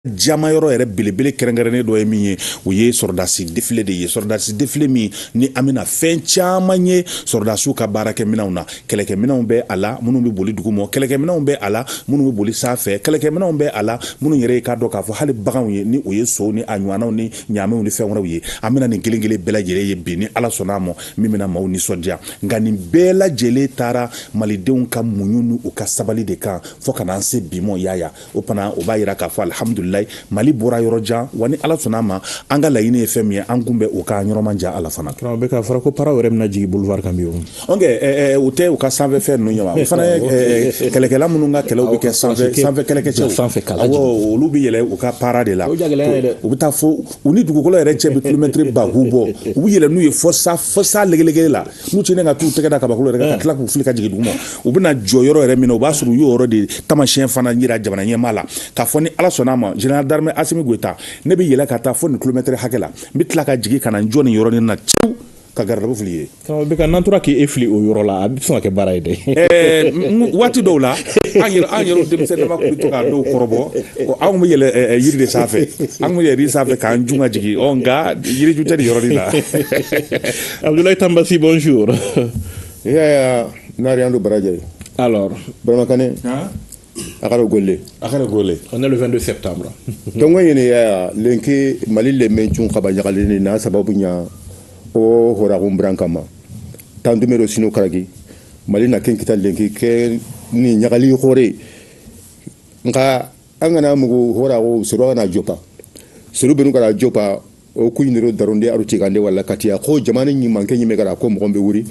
Jama yɔrɔ yɛrɛ belebele kɛrɛnkɛrɛnnen dɔ ye min ye, o ye sɔrɔdasi défilé de ye. Sɔrɔdasi défilé min ni an bɛna fɛn caman ye sɔrɔdasiw ka baarakɛminɛnw na. Kɛlɛkɛminɛnw bɛ a la minnu bɛ boli dugu ma, kɛlɛkɛminɛnw bɛ a la minnu bɛ boli sanfɛ, kɛlɛkɛminɛnw bɛ a la minnu yɛrɛ ye k'a dɔn k'a fɔ hali baganw ye, ni o ye sow ni a ɲɔgɔnnaw ni ɲaamɛw ni fɛn wɛrɛw ye. An bɛna nin kelen kelen bɛɛ lajɛlen ye bi ni Ala sɔnna a ma, min bɛna maaw nisɔndiya. Nka nin bɛɛ lajɛlen taara malidenw ka muɲu ni u ka sabali de kan fo ka n'an se bi mɔ yaya. O fana, o b'a yira k'a fɔ alihamudulilayi, Mali bɔra yɔrɔ jan wa. Ni Ala sɔnna a ma, an ka laɲini ye fɛn min ye, an kun bɛ o kan yɔrɔ man jan ala fana. Karamɔgɔ bɛ k'a fɔra ko paraw yɛrɛ bɛna jigin boulevard kan bi o. Ok, o tɛ u ka sanfɛ fɛn ninnu ye wa? O fana ye kɛlɛkɛla minnu ka kɛlɛw bɛ kɛ sanfɛ, sanfɛ kɛlɛkɛcɛw. Sanfɛ kala. Awɔ, olu bɛ yɛlɛ u ka para de la. O jagɛlɛya ye dɛ. U bɛ taa fo u ni dugukolo yɛrɛ cɛ bɛ kilomɛtiri ba k'u bɔ. U bɛ yɛlɛ n'u ye fo sa, fo sa legelege la, n'u tɛ ne ka t'u tɛgɛ da kabakolo yɛrɛ kan ka tila k'u fili ka jigin duguma. U bɛna jɔ yɔrɔ yɛrɛ min na, o b'a sɔrɔ u y'o yɔrɔ de taamasiyɛn fana yira jamana ɲɛmaa la k'a fɔ ni Ala sɔnna a ma, général d'armée Assimi Goïta, ne bɛ yɛlɛ ka taa fo nin kilomɛtiri hakɛ la, n bɛ tila ka jigin ka na n jɔ nin yɔrɔnin na cew ka garde fili ye. Karamɔgɔ bɛ ka n'an tora k'e fili o yɔrɔ la, a bɛ sɔn ka kɛ baara ye dɛ. Waati dɔw la, an yɛrɛ denmisɛnnin dama tun bɛ to k'a dɔw kɔrɔbɔ. Anw bɛ yɛlɛ yiri de sanfɛ, an bɛ yɛlɛ yiri sanfɛ k'an jun ka jigin. Ɔ, nka yiriju tɛ nin yɔrɔnin na. Abdoulaye Tambassi, bonjour. Ya Nariando Baraje. Alors, Baramakane. Akaro golle. A kana gole. On est le 22 septembre. Tongo yene ya lenke Mali le mencun kaba nyagalini na sababu nya o horagun brankama. Tandumero sino karagi. Mali na ken kita lenke ke ni nyagali khore. Nka an kana mugu horago soro na jopa. Soro benu kara jopa o kuyiniro daronde aru tigande wala katia ko jamana ñimanke ñime gara ko mogon be wuri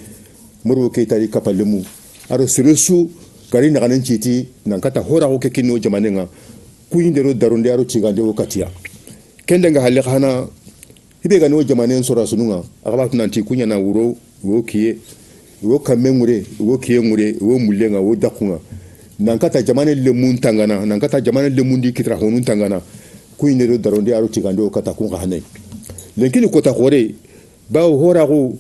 Modibo Keita di kapalemu aro soro su gari naganen citi nan kata horago ke kinno jamane nga kuyindero daronde aro tigande o katia kende nga halle hana hibe ga no jamane sora sununga agaba tunanti kunya na wuro wo kiye wo kamme ngure wo kiye ngure wo mulenga wo dakunga nan kata jamane lemun tangana nan kata jamane lemundi kitra honun tangana kuyindero daronde aro tigande o kata kun hane lenkini kota khore bawo horago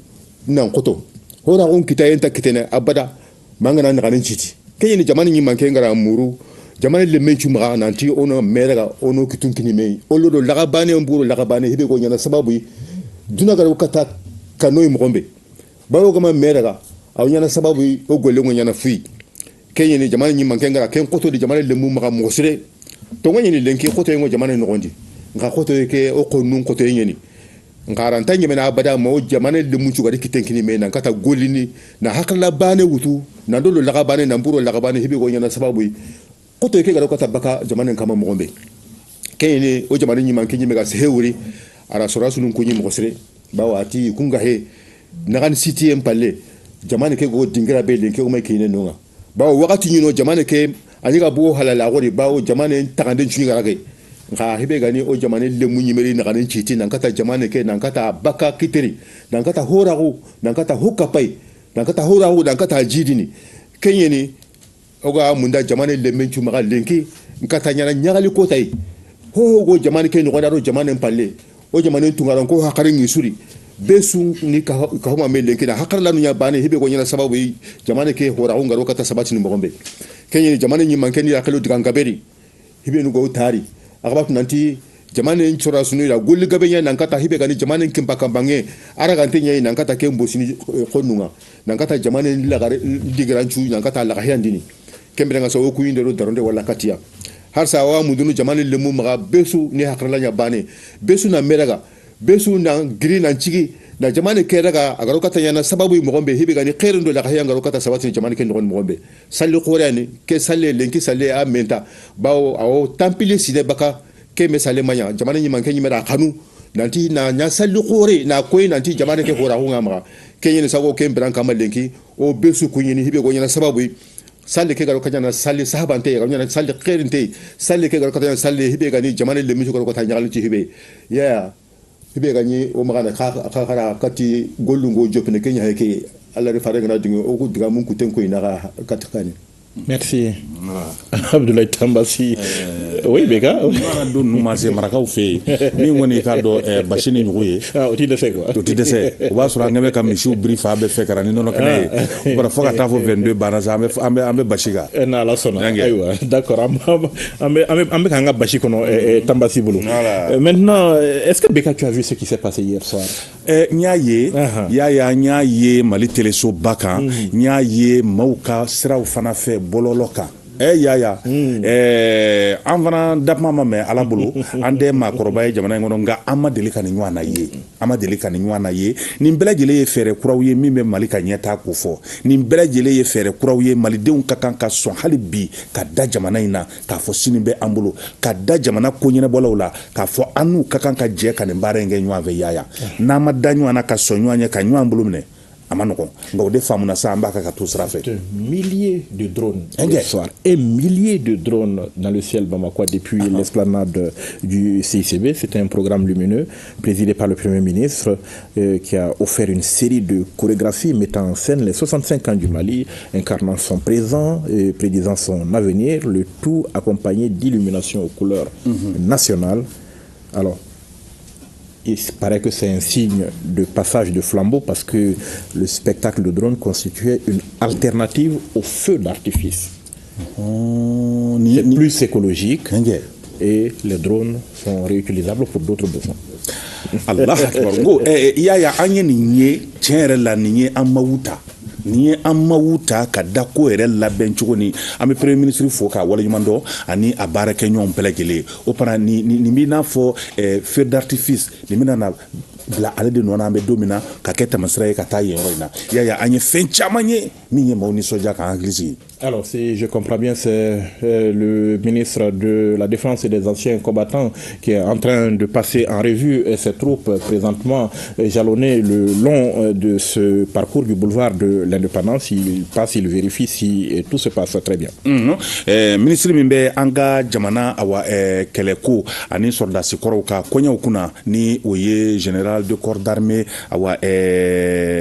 nan koto horago kita yenta kitene abada mangana naganin citi kenyeni jamane ñi manke ngara muru jamane le mencu maga nanti ono merega ono kitun kini me olodo lagabane mburo lagabane hibe ko nyana sababu duna gara kata kanoy mogombe bawo kama merega aw nyana sababu o golle ngo nyana fui kenyeni jamane ñi manke ngara ken koto di jamane le mu maga mosire to ngani lenki koto ngo jamane nogondi nga koto ke o ko nun koto nyeni ngaranta nyemena abada mo jamane le mucu gari kitenkini me nan kata golini na hakala bane wutu na dolo laga bane na mburo laga bane hibe ko nyana sababu koto ke gara kata baka jamane kama mogombe kene o jamane nyima ke nyime ga sehewuri ara sora sunu ko nyimo sere bawo ati kunga he nagan city en palle jamane ke go dingira be lenke o mai kine nonga bawo wakati nyino jamane ke ani ga bo halala gori bawo jamane takande chunyi gara ke nka hibe gani o jamane lemu nyimeri naganin citi nan kata jamane ke nan kata baka kiteri nan kata horago nan kata hokapai nan kata horago nan kata jidini kenyeni oga munda jamane lemenchu maga lenki nkata nyana nyagali kotai ho go jamane ke no daro jamane palle o jamane tungaran ko hakare ngisuri besu ni ka homa me lenki na hakara lanu nya bane hibe ko nyana sababu jamane ke horago ngaro kata sabati ni mogombe kenyeni jamane nyimanke ni akalo digangaberi hibe nugo tari akaba nanti jamane ncora sunu la golli gabe nya nankata hibe gani jamane kimpa kambange ara gante nya nankata ke mbosini konunga nankata jamane la digaranchu nankata la handini kembe nga so ku indero daronde wala katia har sa wa mudunu jamane lemu maga besu ni hakrala nya bane besu na meraga besu na green na chigi na jamane keraga agaro kata nya na sababu mogombe hibe gani khairundo la hayanga ro kata sabati jamane ke ngon mogombe salli khorani ke salle lenki salle a menta bawo awo tampile sine baka ke me salle manya jamane nyi manke nyi mera kanu nanti na nya salli khore na koy nanti jamane ke khora ko ngamara ke nyini sago ke mbran kama lenki o besu kunyini hibe go nyana sababu salle ke garo kanya na salle sahabante ga nyana salle khairinte salle ke garo kanya salle hibe gani jamane le misu garo kata nyagali ci hibe ya hibe gani o magana ka ka kati gollungo jopne kenya heke alla re fare ngana dingo o ko diga mun kuten ko ina ka katikani. Merci. Abdoulaye Tambassi. Oui, Beka. Don ninnu ma se marakaw fɛ yen, min kɔni k'a dɔn basi ni ɲugu ye. O ti dɛsɛ quoi. O ti dɛsɛ. O b'a sɔrɔ an bɛ ka misiw biri fan bɛɛ fɛ ka na ni nɔnɔ kɛnɛ ye. O bara fo ka taa fɔ 22 banna sa, an bɛ basi kan. N'Ala sɔnna. Ayiwa, d'accord, an bɛ k'an ka basi kɔnɔ Tambasi bolo. Maintenant, est-ce que Beka, tu as vu ce qui s'est passé hier soir? N y'a ye, n y'a ye Mali telesoba kan, n y'a ye maaw ka siraw fana fɛ bɔlɔlɔ kan. Yaya, an fana dakuma ma mɛn Ala bolo, an tɛ maakɔrɔba ye jamana in kɔnɔ, nka an ma deli ka nin ɲɔgɔn na ye, an ma deli ka nin ɲɔgɔn na ye. Nin bɛɛ lajɛlen ye fɛɛrɛ kuraw ye min bɛ Mali ka ɲɛtaa ko fɔ. Nin bɛɛ lajɛlen ye fɛɛrɛ kuraw ye, malidenw ka kan ka sɔn hali bi ka da jamana in na k'a fɔ sini bɛ an bolo, ka da jamana ko ɲɛnabɔlaw la k'a fɔ an n'u ka kan ka jɛ ka nin baara in kɛ ɲɔgɔn fɛ. Yaya, n'an ma da ɲɔgɔn na ka sɔn ɲɔgɔn ye ka ɲɔgɔn bolo minɛ, a ma nɔgɔn, nka o de faamuna sa, an b'a kan ka to sira fɛ. Milliers de drones hier soir, et milliers de drones dans le ciel bamakois depuis l'esplanade du CICB. C'était un programme lumineux présidé par le Premier ministre qui a offert une série de chorégraphies mettant en scène les 65 ans du Mali, incarnant son présent et prédisant son avenir, le tout accompagné d'illuminations aux couleurs nationales. Alors, il paraît que c'est un signe de passage de flambeau parce que le spectacle de drone constituait une alternative au feu d'artifice. C'est plus écologique et les drones sont réutilisables pour d'autres besoins. Allah akbar. Ngo yaya, an ye nin ye tiɲɛ yɛrɛ la, nin ye an mawu ta, nin ye an mawu ta ka da ko yɛrɛ labɛn cogo ni an bɛ premier ministre fo k'a waleɲuman dɔn ani a baarakɛɲɔgɔnw bɛɛ lajɛlen. O fana nin b'i n'a fɔ feu d'artifice nin bɛna na bila ale de nɔ na, an bɛ don min na ka kɛ taamasira ye ka taa yen yɔrɔ in na. Yaya, an ye fɛn caman ye min ye maaw nisɔndiya k'an hakili sigi. Alors, si je comprends bien, c'est le ministre de la Défense et des anciens combattants qui est en train de passer en revue ses troupes présentement jalonnées le long de ce parcours du boulevard de l'Indépendance. Il passe, il vérifie si tout se passe très bien. Ministre min bɛ an ka jamana awa kɛlɛko ani sɔrɔdasi kɔrɔw ka kɔɲɛw kunna, ni o ye général de corps d'armée awa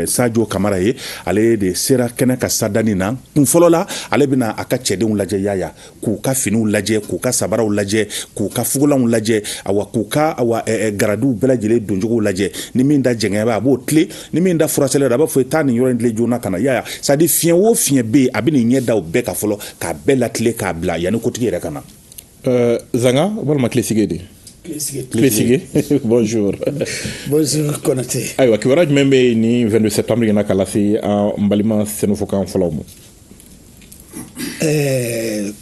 Sadio Kamara ye, ale de sera kɛnɛ ka sadani na. Kun fɔlɔ la, ale bɛna a ka cɛdenw lajɛ, yaya, k'u ka finiw lajɛ, k'u ka sabaraw lajɛ, k'u ka fugulanw lajɛ, awa k'u ka awa garadiw bɛɛ lajɛlen doncogow lajɛ. Ni min da jɛngɛ bɛ, a b'o tile, ni min da furasɛlɛ a b'a fɔ i taa nin yɔrɔ in tile joona ka na. Yaya, c'est à dire fiɲɛ o fiɲɛ bɛ yen, a bɛ nin ɲɛ da o bɛɛ kan fɔlɔ k'a bɛɛ latile k'a bila yanni kotigi yɛrɛ ka na. Zanga walima Kilesige de? Kilesige, bonjour. Bonjour Konaté. Ayiwa, kibaruya jumɛn bɛ yen ni 22 septembre in na ka lase an balima sɛnɛfɔkan fɔlɔw ma?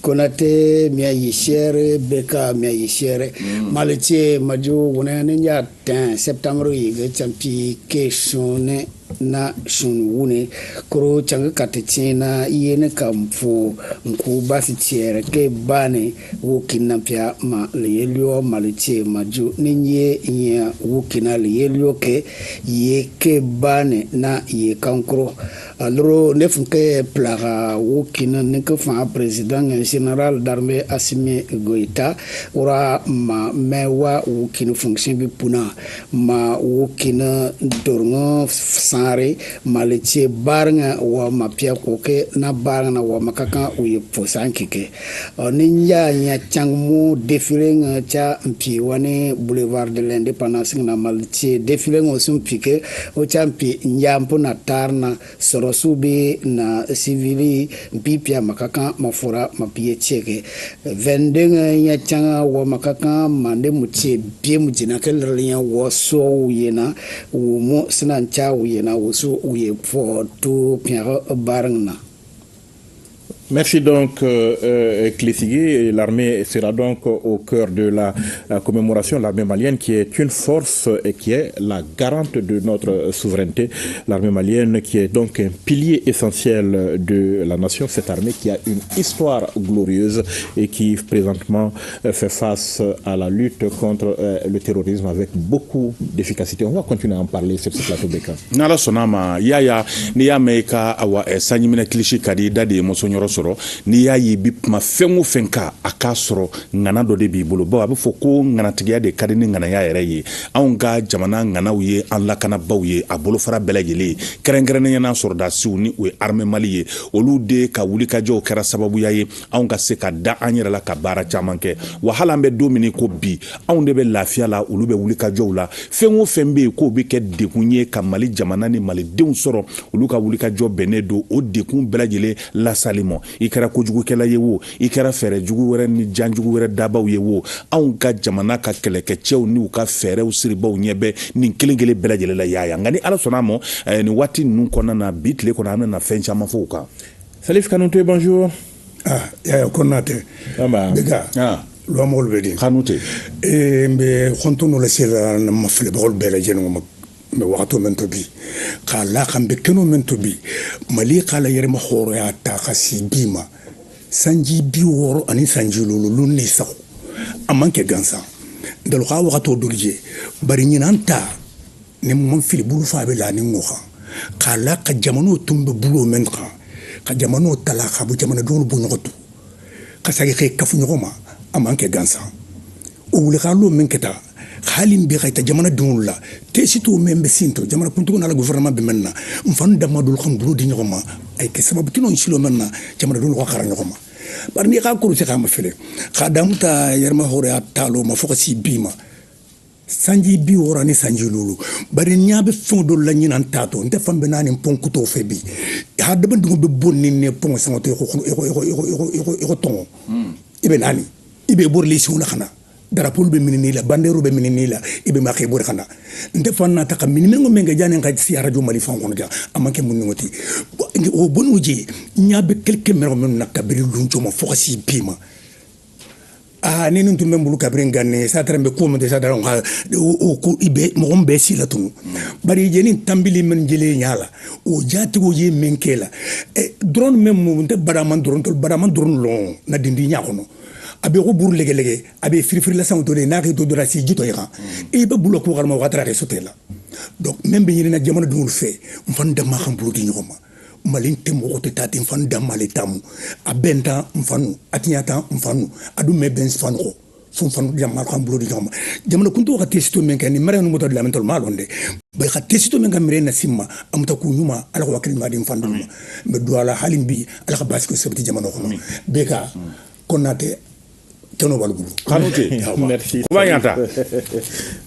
Konate miayi shere, Beka miayi shere, malitie majo wona ne ya 10 septembre yi champi ke shone na shun wune koro changa kate na yene kamfo nku basi tiere ke bane wukina pia ma leyelio malitie majo ninye nya wukina leyelio ke ye ke bane na ye kankro alro ne funke plara wukina ne ke fa président général d'armée Assimi Goïta ora ma mewa wukina fonction bi puna ma wukina dorngo sare malitie barnga wa mapia koke na barnga wa makaka uye posan kike ni ya nya changmu défilé nga cha mpi wane boulevard de l'Indépendance na malitie défilé ngo sum pike o cha mpi nyampo na tarna sorosubi na civili mpi pia makaka mafura mapie cheke 22 nya changa wa makaka mande mutie bie mujina kelrinya wa so yena wo mo sinan cha yena wo so uye fo to pia barngna. Merci donc Clésigué. L'armée sera donc au cœur de la commémoration, l'armée malienne qui est une force et qui est la garante de notre souveraineté. L'armée malienne qui est donc un pilier essentiel de la nation, cette armée qui a une histoire glorieuse et qui présentement fait face à la lutte contre le terrorisme avec beaucoup d'efficacité. On va continuer à en parler sur ce plateau Beka. N'Ala sɔnna ma, yaya, n'i y'a mɛn i ka awa sanjiminɛ kilisi ka di i da de ye muso ɲɔrɔ. sɔrɔ. N'i y'a ye i bɛ kuma fɛn o fɛn kan, a k'a sɔrɔ ŋana dɔ de b'i bolo, bawo a bɛ fɔ ko ŋanatigiya de ka di ni ŋanaya yɛrɛ ye. Anw ka jamana ŋanaw ye an lakanabaw ye, a bolofara bɛɛ lajɛlen ye, kɛrɛnkɛrɛnnenya la sɔrɔdasiw ni o ye armée Mali ye. Olu de ka wulikajɔw kɛra sababuya ye anw ka se ka da an yɛrɛ la ka baara caman kɛ. Wa hali an bɛ don min ko bi, anw de bɛ lafiya la, olu bɛ wulikajɔw la. Fɛn o fɛn bɛ yen k'o bɛ kɛ degun ye ka Mali jamana ni malidenw sɔrɔ, olu ka wulikajɔ bɛnnen don o degun bɛɛ lajɛlen lasali ma. I kɛra kojugukɛla ye wo, i kɛra fɛɛrɛ jugu wɛrɛ ni janjugu wɛrɛ dabaw ye wo, anw ka jamana ka kɛlɛkɛcɛw n'u ka fɛɛrɛw siribaw ɲɛ bɛ nin kelen kelen bɛɛ lajɛlen la. Yaya, nka ni Ala sɔnna a ma, nin waati ninnu kɔnɔna na, bi tile kɔnɔ, an bɛna fɛn caman fɔ o kan. Salif Kanouté, bonjour. Ah, Yaya Konaté. Bega. Luamol bɛ di. Kanouté. N bɛ kɔntɔn dɔ lase la ma filɛbagaw bɛɛ lajɛlen ma. N bɛ wagati min to bi, k'a la kan bɛ kɛnɛ min to bi, Mali k'a la yɛrɛma hɔrɔnya ta ka si bi ma sanji 60 ani sanji lulu ni sago a man kɛ gansan ndalo ka wagati o dolu je. Bari ɲinan ta ni mun fili bulu fa bɛ la ni ŋo kan k'a la ka jamanaw tun bɛ bulo min kan ka jamanaw tala ka bɔ jamanadenw bɔ ɲɔgɔn tu ka segin k'e kafu ɲɔgɔn ma, a man kɛ gansan. O wulikalo min kɛ taa hali bɛ ka taa jamanadenw la tesi t'o min bɛ sin to jamana kuntigi n'a la gouvernement bɛ min na n fan dama dolu kan bolo di ɲɔgɔn ma, a ye kɛ sababu tɛn'o silo min na jamanadenw ka kara ɲɔgɔn ma. Bari n'i k'a kuru se k'a ma filɛ k'a damu ta yɛrɛma hɔrɔnya taalo ma fo ka si bi ma sanji 60 ni sanji lulu. Bari n'i bɛ fɛn dɔ la ɲinan ta to n tɛ fan bɛɛ n'a ni pɔn kuto fɛ bi hadamadenw bɛ bɔ ni ne pɔn sangɔ to i ko tɔngɔ i bɛ naani i bɛ bɔrili siw la ka na drapeau bɛ minɛ la, banderu bɛ minɛ la, i bɛ ma kɛ bɔri ka na n tɛ fan na ta ka minɛ min kɛ janni ka si arajo Mali fan kɔnɔ ja a ma kɛ mun ni ti o bɔn'o je n y'a bɛ quelque mɛrɛ minnu na kabiri lunco ma fo ka si bi ma. Ah, ni nin tun bɛ n bolo kabiri ganne sa taara n bɛ ko min tɛ sa taara o ko i bɛ mɔgɔ min bɛɛ si la tunu. Bari jeni tanbili min jelen y'a la o jatigiw ye min kɛ la drone min mun tɛ badaman drone tɔ badaman drone lɔn na dindi ɲa kɔnɔ a bɛ ko buru lɛgɛlɛgɛ a bɛ firifiri la sanw to de n'a k'i to dɔrɔn si ji tɔ i kan i bɛ bulo ko kalama o ka taara kɛ so tɛ la. Donc min bɛ ɲinina jamanadenw fɛ n fan dama kan bolo di ɲɔgɔn ma. Mali tɛ mɔgɔ tɛ taa ten fan dan mali tamu a bɛn tan n fanu a tiɲɛ tan n fanu a dun mɛ bɛn fanu kɔ fo fanu jamana kan bolo di ɲɔgɔn ma. Jamana kuntigi ka tesito min kɛ ni mara ninnu bɔtɔ dilan tɔ m'a lɔn dɛ bari ka tesito min ka miiri na si ma an bɛ taa k'u ɲuman Ala ka wakili ɲuman di n fan dolu ma. N bɛ don ala hali bi Ala ka baasi ko sabati jamana kɔnɔ bɛɛ ka Konaté. Merci.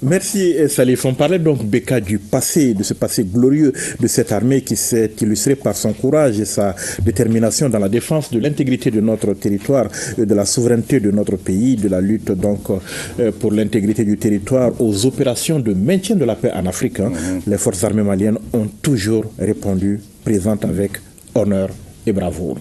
Merci Salif. On parlait donc Beka du passé, de ce passé glorieux de cette armée qui s'est illustrée par son courage et sa détermination dans la défense de l'intégrité de notre territoire, de la souveraineté de notre pays, de la lutte donc pour l'intégrité du territoire, aux opérations de maintien de la paix en Afrique. Hein. Les forces armées maliennes ont toujours répondu présentes avec honneur et bravoure.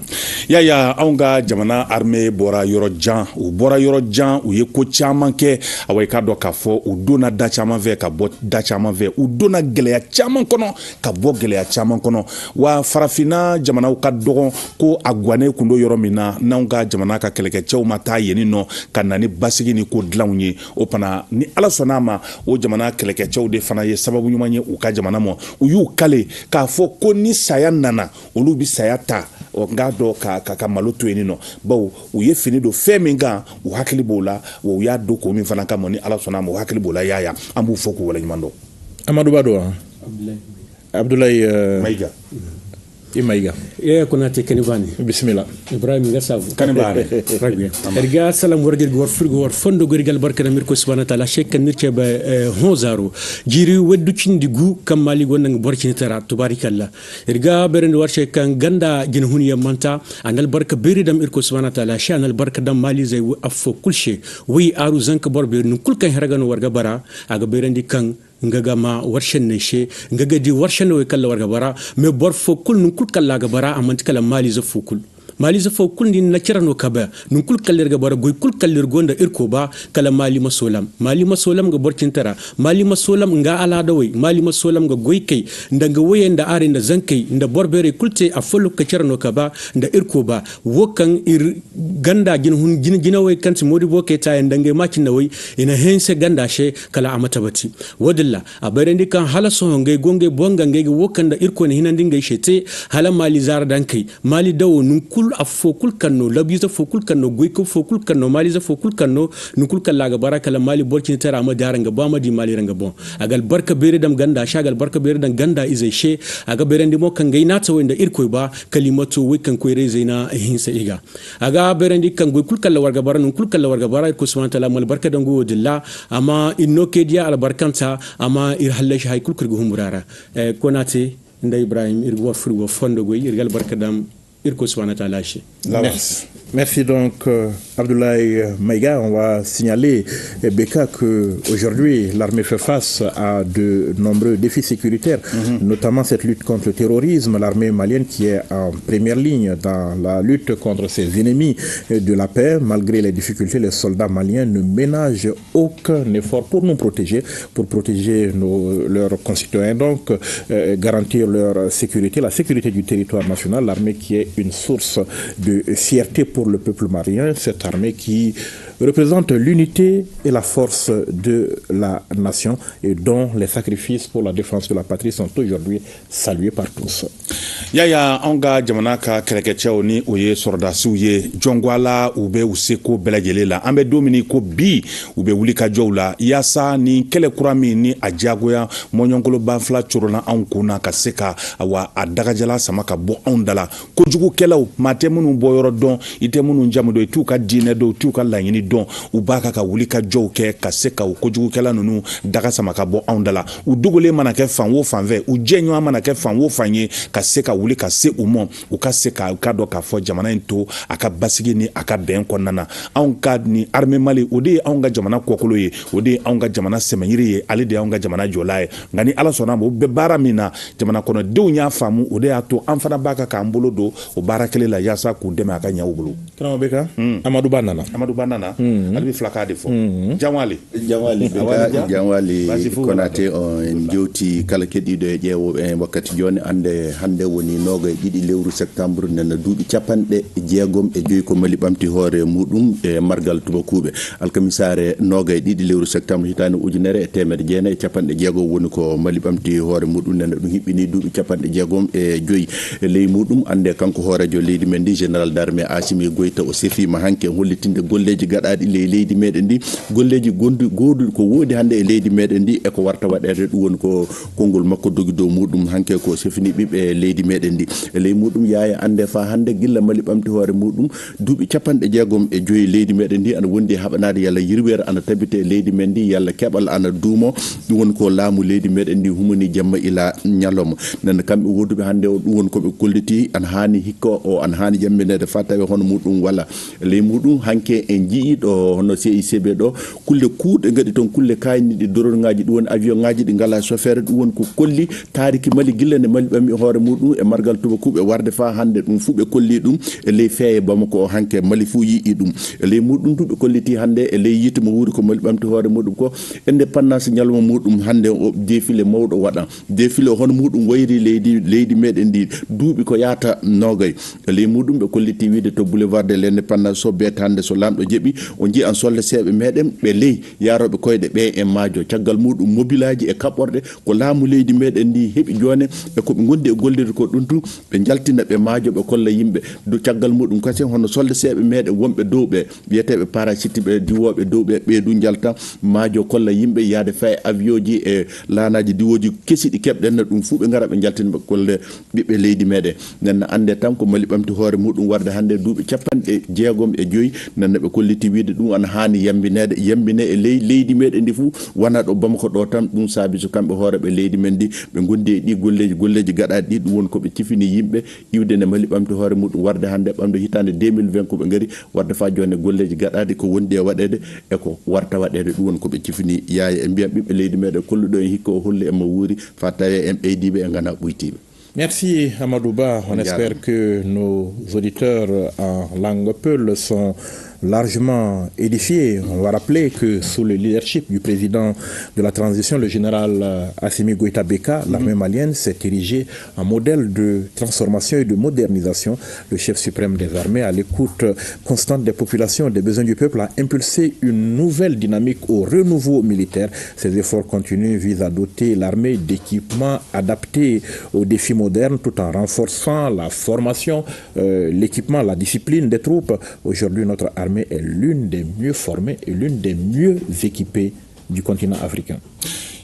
Yaya, anw ka jamana armée bɔra yɔrɔ jan, u bɔra yɔrɔ jan, u ye ko caman kɛ. Awa, i k'a dɔn k'a fɔ u donna da caman fɛ ka bɔ da caman fɛ, u donna gɛlɛya caman kɔnɔ ka bɔ gɛlɛya caman kɔnɔ. Wa farafinna jamanaw ka dɔgɔn ko a guwanen kun don yɔrɔ min na, n'anw ka jamana ka kɛlɛkɛcɛw ma taa yen nɔ ka na ni basigi ni ko dilanw ye, o fana ni Ala sɔnna a ma, o jamana kɛlɛkɛcɛw de fana ye sababu ɲuman ye u ka jamana ma. U y'u kale k'a fɔ ko ni saya nana, olu bɛ saya ta n k'a dɔn ka malo to yen nɔ, bawo u ye fini don fɛn min kan, u hakili b'o la, wa u y'a don ko min fana kama, ni Ala sɔnna a ma, u hakili b'o la. Yaya, an b'u fɔ k'u waleɲuman dɔn. Amadou Ba don, Abdoulaye Maïga. I Maïga. E Konaté Kenibani. Bismillah. Ibrahim Gassavu. Kanibani. Très bien. Erga salam wargel gor furgo war fondo gorgal barkana mirko subhanahu wa ta'ala shekka nirche ba honzaro. Jiri weddu cindi gu kam mali gonna borcini tara tubarikallah. Erga berend war shekka ganda jin huniya manta anal barka beridam irko subhanahu wa ta'ala sha anal barka dam mali zay afo kulshe. Wi aru zank borbe nun kulkan heragano warga bara aga berendi kan ngaga ma warshen ne she ngaga di warshen we kala warga bara me bor fo kul nun kul kala ga bara amant kala mali za fo kul mali za fo kul din na cirano kaba nun kul kallir ga bara goy kul kallir gonda irko ba kala mali masolam ga borcin tara mali masolam nga ala dawai mali masolam ga goy kai ndanga wayen da are nda zankai nda borbere kulte a folo ka cirano kaba nda irko ba wokan ir ganda gin hun gin ginawai kanti modi boke ta ndanga makin nawai ina hense ganda she kala amata bati wadilla a bayan kan hala so ngai gonge bonga ngai wokan da irko ne hinan dinga shete hala mali zar dan kai mali dawo nun kul kul afo kul kanno labiza fo kul kanno goyko fo kul kanno maliza fo kul kanno nukul kala ga baraka la mali borkin tara ma daranga ba ma di mali ranga bon agal barka bere dam ganda shagal barka bere dam ganda ize she aga berendi mo kan gaina ta wanda irkoy ba kalimatu wi kan koyre zaina hinsa iga aga berendi kan goy kul kala warga bara nun kul kala warga bara ko subhanahu wa ta'ala mal barka dango dilla ama inno kediya al barkanta ama ir halash hay kul kurgu humurara konate nda Ibrahim irgo furgo fondo goy irgal barka dam irko subhanahu wa ta'ala she. Merci. Merci donc Abdoulaye Maïga. On va signaler, Beka, qu'aujourd'hui l'armée fait face à de nombreux défis sécuritaires, notamment cette lutte contre le terrorisme, l'armée malienne qui est en première ligne dans la lutte contre ses ennemis de la paix. Malgré les difficultés, les soldats maliens ne ménagent aucun effort pour nous protéger, pour protéger leurs concitoyens, donc garantir leur sécurité, la sécurité du territoire national. L'armée qui est une source de fierté pour le peuple malien, cette armée qui représente l'unité et la force de la nation et dont les sacrifices pour la défense de la patrie sont aujourd'hui salués par tous. Yaya anw ka jamana ka kɛlɛkɛcɛw ni o ye sɔrɔdasiw ye jɔngwala u bɛ u seko bɛɛ lajɛlen la. An bɛ don min ko bi u bɛ wuli ka jɔw la yaasa ni kɛlɛ kura min ni a diyagoya mɔɲɔnkoloba fila coronna anw kun na ka se ka wa a dagajala sama ka bɔ anw da la. Kojugukɛlaw maa tɛ minnu bɔ yɔrɔ dɔn, i tɛ minnu jamu dɔn, i t'u ka diinɛ dɔn, u t'u ka laɲini dɔn, u b'a ka wuli ka jɔw kɛ ka se ka o kojugukɛla ninnu daga sama ka bɔ anw da la. U dogolen mana kɛ fan o fan fɛ, u jɛɲɔgɔn mana kɛ fan o fan ye, ka se ka wuli ka se u ma, u ka se ka u ka dɔn k'a fɔ jamana in to a ka basigi ni a ka bɛn kɔnɔna na. Anw ka ni armée Mali, o de ye anw ka jamana kɔkolo ye, o de ye anw ka jamana sɛmɛyiri ye, ale de ye anw ka jamana jɔla ye. Nka ni Ala sɔnna a ma, o bɛ baara min na jamana kɔnɔdenw y'a faamu, o de y'a to an fana b'a kan k'an bolo don o baara kelen la yaasa k'u dɛmɛ a ka ɲɛ u bolo. Karamɔgɔ Beka, Amadou Ba nana. Amadou Ba nana, ale bɛ filakan de fɔ. Janwale. Janwale Beka, Janwale Konate on jewti kala keɗiɗo e ƴeewoɓe en wakkati joni ande hande woni 22 lewru septembre nana duuɓi 65 ko Mali ɓamti hoore muɗum e margal tubakuɓe. Alkamisare 22 lewru septembre hitande 1960 woni ko Mali ɓamti hoore muɗum, nana ɗum hiɓɓini duuɓi 65 e ley muɗum. Ande kanko hoorejo leydi men ndi général d'armée Assimi Goïta o sefima hanke hollitinde golleji gaɗaɗi ley leydi meɗen ndi, golleji gondu goduɗi ko woodi hande e leydi meɗen ndi eko warta waɗede. Ɗum woni ko konngol makko dogi dow muɗum hanke ko sefini ɓiɓɓe leydi meɗen ndi e ley muɗum. Yaya ande fa hande gilla Mali ɓamti hoore muɗum duuɓi 65 leydi meɗen ndi ana wondi haɓanade yalla yirwere ana tabite leydi men ndi, yalla keɓal ana duumo. Ɗum woni ko laamu leydi meɗen ndi humani jamma ila ñalawma. Nana kamɓe woduɓe hande o ɗum woni koɓe kolliti ana hani hikka o ana hani jamminede fa tawi hono muɗum wala ley muɗum. Hanke en jii ɗo hono CICB ɗo kulle kuuɗe gaɗi toon, kulle kayniɗi drone ngaji, ɗum woni avion ngaji ɗi ngala chauffeur, ɗum woni ko kolli tariki Mali gilla nde Mali ɓami hoore muɗum e margal tubakuɓe warde fa hande ɗum fuu ɓe kolli ɗum e ley feeye Bamako o hanke Mali fuu yii ɗum e ley muɗum. Du ɓe kolliti hande e ley yiite mo wuuri ko Mali ɓamti hoore muɗum ko indépendance ñalawma muɗum hande o défilé mawɗo waɗa, défilé hono muɗum wayri leydi meɗen ndi duuɓi ko yaata 20 e ley muɗum. Ɓe kolliti wiide to boulevard de l'indépendance so beete hande so lamɗo jeeɓi o jiyan solle seeɓe meɗen ɓe ley yaroɓe koyɗe ɓe en maajo caggal muɗum mobilaji e kaɓɓorɗe ko laamu leydi meɗen ndi heeɓi joni e koɓe gondi e gollirde ko ɗum tu ɓe jaltina ɓe maajo ɓe kolla yimɓe do caggal muɗum kasi hono solle seeɓe meɗen wonɓe dow ɓe wiyeteɓe parachute ɓe diwoɓe dow ɓe ɓe du jalta maajo kolla yimɓe yaade faye avion ji e laanaji diwoji kesi ɗi keɓɗen ɗum fuu ɓe gara ɓe jaltina ɓe kolle ɓiɓɓe leydi meɗen. Nen ande tan ko Mali ɓamti hoore muɗum warde hande duuɓi 65 nanna ɓe kolliti wiide ɗum ana hani yambinede yambine e ley leydi meɗen ndi fuu wona ɗo Bamako ɗo tan. Ɗum saabi so kamɓe hooreɓe leydi men ndi ɓe gondi e ɗi golleji gaɗaɗi ɗi, ɗum woni koɓe cifini yimɓe iwde nde Mali ɓamti hoore muɗum warde hande ɓamde hitande 2020 koɓe gari warde fa joni golleji gaɗaɗi ko wondi e waɗede e ko warta waɗede, ɗum woni koɓe cifini. Yaya e mbiyan ɓiɓɓe leydi meɗen kolluɗo en hikka o holli emo wuuri fa tawi en ɓeydiɓe e gana ɓuytiɓe. Merci Amadou Ba. On espère que nos auditeurs en langue peul sont largement édifié. On va rappeler que sous le leadership du président de la transition, le général Assimi Goïta Beka, l'armée malienne s'est érigée en modèle de transformation et de modernisation. Le chef suprême des armées, à l'écoute constante des populations et des besoins du peuple, a impulsé une nouvelle dynamique au renouveau militaire. Ces efforts continus visent à doter l'armée d'équipements adaptés aux défis modernes tout en renforçant la formation, l'équipement, la discipline des troupes. Aujourd'hui, notre armée est l'une des mieux formées et l'une des mieux équipées du continent africain.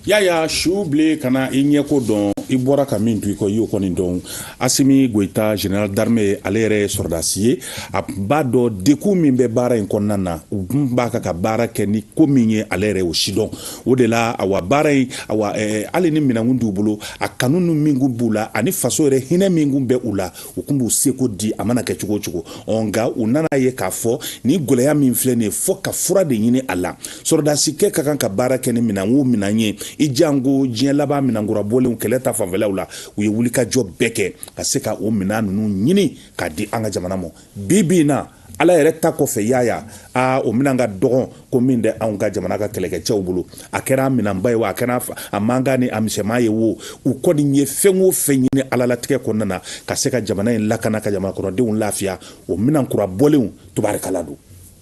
Yaya Choublé kana i ɲɛko dɔn i bɔra ka min to i kɔ i y'o kɔni dɔn. Asimi Goïta, général d'armée, ale yɛrɛ ye sɔrɔdasi ye, a b'a dɔn dekun min bɛ baara in kɔnɔna na, u tun b'a ka ka baara kɛ ni ko min ye, ale yɛrɛ y'o sidɔn. O de la, awa, baara in, awa, hali ni minɛnkun t'u bolo, a kanu ni min kun b'u la ani faso yɛrɛ hinɛ min kun bɛ u la, u kun b'u seko di a mana kɛ cogo o cogo. Ɔ nka u nana ye k'a fɔ ni gɛlɛya min filɛ nin ye, fɔ ka fura de ɲini a la. Sɔrɔdasikɛ ka kan ka baara kɛ ni minɛn o minɛn ye, i jango diɲɛ laban minɛnkura bɔlenw kɛlɛ ta fanfɛlaw la, u ye wulikajɔ bɛɛ kɛ ka se ka o minɛn ninnu ɲini k'a di an ka jamana ma. Bi bi in na, Ala yɛrɛ ta kɔfɛ, yaya aa, o minɛn ka dɔgɔn ko min tɛ anw ka jamana ka kɛlɛkɛcɛw bolo. A kɛra a minɛnba ye wa, a kɛra a mankan ni a misɛnman ye wo, u kɔni ye fɛn o fɛn ɲini Ala latigɛ kɔnɔna na ka se ka jamana in lakana, ka jamana kɔnɔdenw lafiya, o minɛn kura bɔlenw, tubarikala don.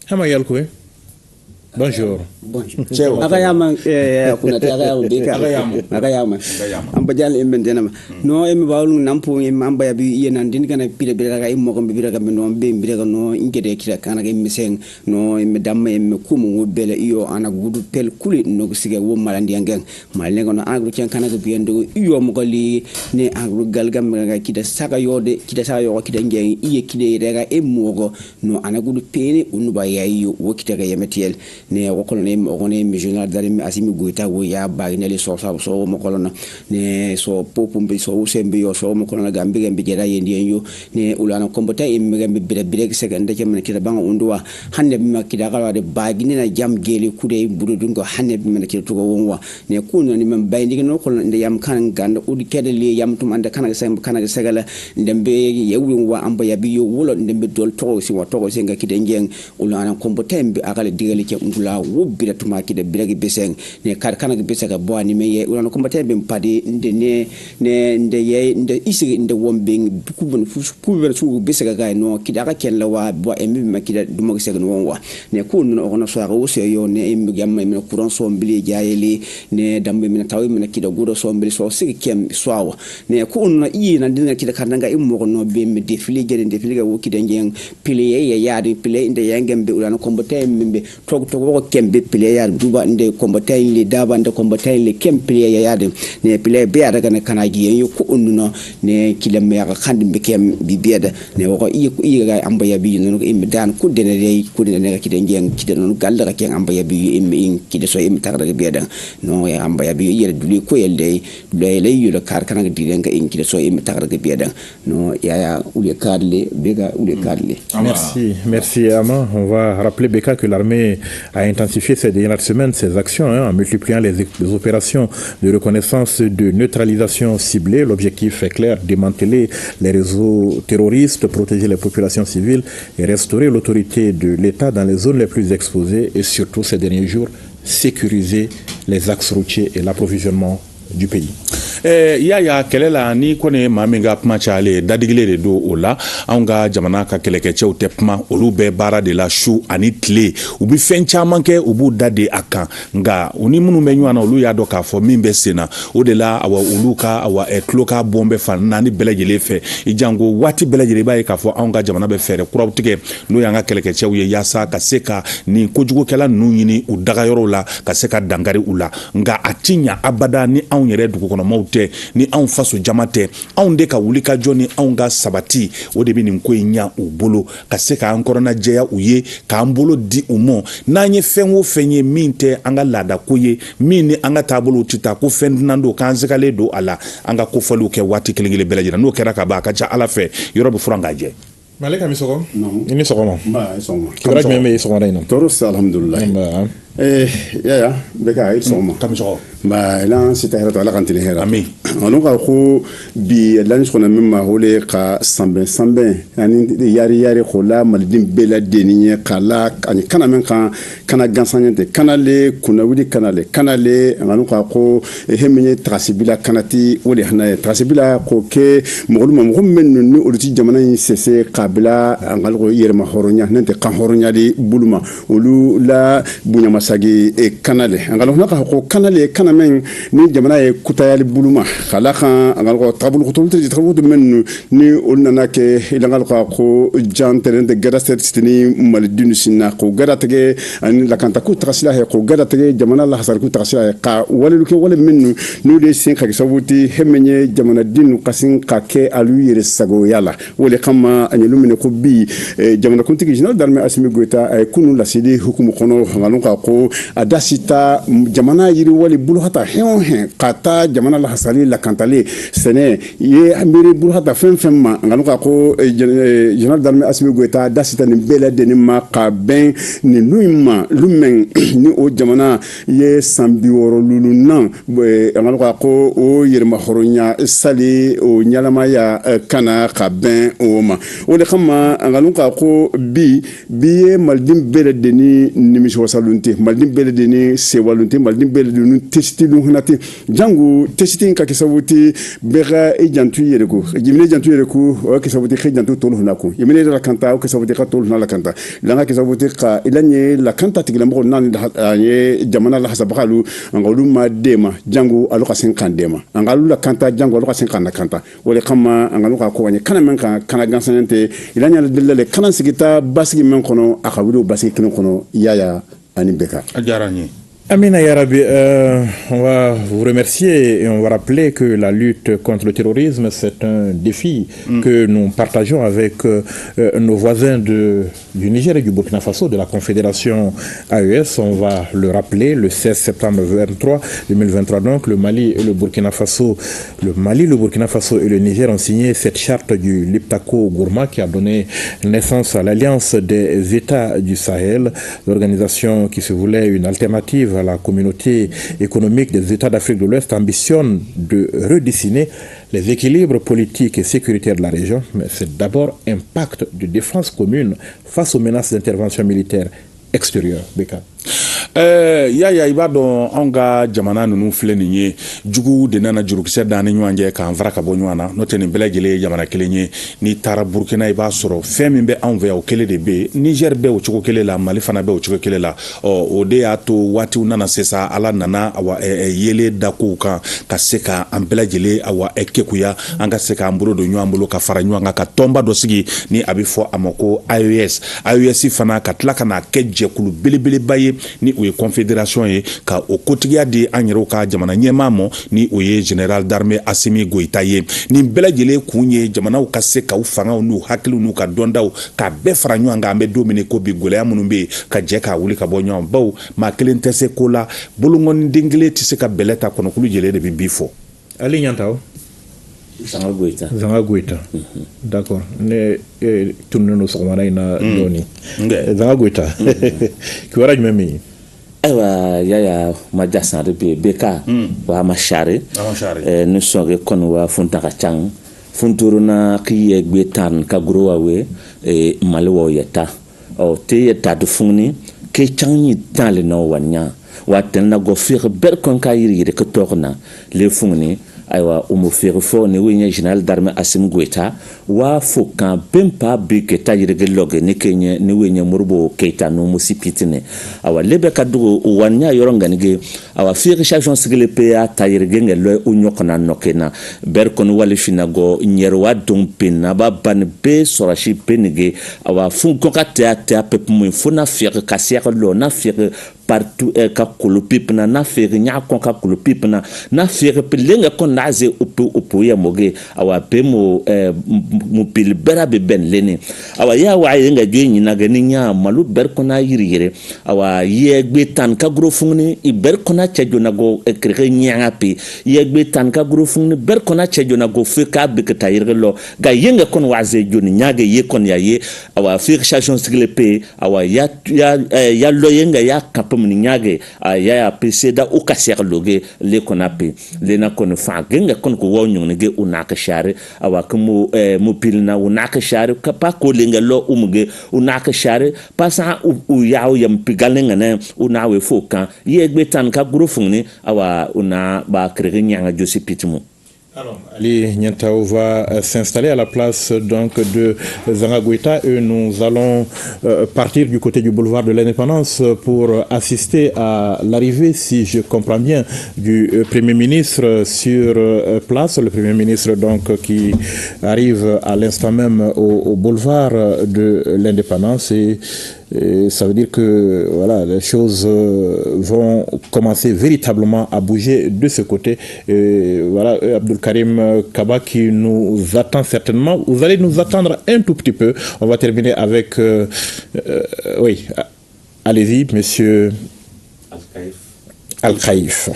Hama Yalkoué. Bonjour. Bonjour. Agayama kunati agayama beka agayama ambajal emben denama no embe bawlu nampo em ambaya bi yenan din kana pire pire ga immo ko bira ga no be bira ga no ingede kira kana ga miseng no em damma em kumu wo bele iyo ana gudu pel kuli no sige wo malandi angeng malengo no agru ken kana ga biendo iyo mo goli ne agru galgam ga kida saka yode kida saka yo kida ngeng iye kide rega emmo go no ana gudu pene unuba yayo wo kida ga yemetiel ne wokolo ne ogone mi général d'armée Assimi Goïta wo ya ba ne le so so so mo kolona ne so popumbe so usembe yo so mo kolona gambe gambe jera yendi yo ne ulana kombota e mi gambe bire bire segende ke men kida banga unduwa hanne bi makida ga de ba gine na jam gele kude budu dungo hanne bi men kida tugo wonwa ne kuno ni men bayndi no kolona nde yam kan ganda udi kede le yam tum anda kana sem kana segala ndembe yewwi wa amba yabi yo wolo ndembe dol to si wa to senga kide ngeng ulana kombota embe akale digale ke undula wo bira tuma kide biragi beseng ne kar kana besega bo anime ye ulana kombota embe padi nde ne ne nde ye nde isi nde wombing kubun kubun su besega ga no kida ka ken lawa bo embe makida dumo sega no wonwa ne kun no ono so ga so yo ne embe gamma me courant so mbili jayeli ne dambe me tawi me kida gudo so mbili so sigi kem soawa ne kun no i na dina kida kananga immo no be me defili gede defili ga wo kida ngeng pile ye yaade pile nde yangembe ulana kombota embe tog tog wo kembe pile yaade duba nde kombota le daba nde kombota le kem pile yaade ne pile be ada kana kana gi yo ko onno ne kila me ga khandi be kem bi bieda ne wo i i ga amba ya bi no e dan ku de ne ku de ne kida ngeng kida no galla ga ken amba ya bi e in kida so e tagra ga bieda no ya amba ya bi yele duli ko yelde duli le yo kar kana ga direnga in kida so e tagra ga bieda no ya ya ule karle bega ule karle. Merci, merci Ama. On va rappeler Beka que l'armée a intensifié ces dernières semaines ses actions en multipliant les opérations de reconnaissance de neutralisation ciblée. L'objectif est clair: démanteler les réseaux terroristes, protéger les populations civiles et restaurer l'autorité de l'État dans les zones les plus exposées et surtout ces derniers jours, sécuriser les axes routiers et l'approvisionnement du pays. Yaya kɛlɛ la ni kɔni maa min ka kuma cayalen dadigile de don o la. Anw ka jamana ka kɛlɛkɛcɛw tɛ kuma, olu bɛ baara de la su ani tile, u bɛ fɛn caman kɛ, u b'u da de a kan. Nka u ni minnu bɛ ɲɔgɔn na, olu y'a dɔn k'a fɔ min bɛ sen na, o de la awa olu ka awa tulo ka bɔn bɛ fan naani bɛɛ lajɛlen fɛ. I janko waati bɛɛ lajɛlen, i b'a ye k'a fɔ anw ka jamana bɛ fɛɛrɛ kuraw tigɛ, n'o y'an ka kɛlɛkɛcɛw ye, yaasa ka se ka nin kojugukɛla ninnu ɲini u dagayɔrɔw la, ka se ka dankari u la. Nka a ti ɲa abada ni anw yɛrɛ dugukɔnɔmaw tɛ, ni anw faso jama tɛ. Anw de ka wuli ka jɔ ni anw ka sabati, o de bɛ nin ko in ɲa u bolo, ka se k'an kɔrɔna jɛya u ye, k'an bolo di u ma. N'an ye fɛn o fɛn ye min tɛ an ka laadako ye, min ni an ka taabolow tɛ taa, ko fɛn dunan don, k'an sigalen don a la, an ka kofɔliw kɛ waati kelen kelen bɛɛ lajɛlen. N'o kɛra ka ban, a ka ca Ala fɛ, yɔrɔ bɛ furan k'a jɛ. Malika mi sɔgɔ? I ni sɔgɔma. Kibaruya jumɛn bɛ yen sɔgɔmada in na? Tɔɔrɔ tɛ, alhamdulilayi. Yaya bɛka i sɔgɔma kami sɔgɔ ba ilan sita hɛrɛ to ala kan tile hɛrɛ amin anu ka ko bi lani sɔgɔna min ma o le ka sanbɛn sanbɛn ani yari yari ko la maliden bɛɛ ladeni ye k'a la ani kana min kan kana gansan ɲɛ tɛ kana le kunnawuli kana le kana le anu ka ko he min ye tagasibila kana ti o de hana ye tagasibila k'o kɛ mɔgɔlu ma mɔgɔ minnu ni olu ti jamana in sese k'a bila an ka ko yɛrɛma hɔrɔnya n'o tɛ kan hɔrɔnya de bolo ma olu la bonyamasagi kana le an ka ka ko kana le kana men ni jamana ye kutayali bulu ma k'a la kan an ka taabolo ko tɛ taabolo minnu ni olu nana kɛ ilangal ka ko jan tɛrɛn tɛ gada sɛtini maliden sinna ko gada tigɛ ani lakanta ko tagasila ye ko gada tigɛ jamana lahasari ko tagasila ye ka walelu kɛ wale minnu n'u de sen ka kɛ sababu ti he min ye jamanaden ka sin ka kɛ alu yɛrɛ sagoya la. O de kama an ye minɛ ko bi jamanakuntigi général d'armée Assimi Goïta a ye kunun laseli hukumu kɔnɔ nkalon ka ko a da sita jamana yiriwali bolo hata hɛn o hɛn ka taa jamana lahasali lakantali sɛnɛ ye miiri bolo hata fɛn fɛn ma nkalon ka ko général d'armée Assimi Goïta da sita nin bɛɛ lajɛlen ma ka bɛn nin lu in ma lu min ni o jamana ye san 65nan nkalon ka ko o yɛrɛma hɔrɔnya sali o ɲɛnamaya kana ka bɛn o ma. O de kama nkalon ka ko bi bi ye maliden bɛɛ lajɛlen nimisiwasalon tɛ maliden bɛɛ lajɛlen sewalon tɛ maliden bɛɛ lajɛlen tesitilon hana tɛ jango tesiti ka kɛ sababu tɛ bɛɛ ka i janto i yɛrɛ ko jimine janto i yɛrɛ ko o kɛ sababu tɛ k'i janto tɔlu hana ko yimine yɛrɛ lakanta o kɛ sababu tɛ ka tɔlu hana lakanta langa kɛ sababu tɛ ka i la ɲɛ lakanta tigilamɔgɔ n'an ye jamana lahasabagalu nka olu ma den ma jango alu ka sen kan den ma nka alu lakanta jango alu ka sen kan lakanta. O de kama an ka ko ɲɛ kana min kan kana gansan tɛ i la ɲɛ delila kana sigita basigi min kɔnɔ a ka wuli o basigi kelen kɔnɔ yaya ani bɛka. A diyara n ye. Amina Yarabi, on va vous remercier et on va rappeler que la lutte contre le terrorisme, c'est un défi que nous partageons avec nos voisins du Niger et du Burkina Faso, de la Confédération AES. On va le rappeler, le 16 septembre 2023, donc, le Mali et le Burkina Faso, le Mali, le Burkina Faso et le Niger ont signé cette charte du Liptako Gourma qui a donné naissance à l'Alliance des États du Sahel, l'organisation qui se voulait une alternative à la communauté économique des États d'Afrique de l'Ouest, ambitionne de redessiner les équilibres politiques et sécuritaires de la région, mais c'est d'abord un pacte de défense commune face aux menaces d'intervention militaire extérieure. Beka. Yaya i b'a dɔn anw ka jamana ninnu filɛ nin ye jugu de nana jurukisɛ dan ni ɲɔgɔn cɛ k'an fara ka bɔ ɲɔgɔn na n'o tɛ nin bɛɛ lajɛlen ye jamana kelen ye. N'i taara Burukina i b'a sɔrɔ fɛn min bɛ anw fɛ yan o kelen de bɛ yen, Niger bɛ o cogo kelen la, Mali fana bɛ o cogo kelen la. Ɔ o de y'a to waatiw nana se sa Ala nana awa yelen da kow kan ka se ka an bɛɛ lajɛlen awa kekuya an ka se k'an bolo don ɲɔgɔn bolo ka fara ɲɔgɔn kan ka tɔnba dɔ sigi ni a bɛ fɔ a ma ko AES. AES fana ka tila ka n'a kɛ jɛkulu belebeleba ye ni o ye confédération ye ka o kotigiya di an yɛrɛw ka jamana ɲɛmaa ma ni o ye général d'armée Assimi Goïta ye. Nin bɛɛ lajɛlen kun ye jamanaw ka se k'u fangaw n'u hakiliw n'u ka dɔndaw k'a bɛɛ fara ɲɔgɔn kan. An bɛ don min ko bi gɛlɛya minnu bɛ yen ka jɛ k'a wuli ka bɔ ɲɔgɔn baw maa kelen tɛ se ko la bolokɔniden kelen tɛ se ka bɛlɛ ta kɔnɔkulu jɛlen de bɛ bi fɔ. Ali Ɲantaw. Zanga Goïta. Zanga Goïta. D'accord. Ne tununnen don sɔgɔmada in na dɔɔni. Zanga Goïta. Kibaruya jumɛn bɛ yen? Ayiwa yaya ma jasanre be beka wa ma share ni sɔnge kɔni wa funta ka can funturu na ki ye gbe tan ka goro wa we mali wa yeta ɔ te ye ta du fungni ke can yi tan le no wa nya wa ten na go fir ber kon ka yiri yiri ke tɔgɔ le fungni. Ayiwa o mo feere fɔ ni wo nye général d'armée Assimi Goïta wa fo kan bɛn pa bi keta yirige lɔge ni kenye ni wo nye Modibo Keita no musi pitine awa lebe ka dugu o wanya yɔrɔ nganige awa feere chajon sigile pe ya ta yirige nge lɔ o ɲɔkɔna nɔkena ber kɔni wali fina go nyɛrwa don pen na ba ban be sɔrɔsi penige awa fun kɔn ka tɛya tɛya pep mu fo na feere ka siyaka lɔ na feere partout ka kolo pipna na feere nya kɔn ka kolo pipna na feere pe lenga kɔn na ze opo opo ya moge awa pe mo mo pil bera be ben lene awa ya wa yenga jo nyina ga ni nya malu ber kɔn na yiri yere awa ye gbe tan ka gro fungni i ber kona che jona go krege nyanga pe yegbe tan ka gro fun ber kona che jona go fe ka be ka tayir lo ga yenga kon waze joni nyaage ye kon ya ye awa fe chachon sigle pe awa ya ya ya lo yenga ya kapum ni nyaage ya ya pc da o ka ser loge le kona pe le na kon fa genga kon ko wonyo ne ge unaka share awa kumo mo pilna unaka share ka pa ko lenga lo umuge unaka share pasa u yaw yam pigalenga ne una we fo kan yegbe tan ka gro fun ni awa una ba krege nyanga josipitimo. Alors, Ali Nientao va s'installer à la place donc de Zanga Goïta et nous allons partir du côté du boulevard de l'Indépendance pour assister à l'arrivée, si je comprends bien, du Premier ministre sur place. Le Premier ministre donc qui arrive à l'instant même au boulevard de l'Indépendance et ça veut dire que voilà, les choses vont commencer véritablement à bouger de ce côté. Et voilà, Abdul Karim Kaba qui nous attend certainement. Vous allez nous attendre un tout petit peu. On va terminer avec... oui, allez-y, monsieur Al-Khaïf.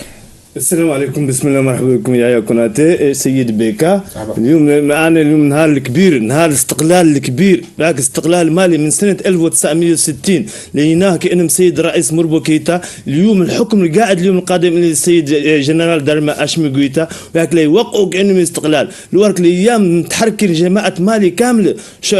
السلام عليكم بسم الله مرحبا بكم يا كوناتي سيد بيكا. اليوم معنا اليوم نهار الكبير، نهار الاستقلال الكبير، باك استقلال مالي من سنة 1960 لقيناه كأنه سيد رئيس موربو كيتا. اليوم الحكم القاعد اليوم القادم للسيد جنرال درما أشمي غويتا وياك لا يوقعوا كأنه استقلال. الورك الايام متحركين جماعة مالي كاملة،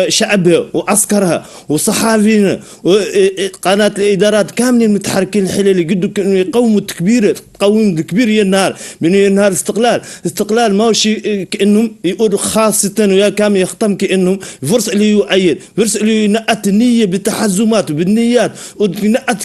شعبها وعسكرها وصحافينا وقناة الإدارات كاملين متحركين الحين اللي قدوا كأنه يقوموا التكبير، تقويم الكبير هي النهار من هي النهار استقلال. استقلال ماهوش كانهم يقولوا خاصة ويا كامل يختم كانهم فرصة اللي يؤيد، فرصة اللي ينقت النية بالتحزمات وبالنيات وينقت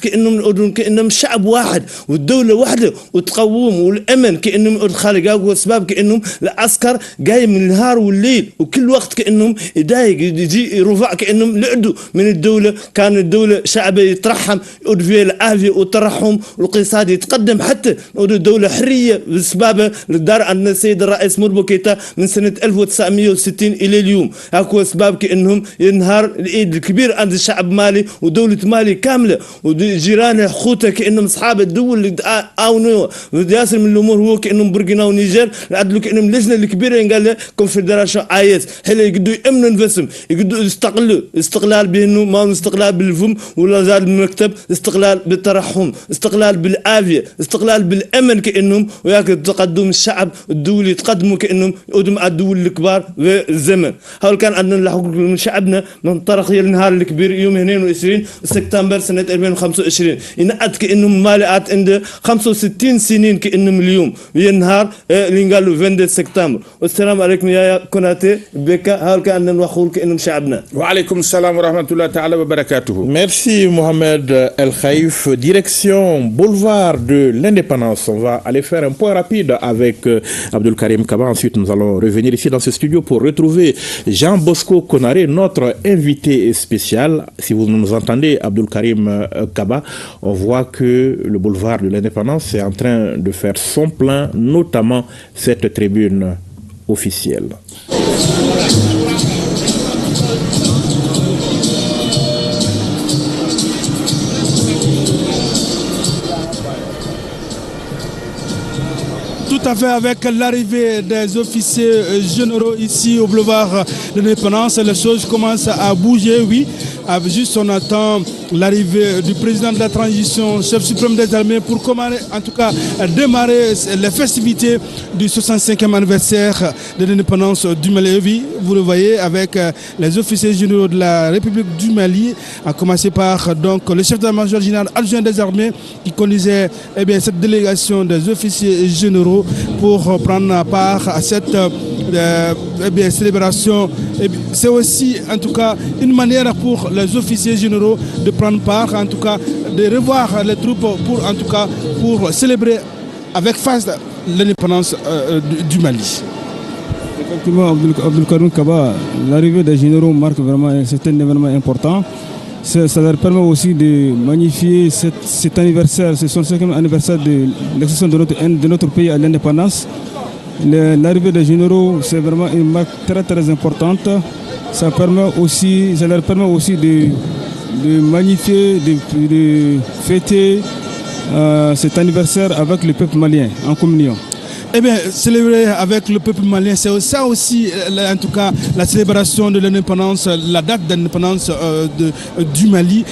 كانهم شعب واحد والدولة واحدة وتقوم والامن كانهم الخارج واسباب كانهم العسكر جاي من النهار والليل وكل وقت كانهم يضايق يجي يرفع كانهم لعدوا من الدولة. كان الدولة شعب يترحم يقول فيها العافية والترحم والاقتصاد يتقدم حتى الدولة حرية بسبب الدار عندنا السيد الرئيس موربو كيتا من سنة 1960 إلى اليوم. هاكو أسباب كأنهم ينهار العيد الكبير عند الشعب مالي ودولة مالي كاملة وجيرانه خوته كأنهم أصحاب الدول اللي عاونوا ياسر من الأمور هو كأنهم بوركينا ونيجر عدلوا كأنهم اللجنة الكبيرة قال confédération AES حين يقدوا يأمنوا نفسهم يقدوا يستقلوا استقلال بأنه ما استقلال بالفم ولا زال بالمكتب، استقلال بالترحم، استقلال بالعافية، استقلال بالأمن كأنهم وياك تقدم الشعب الدولي تقدموا كأنهم يقدم على الدول الكبار في الزمن. هاول كان عندنا الحقوق من شعبنا من طرق النهار الكبير يوم 22 سبتمبر سنة 2025 ينقد كأنهم مالئات عند 65 سنين كأنهم اليوم هي النهار اللي قالوا 22 سبتمبر. والسلام عليكم يا كوناتي بكا. هاول كان عندنا نوخول كأنهم شعبنا. وعليكم السلام ورحمة الله تعالى وبركاته. Merci Mohamed El Khaïf. Direction boulevard de l'Indépendance. On va aller faire un point rapide avec Abdul Karim Kaba. Ensuite, nous allons revenir ici dans ce studio pour retrouver Jean Bosco Konaré, notre invité spécial. Si vous nous entendez, Abdul Karim Kaba, on voit que le boulevard de l'Indépendance est en train de faire son plein, notamment cette tribune officielle. Tout à fait, avec l'arrivée des officiers généraux ici au boulevard de l'Indépendance, les choses commencent à bouger, oui. Juste on attend l'arrivée du président de la transition, chef suprême des armées, pour en tout cas démarrer les festivités du 65e anniversaire de l'indépendance du Mali. Oui, vous le voyez avec les officiers généraux de la République du Mali, à commencer par donc le chef d'état-major général adjoint des armées qui conduisait cette délégation des officiers généraux pour prendre part à cette célébration. C'est aussi en tout cas une manière pour les officiers généraux de prendre part, en tout cas de revoir les troupes pour en tout cas pour célébrer avec faste l'indépendance du Mali. Effectivement, Abdul Karim Kaba, l'arrivée des généraux marque vraiment un certain événement important. Ça leur permet aussi de magnifier cet anniversaire, ce 65e anniversaire de l'accession de notre pays à l'indépendance. L'arrivée des généraux, c'est vraiment une marque très très importante. Ça permet aussi, ça leur permet aussi de magnifier, de fêter cet anniversaire avec le peuple malien en communion. Eh bien, célébrer avec le peuple malien, c'est ça aussi, en tout cas, la célébration de l'indépendance, la date d'indépendance du Mali.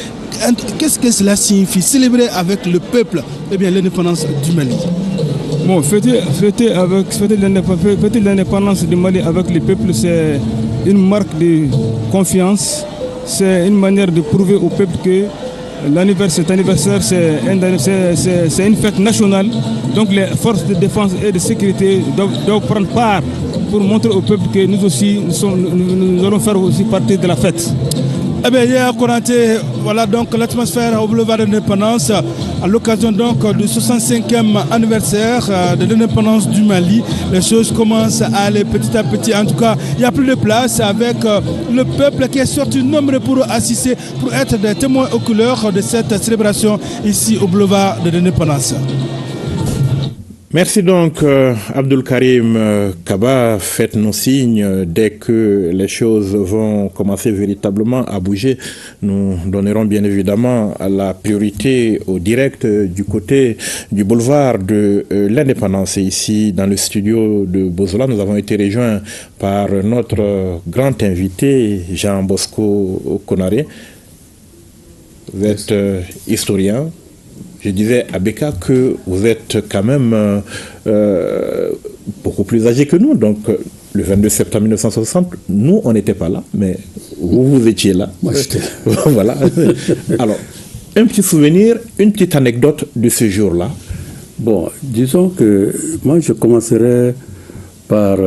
Qu'est-ce que cela signifie, célébrer avec le peuple, eh bien, l'indépendance du Mali? Bon, fêter l'indépendance du Mali avec le peuple, c'est une marque de confiance, c'est une manière de prouver au peuple que cet anniversaire, c'est une fête nationale. Donc les forces de défense et de sécurité doivent prendre part pour montrer au peuple que nous aussi, nous allons faire aussi partie de la fête. Eh bien, hier, Konaté, voilà donc l'atmosphère au boulevard de l'Indépendance à l'occasion donc du 65e anniversaire de l'indépendance du Mali. Les choses commencent à aller petit à petit. En tout cas, il n'y a plus de place avec le peuple qui est sorti nombreux pour assister, pour être des témoins oculaires de cette célébration ici au boulevard de l'Indépendance. Merci donc Abdul Karim Kaba. Faites-nous signe dès que les choses vont commencer véritablement à bouger. Nous donnerons bien évidemment la priorité au direct du côté du boulevard de l'Indépendance. Et ici, dans le studio de Bozola, nous avons été rejoints par notre grand invité, Jean Bosco Konaré. Vous êtes historien. Je disais à Beka que vous êtes quand même beaucoup plus âgé que nous. Donc, le 22 septembre 1960, nous, on n'était pas là, mais vous, vous étiez là. Moi, j'étais là. Voilà. Alors, un petit souvenir, une petite anecdote de ce jour-là. Bon, disons que moi, je commencerai par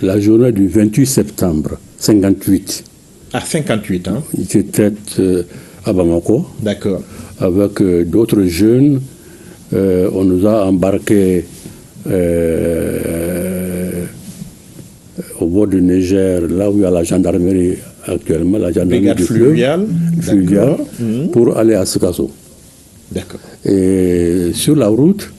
la journée du 28 septembre 1958. Ah, 58, hein. J'étais à Bamako. D'accord. Avec d'autres jeunes, on nous a embarqués au bord du Niger, là où il y a la gendarmerie actuellement, la gendarmerie du fluviale, pour aller à Sikasso. D'accord. Et sur la route,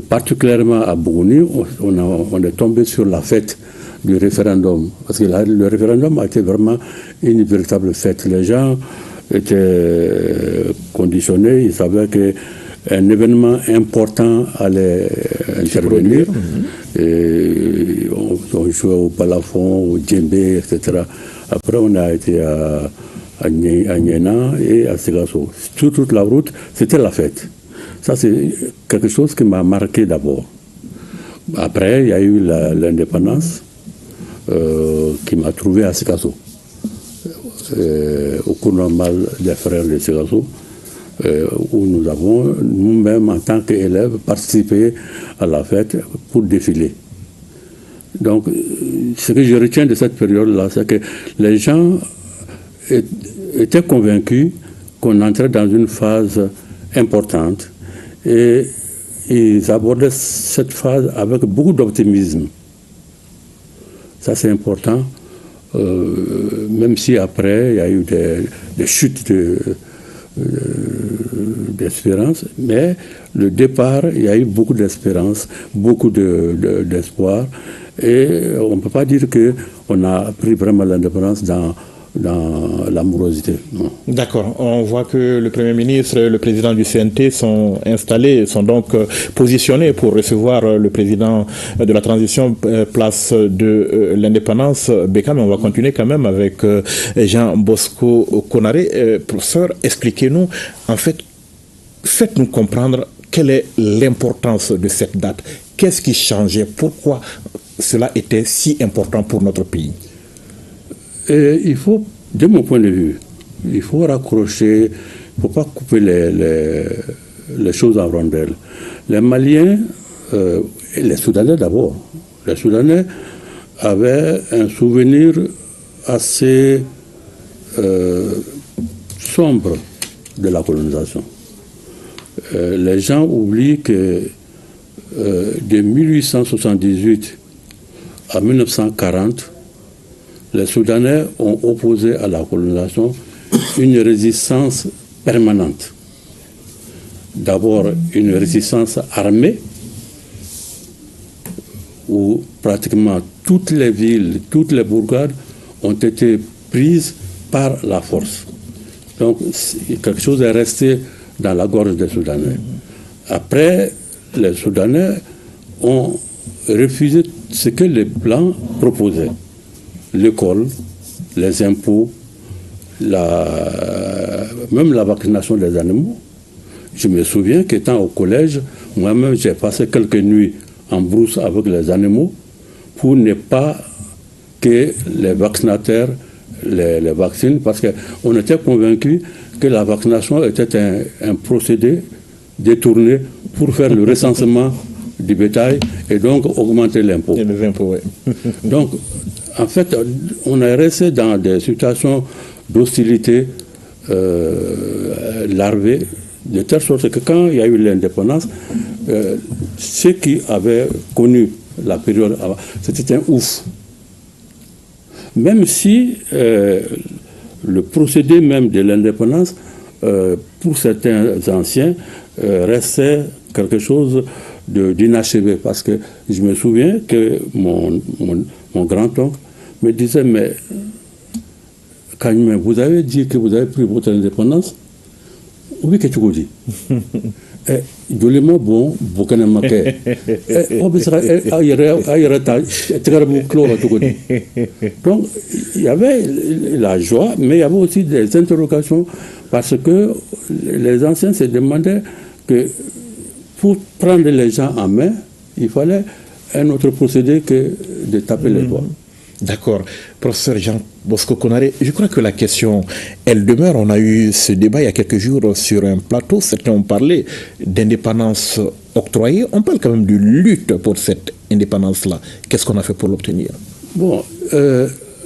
particulièrement à Bougouni, on est tombé sur la fête du référendum. Parce que le référendum a été vraiment une véritable fête. Les gens étaient conditionnés, ils savaient qu'un événement important allait intervenir. Et on jouait au balafon, au djembé, etc. Après, on a été à Niéna et à Sikasso. Toute la route, c'était la fête. Ça, c'est quelque chose qui m'a marqué d'abord. Après, il y a eu l'indépendance qui m'a trouvé à Sikasso. Au cours normal des frères de Sikasso, où nous avons nous-mêmes, en tant qu'élèves, participé à la fête pour défiler. Donc, ce que je retiens de cette période-là, c'est que les gens étaient convaincus qu'on entrait dans une phase importante et ils abordaient cette phase avec beaucoup d'optimisme. Ça, c'est important. Même si après, il y a eu des chutes d'espérance, mais le départ, il y a eu beaucoup d'espérance, beaucoup d'espoir, et on ne peut pas dire qu'on a pris vraiment l'indépendance dans l'amorosité. D'accord. On voit que le Premier ministre et le président du CNT sont installés, sont donc positionnés pour recevoir le président de la transition, place de l'indépendance, Beka. Mais on va continuer quand même avec Jean Bosco Konaré. Professeur, expliquez-nous, en fait, faites-nous comprendre quelle est l'importance de cette date. Qu'est-ce qui changeait? Pourquoi cela était si important pour notre pays? Et il faut, de mon point de vue, il faut raccrocher, il ne faut pas couper les choses en rondelles. Les Maliens, et les Soudanais d'abord, les Soudanais avaient un souvenir assez sombre de la colonisation. Les gens oublient que de 1878 à 1940, les Soudanais ont opposé à la colonisation une résistance permanente. D'abord, une résistance armée, où pratiquement toutes les villes, toutes les bourgades ont été prises par la force. Donc, quelque chose est resté dans la gorge des Soudanais. Après, les Soudanais ont refusé ce que les Blancs proposaient. L'école, les impôts, même la vaccination des animaux. Je me souviens qu'étant au collège, moi-même j'ai passé quelques nuits en brousse avec les animaux pour ne pas que les vaccinateurs les vaccinent, parce qu'on était convaincus que la vaccination était un procédé détourné pour faire le recensement du bétail et donc augmenter l'impôt. Et les impôts, oui. Donc, en fait, on est resté dans des situations d'hostilité larvée, de telle sorte que quand il y a eu l'indépendance, ceux qui avaient connu la période avant, c'était un ouf. Même si le procédé même de l'indépendance, pour certains anciens, restait quelque chose d'inachevé. Parce que je me souviens que mon grand-oncle me disait, mais quand vous avez dit que vous avez pris votre indépendance, oui, que tu dis. Joliment bon, beaucoup de maquet. Donc, il y avait la joie, mais il y avait aussi des interrogations, parce que les anciens se demandaient que pour prendre les gens en main, il fallait un autre procédé que de taper les doigts. D'accord. Professeur Jean Bosco Konaré, je crois que la question, elle demeure. On a eu ce débat il y a quelques jours sur un plateau. Certains ont parlé d'indépendance octroyée. On parle quand même de lutte pour cette indépendance-là. Qu'est-ce qu'on a fait pour l'obtenir? Bon,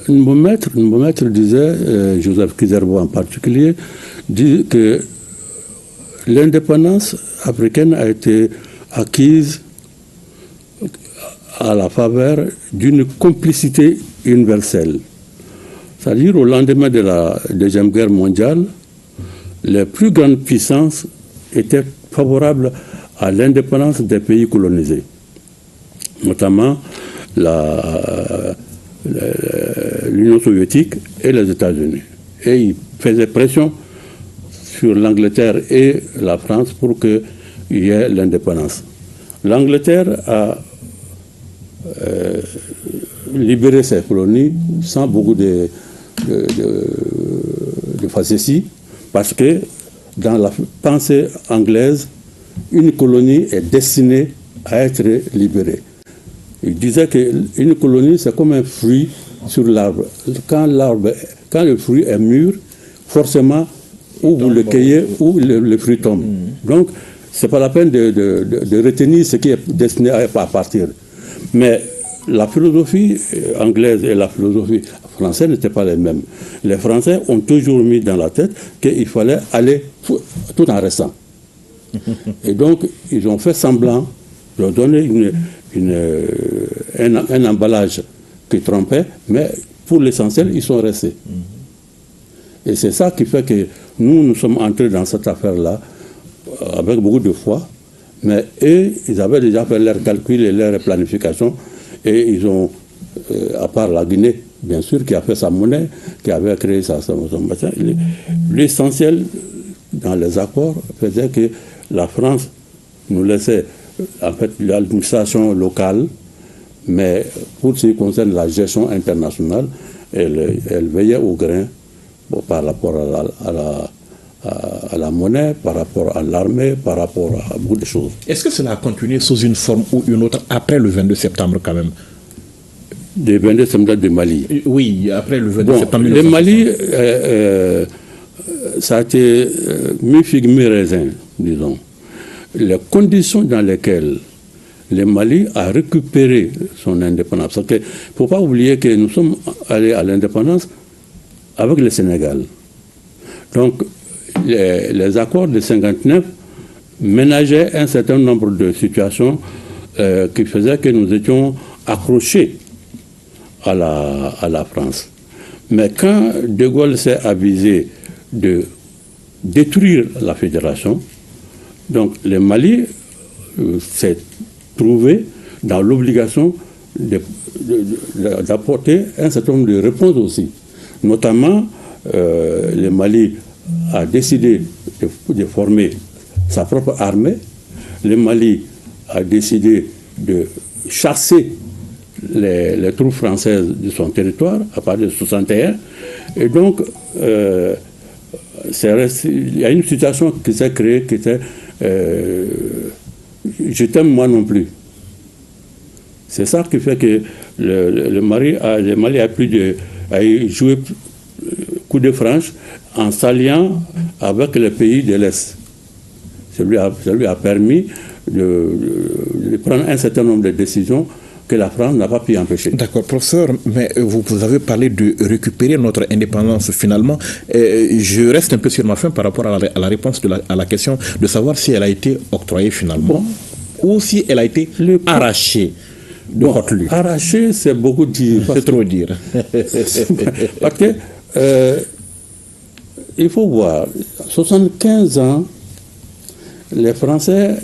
mon maître disait, Joseph Ki-Zerbo en particulier, dit que l'indépendance africaine a été acquise à la faveur d'une complicité universelle. C'est-à-dire au lendemain de la Deuxième Guerre mondiale, les plus grandes puissances étaient favorables à l'indépendance des pays colonisés, notamment l'Union soviétique et les États-Unis. Et ils faisaient pression sur l'Angleterre et la France pour qu'il y ait l'indépendance. L'Angleterre a libéré ses colonies sans beaucoup de facéties, parce que dans la pensée anglaise, une colonie est destinée à être libérée. Il disait qu'une colonie, c'est comme un fruit sur l'arbre. Quand le fruit est mûr, forcément, ou vous le cueillez, ou le fruit tombe. Donc, ce n'est pas la peine de retenir ce qui est destiné à partir. Mais la philosophie anglaise et la philosophie française n'étaient pas les mêmes. Les Français ont toujours mis dans la tête qu'il fallait aller tout en restant. Et donc, ils ont fait semblant de donner un emballage qui trompait, mais pour l'essentiel, ils sont restés. Et c'est ça qui fait que nous, nous sommes entrés dans cette affaire-là avec beaucoup de foi. Mais eux, ils avaient déjà fait leurs calculs et leur planification. Et ils ont, à part la Guinée, bien sûr, qui a fait sa monnaie, qui avait créé sa machin, l'essentiel dans les accords faisait que la France nous laissait, en fait, l'administration locale, mais pour ce qui concerne la gestion internationale, elle veillait au grain par rapport à la monnaie, par rapport à l'armée, par rapport à beaucoup de choses. Est-ce que cela a continué sous une forme ou une autre après le 22 septembre quand même? Le 22 septembre du Mali. Oui, après le 22 septembre. Le Mali, ça a été mi-figue, mi-raisin, disons. Les conditions dans lesquelles le Mali a récupéré son indépendance. Parce qu'il ne faut pas oublier que nous sommes allés à l'indépendance avec le Sénégal. Donc, les accords de 1959 ménageaient un certain nombre de situations qui faisaient que nous étions accrochés à la France. Mais quand De Gaulle s'est avisé de détruire la fédération, donc le Mali s'est trouvé dans l'obligation d'apporter un certain nombre de réponses aussi. Notamment, le Mali a décidé de former sa propre armée. Le Mali a décidé de chasser les troupes françaises de son territoire à partir de 1961. Et donc, il y a une situation qui s'est créée qui était je t'aime moi non plus. C'est ça qui fait que le Mali a joué coup de franche en s'alliant avec les pays de l'Est. Ça lui a permis de prendre un certain nombre de décisions que la France n'a pas pu empêcher. D'accord, professeur, mais vous avez parlé de récupérer notre indépendance finalement. Je reste un peu sur ma faim par rapport à la réponse à la question de savoir si elle a été octroyée finalement, bon, ou si elle a été arrachée. Bon, arrachée, c'est beaucoup dire. C'est trop dire. Parce que il faut voir, 75 ans, les Français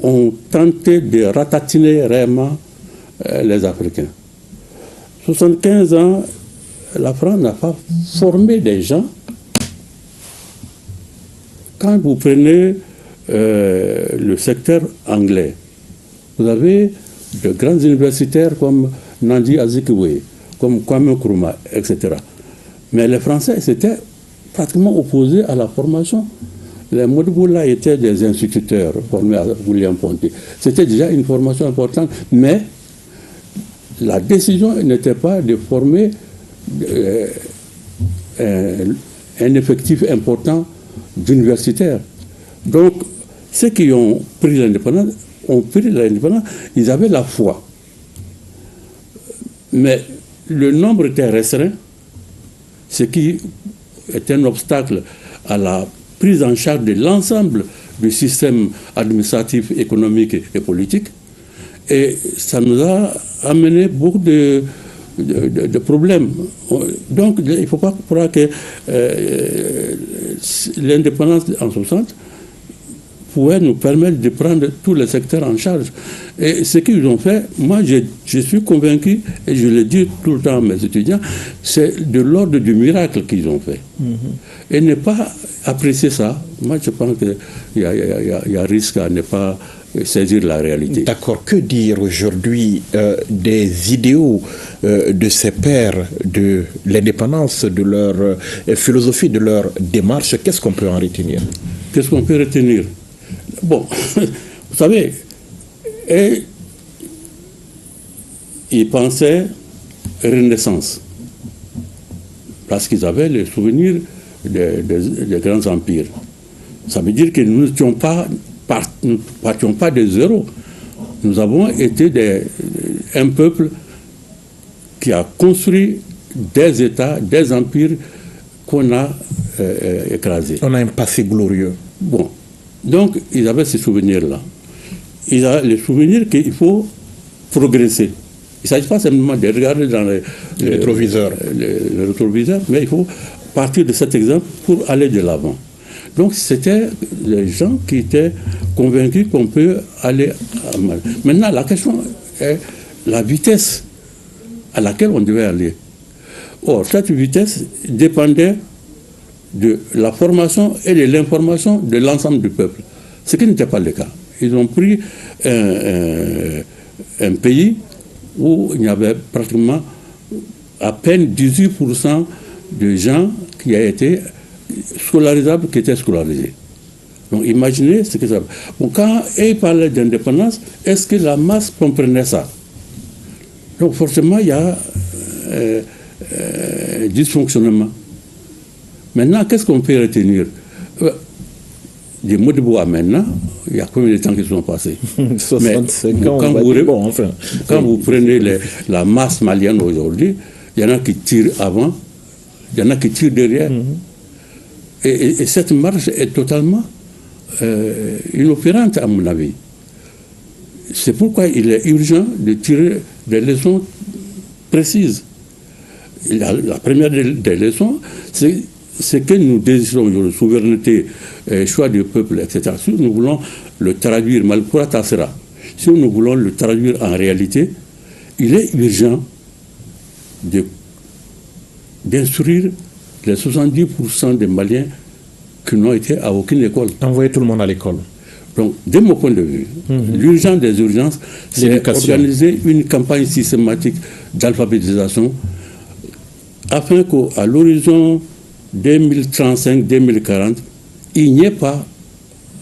ont tenté de ratatiner réellement les Africains. 75 ans, la France n'a pas formé des gens. Quand vous prenez le secteur anglais, vous avez de grands universitaires comme Nnamdi Azikiwe, comme Kwame Nkrumah, etc. Mais les Français s'étaient pratiquement opposés à la formation. Les Modiboula étaient des instituteurs formés à William Ponty. C'était déjà une formation importante, mais la décision n'était pas de former un effectif important d'universitaires. Donc, ceux qui ont pris l'indépendance, ils avaient la foi. Mais le nombre était restreint, ce qui est un obstacle à la prise en charge de l'ensemble du système administratif, économique et politique. Et ça nous a amené beaucoup de problèmes. Donc, il ne faut pas croire que l'indépendance en 60 pouvait nous permettre de prendre tous les secteurs en charge. Et ce qu'ils ont fait, moi je suis convaincu, et je le dis tout le temps à mes étudiants, c'est de l'ordre du miracle qu'ils ont fait. Mm-hmm. Et ne pas apprécier ça, moi je pense qu'il y a risque à ne pas saisir la réalité. D'accord. Que dire aujourd'hui des idéaux de ces pères, de l'indépendance, de leur philosophie, de leur démarche? Qu'est-ce qu'on peut en retenir? Qu'est-ce qu'on peut retenir? Bon, vous savez, et ils pensaient Renaissance, parce qu'ils avaient les souvenirs des grands empires. Ça veut dire que nous n'étions pas, nous ne partions pas de zéro. Nous avons été un peuple qui a construit des États, des empires qu'on a écrasés. On a un passé glorieux. Bon. Donc, ils avaient ces souvenirs-là. Ils avaient le souvenir qu'il faut progresser. Il ne s'agit pas simplement de regarder dans le rétroviseur. Le rétroviseur, mais il faut partir de cet exemple pour aller de l'avant. Donc, c'était les gens qui étaient convaincus qu'on peut aller à mal. Maintenant, la question est la vitesse à laquelle on devait aller. Or, cette vitesse dépendait de la formation et de l'information de l'ensemble du peuple, ce qui n'était pas le cas. Ils ont pris un pays où il y avait pratiquement à peine 18% de gens qui étaient scolarisables, qui étaient scolarisés. Donc imaginez ce que ça... Bon, quand ils parlaient d'indépendance, est-ce que la masse comprenait ça? Donc forcément, il y a dysfonctionnement. Maintenant, qu'est-ce qu'on peut retenir? Des Modibo à maintenant, il y a combien de temps qui sont passés? 65 ans, quand vous, enfin, quand vous prenez la masse malienne aujourd'hui, il y en a qui tirent avant, il y en a qui tirent derrière. Mm-hmm. Et cette marche est totalement inopérante, à mon avis. C'est pourquoi il est urgent de tirer des leçons précises. La première des leçons, c'est ce que nous désirons aujourd'hui, souveraineté, choix du peuple, etc. Si nous voulons le traduire, Malkoura Tassera, si nous voulons le traduire en réalité, il est urgent d'instruire les 70% des Maliens qui n'ont été à aucune école. Envoyer tout le monde à l'école. Donc, de mon point de vue, l'urgence des urgences, c'est organiser une campagne systématique d'alphabétisation afin qu'à l'horizon 2035-2040, il n'y ait pas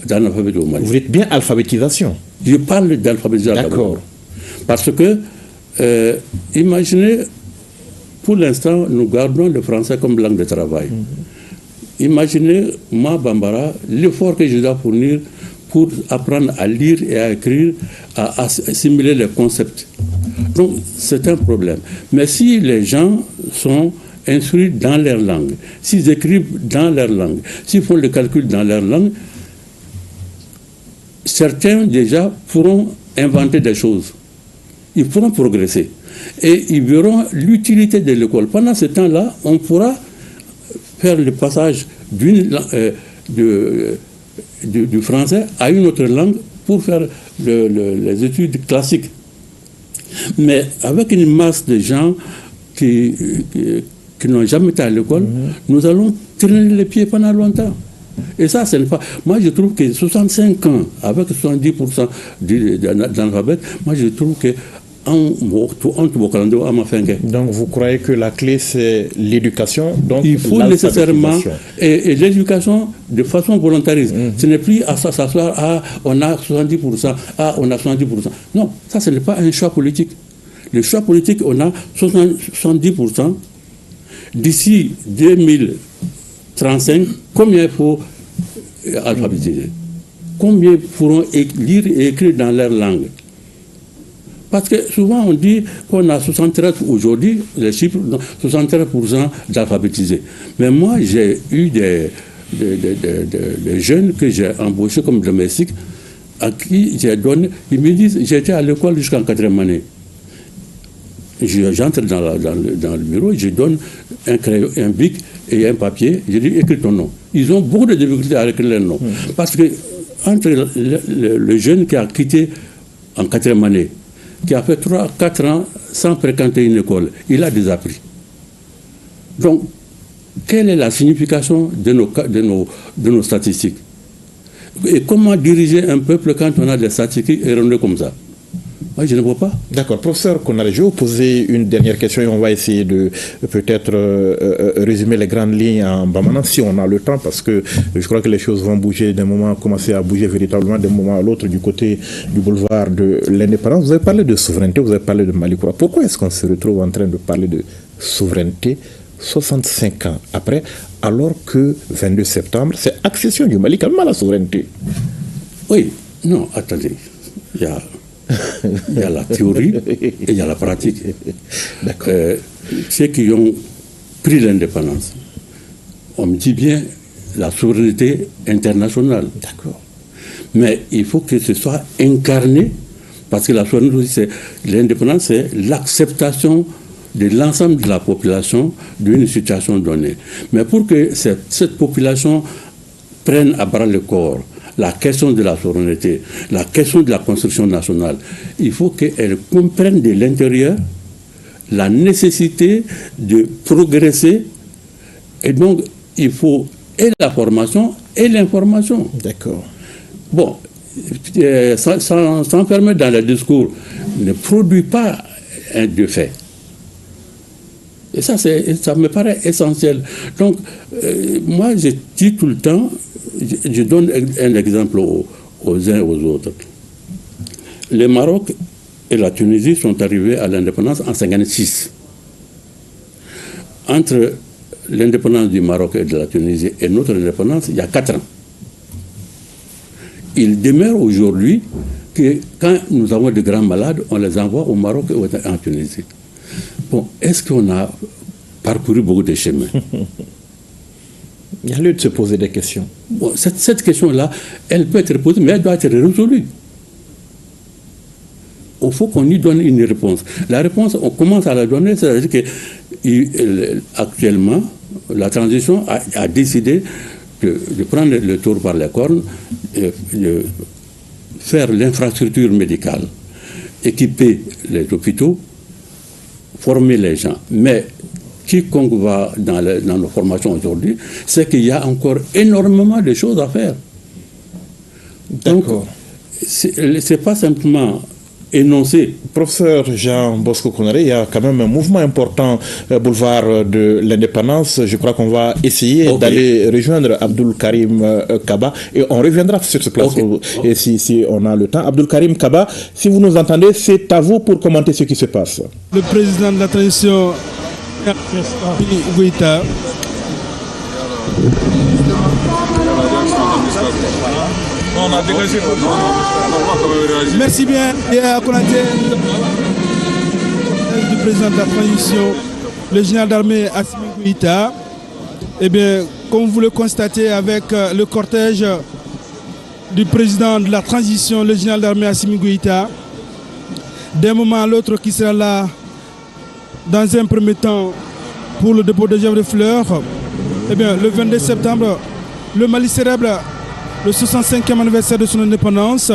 d'analphabète au Mali. Vous dites bien alphabétisation. Je parle d'alphabétisation. D'accord. Parce que, imaginez, pour l'instant, nous gardons le français comme langue de travail. Imaginez, moi, Bambara, l'effort que je dois fournir pour apprendre à lire et à écrire, à assimiler les concepts. Donc, c'est un problème. Mais si les gens sont instruits dans leur langue, s'ils écrivent dans leur langue, s'ils font le calcul dans leur langue, certains déjà pourront inventer des choses. Ils pourront progresser. Et ils verront l'utilité de l'école. Pendant ce temps-là, on pourra faire le passage du français à une autre langue pour faire les études classiques. Mais avec une masse de gens qui n'ont jamais été à l'école, nous allons traîner les pieds pendant longtemps. Et ça, ce n'est pas... Moi, je trouve que 65 ans, avec 70% d'analphabètes, moi, je trouve que... Donc, vous croyez que la clé, c'est l'éducation? Donc il faut nécessairement... Et l'éducation de façon volontariste. Ce n'est plus à s'asseoir, ah, on a 70%, ah, on a 70%. Non, ça, ce n'est pas un choix politique. Le choix politique, on a 70%. D'ici 2035, combien il faut alphabétiser? Combien pourront lire et écrire dans leur langue? Parce que souvent on dit qu'on a 73 aujourd'hui, les chiffres, 73% d'alphabétisés. Mais moi j'ai eu des jeunes que j'ai embauchés comme domestiques, à qui j'ai donné, ils me disent, j'étais à l'école jusqu'en 4e année. J'entre dans le bureau, je donne un crayon, un bic et un papier, je dis écris ton nom. Ils ont beaucoup de difficultés à écrire leur nom. Parce que entre le jeune qui a quitté en 4e année, qui a fait 3, 4 ans sans fréquenter une école, il a des appris. Donc, quelle est la signification de nos statistiques? Et comment diriger un peuple quand on a des statistiques erronées comme ça? Moi, je ne vois pas. D'accord. Professeur Konaré, je vais vous poser une dernière question et on va essayer de peut-être résumer les grandes lignes en bamanan, si on a le temps, parce que je crois que les choses vont bouger d'un moment, commencer à bouger véritablement d'un moment à l'autre du côté du boulevard de l'Indépendance. Vous avez parlé de souveraineté, vous avez parlé de Mali Koura. Pourquoi est-ce qu'on se retrouve en train de parler de souveraineté 65 ans après, alors que 22 septembre, c'est accession du Mali quand même à la souveraineté? Oui. Non, attendez. Il y a la théorie et il y a la pratique. Ceux qui ont pris l'indépendance, on me dit bien la souveraineté internationale. D'accord. Mais il faut que ce soit incarné, parce que la souveraineté, c'est l'indépendance, c'est l'acceptation de l'ensemble de la population d'une situation donnée. Mais pour que cette population prenne à bras le corps la question de la souveraineté, la question de la construction nationale, il faut qu'elle comprenne de l'intérieur la nécessité de progresser. Et donc, il faut et la formation et l'information. D'accord. Bon, s'enfermer dans le discours ne produit pas un de fait. Et ça, ça me paraît essentiel. Donc, moi, je dis tout le temps, je donne un exemple aux uns et aux autres. Le Maroc et la Tunisie sont arrivés à l'indépendance en 1956. Entre l'indépendance du Maroc et de la Tunisie et notre indépendance, il y a 4 ans. Il demeure aujourd'hui que quand nous avons de grands malades, on les envoie au Maroc et en Tunisie. Bon, est-ce qu'on a parcouru beaucoup de chemins? Il y a lieu de se poser des questions. Bon, cette question-là, elle peut être posée, mais elle doit être résolue. Il faut qu'on y donne une réponse. La réponse, on commence à la donner, c'est-à-dire qu'actuellement, la transition a décidé de prendre le tour par les cornes, de faire l'infrastructure médicale, équiper les hôpitaux, former les gens. Mais Quiconque va dans nos formations aujourd'hui, c'est qu'il y a encore énormément de choses à faire. Donc, c'est pas simplement énoncé. Professeur Jean Bosco Konaré, il y a quand même un mouvement important boulevard de l'Indépendance. Je crois qu'on va essayer d'aller rejoindre Abdoul Karim Kaba et on reviendra sur ce plateau et si on a le temps. Abdoul Karim Kaba, si vous nous entendez, c'est à vous pour commenter ce qui se passe. Le président de la transition, Goïta. Merci bien. Et à Konaté, du président de la transition, le général d'armée Assimi Goïta. Eh bien, comme vous le constatez avec le cortège du président de la transition, le général d'armée Assimi Goïta, d'un moment à l'autre qui sera là dans un premier temps pour le dépôt de gerbes de fleurs. Eh bien, le 22 septembre, le Mali célèbre le 65e anniversaire de son indépendance,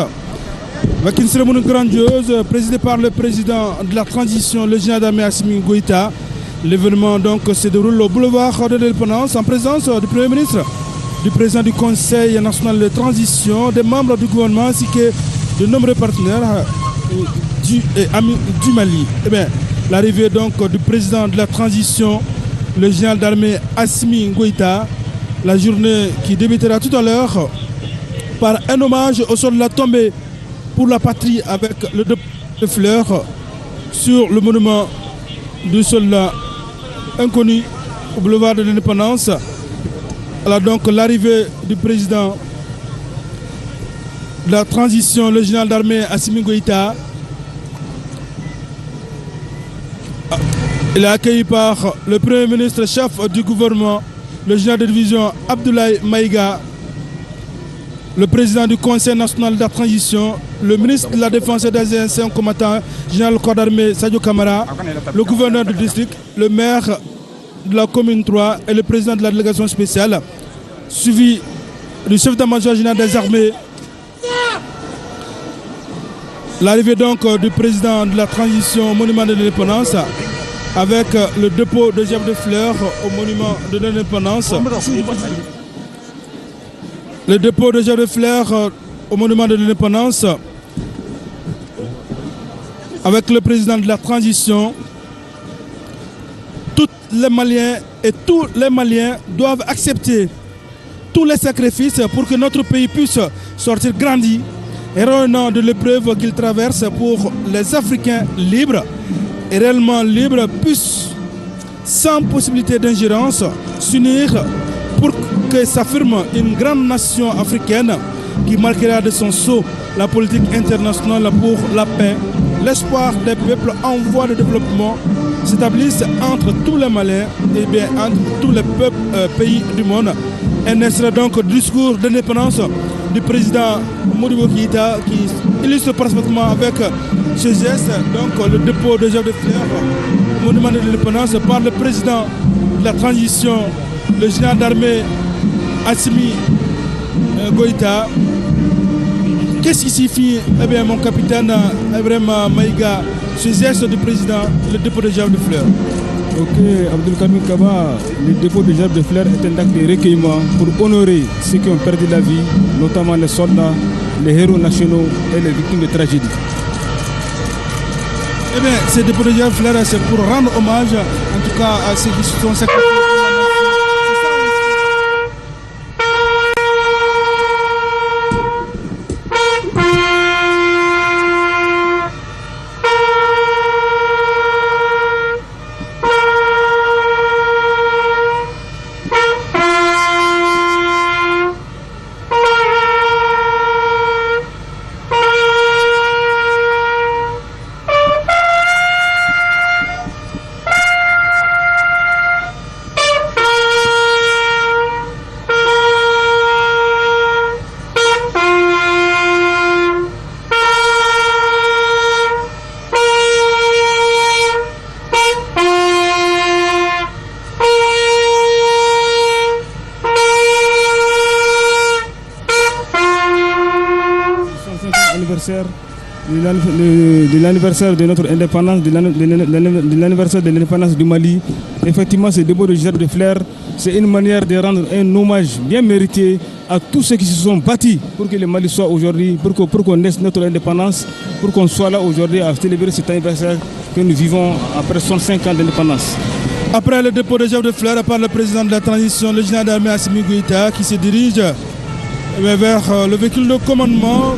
avec une cérémonie grandiose présidée par le président de la transition, le général d'armée Assimi Goïta. L'événement donc se déroule au boulevard de l'Indépendance en présence du Premier ministre, du président du Conseil national de transition, des membres du gouvernement ainsi que de nombreux partenaires du Mali. Eh bien, l'arrivée donc du président de la transition, le général d'armée Assimi Goïta, la journée qui débutera tout à l'heure par un hommage au soldat tombé pour la patrie avec le dépôt de fleurs sur le monument du soldat inconnu au boulevard de l'Indépendance. Alors donc l'arrivée du président de la transition, le général d'armée Assimi Goïta, il est accueilli par le Premier ministre chef du gouvernement, le général de division Abdoulaye Maïga, le président du Conseil national de la transition, le ministre de la Défense et des anciens combattants, général corps d'armée Sadio Kamara, le gouverneur du district, le maire de la commune 3 et le président de la délégation spéciale, suivi du chef d'état-major général des armées. L'arrivée donc du président de la transition au monument de l'Indépendance, avec le dépôt de gerbes de fleurs au monument de l'Indépendance. Le dépôt de gerbes de fleurs au monument de l'Indépendance avec le président de la transition. Toutes les Maliens et tous les Maliens doivent accepter tous les sacrifices pour que notre pays puisse sortir grandi et rayonnant de l'épreuve qu'il traverse pour les Africains libres et réellement libres puissent, sans possibilité d'ingérence, s'unir pour que s'affirme une grande nation africaine qui marquera de son sceau la politique internationale pour la paix, l'espoir des peuples en voie de développement s'établisse entre tous les Maliens et bien entre tous les peuples, pays du monde. Un extrait donc du discours d'indépendance du président Modibo Keïta qui illustre parfaitement avec ce geste, donc le dépôt de gerbes de fleurs au monument de l'Indépendance par le président de la transition, le général d'armée Assimi Goïta. Qu'est-ce qui signifie, eh bien, mon capitaine Ibrahim Maïga, ce geste du président, le dépôt de gerbes de fleurs? Ok, Abdoul Karim Kaba, le dépôt de gerbes de fleurs est un acte de recueillement pour honorer ceux qui ont perdu la vie, notamment les soldats, les héros nationaux et les victimes de tragédies. Eh bien, ce dépôt de gerbes de fleurs, c'est pour rendre hommage, en tout cas, à ceux qui se sont sacrifiés. de l'anniversaire de notre indépendance, de l'anniversaire de l'indépendance du Mali. Effectivement, ce dépôt de gerbes de fleurs, c'est une manière de rendre un hommage bien mérité à tous ceux qui se sont battus pour que le Mali soit aujourd'hui, pour qu'on ait notre indépendance, pour qu'on soit là aujourd'hui à célébrer cet anniversaire que nous vivons après 65 ans d'indépendance. Après le dépôt de gerbes de fleurs par le président de la transition, le général d'armée Assimi Goïta, qui se dirige vers le véhicule de commandement,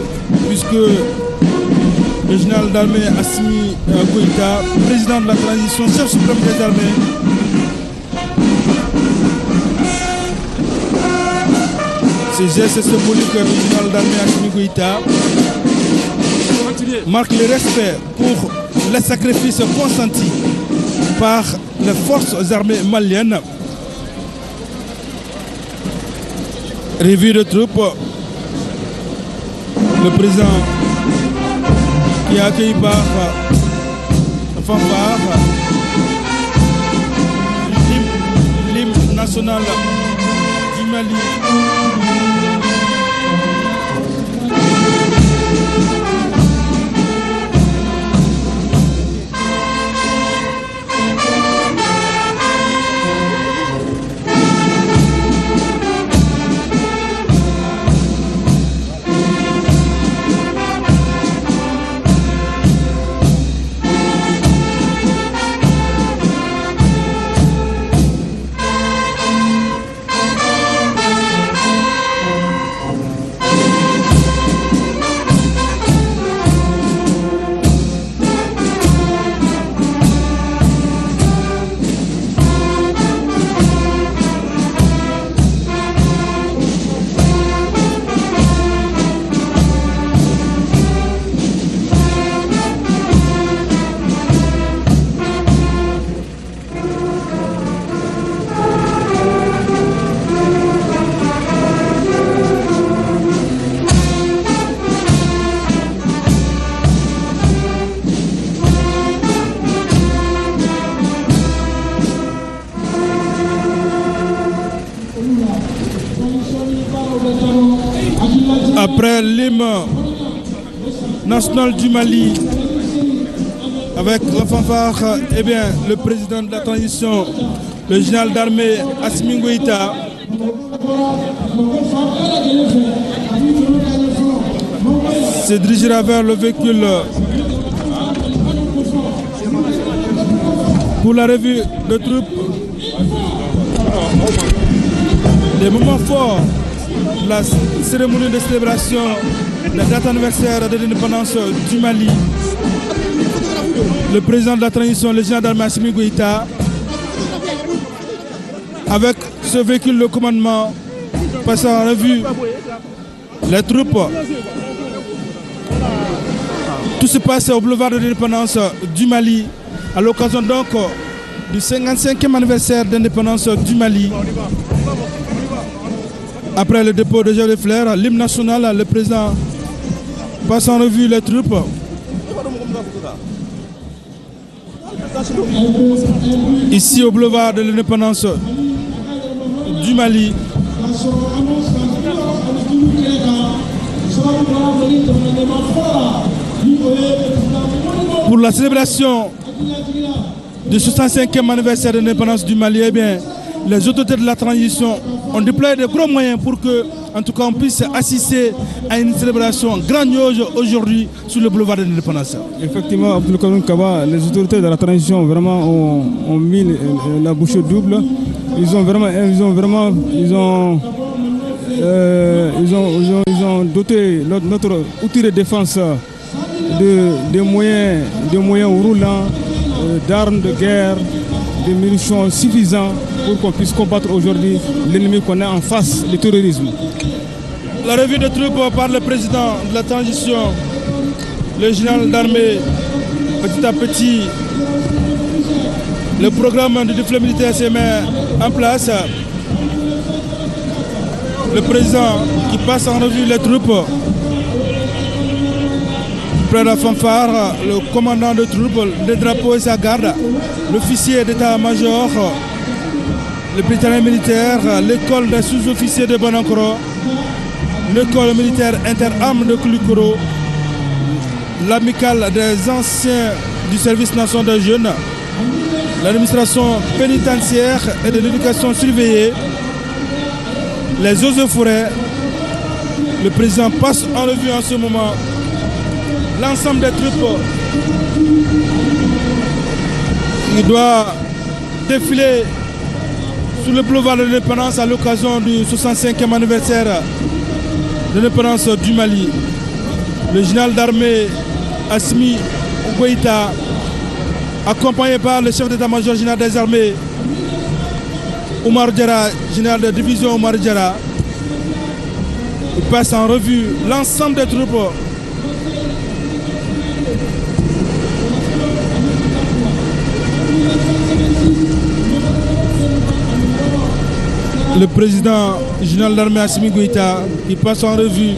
puisque le général d'armée Assimi Goïta, président de la transition, chef suprême des armées, ce geste symbolique du général d'armée Assimi Goïta marque le respect pour les sacrifices consentis par les forces armées maliennes. Revue de troupes, le président qui est accueilli par fanfare, l'hymne national du Mali. Après l'hymne national du Mali, avec la fanfare, eh bien, le président de la transition, le général d'armée Assimi Goïta, se dirigera vers le véhicule pour la revue de troupes. Les moments forts de la cérémonie de célébration de la date anniversaire de l'indépendance du Mali. Le président de la transition, le général d'armée Assimi Goïta, avec ce véhicule de commandement, passant en revue les troupes. Tout se passe au boulevard de l'indépendance du Mali, à l'occasion donc du 55e anniversaire d'indépendance du Mali. Après le dépôt de gerbes de fleurs, l'hymne national, le président passe en revue les troupes. Ici au boulevard de l'indépendance du Mali. Pour la célébration du 65e anniversaire de l'indépendance du Mali, eh bien, les autorités de la transition ont déployé de gros moyens pour que, en tout cas, on puisse assister à une célébration grandiose aujourd'hui sur le boulevard de l'indépendance. Effectivement, Abdul Karim Kaba, les autorités de la transition vraiment ont mis la bouche double. Ils ont doté notre outil de défense de moyens roulants, d'armes de guerre, de munitions suffisantes pour qu'on puisse combattre aujourd'hui l'ennemi qu'on a en face, le terrorisme. La revue de troupes par le président de la transition, le général d'armée, petit à petit, le programme de défilé militaire s'est mis en place. Le président qui passe en revue les troupes, près de la fanfare, le commandant de troupes, le drapeau et sa garde, l'officier d'état-major, le pétrin militaire, l'école des sous-officiers de Banankoro, l'école militaire interarmes de Koulikoro, l'amicale des anciens du service national des jeunes, l'administration pénitentiaire et de l'éducation surveillée, les eaux et forêts. Le président passe en revue en ce moment l'ensemble des troupes. Il doit défiler sur le boulevard de l'indépendance à l'occasion du 65e anniversaire de l'indépendance du Mali. Le général d'armée Assimi Goïta, accompagné par le chef d'état-major général des armées Oumar Diarra, général de division Oumar Diarra, il passe en revue l'ensemble des troupes. Le président général d'armée Assimi Goïta, il passe en revue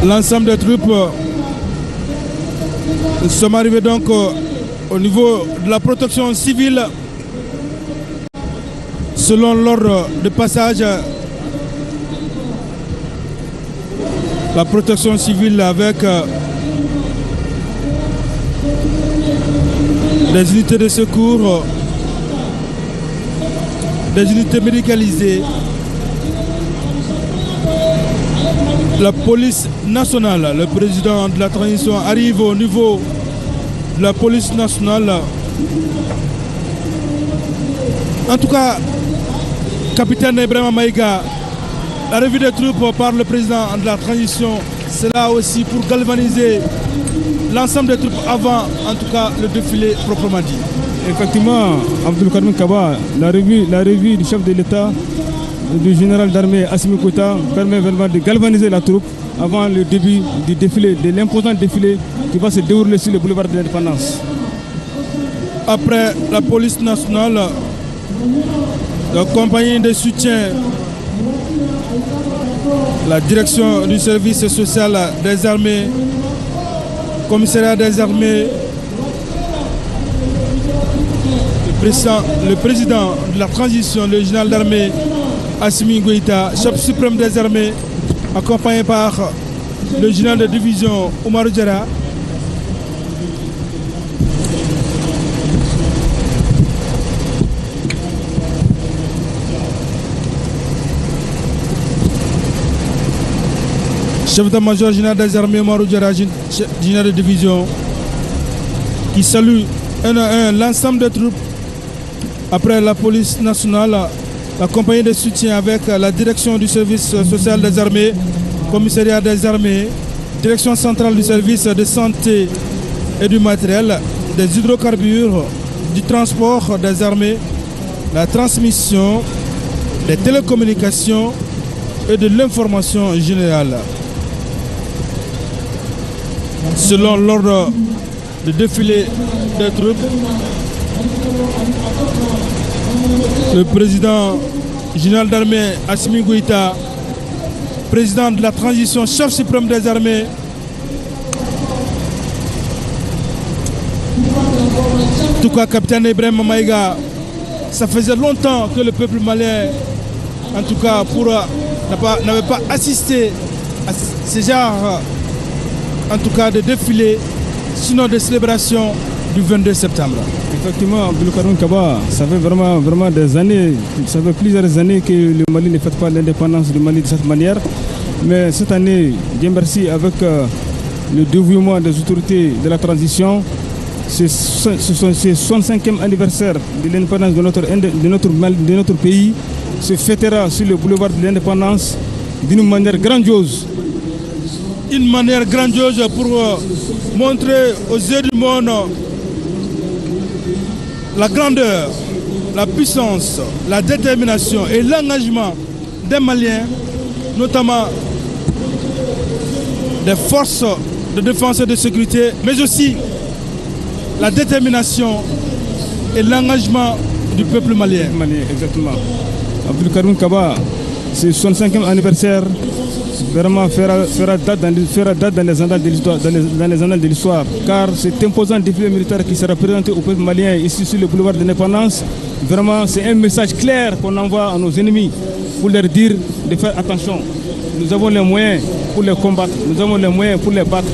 l'ensemble des troupes. Nous sommes arrivés donc au niveau de la protection civile. Selon l'ordre de passage, la protection civile avec des unités de secours, des unités médicalisées, la police nationale. Le président de la transition arrive au niveau de la police nationale. En tout cas, capitaine Ibrahima Maïga, la revue des troupes par le président de la transition, c'est là aussi pour galvaniser l'ensemble des troupes avant, en tout cas, le défilé proprement dit. Effectivement, Abdul Karim Kaba, la revue du chef de l'État, du général d'armée Assimi Goïta, permet vraiment de galvaniser la troupe avant le début du défilé, de l'imposant défilé qui va se dérouler sur le boulevard de l'Indépendance. Après la police nationale, la compagnie de soutien, la direction du service social des armées, commissariat des armées, le président de la transition, le général d'armée Assimi Goïta, chef suprême des armées, accompagné par le général de division Oumar Diarra. Chef d'état-major général des armées Oumar Diarra, général de division, qui salue un à un l'ensemble des troupes. Après la police nationale, la compagnie de soutien avec la direction du service social des armées, commissariat des armées, direction centrale du service de santé et du matériel, des hydrocarbures, du transport des armées, la transmission, des télécommunications et de l'information générale. Selon l'ordre de défilé des troupes, le président général d'armée Assimi Goïta, président de la transition, chef suprême des armées, en tout cas capitaine Ibrahima Maïga, ça faisait longtemps que le peuple malien, en tout cas, n'avait pas assisté à ce genre, en tout cas, de défilé, sinon de célébration du 22 septembre. Effectivement, Abdul Karim Kaba, ça fait vraiment des années, ça fait plusieurs années que le Mali ne fête pas l'indépendance du Mali de cette manière. Mais cette année, Dieu merci, avec le dévouement des autorités de la transition, ce 65e anniversaire de l'indépendance de notre pays se fêtera sur le boulevard de l'indépendance d'une manière grandiose. Une manière grandiose pour montrer aux yeux du monde la grandeur, la puissance, la détermination et l'engagement des Maliens, notamment des forces de défense et de sécurité, mais aussi la détermination et l'engagement du peuple malien. Exactement. Abdul Karim Kaba, ce 65e anniversaire vraiment fera date dans les annales de l'histoire, dans les annales de l'histoire, car cet imposant défilé militaire qui sera présenté au peuple malien ici sur le boulevard de l'Indépendance, vraiment c'est un message clair qu'on envoie à nos ennemis pour leur dire de faire attention. Nous avons les moyens pour les combattre, nous avons les moyens pour les battre.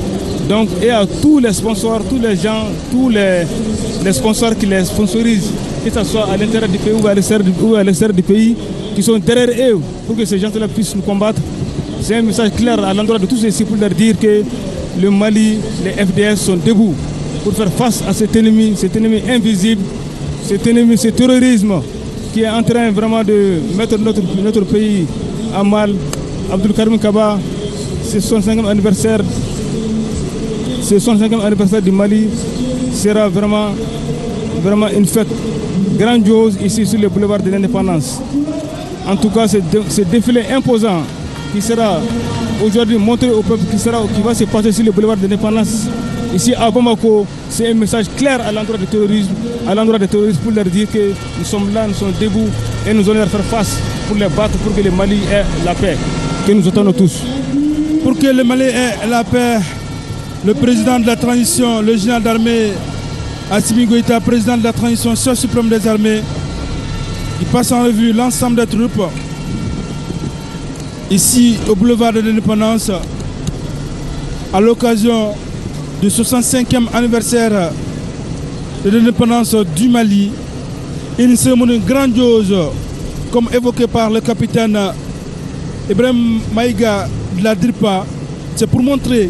Donc, et à tous les sponsors, tous les gens, tous les sponsors qui les sponsorisent, que ce soit à l'intérieur du pays ou à l'extérieur du pays, qui sont derrière eux pour que ces gens-là puissent nous combattre. C'est un message clair à l'endroit de tous ceux-ci pour leur dire que le Mali, les FDS sont debout pour faire face à cet ennemi invisible, cet ennemi, ce terrorisme qui est en train vraiment de mettre notre pays à mal. Abdul Karim Kaba, c'est son 65e anniversaire. Ce 65e anniversaire du Mali sera vraiment, vraiment une fête grandiose ici sur le boulevard de l'Indépendance. En tout cas, ce défilé imposant qui sera aujourd'hui montré au peuple, qui va se passer sur le boulevard de l'Indépendance ici à Bamako, c'est un message clair à l'endroit du terrorisme, à l'endroit des terroristes pour leur dire que nous sommes là, nous sommes debout et nous allons leur faire face pour les battre, pour que le Mali ait la paix, que nous attendons tous. Pour que le Mali ait la paix, le président de la transition, le général d'armée Assimi Goïta, président de la transition, chef suprême des armées, il passe en revue l'ensemble des troupes ici au boulevard de l'Indépendance à l'occasion du 65e anniversaire de l'indépendance du Mali. Une cérémonie grandiose comme évoqué par le capitaine Ibrahim Maïga de la DIRPA. C'est pour montrer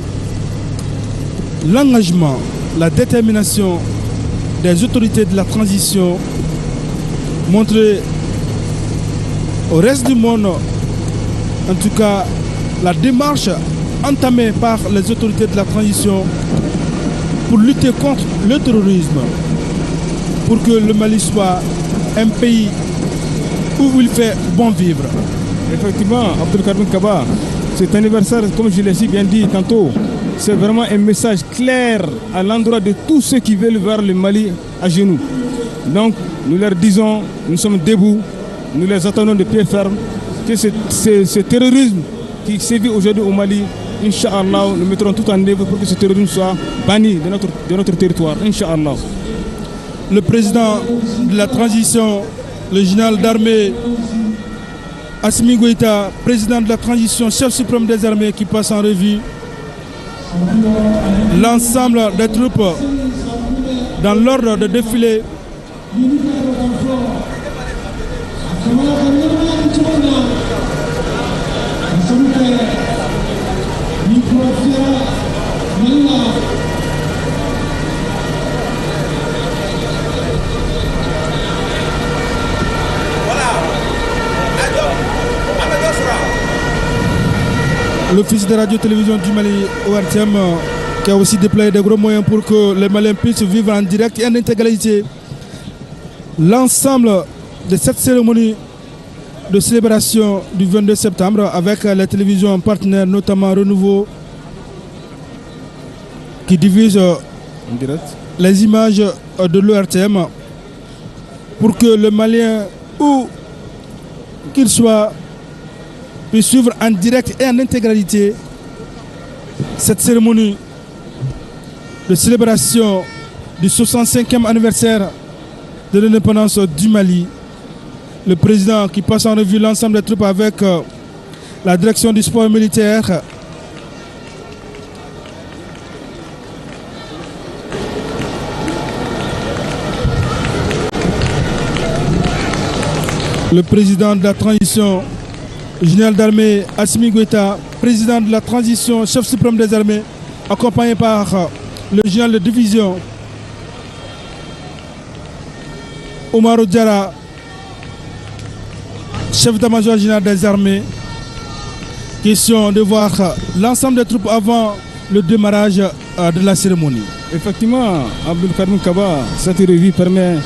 l'engagement, la détermination des autorités de la transition, montrer au reste du monde, en tout cas, la démarche entamée par les autorités de la transition pour lutter contre le terrorisme, pour que le Mali soit un pays où il fait bon vivre. Effectivement, Abdul Karim Kaba, cet anniversaire, comme je l'ai si bien dit tantôt, c'est vraiment un message clair à l'endroit de tous ceux qui veulent voir le Mali à genoux. Donc, nous leur disons, nous sommes debout, nous les attendons de pied ferme, que ce terrorisme qui sévit aujourd'hui au Mali, Inch'Allah, nous mettrons tout en œuvre pour que ce terrorisme soit banni de notre territoire, Inch'Allah. Le président de la transition, le général d'armée Assimi Goïta, président de la transition, chef suprême des armées, qui passe en revue l'ensemble des troupes dans l'ordre de défilé. L'Office de radio-télévision du Mali, ORTM, qui a aussi déployé des gros moyens pour que les Maliens puissent vivre en direct et en intégralité l'ensemble de cette cérémonie de célébration du 22 septembre avec les télévisions partenaires, notamment Renouveau, qui diffuse les images de l'ORTM pour que le Malien, où qu'il soit, puisse suivre en direct et en intégralité cette cérémonie de célébration du 65e anniversaire de l'indépendance du Mali. Le président qui passe en revue l'ensemble des troupes avec la direction du sport militaire. Le président de la transition, général d'armée Assimi Goïta, président de la transition, chef suprême des armées, accompagné par le général de division Oumar Diarra, chef d'état-major général des armées. Question de voir l'ensemble des troupes avant le démarrage de la cérémonie. Effectivement, Abdul Karim Kaba, cette revue permet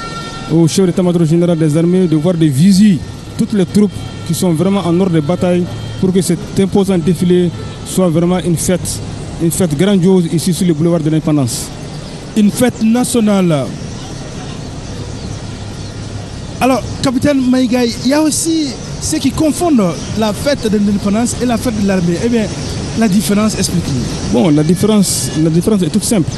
au chef d'état-major général des armées de voir de visu toutes les troupes qui sont vraiment en ordre de bataille pour que cet imposant défilé soit vraiment une fête grandiose ici sur le boulevard de l'Indépendance. Une fête nationale. Alors, capitaine Maïga, il y a aussi ceux qui confondent la fête de l'indépendance et la fête de l'armée. Eh bien, la différence, explique-nous. Bon, la différence est toute simple.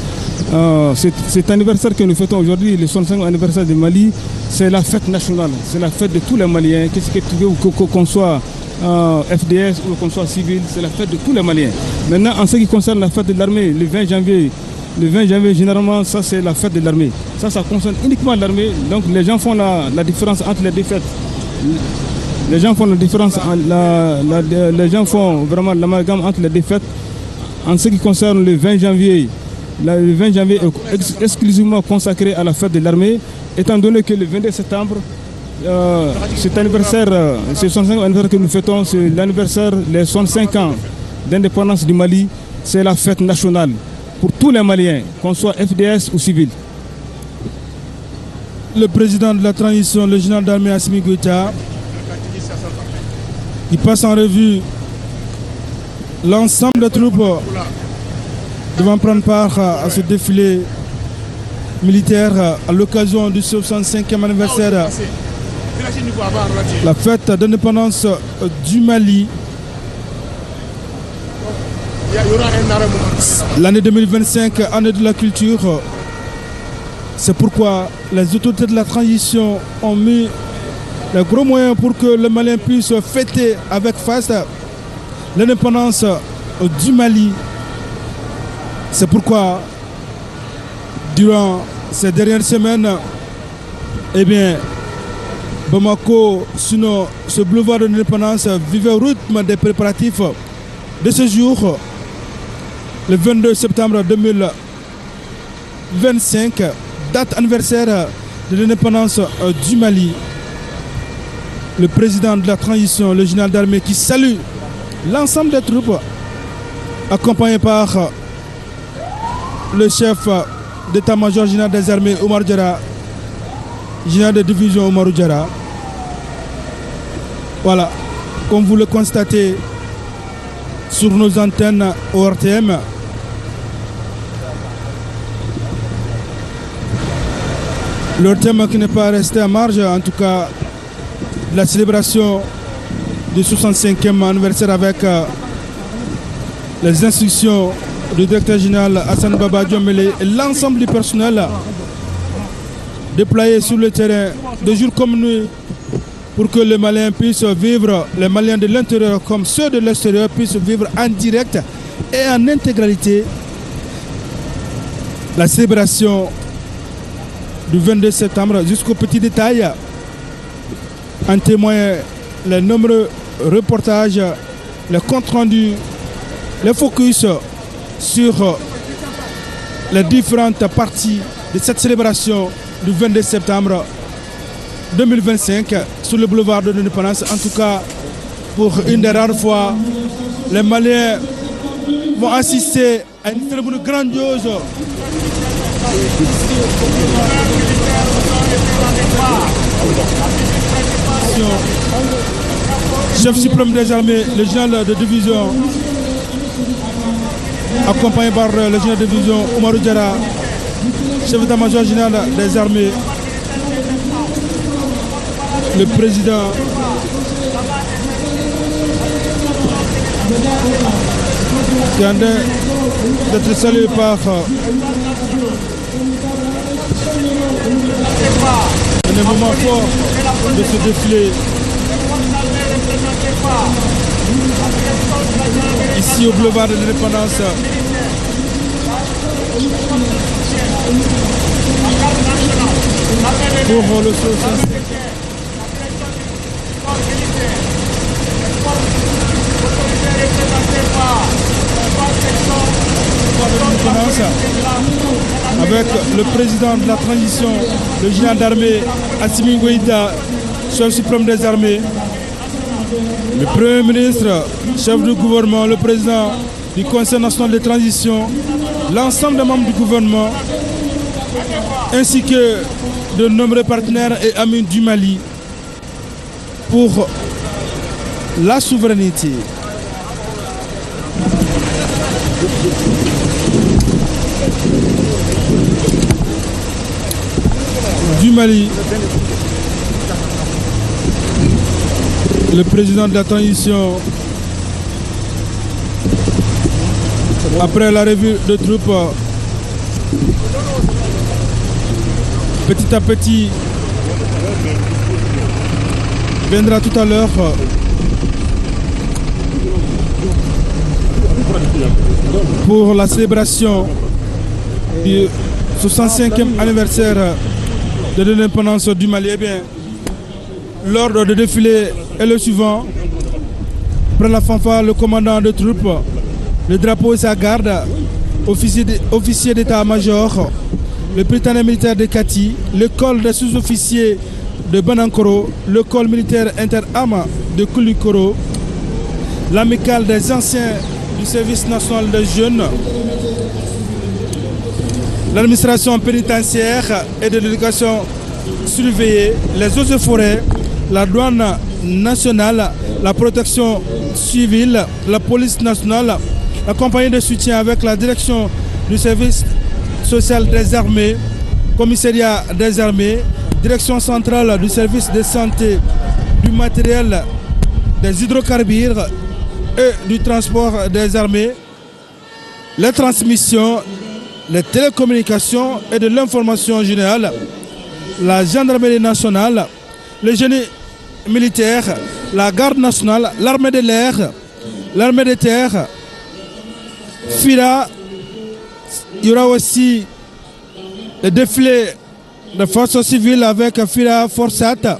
Cet anniversaire que nous fêtons aujourd'hui, le 65e anniversaire du Mali, c'est la fête nationale, c'est la fête de tous les Maliens, qu'est-ce que tu veux, qu'on soit FDS ou qu'on soit civil, c'est la fête de tous les Maliens. Maintenant, en ce qui concerne la fête de l'armée, le 20 janvier, le 20 janvier, généralement, ça c'est la fête de l'armée. Ça concerne uniquement l'armée. Donc les gens font la différence entre les deux fêtes. Les gens font la différence, les gens font vraiment l'amalgame entre les deux fêtes. En ce qui concerne le 20 janvier, le 20 janvier est exclusivement consacré à la fête de l'armée, étant donné que le 22 septembre, cet anniversaire, ce 65e anniversaire que nous fêtons, c'est l'anniversaire des 65 ans d'indépendance du Mali, c'est la fête nationale pour tous les Maliens, qu'on soit FDS ou civil. Le président de la transition, le général d'armée Assimi Goïta, il passe en revue l'ensemble des troupes devant prendre part à ce défilé militaire à l'occasion du 65e anniversaire, la fête d'indépendance du Mali. L'année 2025, année de la culture. C'est pourquoi les autorités de la transition ont mis les gros moyens pour que le Malien puisse fêter avec faste l'indépendance du Mali. C'est pourquoi, durant ces dernières semaines, eh bien, Bamako, sinon ce boulevard de l'indépendance, vivait au rythme des préparatifs de ce jour, le 22 septembre 2025, date anniversaire de l'indépendance du Mali. Le président de la transition, le général d'armée, qui salue l'ensemble des troupes, accompagné par le chef d'état-major général des armées, Omar Diarra, général de division Omar Diarra. Voilà, comme vous le constatez sur nos antennes ORTM, l'ORTM qui n'est pas resté à marge, en tout cas, de la célébration du 65e anniversaire avec les instructions du directeur général Hassan Baba Diombele et l'ensemble du personnel déployé sur le terrain de jour comme nuit pour que les Maliens puissent vivre, les Maliens de l'intérieur comme ceux de l'extérieur puissent vivre en direct et en intégralité la célébration du 22 septembre jusqu'au petit détail. En témoignent les nombreux reportages, les comptes rendus, les focus sur les différentes parties de cette célébration du 22 septembre 2025 sur le boulevard de l'Indépendance. En tout cas, pour une des rares fois, les Maliens vont assister à une cérémonie grandiose. Chef suprême des armées, le général de division, accompagné par le général de division Oumarou Diarra, chef d'état-major général des armées, le président qui est en train d'être salué par un moment fort de ce défilé ici au boulevard de l'Indépendance. Pour le 65. Avec le président de la transition, le général d'armée Assimi Goïta, chef suprême des armées, le Premier ministre, chef du gouvernement, le président du Conseil national de transition, l'ensemble des membres du gouvernement, ainsi que de nombreux partenaires et amis du Mali pour la souveraineté. Du Mali. Le président de la transition, après la revue de troupes, petit à petit, viendra tout à l'heure pour la célébration du 65e anniversaire de l'indépendance du Mali. Eh bien, l'ordre de défilé est le suivant. Après la fanfare, le commandant de troupes, le drapeau et sa garde, officier d'état-major, le prytanée militaire de Kati, l'école des sous-officiers de Banankoro, l'école militaire inter-armes de Koulikoro, l'amicale des anciens du service national des jeunes, l'administration pénitentiaire et de l'éducation surveillée, les eaux et forêts, la douane nationale, la protection civile, la police nationale, la compagnie de soutien avec la direction du service social des armées, commissariat des armées, direction centrale du service de santé, du matériel, des hydrocarbures et du transport des armées, les transmissions, les télécommunications et de l'information générale, la gendarmerie nationale, le génie militaire, la garde nationale, l'armée de l'air, l'armée de terre, FIRA. Il y aura aussi le défilé de forces civiles avec FIRA Forsat,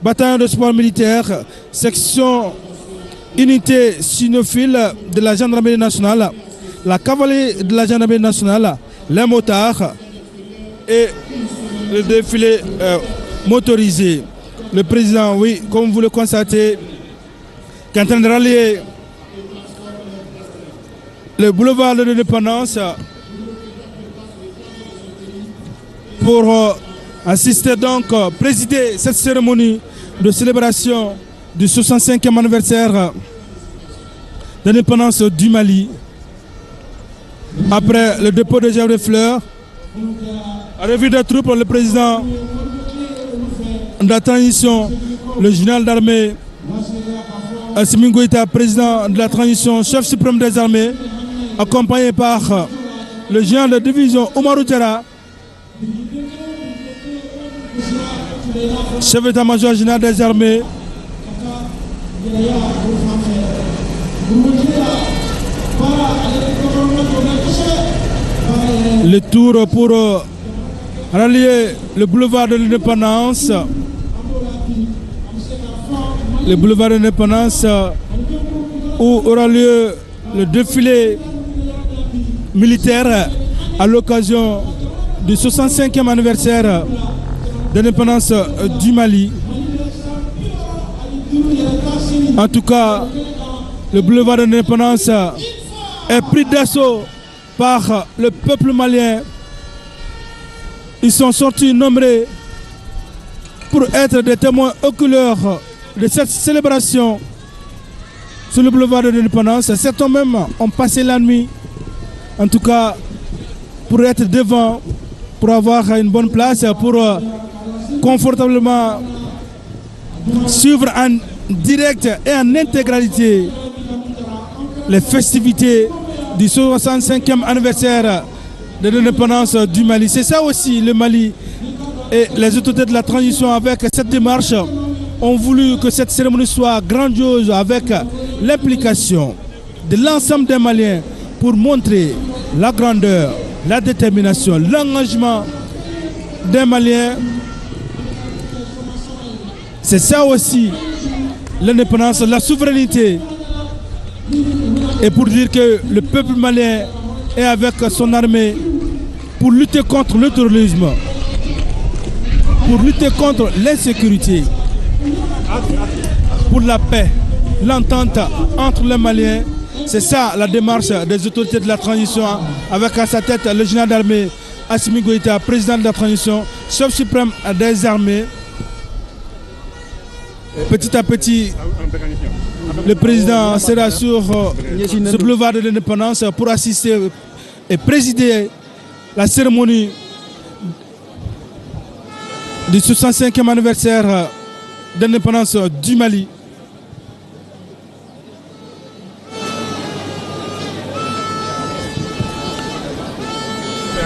bataillon de sport militaire, section unité cynophile de la gendarmerie nationale, la cavalerie de la gendarmerie nationale, les motards et le défilé motorisé. Le président, oui, comme vous le constatez, qui est en train de rallier le boulevard de l'Indépendance pour assister donc, présider cette cérémonie de célébration du 65e anniversaire d'indépendance du Mali. Après le dépôt de gerbes de fleurs, revue des troupes, le président de la transition, le général d'armée Assimi Goïta, président de la transition, chef suprême des armées, accompagné par le général de division Oumarou Diarra, chef d'état-major général des armées, le tour pour rallier le boulevard de l'Indépendance. Le boulevard de l'Indépendance où aura lieu le défilé militaire à l'occasion du 65e anniversaire d'indépendance du Mali. En tout cas, le boulevard de l'Indépendance est pris d'assaut par le peuple malien. Ils sont sortis nombreux pour être des témoins oculaires de cette célébration sur le boulevard de l'Indépendance. Certains même ont passé la nuit, en tout cas pour être devant, pour avoir une bonne place, pour confortablement suivre en direct et en intégralité les festivités du 65e anniversaire de l'indépendance du Mali. C'est ça aussi le Mali et les autorités de la transition avec cette démarche ont voulu que cette cérémonie soit grandiose avec l'implication de l'ensemble des Maliens pour montrer la grandeur, la détermination, l'engagement des Maliens. C'est ça aussi l'indépendance, la souveraineté. Et pour dire que le peuple malien est avec son armée pour lutter contre le terrorisme, pour lutter contre l'insécurité, pour la paix, l'entente entre les Maliens. C'est ça la démarche des autorités de la transition, avec à sa tête le général d'armée Assimi Goïta, président de la transition, chef suprême des armées. Petit à petit, le président sera sur ce boulevard de l'Indépendance pour assister et présider la cérémonie du 65e anniversaire d'indépendance du Mali.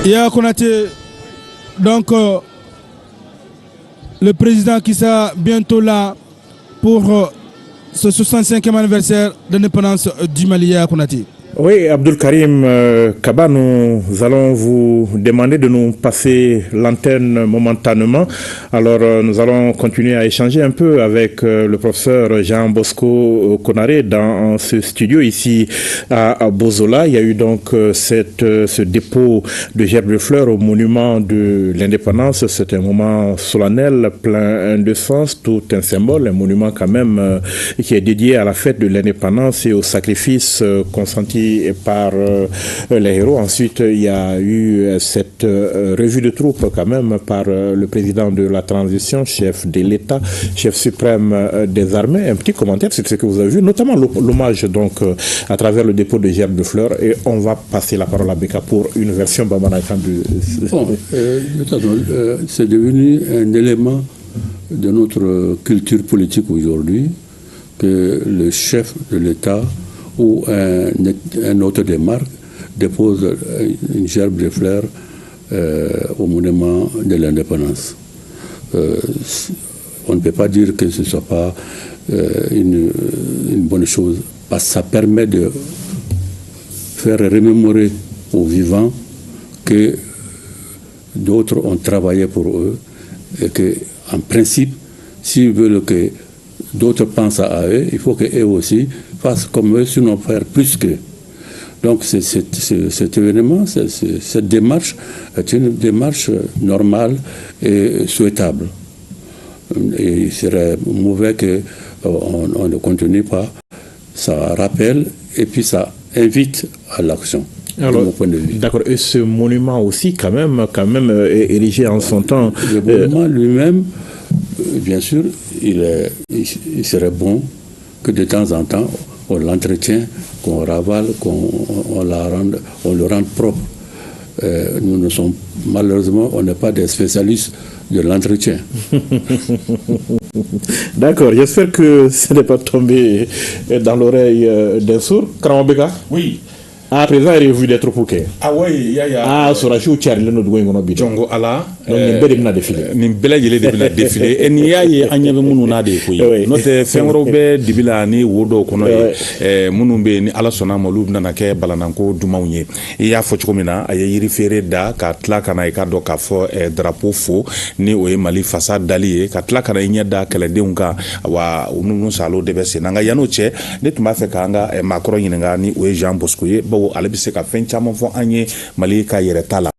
Ya Konaté, donc le président qui sera bientôt là pour ce 65e anniversaire d'indépendance du Mali, Ya Konaté. Oui, Abdul Karim Kaba, nous allons vous demander de nous passer l'antenne momentanément. Alors, nous allons continuer à échanger un peu avec le professeur Jean Bosco Konaré dans ce studio ici à Bozola. Il y a eu donc ce dépôt de gerbes de fleurs au monument de l'indépendance. C'est un moment solennel, plein de sens, tout un symbole, un monument quand même qui est dédié à la fête de l'indépendance et au sacrifice consenti par les héros. Ensuite, il y a eu cette revue de troupes quand même par le président de la transition, chef de l'État, chef suprême des armées. Un petit commentaire sur ce que vous avez vu, notamment l'hommage donc à travers le dépôt de gerbes de fleurs. Et on va passer la parole à Beka pour une version bamanankan du... Bon, c'est devenu un élément de notre culture politique aujourd'hui que le chef de l'État ou un autre des marques dépose une gerbe de fleurs au monument de l'indépendance. On ne peut pas dire que ce ne soit pas une bonne chose, parce que ça permet de faire remémorer aux vivants que d'autres ont travaillé pour eux et que, en principe, s'ils veulent que d'autres pensent à eux, il faut qu'eux aussi fassent comme eux, sinon faire plus qu'eux. Donc cet événement, cette démarche est une démarche normale et souhaitable. Et il serait mauvais qu'on ne continue pas. Ça rappelle et puis ça invite à l'action. Alors, d'accord. Et ce monument aussi, quand même érigé en son temps. Le monument lui-même, bien sûr, il serait bon que de temps en temps, on l'entretient, qu'on ravale, qu'on le rende propre. Nous ne sommes, malheureusement, on n'est pas des spécialistes de l'entretien. D'accord, j'espère que ce n'est pas tombé dans l'oreille d'un sourd. Karamobeka? Oui. Ah, président est revue d'être pouqué. Ah oui, ya ya. Ah, Sorachi Tchari, le nom de Djongo Allah. Donc, nin bɛɛ de bɛna défilé. Nin bɛɛ lajɛlen de bɛna défilé. Et n'i y'a ye an ɲɛ bɛ minnu na de ye koyi. N'o tɛ fɛn wɛrɛw bɛ dibi la ni wo dɔw kɔnɔ ye. Minnu bɛ yen ni Ala sɔnna a ma olu bɛna kɛ balananko dumanw ye. I y'a fɔ cogo min na, a ye yiri feere da ka tila ka na i ka dɔn k'a fɔ drapeau fo ni o ye Mali fasa dali ye, ka tila ka na i ɲɛ da kɛlɛdenw kan, wa ninnu salo de bɛ sen na. Nka yann'o cɛ, ne tun b'a fɛ k'an ka maakɔrɔ ɲininka ni o ye Jean Bosco ye, bawo ale bɛ se ka fɛn caman fɔ an ye Mali ka yɛrɛ ta la.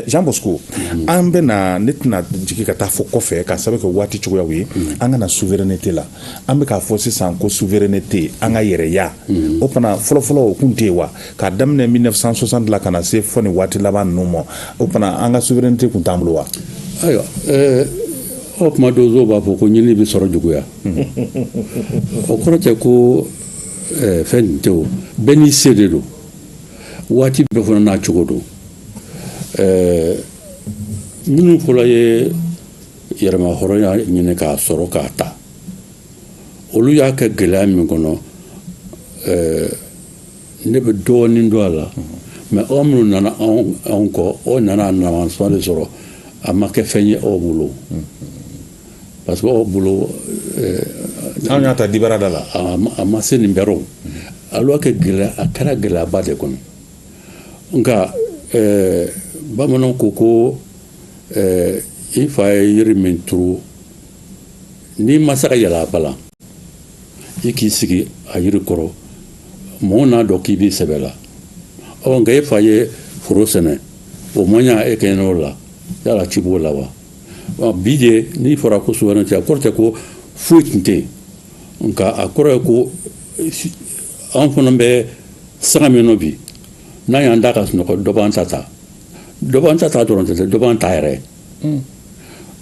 Jean Bosco, an bɛna ne tɛna jigin ka taa fɔ kɔfɛ ka sababu kɛ waati cogoyaw ye, an ka na souveraineté la. An bɛ k'a fɔ sisan ko souveraineté, an ka yɛrɛya, o fana fɔlɔfɔlɔ o kun tɛ yen wa? K'a daminɛ 1960 la ka na se fɔ nin waati laban ninnu ma, o fana an ka souveraineté kun t'an bolo wa? Ayiwa, o kuma dɔw b'a fɔ ko ɲini bɛ sɔrɔ juguya. O kɔrɔ tɛ ko fɛn nin tɛ o, bɛɛ n'i se de don, waati bɛɛ fana n'a cogo don. Minnu fɔlɔ ye yɛrɛma hɔrɔnya ɲini k'a sɔrɔ k'a ta, olu y'a kɛ gɛlɛya min kɔnɔ, ne bɛ dɔɔnin dɔn a la, mɛ aw minnu nana anw kɔ, aw nana a namansɔn de sɔrɔ, a ma kɛ fɛn ye aw bolo, parce que aw bolo anw y'a ta dibara da la, a ma se nin bɛrɛ o, alors que gɛlɛya a kɛra gɛlɛyaba de kɔnɔ. Nka bamananw ko ko i fa ye yiri min turu, n'i ma se ka yɛlɛ a ba la, i k'i sigi a yiri kɔrɔ, mɔgɔw n'a dɔn k'i b'i sɛbɛ la. Ɔ nka e fa ye foro sɛnɛ, o ma ɲa e kɛɲɛ o la, yala ci b'o la wa? Bi de n'i fɔra ko souveraineté, a kɔrɔ tɛ ko foyi tun tɛ yen, nka a kɔrɔ ye ko an fana bɛ sanga min nɔ bi, n'an y'an da ka sunɔgɔ, dɔ b'an ta ta, dɔ b'an ta ta dɔrɔn tɛ, dɔ b'an ta yɛrɛ.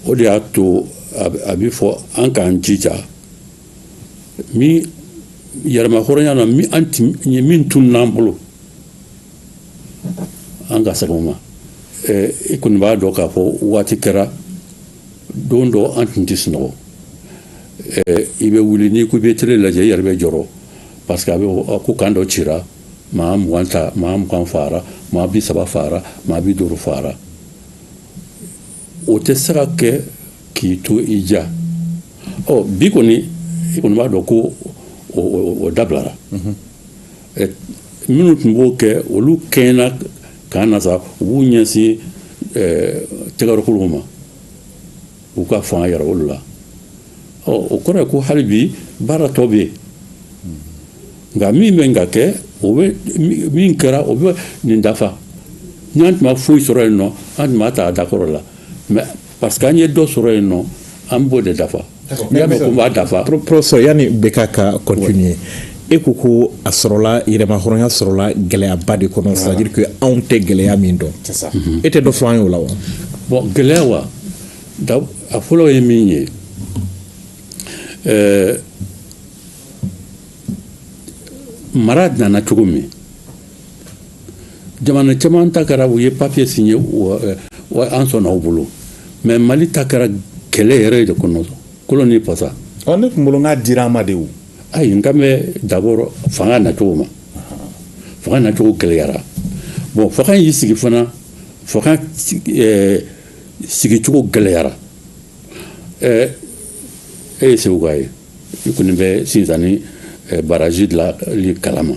O de y'a to a bɛ fɔ an k'an jija min yɛrɛma hɔrɔnya na, min an ti min tunun'an bolo, an ka segin o ma. I kɔni b'a dɔn k'a fɔ waati kɛra don dɔ an tun tɛ sunɔgɔ, i bɛ wuli n'i ko i bɛ télé lajɛ, i yɛrɛ bɛ jɔrɔ parce que a bɛ ko kan dɔ cira. Maa 20 ta, maa 20 faara, maa 30 faara, maa 50 faara. O tɛ se ka kɛ k'i to i ja. Ɔ bi kɔni, i kɔni b'a dɔn ko o dabilara. Minnu tun b'o kɛ, olu kɛɲɛna k'an na sa, u b'u ɲɛsin tɛgɛrɛkuluw ma, u ka fanga yɛrɛ olu la. Ɔ o kɔrɔ ye ko hali bi baara tɔ bɛ yen, nka min bɛ ka kɛ, o bɛ min kɛra, o bɛ nin dafa. N'an tun ma foyi sɔrɔ yen nɔ, an tun b'a ta a dakɔrɔ la, mais parce que an ye dɔ sɔrɔ yen nɔ, an b'o de dafa. N'i y'a mɛn ko n b'a dafa. Professeur, yanni BK ka continuer, e ko ko a sɔrɔla, yɛrɛmahɔrɔnya sɔrɔla gɛlɛyaba de kɔnɔ, c'est à dire que anw tɛ gɛlɛya min dɔn. E tɛ dɔ fɔ an ye o la wa? Bon, gɛlɛya wa, a fɔlɔ ye min ye, mara nana cogo min, jamana caman ta kɛra u ye papier signé, an sɔnna u bolo, mais Mali ta kɛra kɛlɛ yɛrɛ de kɔnɔ, kolon ni pasa. Ne tun bolo n k'a dira an ma de o. Ayi, n kan bɛ d'abord fanga nacogo ma. Fanga nacogo gɛlɛyara. Bon, fanga y'i sigi fana, fanga sigicogo gɛlɛyara. E ye Seguka ye, i kɔni bɛ Sinzani baraji dilanli kalama,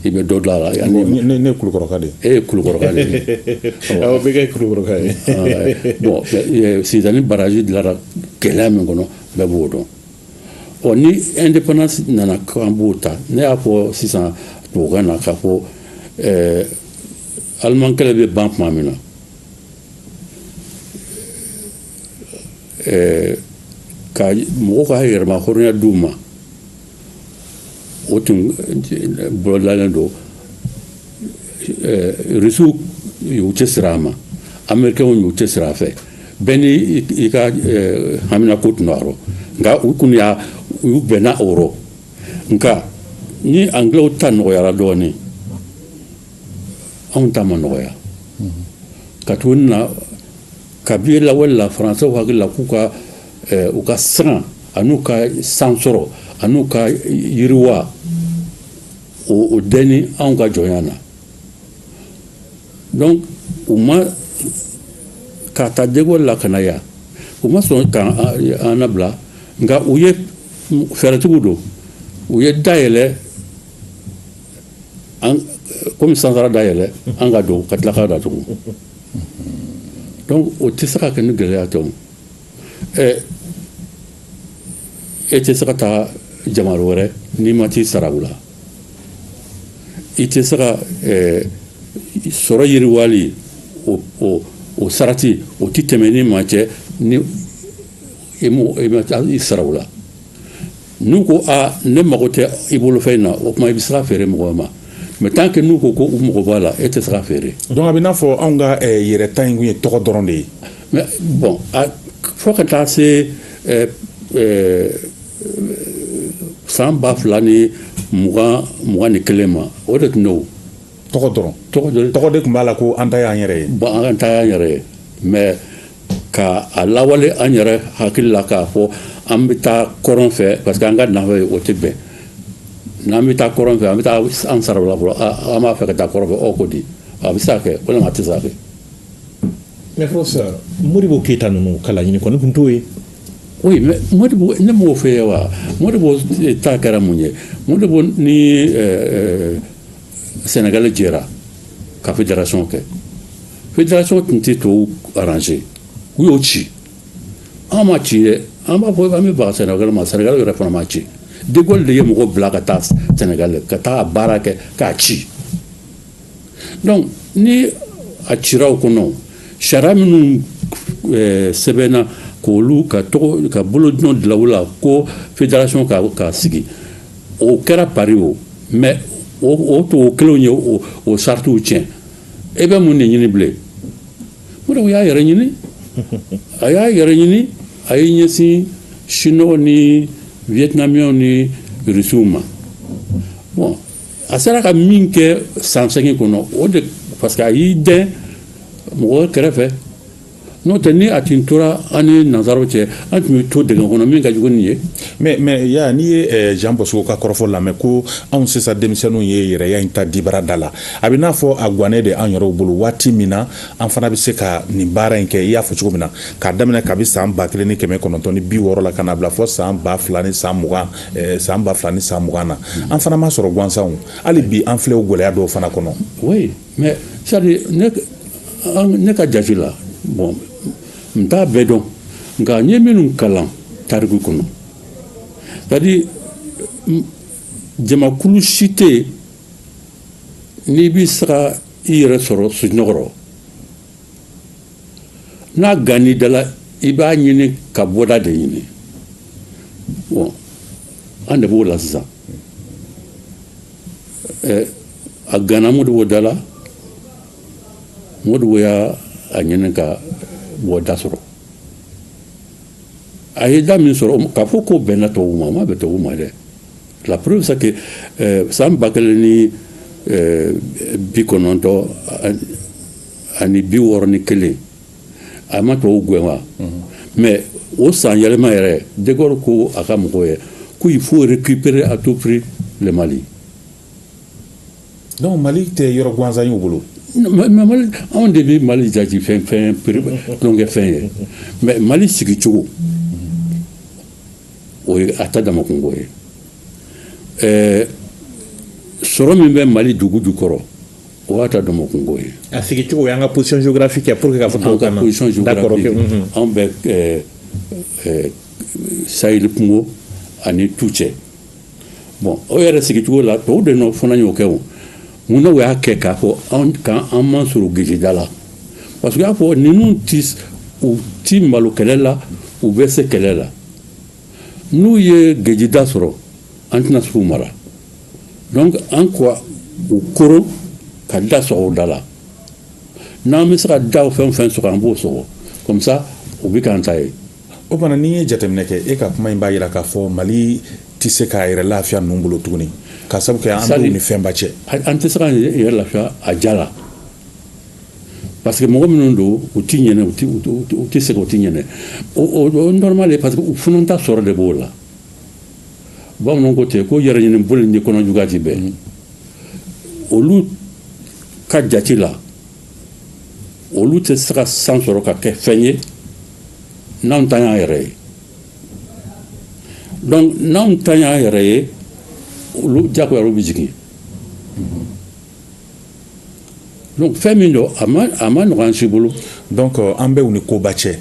i bɛ dɔ dilan a la. Ne ye Kulukɔrɔka de ye. E ye Kulukɔrɔka de ye. Awɔ, bɛɛ kɛ Kulukɔrɔka ye. Bon, Sinzani baraji dilanra gɛlɛya min kɔnɔ, bɛɛ b'o dɔn. Ɔ ni indépendance nana k'an b'o ta, ne y'a fɔ sisan tubabukan na k'a fɔ aliman kɛlɛ bɛ ban tuma min na, ka mɔgɔw ka yɛrɛmahɔrɔnya d'u ma, o tun bolodalen don. Rusiw y'u cɛsiri a ma, Américains y'u cɛsiri a fɛ, bɛɛ ni i ka haminako tun don a rɔ, nka u kun y'a u bɛnna o rɔ. Nka ni Anglais ta nɔgɔyara dɔɔnin, anw ta ma nɔgɔya. Ka tuguni na, kabi lawale la, Français hakili la k'u ka u ka siran an'u ka san sɔrɔ an'u ka yiriwa, o dɛnni anw ka jɔnya na. Donc u ma ka taa De Gaulle la ka na yan, u ma sɔn k'an labila, nka u ye fɛɛrɛtigiw don, u ye dayɛlɛ komi sansara dayɛlɛ, an ka don ka tila k'a datugu. Donc o tɛ se ka kɛ ni gɛlɛya tɛ o. E tɛ se ka taa jamana wɛrɛ n'i ma t'i sara u la. I tɛ se ka sɔrɔ yiriwali o sarati, o tɛ tɛmɛ ni maa cɛ ni i ma i sara u la. N'u ko a ne mago tɛ i bolofɛn in na, o tuma i bɛ se ka feere mɔgɔw ma. Mais tant que n'u ko ko u mago b'a la, e tɛ se ka feere. Donc a bɛ n'a fɔ anw ka yɛrɛta in kun ye tɔgɔ dɔrɔn de ye. Mais bon, fo ka taa se san 2021 ma, o de tun don. Tɔgɔ dɔrɔn. Tɔgɔ de tun b'a la ko an ta y'an yɛrɛ ye. Bon, an ta y'an yɛrɛ ye, mais ka a lawale an yɛrɛ hakili la k'a fɔ an bɛ taa kɔrɔn fɛ, parce que an ka nafa ye, o tɛ bɛn. N'an bɛ taa kɔrɔn fɛ, an bɛ taa an sara la fɔlɔ, an b'a fɛ ka taa kɔrɔn fɛ, ɔ ko di a bɛ se ka kɛ walima a tɛ se ka kɛ. Mais professeur, Modibo Keyita ninnu ka laɲini kɔni tun t'o ye. Oui, mais Modibo, ne m'o fɛ ye wa. Modibo ta kɛra mun ye? Modibo ni Sénégal jɛra ka fédération kɛ. Fédération tun tɛ tɔw arranger, u y'o ci. An ma ci dɛ, an b'a fɔ an bɛ baga Sénégal ma, Sénégal yɛrɛ fana ma ci. De Gaulle de ye mɔgɔw bila ka taa Sénégal ka taa baara kɛ k'a ci. Donc ni a cira o kɔnɔ, sariya minnu sɛbɛnna k'olu ka tɔgɔ ka bolonɔ dilan u la ko fédération ka sigi, o kɛra Paris o, mais o tubabu kelenw ye o saritiw tiɲɛ. E bɛ mun de ɲini bilen? Modibo y'a yɛrɛ ɲini, a y'a yɛrɛ ɲini, a y'i ɲɛsin Chinois ni Vietnamiens ni Russiw ma. Bon, a sera ka min kɛ san 8 kɔnɔ, o de parce que a y'i dɛn mɔgɔ kɛrɛfɛ. N'o tɛ, ni a tun tora an ni nanzaraw cɛ, an tun bɛ to dingɛ kɔnɔ min ka jugu nin ye. Mais ya n'i ye Jean Bosco ka kɔrɔfɔ lamɛn ko anw sisan denmisɛnninw ye yɛrɛya in ta dibara da la, a bɛ n'a fɔ a gannen de an yɛrɛw bolo. Waati min na an fana bɛ se ka nin baara in kɛ, i y'a fɔ cogo min na, k'a daminɛ kabi san 1960 la ka na bila fɔ san 2020, san 2020 na, an fana ma sɔrɔ gansanw. Hali bi an filɛ o gɛlɛya dɔw fana kɔnɔ. Oui, mais c'est à dire ne ka jate la, bon, n t'a bɛɛ dɔn, nka n ye minnu kalan tariku kɔnɔ, c'est à dire jamakulu si tɛ yen n'i bɛ se ka i yɛrɛ sɔrɔ sunɔgɔ rɔ, n'a gann'i da la, i b'a ɲini ka bɔda de ɲini. Bon, an de b'o la sisan. A ganna Modibo da la, Modibo y'a a ɲini ka bɔda sɔrɔ. A ye da min sɔrɔ, k'a fɔ ko bɛnna tubabuw ma, a ma bɛn tubabuw ma dɛ. La preuve, c'est que san 1961, a ma tubabuw gɛn wa? Mais o san yɛlɛma yɛrɛ, de Gaulle ko a ka mɔgɔw ye ko il faut récupérer à tout prix le Mali. Donc Mali tɛ yɔrɔ gansan y'u bolo. Mais Mali, anw de bɛ Mali jate fɛn fɛn tulonkɛ fɛn ye, mais Mali sigicogo, o ye a ta dama kungo ye. Sɔrɔ min bɛ Mali dugu jukɔrɔ, o y'a ta dama kungo ye. A sigicogo y'an ka position géographique ye, pour que k'a fɔ tubabukan na. Position géographique, anw bɛ Sahel kungo ani tu cɛ. Bon, o yɛrɛ sigicogo la, tubabu de nɔ fana y'o kɛ. O mun na o y'a kɛ k'a fɔ anw kan an man sɔrɔ geseda la? Parce que y'a fɔ ninnu ti, u ti malo kɛlɛ la, u bɛ se kɛlɛ la. N'u ye gejida sɔrɔ, an tɛna se k'u mara. Donc an ko u koron ka da sɔgɔ u da la. N'an bɛ se ka da fɛn o fɛn sɔgɔ, an b'o sɔgɔ, comme ça u bɛ k'an ta ye. O fana, n'i ye jateminɛ kɛ, e ka kuma in b'a jira k'a fɔ Mali tɛ se k'a yɛrɛ lafiya ninnu bolo tuguni, k'a sababu kɛ an b'u ni fɛnba cɛ. An tɛ se k'an yɛrɛ lafiya a ja la, parce que mɔgɔ minnu don, u ti ɲɛnɛ, u tɛ sɛgɛn, u ti ɲɛnɛ. O normal ye, parce que u fana ta sɔrɔ de b'o la. Bamananw ko ten ko yɛrɛ ɲini boli ni kɔnɔ juguya ti bɛn. Olu ka jate la, olu tɛ se ka san sɔrɔ ka kɛ fɛn ye n'anw ta y'an yɛrɛ ye. Donc n'anw ta y'an yɛrɛ ye, olu jagoya olu bɛ jigin. Donc fɛn min don, a ma nɔgɔn an si bolo. Donc an bɛ u ni koba cɛ.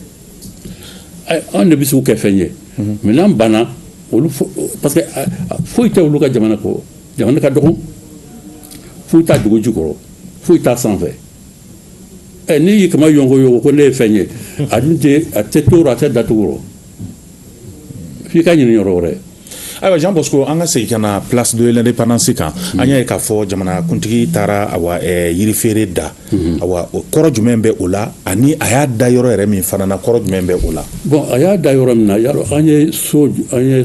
Anw de bɛ se k'u kɛ fɛn ye, mais n'an banna olu, parce que foyi tɛ olu ka jamana kɔ. Jamana ka dɔgɔn, foyi t'a dugu jukɔrɔ, foyi t'a sanfɛ. N'i y'i kama yɔnko yɔnko ko ne ye fɛn ye, a dun tɛ, a tɛ to a tɛ datugu rɔ, f'i ka ɲini yɔrɔ wɛrɛ. Ayiwa Jean Bosco, an ka segin ka na place de l'indépendance kan. An y'a ye k'a fɔ jamanakuntigi taara awa yirifeere da. Awa, o kɔrɔ jumɛn bɛ o la, ani a y'a da yɔrɔ yɛrɛ min fana na, kɔrɔ jumɛn bɛ o la? Bon, a y'a da yɔrɔ min na, yarɔ an ye so jɔ yan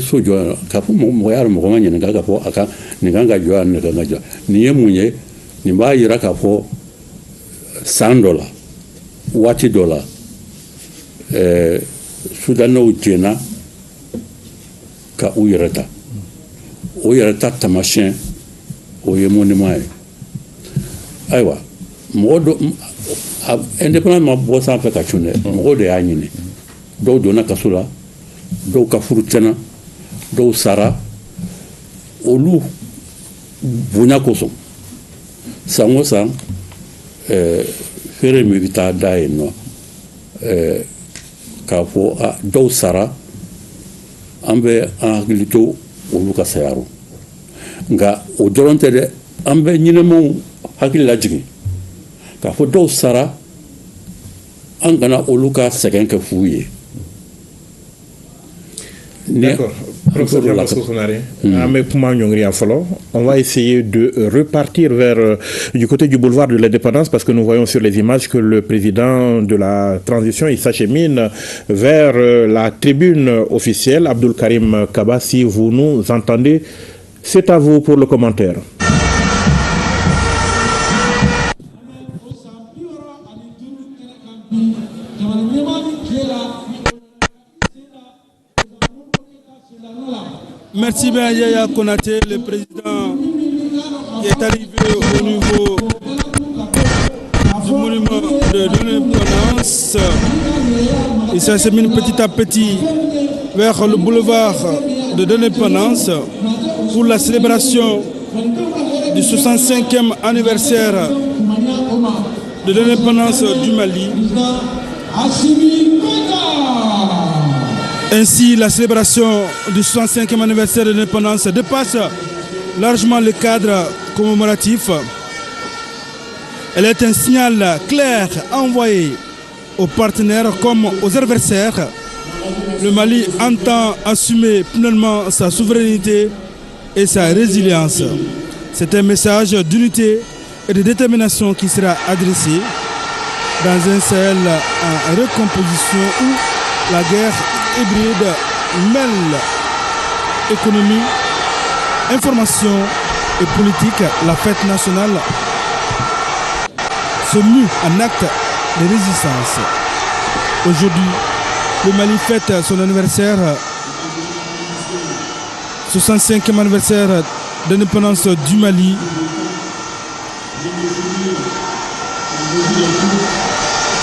k'a fɔ mɔgɔ y'a mɔgɔ ma ɲininka k'a fɔ a ka nin kan ka jɔ yan, nin kan ka jɔ. Nin ye mun ye? Nin b'a jira k'a fɔ san dɔ la, waati dɔ la, Soudanais jɛnna ka u yɛrɛ ta. O yɛrɛ ta taamasiyɛn, o ye monument ye. Ayiwa, mɔgɔ dɔ indépendance ma bɔ sanfɛ ka cun dɛ, mɔgɔw de y'a ɲini. Dɔw donna kaso la, dɔw ka furu tiɲɛna, dɔw sara. Olu bonya kosɔn, san o san feere min bɛ taa da yen nɔ, k'a fɔ dɔw sara, an bɛ an hakili to olu ka saya rɔ. Nka o dɔrɔn tɛ dɛ, an bɛ ɲɛnɛmaw hakili lajigin k'a fɔ dɔw sara, an kana olu ka sɛgɛn kɛ fu ye. D'accord. Professeur Jean Bosco Konaré, on va essayer de repartir vers du côté du boulevard de l'Indépendance, parce que nous voyons sur les images que le président de la transition, il s'achemine vers la tribune officielle. Abdoul Karim Kaba, si vous nous entendez, c'est à vous pour le commentaire. Merci bien Yaya Konaté, le président qui est arrivé au niveau du monument de l'indépendance. Il s'achemine petit à petit vers le boulevard de l'indépendance pour la célébration du 65e anniversaire de l'indépendance du Mali. Ainsi, la célébration du 65e anniversaire de l'indépendance dépasse largement le cadre commémoratif. Elle est un signal clair envoyé aux partenaires comme aux adversaires. Le Mali entend assumer pleinement sa souveraineté et sa résilience. C'est un message d'unité et de détermination qui sera adressé dans un Sahel en recomposition où la guerre hybride mêle économie, information et politique. La fête nationale se mue en acte de résistance. Aujourd'hui, le Mali fête son anniversaire, 65e anniversaire d'indépendance du Mali.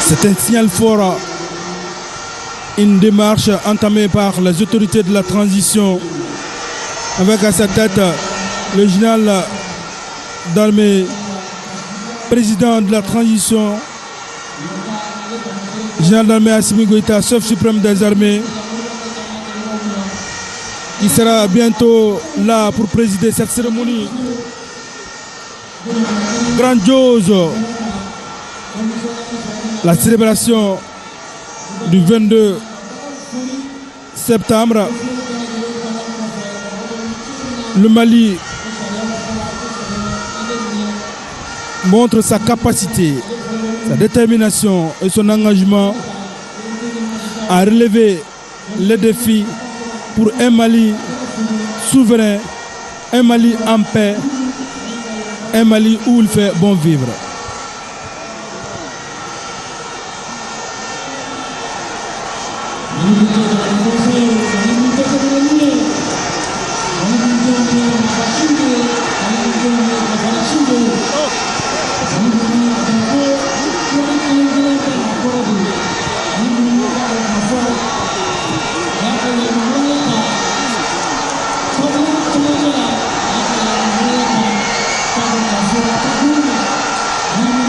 C'est un signal fort, une démarche entamée par les autorités de la transition, avec à sa tête le général d'armée, président de la transition, général d'armée Assimi Goïta, chef suprême des armées, qui sera bientôt là pour présider cette cérémonie grandiose, la célébration du 22 septembre. Le Mali montre sa capacité, sa détermination et son engagement à relever les défis pour un Mali souverain, un Mali en paix, un Mali où il fait bon vivre.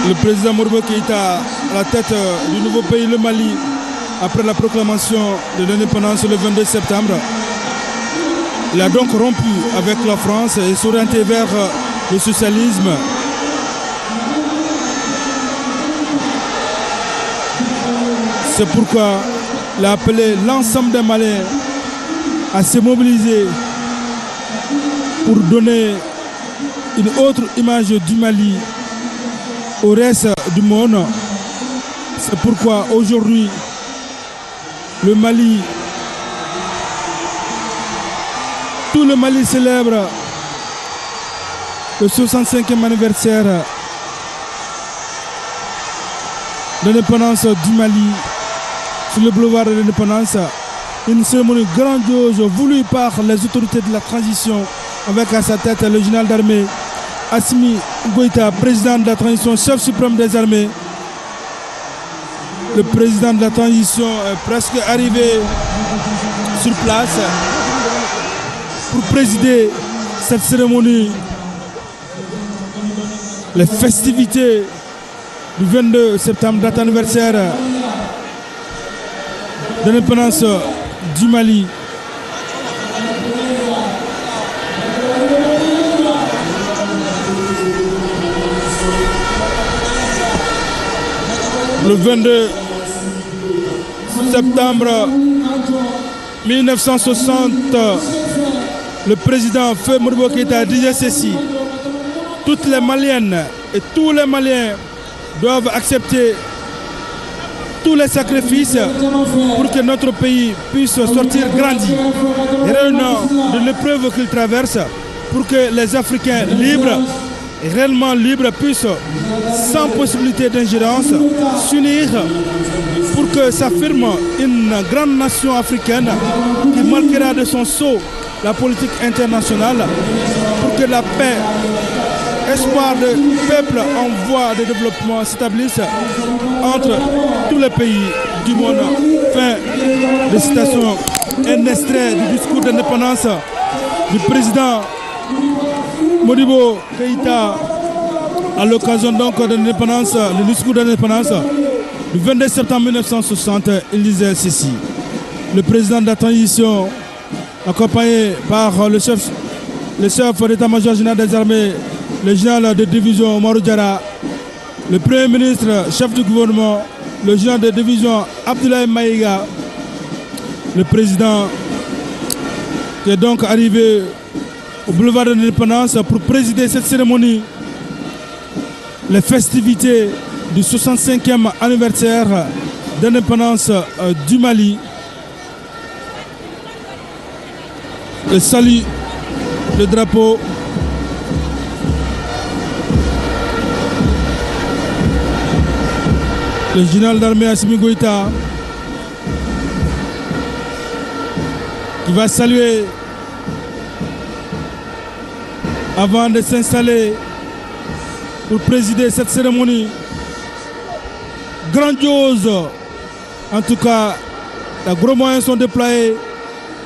Le président Modibo Keïta à la tête du nouveau pays, le Mali, après la proclamation de l'indépendance le 22 septembre. Il a donc rompu avec la France et s'orienté vers le socialisme. C'est pourquoi il a appelé l'ensemble des Maliens à se mobiliser pour donner une autre image du Mali au reste du monde. C'est pourquoi aujourd'hui, le Mali, tout le Mali célèbre le 65e anniversaire de l'indépendance du Mali sur le boulevard de l'indépendance. Une cérémonie grandiose voulue par les autorités de la transition, avec à sa tête le général d'armée Assimi Goïta, président de la transition, chef suprême des armées. Le président de la transition est presque arrivé sur place pour présider cette cérémonie. Les festivités du 22 septembre, date anniversaire de l'indépendance du Mali. Le 22 septembre 1960, le président Feu Modibo Keïta disait ceci: toutes les Maliennes et tous les Maliens doivent accepter tous les sacrifices pour que notre pays puisse sortir grandi, réellement de l'épreuve qu'il traverse, pour que les Africains libres, réellement libres, puissent, sans possibilité d'ingérence, s'unir pour que s'affirme une grande nation africaine qui marquera de son sceau la politique internationale pour que la paix, espoir de peuple en voie de développement s'établisse entre tous les pays du monde. Fin de citation. Un extrait du discours d'indépendance du président Modibo Keïta à l'occasion donc de l'indépendance, le discours d'indépendance du 22 septembre 1960, il disait ceci. Le président de la transition, accompagné par le chef d'état-major général des armées, le général de division Oumarou Diarra, le premier ministre, chef du gouvernement, le général de division Abdoulaye Maïga, le président qui est donc arrivé au boulevard de l'Indépendance pour présider cette cérémonie, les festivités du 65e anniversaire d'indépendance du Mali. Le salut, le drapeau. Le général d'armée Assimi Goïta qui va saluer avant de s'installer pour présider cette cérémonie grandiose. En tout cas, les gros moyens sont déployés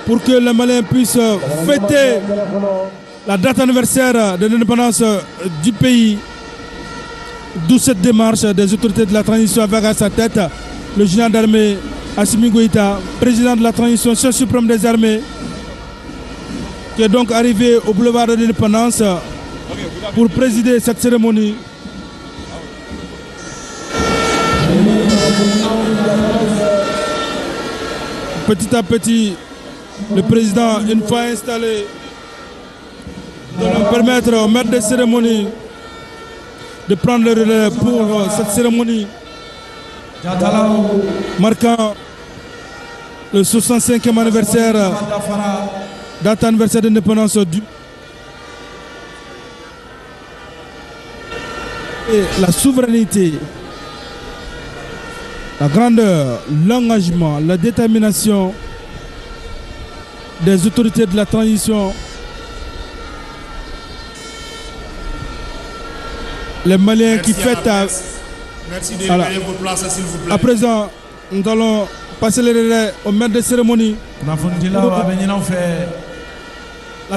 pour que les Maliens puissent fêter la date anniversaire de l'indépendance du pays. D'où cette démarche des autorités de la transition avec à sa tête le général d'armée Assimi Goïta, président de la transition, chef suprême des armées, qui est donc arrivé au boulevard de l'indépendance pour présider cette cérémonie. Petit à petit, le président, une fois installé, doit permettre au maître de cérémonie de prendre le relais pour cette cérémonie marquant le 65e anniversaire, date anniversaire d'indépendance du et la souveraineté, la grandeur, l'engagement, la détermination des autorités de la transition, les Maliens qui fêtent à... Merci de libérer vos places, s'il vous plaît. À présent, nous allons passer le relais au maître de cérémonie. La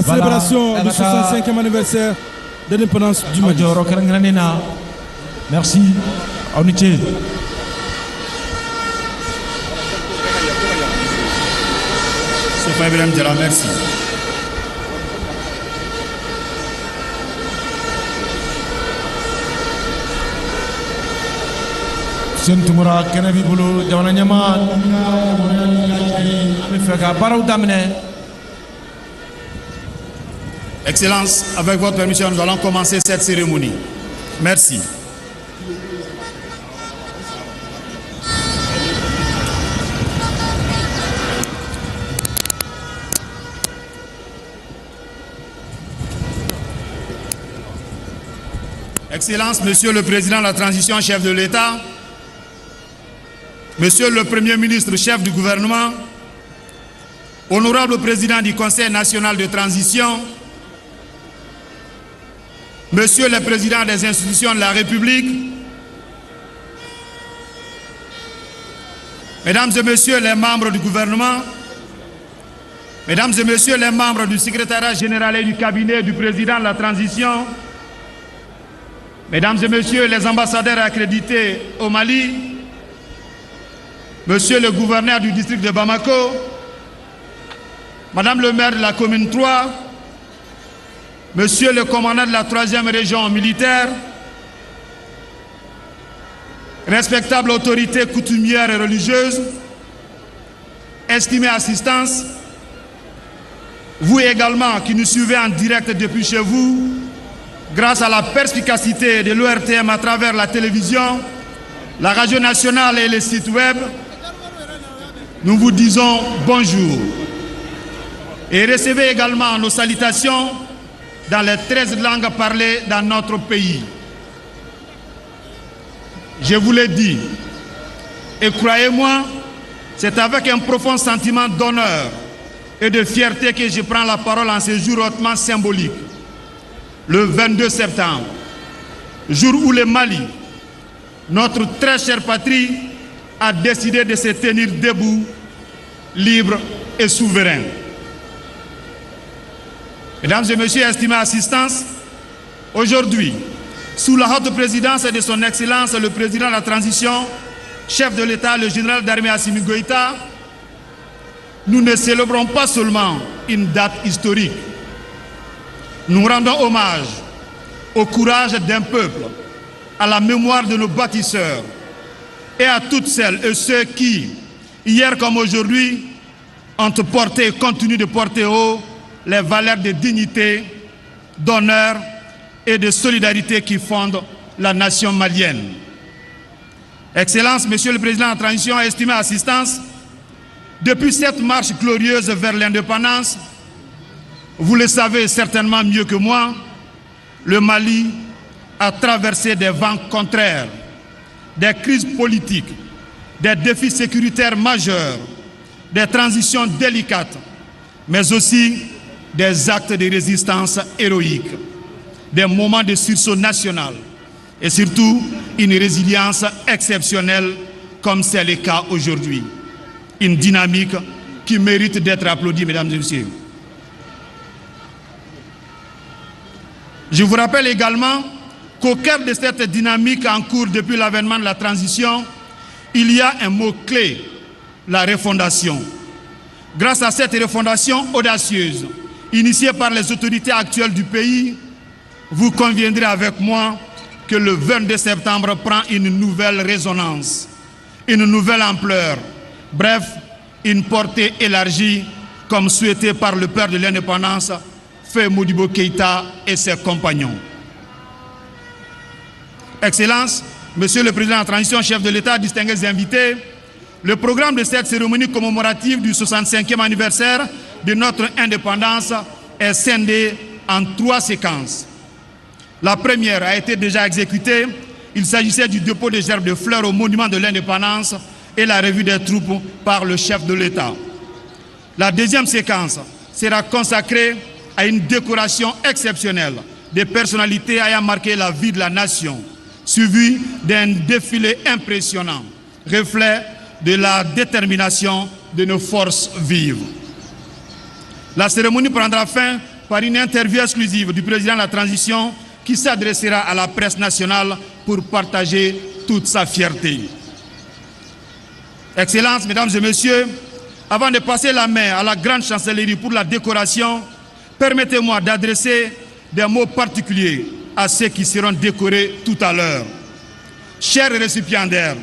célébration du 65e anniversaire de l'indépendance du Mali. Merci. Aw ni ce. Sofa Ibrahim Diarra, merci. Sen Tunkara, kɛnɛ b'i bolo. Jamana ɲɛmaa, an bɛ fɛ ka baaraw daminɛ. Excellence, avec votre permission, nous allons commencer cette cérémonie. Merci. Excellence, Monsieur le Président de la Transition, chef de l'État, Monsieur le Premier ministre, chef du gouvernement, honorable Président du Conseil national de transition, Monsieur le Président des institutions de la République, Mesdames et Messieurs les membres du gouvernement, Mesdames et Messieurs les membres du secrétariat général et du cabinet du Président de la Transition, Mesdames et Messieurs les ambassadeurs accrédités au Mali, Monsieur le gouverneur du district de Bamako, Madame le maire de la commune 3, Monsieur le commandant de la 3e région militaire, respectables autorités coutumières et religieuses, estimée assistance, vous également qui nous suivez en direct depuis chez vous, grâce à la perspicacité de l'ORTM à travers la télévision, la radio nationale et les sites web, nous vous disons bonjour. Et recevez également nos salutations dans les 13 langues parlées dans notre pays. Je vous l'ai dit, et croyez-moi, c'est avec un profond sentiment d'honneur et de fierté que je prends la parole en ce jour hautement symbolique, le 22 septembre, jour où le Mali, notre très chère patrie, a décidé de se tenir debout, libre et souverain. Mesdames et messieurs, estimés assistance, aujourd'hui, sous la haute présidence de son Excellence le président de la transition, chef de l'État, le général d'armée Assimi Goïta, nous ne célébrons pas seulement une date historique. Nous rendons hommage au courage d'un peuple, à la mémoire de nos bâtisseurs et à toutes celles et ceux qui, hier comme aujourd'hui, ont porté et continuent de porter haut les valeurs de dignité, d'honneur et de solidarité qui fondent la nation malienne. Excellence, Monsieur le Président de la Transition, estimée assistance, depuis cette marche glorieuse vers l'indépendance, vous le savez certainement mieux que moi, le Mali a traversé des vents contraires, des crises politiques, des défis sécuritaires majeurs, des transitions délicates, mais aussi des actes de résistance héroïques, des moments de sursaut national et surtout une résilience exceptionnelle comme c'est le cas aujourd'hui. Une dynamique qui mérite d'être applaudie, mesdames et messieurs. Je vous rappelle également qu'au cœur de cette dynamique en cours depuis l'avènement de la transition, il y a un mot-clé, la refondation. Grâce à cette refondation audacieuse, initiée par les autorités actuelles du pays, vous conviendrez avec moi que le 22 septembre prend une nouvelle résonance, une nouvelle ampleur, bref, une portée élargie comme souhaité par le père de l'indépendance, Feu Modibo Keïta et ses compagnons. Excellence, Monsieur le Président de la Transition, chef de l'État, distingués invités, le programme de cette cérémonie commémorative du 65e anniversaire de notre indépendance est scindé en trois séquences. La première a été déjà exécutée. Il s'agissait du dépôt de gerbes de fleurs au monument de l'indépendance et la revue des troupes par le chef de l'État. La deuxième séquence sera consacrée à une décoration exceptionnelle des personnalités ayant marqué la vie de la nation, suivie d'un défilé impressionnant, reflet de la détermination de nos forces vives. La cérémonie prendra fin par une interview exclusive du président de la transition qui s'adressera à la presse nationale pour partager toute sa fierté. Excellences, Mesdames et Messieurs, avant de passer la main à la grande chancellerie pour la décoration, permettez-moi d'adresser des mots particuliers à ceux qui seront décorés tout à l'heure. Chers récipiendaires,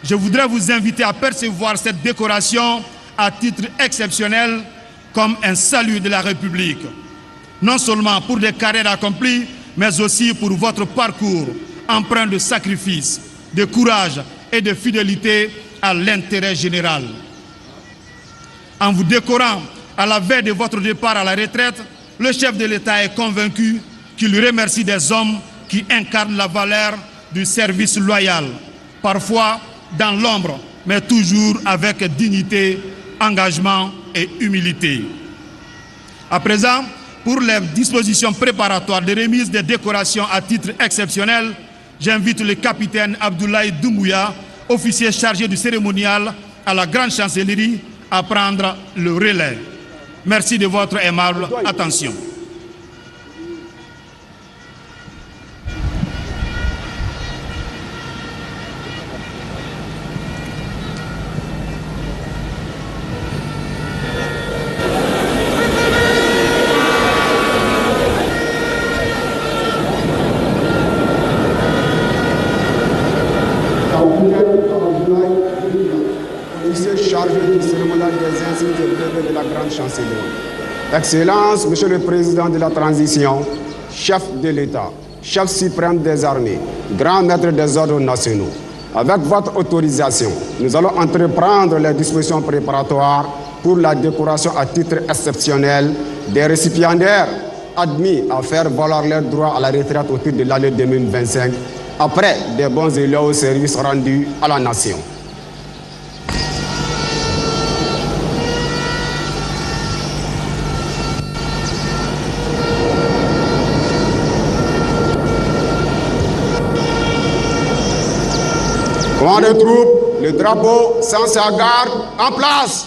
je voudrais vous inviter à percevoir cette décoration à titre exceptionnel comme un salut de la République, non seulement pour des carrières accomplies, mais aussi pour votre parcours empreint de sacrifice, de courage et de fidélité à l'intérêt général. En vous décorant à la veille de votre départ à la retraite, le chef de l'État est convaincu qu'il remercie des hommes qui incarnent la valeur du service loyal, parfois dans l'ombre, mais toujours avec dignité, engagement et humilité. À présent, pour les dispositions préparatoires de remise des décorations à titre exceptionnel, j'invite le capitaine Abdoulaye Doumbouya, officier chargé du cérémonial à la Grande Chancellerie, à prendre le relais. Merci de votre aimable attention. Excellence, Monsieur le Président de la Transition, chef de l'État, chef suprême des armées, grand maître des ordres nationaux, avec votre autorisation, nous allons entreprendre les dispositions préparatoires pour la décoration à titre exceptionnel des récipiendaires admis à faire valoir leurs droits à la retraite au titre de l'année 2025, après des bons et loyaux services rendus à la nation. Commandant de troupe, le drapeau sans sa garde en place.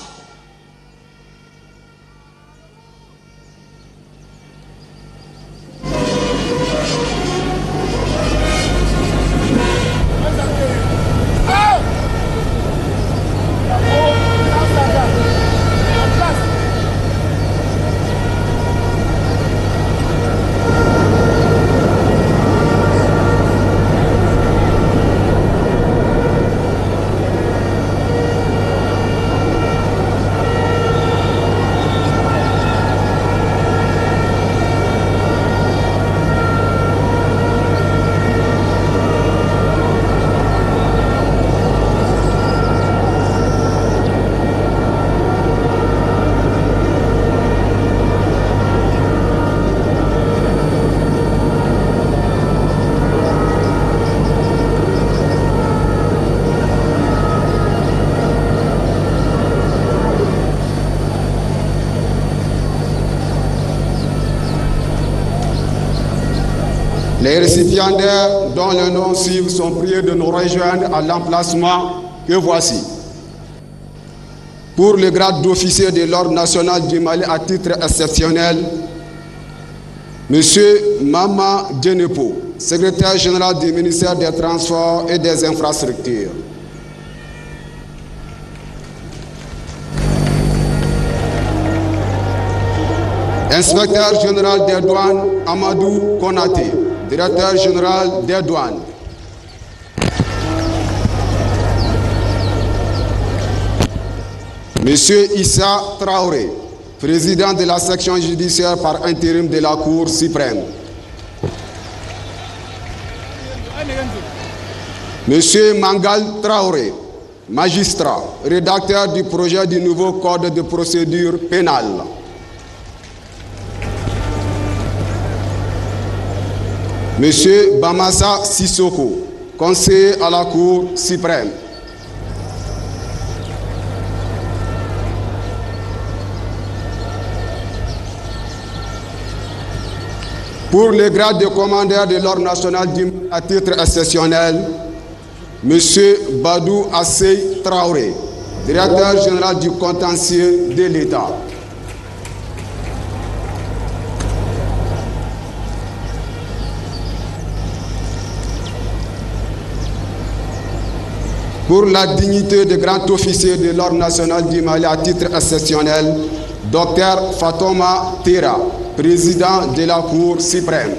Les récipiendaires dont les noms suivent sont priés de nous rejoindre à l'emplacement que voici. Pour le grade d'officier de l'Ordre national du Mali à titre exceptionnel, M. Mama Djenepo, secrétaire général du ministère des Transports et des Infrastructures. Inspecteur général des douanes Amadou Konaté, directeur général des douanes. Monsieur Issa Traoré, président de la section judiciaire par intérim de la Cour suprême. Monsieur Mangal Traoré, magistrat, rédacteur du projet du nouveau code de procédure pénale. Monsieur Bamassa Sissoko, conseiller à la Cour suprême. Pour le grade de commandeur de l'Ordre national du Mali à titre exceptionnel, Monsieur Badou Assey Traoré, directeur général du contentieux de l'État. Pour la dignité de grand officier de l'Ordre national du Mali à titre exceptionnel, Dr Fatoma Tera, président de la Cour suprême.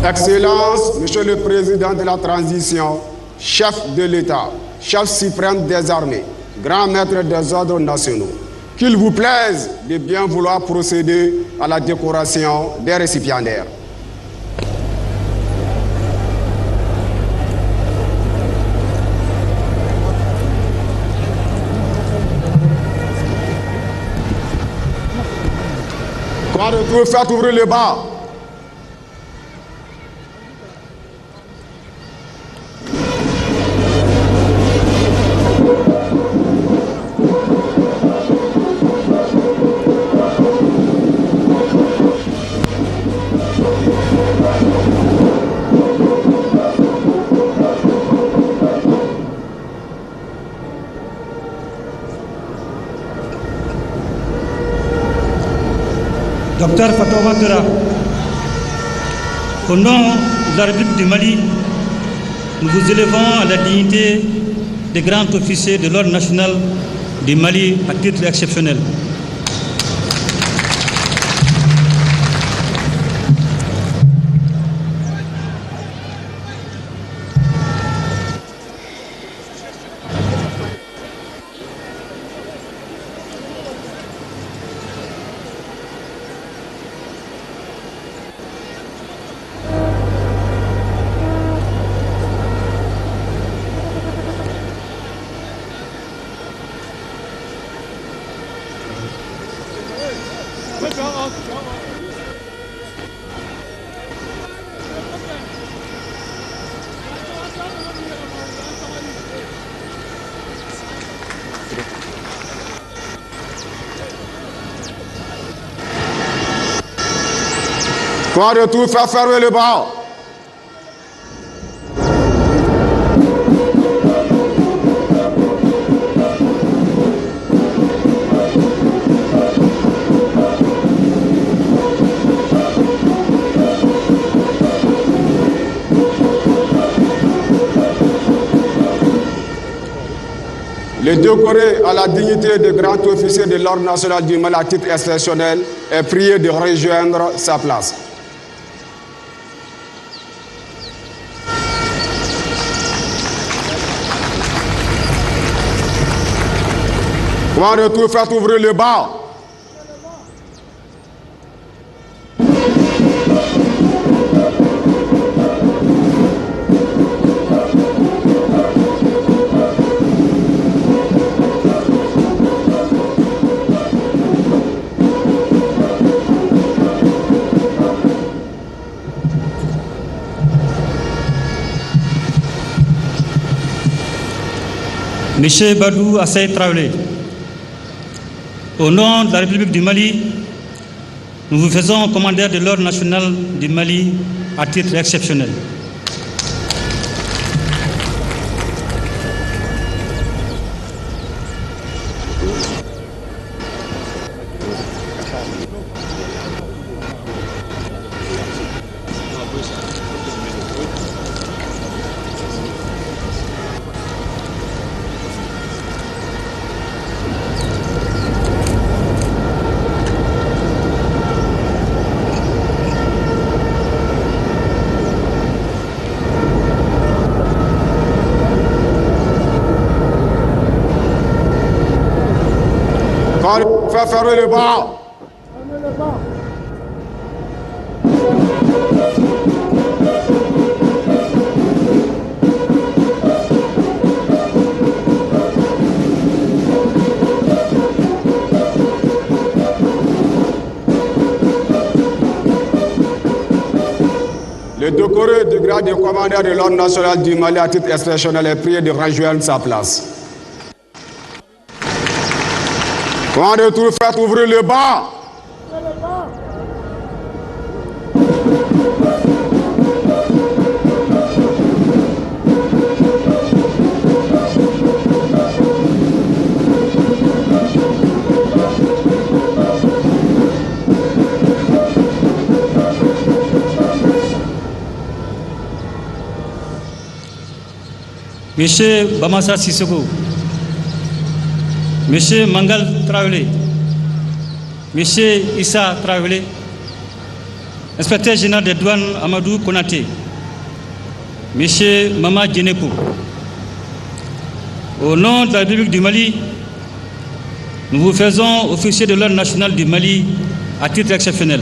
Excellence, Monsieur le Président de la Transition, chef de l'État, chef suprême des armées, grand maître des ordres nationaux, qu'il vous plaise de bien vouloir procéder à la décoration des récipiendaires. Quand retrouve, faites ouvrir le bas. Docteur Fatoma Tera, au nom de la République du Mali, nous vous élevons à la dignité des grands officiers de l'Ordre national du Mali à titre exceptionnel. Quoi de tout faire fermer le bras. Le décoré à la dignité de grand officier de l'Ordre national du Mali à titre exceptionnel est prié de rejoindre sa place. Comment de tout faire ouvrir le bas. Monsieur Badou Assay Traoré, au nom de la République du Mali, nous vous faisons commandeur de l'Ordre national du Mali à titre exceptionnel. Fermez le bras. Le décoré du grade de commandeur de l'Ordre national du Mali à titre exceptionnel est prié de rejoindre sa place. Comment de tout faire ouvrir le banc. Monsieur Bamassa Sissoko, Monsieur Mangal Traoré, Monsieur Issa Traoré, Inspecteur général des douanes Amadou Konaté, Monsieur Mama Djeneko, au nom de la République du Mali, nous vous faisons officier de l'Ordre national du Mali à titre exceptionnel.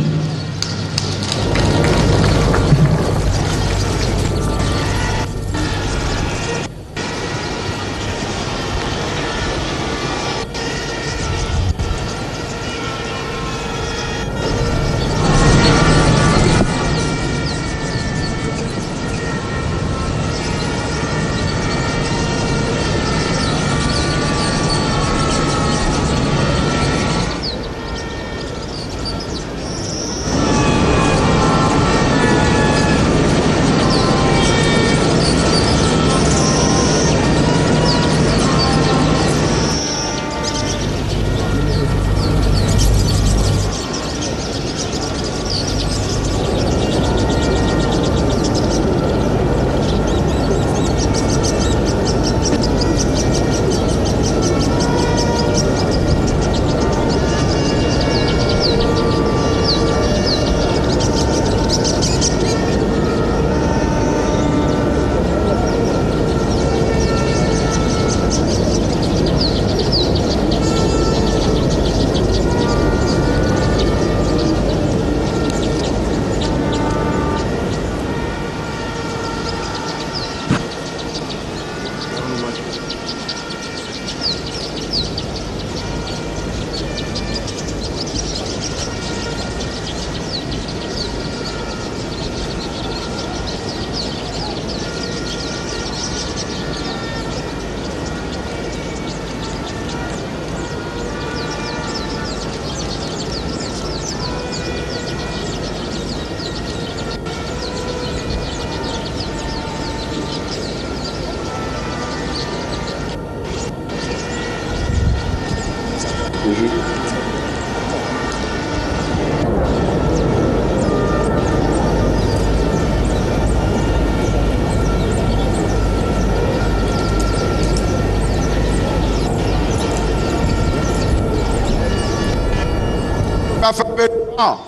Galoper devant.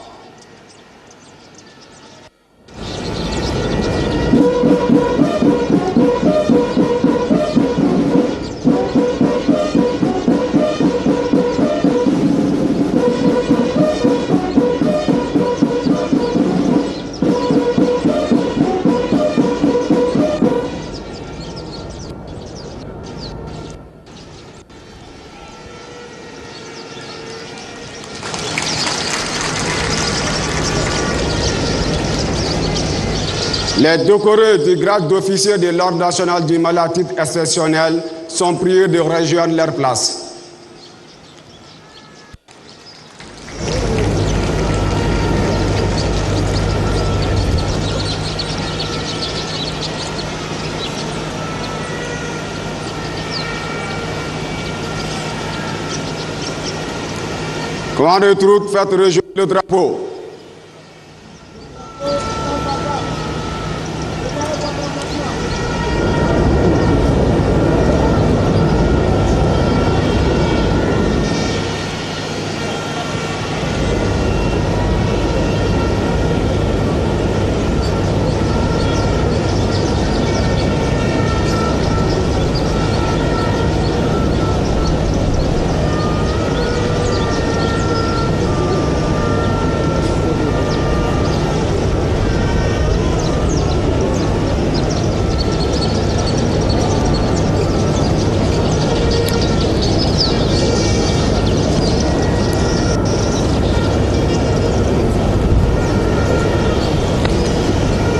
Les décorés du grade d'officier de l'Ordre national du Mali à titre exceptionnel sont priés de rejoindre leur place. Commandant de troupes, faites rejoindre le drapeau.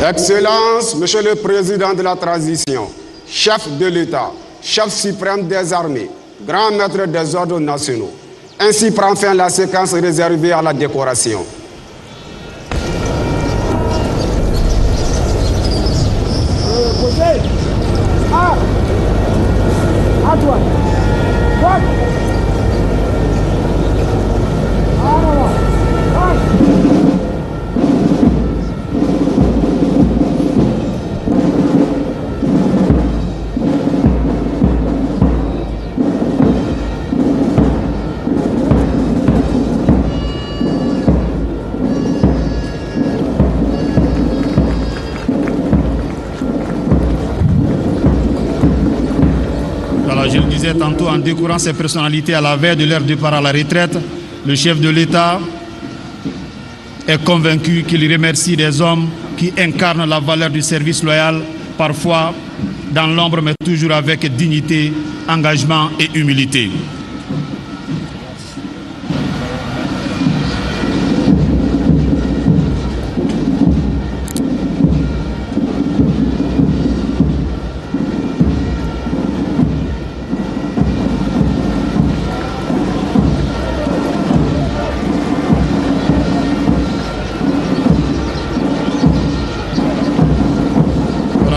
Excellence, Monsieur le Président de la Transition, chef de l'État, chef suprême des armées, grand maître des ordres nationaux. Ainsi prend fin la séquence réservée à la décoration. Je le disais tantôt, en décorant ces personnalités à la veille de leur départ à la retraite, le chef de l'État est convaincu qu'il remercie des hommes qui incarnent la valeur du service loyal, parfois dans l'ombre, mais toujours avec dignité, engagement et humilité.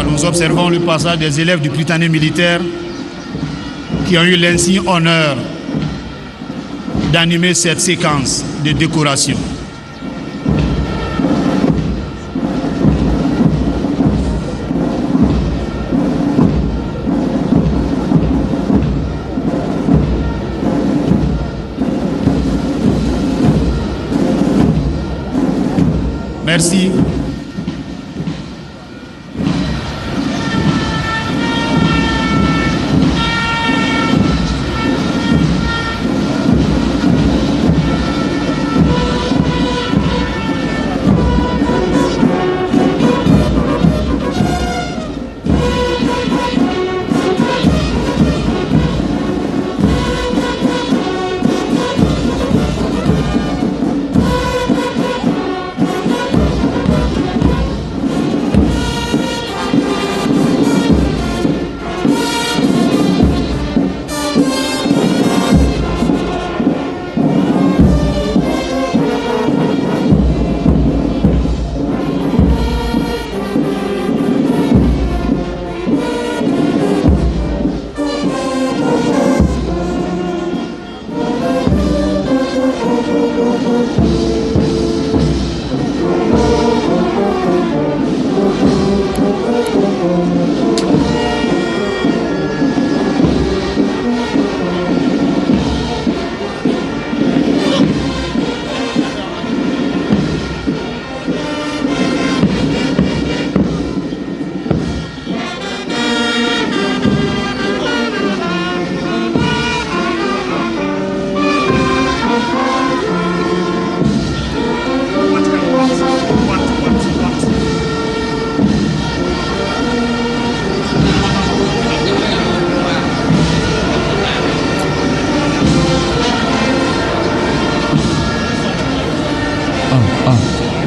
Nous observons le passage des élèves du Prytanée militaire qui ont eu l'insigne honneur d'animer cette séquence de décoration. Merci.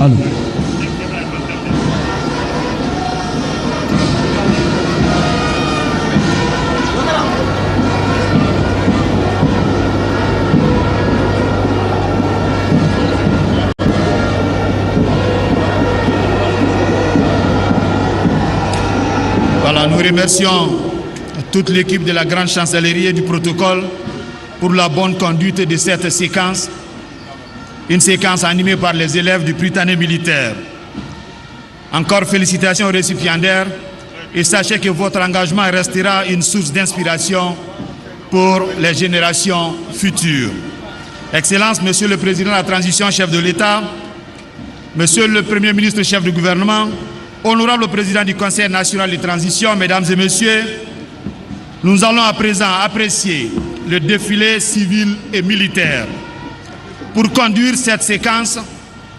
Allô. Voilà, nous remercions toute l'équipe de la Grande Chancellerie et du protocole pour la bonne conduite de cette séquence, une séquence animée par les élèves du Prytanée militaire. Encore félicitations aux récipiendaires et sachez que votre engagement restera une source d'inspiration pour les générations futures. Excellence, Monsieur le Président de la Transition, chef de l'État, Monsieur le Premier ministre, chef du gouvernement, honorable Président du Conseil national de transition, Mesdames et Messieurs, nous allons à présent apprécier le défilé civil et militaire. Pour conduire cette séquence,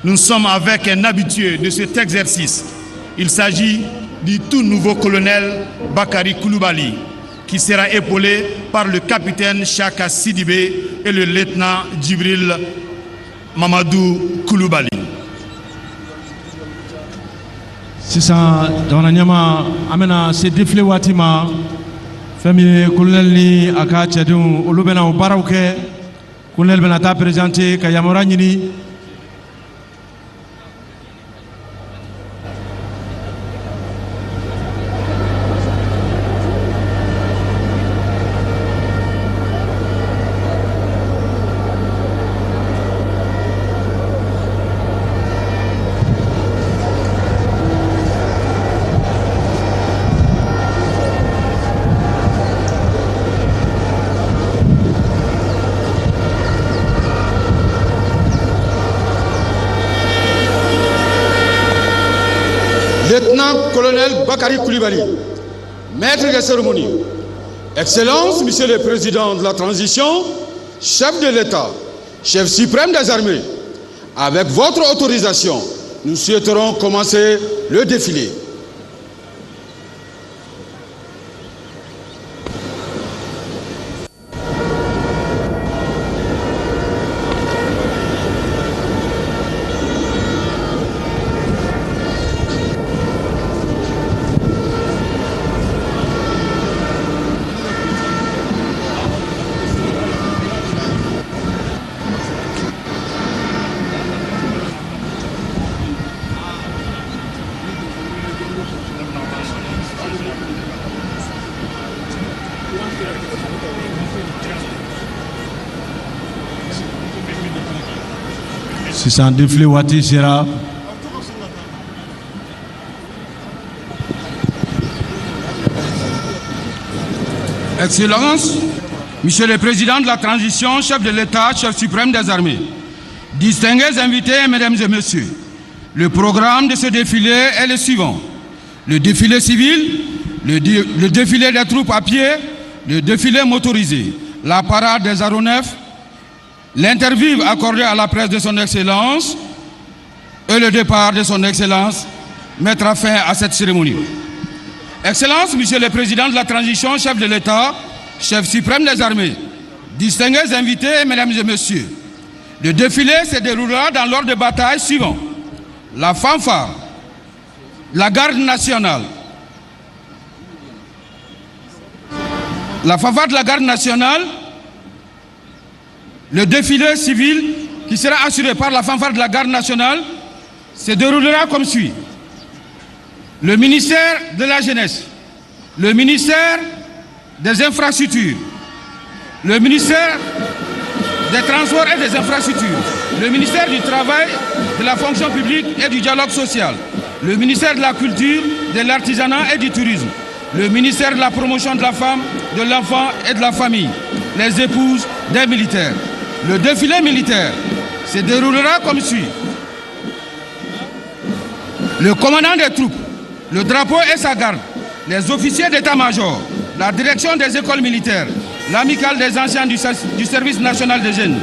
nous sommes avec un habitué de cet exercice. Il s'agit du tout nouveau colonel Bakary Koulibaly, qui sera épaulé par le capitaine Chaka Sidibé et le lieutenant Djibril Mamadou Koulibaly. Sisan jamana ɲɛma, an bɛna se défilé waati ma. Fɛn min ye colonel ni a ka cɛdenw, olu bɛna o baaraw kɛ. Colonel bɛna taa présenter ka yamaruya ɲini. Lieutenant-colonel Bakary Koulibaly, maître des cérémonies. Excellence, Monsieur le Président de la Transition, chef de l'État, chef suprême des armées, avec votre autorisation, nous souhaiterons commencer le défilé. Sisan défilé waati sera. Excellence, Monsieur le Président de la Transition, chef de l'État, chef suprême des armées, distingués invités, Mesdames et Messieurs, le programme de ce défilé est le suivant. Le défilé civil, le défilé des troupes à pied, le défilé motorisé, la parade des aéronefs, l'interview accordée à la presse de son Excellence et le départ de son Excellence mettra fin à cette cérémonie. Excellence, Monsieur le Président de la Transition, chef de l'État, chef suprême des armées, distingués invités, Mesdames et Messieurs, le défilé se déroulera dans l'ordre de bataille suivant. La fanfare, la garde nationale, la fanfare de la garde nationale, le défilé civil qui sera assuré par la fanfare de la garde nationale se déroulera comme suit. Le ministère de la Jeunesse, le ministère des Infrastructures, le ministère des Transports et des Infrastructures, le ministère du Travail, de la Fonction publique et du Dialogue social, le ministère de la Culture, de l'Artisanat et du Tourisme, le ministère de la Promotion de la Femme, de l'Enfant et de la Famille, les épouses des militaires. Le défilé militaire se déroulera comme suit. Le commandant des troupes, le drapeau et sa garde, les officiers d'état-major, la direction des écoles militaires, l'amicale des anciens du service national des jeunes,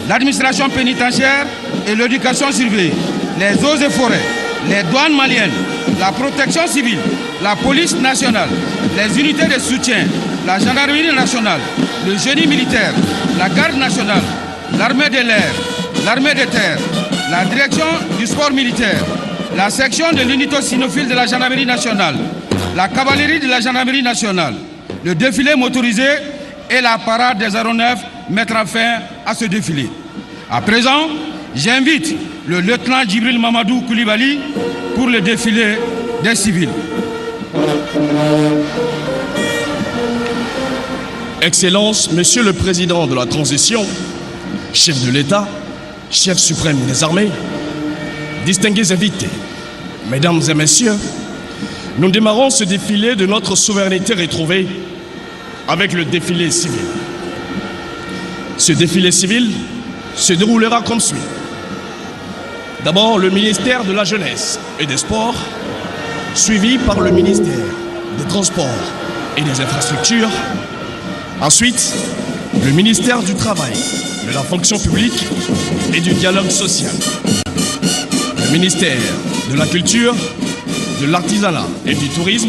l'administration pénitentiaire et l'éducation surveillée, les eaux et forêts, les douanes maliennes, la protection civile, la police nationale, les unités de soutien, la gendarmerie nationale, le génie militaire, la garde nationale, l'armée de l'air, l'armée de terre, la direction du sport militaire, la section de l'unité cynophile de la gendarmerie nationale, la cavalerie de la gendarmerie nationale, le défilé motorisé et la parade des aéronefs mettra fin à ce défilé. À présent, j'invite le lieutenant Djibril Mamadou Koulibaly pour le défilé des civils. Excellence, Monsieur le Président de la Transition, chef de l'État, chef suprême des armées, distingués invités, Mesdames et Messieurs, nous démarrons ce défilé de notre souveraineté retrouvée avec le défilé civil. Ce défilé civil se déroulera comme suit. D'abord, le ministère de la Jeunesse et des Sports, suivi par le ministère des Transports et des Infrastructures. Ensuite, le ministère du Travail, de la Fonction publique et du Dialogue social. Le ministère de la Culture, de l'Artisanat et du Tourisme.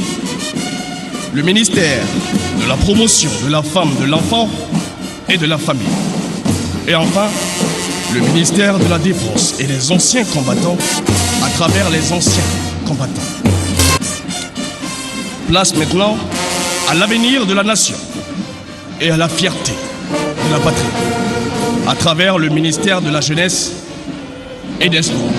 Le ministère de la Promotion de la Femme, de l'Enfant et de la Famille. Et enfin, le ministère de la Défense et des Anciens Combattants à travers les anciens combattants. Place maintenant à l'avenir de la nation et à la fierté de la patrie à travers le ministère de la Jeunesse et des Sports.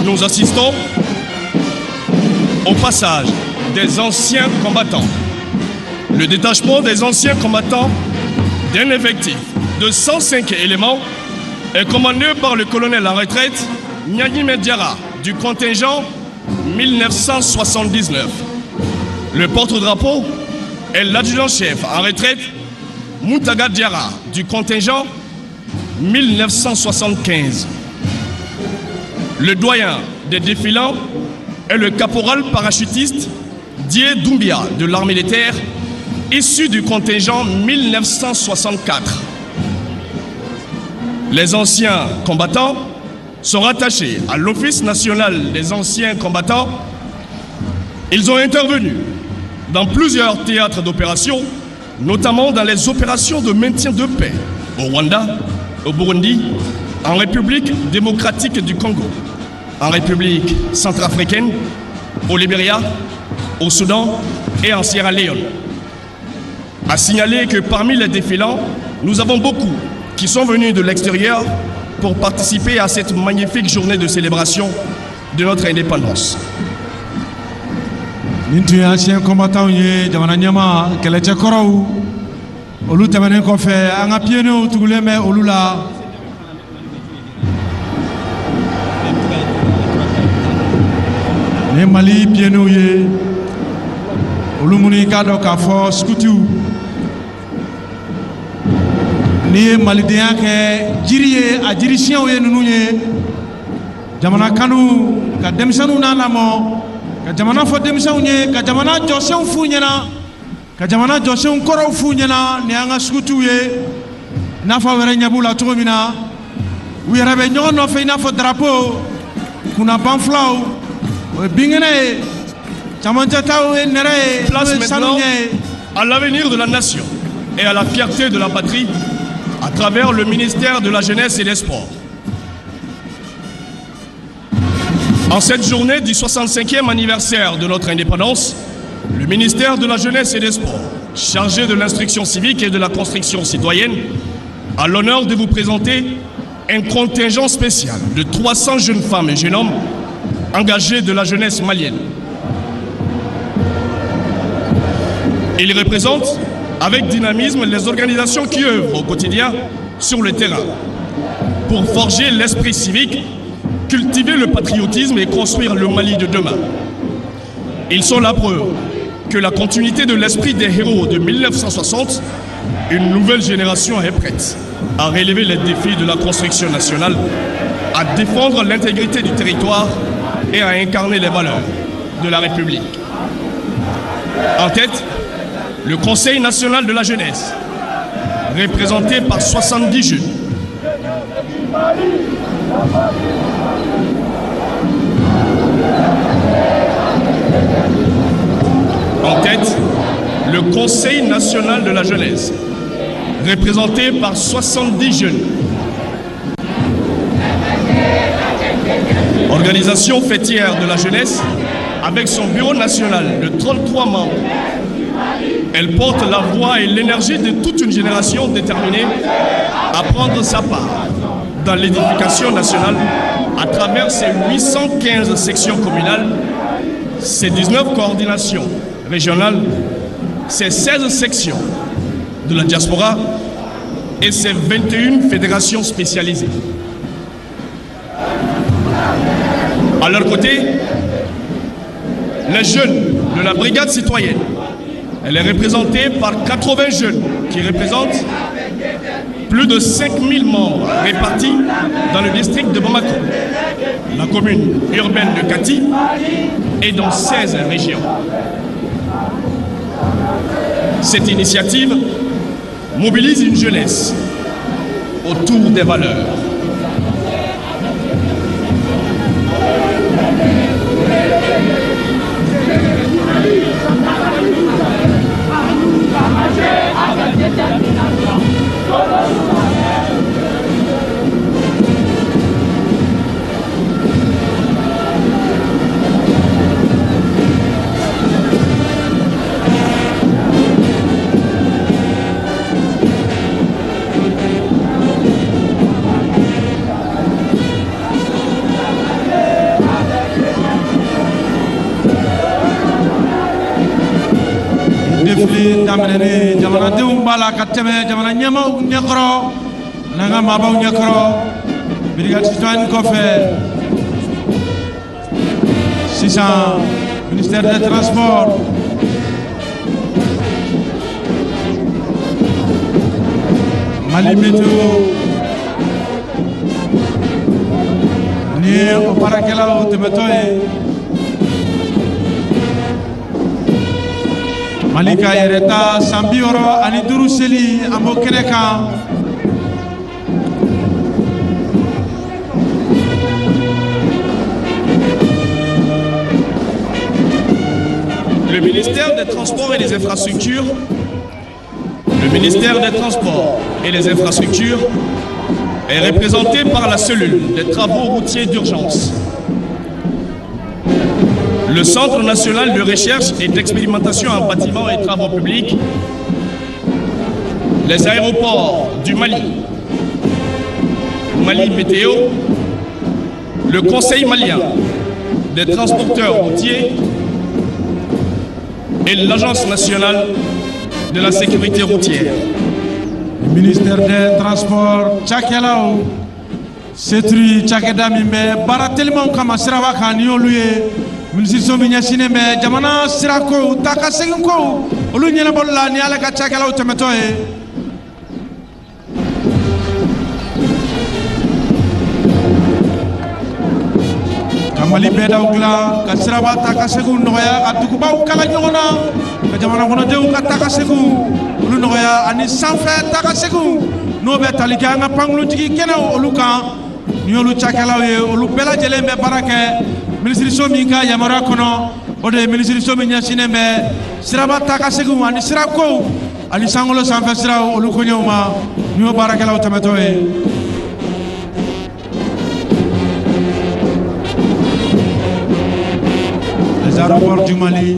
Nous assistons au passage des anciens combattants. Le détachement des anciens combattants d'un effectif de 105 éléments est commandé par le colonel en retraite Nyani Diarra du contingent 1979. Le porte-drapeau est l'adjudant-chef en retraite Moutaga Diarra du contingent 1975. Le doyen des défilants est le caporal parachutiste Dié Doumbia de l'armée de terre, issu du contingent 1964. Les anciens combattants sont rattachés à l'Office national des anciens combattants. Ils ont intervenu dans plusieurs théâtres d'opérations, notamment dans les opérations de maintien de paix au Rwanda, au Burundi, en République démocratique du Congo, en République centrafricaine, au Libéria, au Soudan et en Sierra Leone. À signaler que parmi les défilants, nous avons beaucoup qui sont venus de l'extérieur pour participer à cette magnifique journée de célébration de notre indépendance. Nin tun ye ancien combattant ye, jamana ɲɛma kɛlɛcɛkɔrɔw. Olu tɛmɛnen kɔfɛ, an ka pionniers tugulen bɛ olu la. Ni Mali pionniers ye, olu minnu i k'a dɔn k'a fɔ scouts, n'i ye malidenya kɛ jiri ye, a jiri siɲɛw ye ninnu ye. Jamana kanu ka denmisɛnninw n'a lamɔ, ka jamana fɔ denmisɛnw ye, ka jamana jɔsenw f'u ɲɛna, ka jamana jɔsenw kɔrɔw f'u ɲɛna. Nin y'an ka scouts ye, i n'a fɔ aw yɛrɛ ɲɛ b'u la cogo min na. U yɛrɛ bɛ ɲɔgɔn nɔfɛ i n'a fɔ drapeau kunnaban filaw. O ye binkɛnɛ ye, camancɛ taw ye nɛrɛ ye. Place maintenant à l'avenir de la nation et à la fierté de la patrie à travers le ministère de la Jeunesse et des Sports. En cette journée du 65e anniversaire de notre indépendance, le ministère de la Jeunesse et des Sports, chargé de l'instruction civique et de la construction citoyenne, a l'honneur de vous présenter Un contingent spécial de 300 jeunes femmes et jeunes hommes engagés de la jeunesse malienne. Ils représentent avec dynamisme les organisations qui œuvrent au quotidien sur le terrain pour forger l'esprit civique, cultiver le patriotisme et construire le Mali de demain. Ils sont la preuve que la continuité de l'esprit des héros de 1960, une nouvelle génération est prête à relever les défis de la construction nationale, à défendre l'intégrité du territoire et à incarner les valeurs de la République. En tête, le Conseil national de la jeunesse, représenté par 70 jeunes. En tête, le Conseil national de la jeunesse, représenté par 70 jeunes. Organisation fêtière de la jeunesse, avec son bureau national de 33 membres. Elle porte la voix et l'énergie de toute une génération déterminée à prendre sa part dans l'édification nationale à travers ses 815 sections communales, ses 19 coordinations régionales, ses 16 sections de la diaspora et ses 21 fédérations spécialisées. À leur côté, les jeunes de la brigade citoyenne. Elle est représentée par 80 jeunes qui représentent plus de 5000 membres répartis dans le district de Bamako, la commune urbaine de Kati et dans 16 régions. Cette initiative mobilise une jeunesse autour des valeurs. Défilé daminɛnen, jamanadenw b'a la ka tɛmɛ jamana ɲɛmaaw ɲɛkɔrɔ n'an ka maabaw ɲɛkɔrɔ. Brigade citoyenne kɔfɛ sisan, ministère des Transports, Mali Météo ni o baarakɛlaw tɛmɛtɔ ye. Mali ka yɛrɛta san 65 seli, an b'o kɛnɛ kan. Le ministère des Transports et des Infrastructures, le ministère des Transports et des Infrastructures est représenté par la cellule des travaux routiers d'urgence. Le Centre national de recherche et d'expérimentation en bâtiments et travaux publics, les aéroports du Mali, Mali Météo, le Conseil malien des transporteurs routiers et l'Agence nationale de la sécurité routière. Le ministère des Transports, cakɛlaw, seturi cakɛda min bɛ baara telimanw kama siraba kan, ni y'olu ye, minisiriso min ɲɛsinnen bɛ jamana sirakow, taa ka segin kow, olu ɲɛnabɔli la, ni ala ka cakɛlaw tɛmɛtɔ ye. Ka Mali bɛɛdaw dilan, ka siraba taa ka seginw nɔgɔya, ka dugubaw kala ɲɔgɔn na, ka jamana kɔnɔdenw ka taa ka seginw olu nɔgɔya, ani sanfɛ taa ka seginw n'o bɛ tali kɛ an ka pankurunjigi kɛnɛw olu kan, ni y'olu cakɛlaw ye. Olu bɛɛ lajɛlen bɛ baara kɛ minisiriso min ka yamaruya kɔnɔ, o de ye minisiriso min ɲɛsinnen bɛ siraba taa ka seginw ani sirakow ani sankolo sanfɛ siraw olu koɲɛw ma, ni y'o baarakɛlaw tɛmɛtɔ ye. Les aéroports du Mali,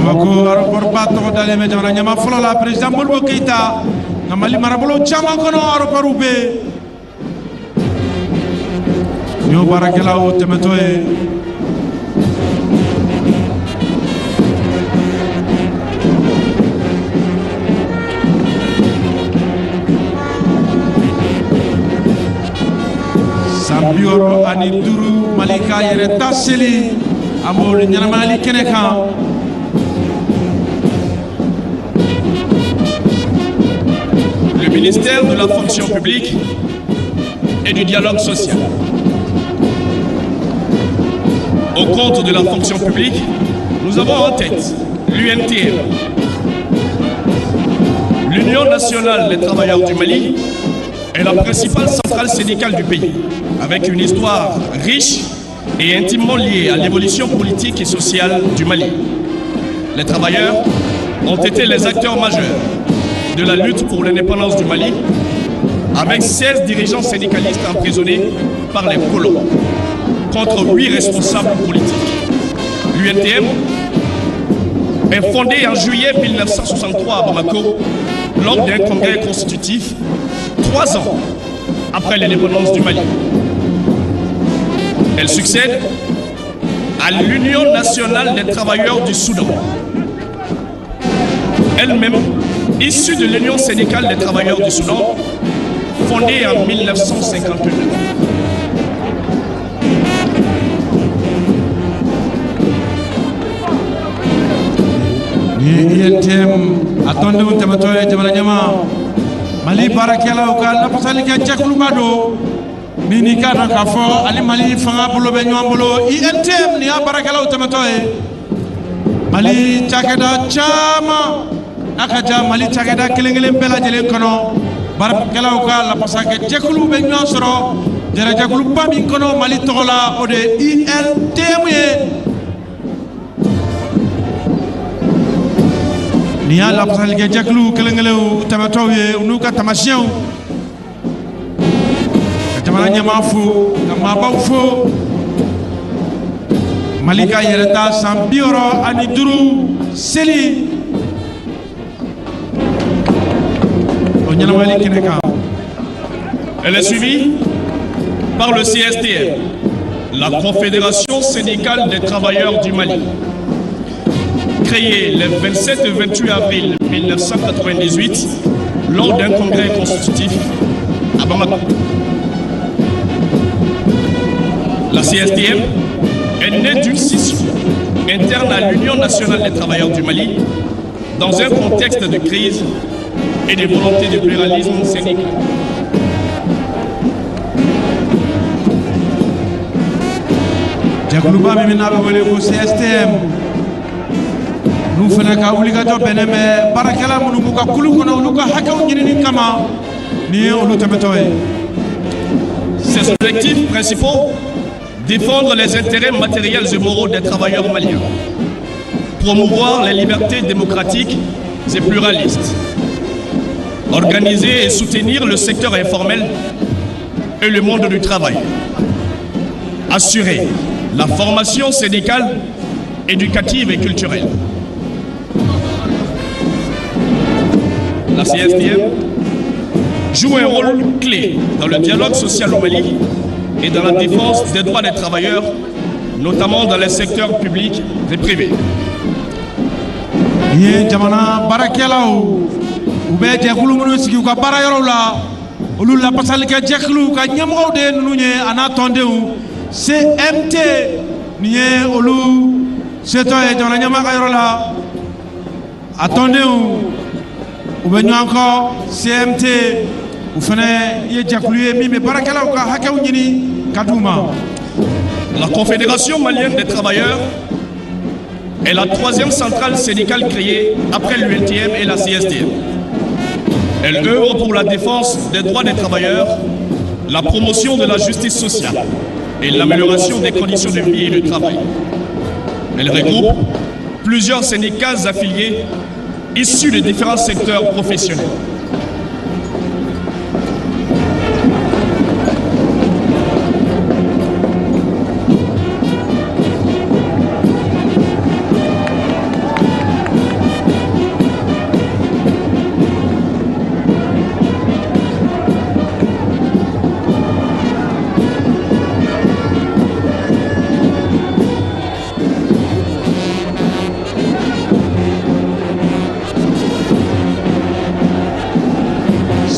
Bamako aéroport ba tɔgɔ dalen bɛ jamana ɲɛmaa fɔlɔ la, président Modibo Keyita. Nka Mali marabolo caman kɔnɔ, aéroport bɛ yen. Nin y'o baarakɛlaw tɛmɛtɔ ye. San 65 Mali ka yɛrɛta seli, an b'o ɲɛnamayali kɛnɛ kan. Le ministère de la fonction publique et du dialogue social. Au compte de la fonction publique, nous avons en tête l'UNTM, l'Union nationale des travailleurs du Mali, est la principale centrale syndicale du pays, avec une histoire riche et intimement liée à l'évolution politique et sociale du Mali. Les travailleurs ont été les acteurs majeurs de la lutte pour l'indépendance du Mali, avec 16 dirigeants syndicalistes emprisonnés par les colons, contre 8 responsables politiques. L'UNTM est fondée en juillet 1963 à Bamako, lors d'un congrès constitutif, 3 ans après l'indépendance du Mali. Elle succède à l'Union nationale des travailleurs du Soudan, elle-même issue de l'Union syndicale des travailleurs du Soudan, fondée en 1959. Ni UNTM a tɔndenw tɛmɛtɔ ye, jamana ɲɛmaa, Mali baarakɛlaw ka lafasali kɛ jɛkuluba don min n'i k'a dɔn k'a fɔ ani Mali fanga bolo bɛ ɲɔgɔn bolo. UNTM, nin y'a baarakɛlaw tɛmɛtɔ ye. Mali cakɛda caman n'a ka ca, Mali cakɛda kelen kelen bɛɛ lajɛlen kɔnɔ, baarakɛlaw ka lafasakɛ jɛkulu bɛ ɲɔgɔn sɔrɔ jɛrɛjɛkuluba min kɔnɔ Mali tɔgɔ la, o de ye UNTM ye. Nin y'a lafasalikɛ jɛkulu kelen kelenw tɛmɛtɔw ye, u n'u ka tamasiyɛnw, ka jamana ɲɛmaa fo, ka maabaw fo, Mali ka yɛrɛta san 65 seli, o ɲɛnamayali kɛnɛ kan. Elle est suivie par le CSTM, la Confédération syndicale des travailleurs du Mali. Créée les 27 et 28 avril 1998 lors d'un congrès constitutif à Bamako. La CSTM est née d'une scission interne à l'Union nationale des travailleurs du Mali dans un contexte de crise et de volonté de pluralisme syndical. Jɛkuluba min n'a bɛ wele ko CSTM, n'u fana ka wulikajɔ bɛnnen bɛ baarakɛla minnu b'u ka kulu kɔnɔ, olu ka hakɛw ɲinini kama, nin ye olu tɛmɛtɔ ye. Ses objectifs principaux: défendre les intérêts matériels et moraux des travailleurs maliens, promouvoir les libertés démocratiques et pluralistes, organiser et soutenir le secteur informel et le monde du travail, assurer la formation syndicale, éducative et culturelle. La CSTM joue un rôle clé dans le dialogue social au Mali et dans la défense des droits des travailleurs, notamment dans les secteurs publics et privés. Nin ye jamana baarakɛlaw, u bɛ jɛkulu minnu sigi u ka baara yɔrɔw la, olu lafasalikɛ jɛkulu ka ɲɛmɔgɔw de ye ninnu ye, a n'a tɔndenw. CMT, nin ye olu setɔ ye jamana ɲɛmaa ka yɔrɔ la. A tɔndenw, u bɛ ɲɔgɔn kɔ. CMT, u fana ye jɛkulu ye min bɛ baarakɛlaw ka hakɛw ɲini ka d'u ma. La Confédération malienne des travailleurs est la troisième centrale syndicale créée après l'UNTM et la CSTM. Elle œuvre pour la défense des droits des travailleurs, la promotion de la justice sociale et l'amélioration des conditions de vie et de travail. Elle regroupe plusieurs syndicats affiliés issus de différents secteurs professionnels.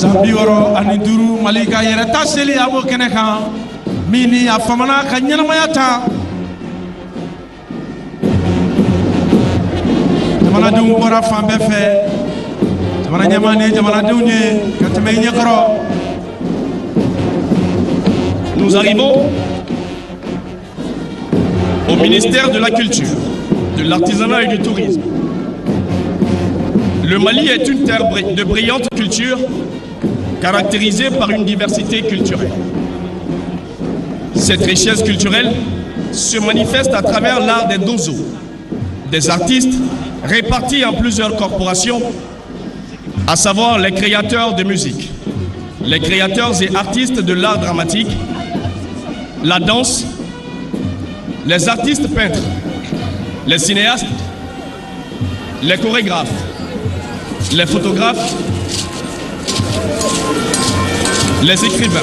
San 65 Mali ka yɛrɛta seli a b'o kɛnɛ kan min ni a famana ka ɲɛnamaya ta. Jamanadenw bɔra fan bɛɛ fɛ, jamana ɲɛmaa ni jamanadenw ye ka tɛmɛ i ɲɛkɔrɔ. Nous arrivons au ministère de la Culture, de l'Artisanat et du Tourisme. Le Mali est une terre de brillante culture caractérisée par une diversité culturelle. Cette richesse culturelle se manifeste à travers l'art des dozos, des artistes répartis en plusieurs corporations, à savoir les créateurs de musique, les créateurs et artistes de l'art dramatique, la danse, les artistes peintres, les cinéastes, les chorégraphes, les photographes, les écrivains.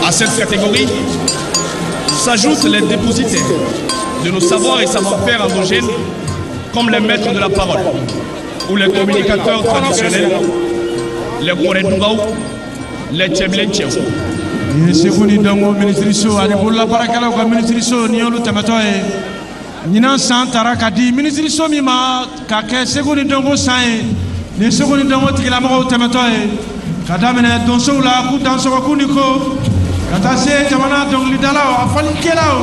À cette catégorie s'ajoutent les dépositaires de nos savoirs et savoir-faire endogènes, comme les maîtres de la parole ou les communicateurs traditionnels, les Koredougao, les Tcheblenchew. Nin ye seko ni dɔnko minisiriso ani bololabaarakɛlaw ka minisiriso nin y'olu tɛmɛtɔ ye. Ɲinan san tara ka di minisiriso min ma ka kɛ seko ni dɔnko san ye, nin ye seko ni dɔnko tigilamɔgɔw tɛmɛtɔ ye ka daminɛ donsow la k'u dansɔgɔ k'u ni ko ka taa se jamana dɔnkilidalaw a fɔlikɛlaw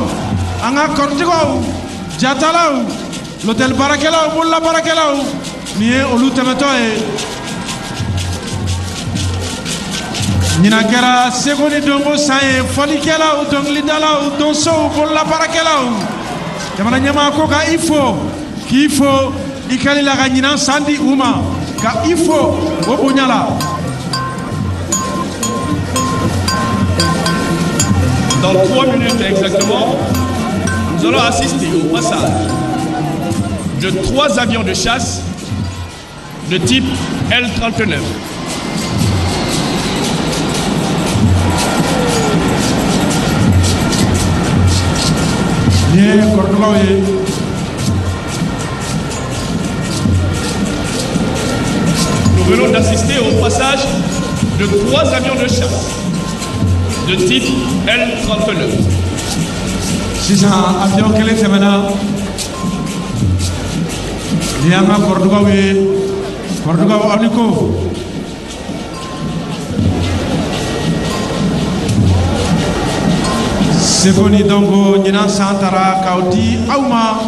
an ka kɔrɔtigiw jatalaw lotɛli baarakɛlaw bololabaarakɛlaw nin ye olu tɛmɛtɔ ye. Ɲinan kɛra seko ni dɔnko san ye fɔlikɛlaw dɔnkilidalaw donsow bololabaarakɛlaw jamana ɲɛmaa ko ka i fo k'i fo i kɛli la ka ɲinan san di u ma ka i fo o bonya la. Dans 3 minutes exactement, nous allons assister au passage de 3 avions de chasse de type L-39. Nin ye kɔrɔdɔgɔw ye. Nous venons d'assister au passage de 3 avions de chasse de type L-39. Sisan avion kelen tɛmɛna. Nin y'an ka kɔrɔdɔgɔw ye. Kɔrɔdɔgɔw aw ni ko. Seko ni dɔnko ɲinan san tara k'aw di aw ma.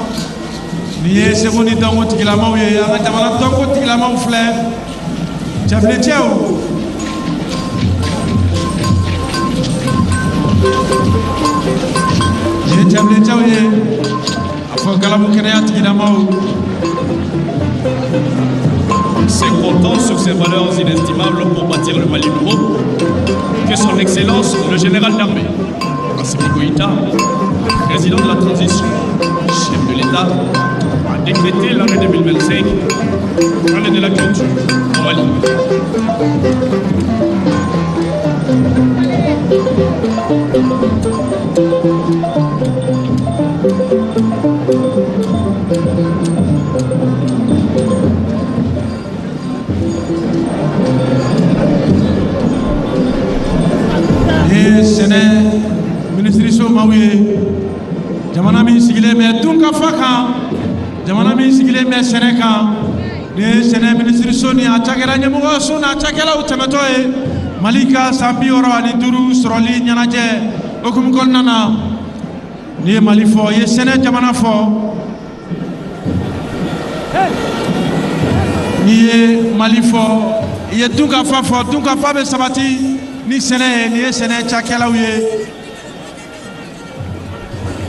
Nin ye seko ni dɔnko tigilamaw ye, an ka jamana dɔnko tigilamaw filɛ. Cɛbilencɛw. Nin ye cɛbilencɛw ye, a fɔ galabu kɛnɛya tigilamaw. C'est comptant sur ces valeurs inestimables pour bâtir le Mali nouveau que son Excellence le général d'armée Assimi Goïta, président de la transition, chef de l'État, a décrété l'année 2025 année de la culture au Mali. Nin ye sɛnɛ minisiriso maaw ye, jamana min sigilen bɛ dunkafa kan, jamana min sigilen bɛ sɛnɛ kan. Nin ye sɛnɛ minisiriso ni a cakɛda ɲɛmɔgɔso n'a cakɛlaw tɛmɛtɔ ye Mali ka san 65 sɔrɔli ɲɛnajɛ hokumu kɔnɔna na. N'i ye Mali fɔ, i ye sɛnɛ jamana fɔ. N'i ye Mali fɔ, i ye dunkafa fɔ. Dunkafa bɛ sabati ni sɛnɛ ye. Nin ye sɛnɛ cakɛlaw ye,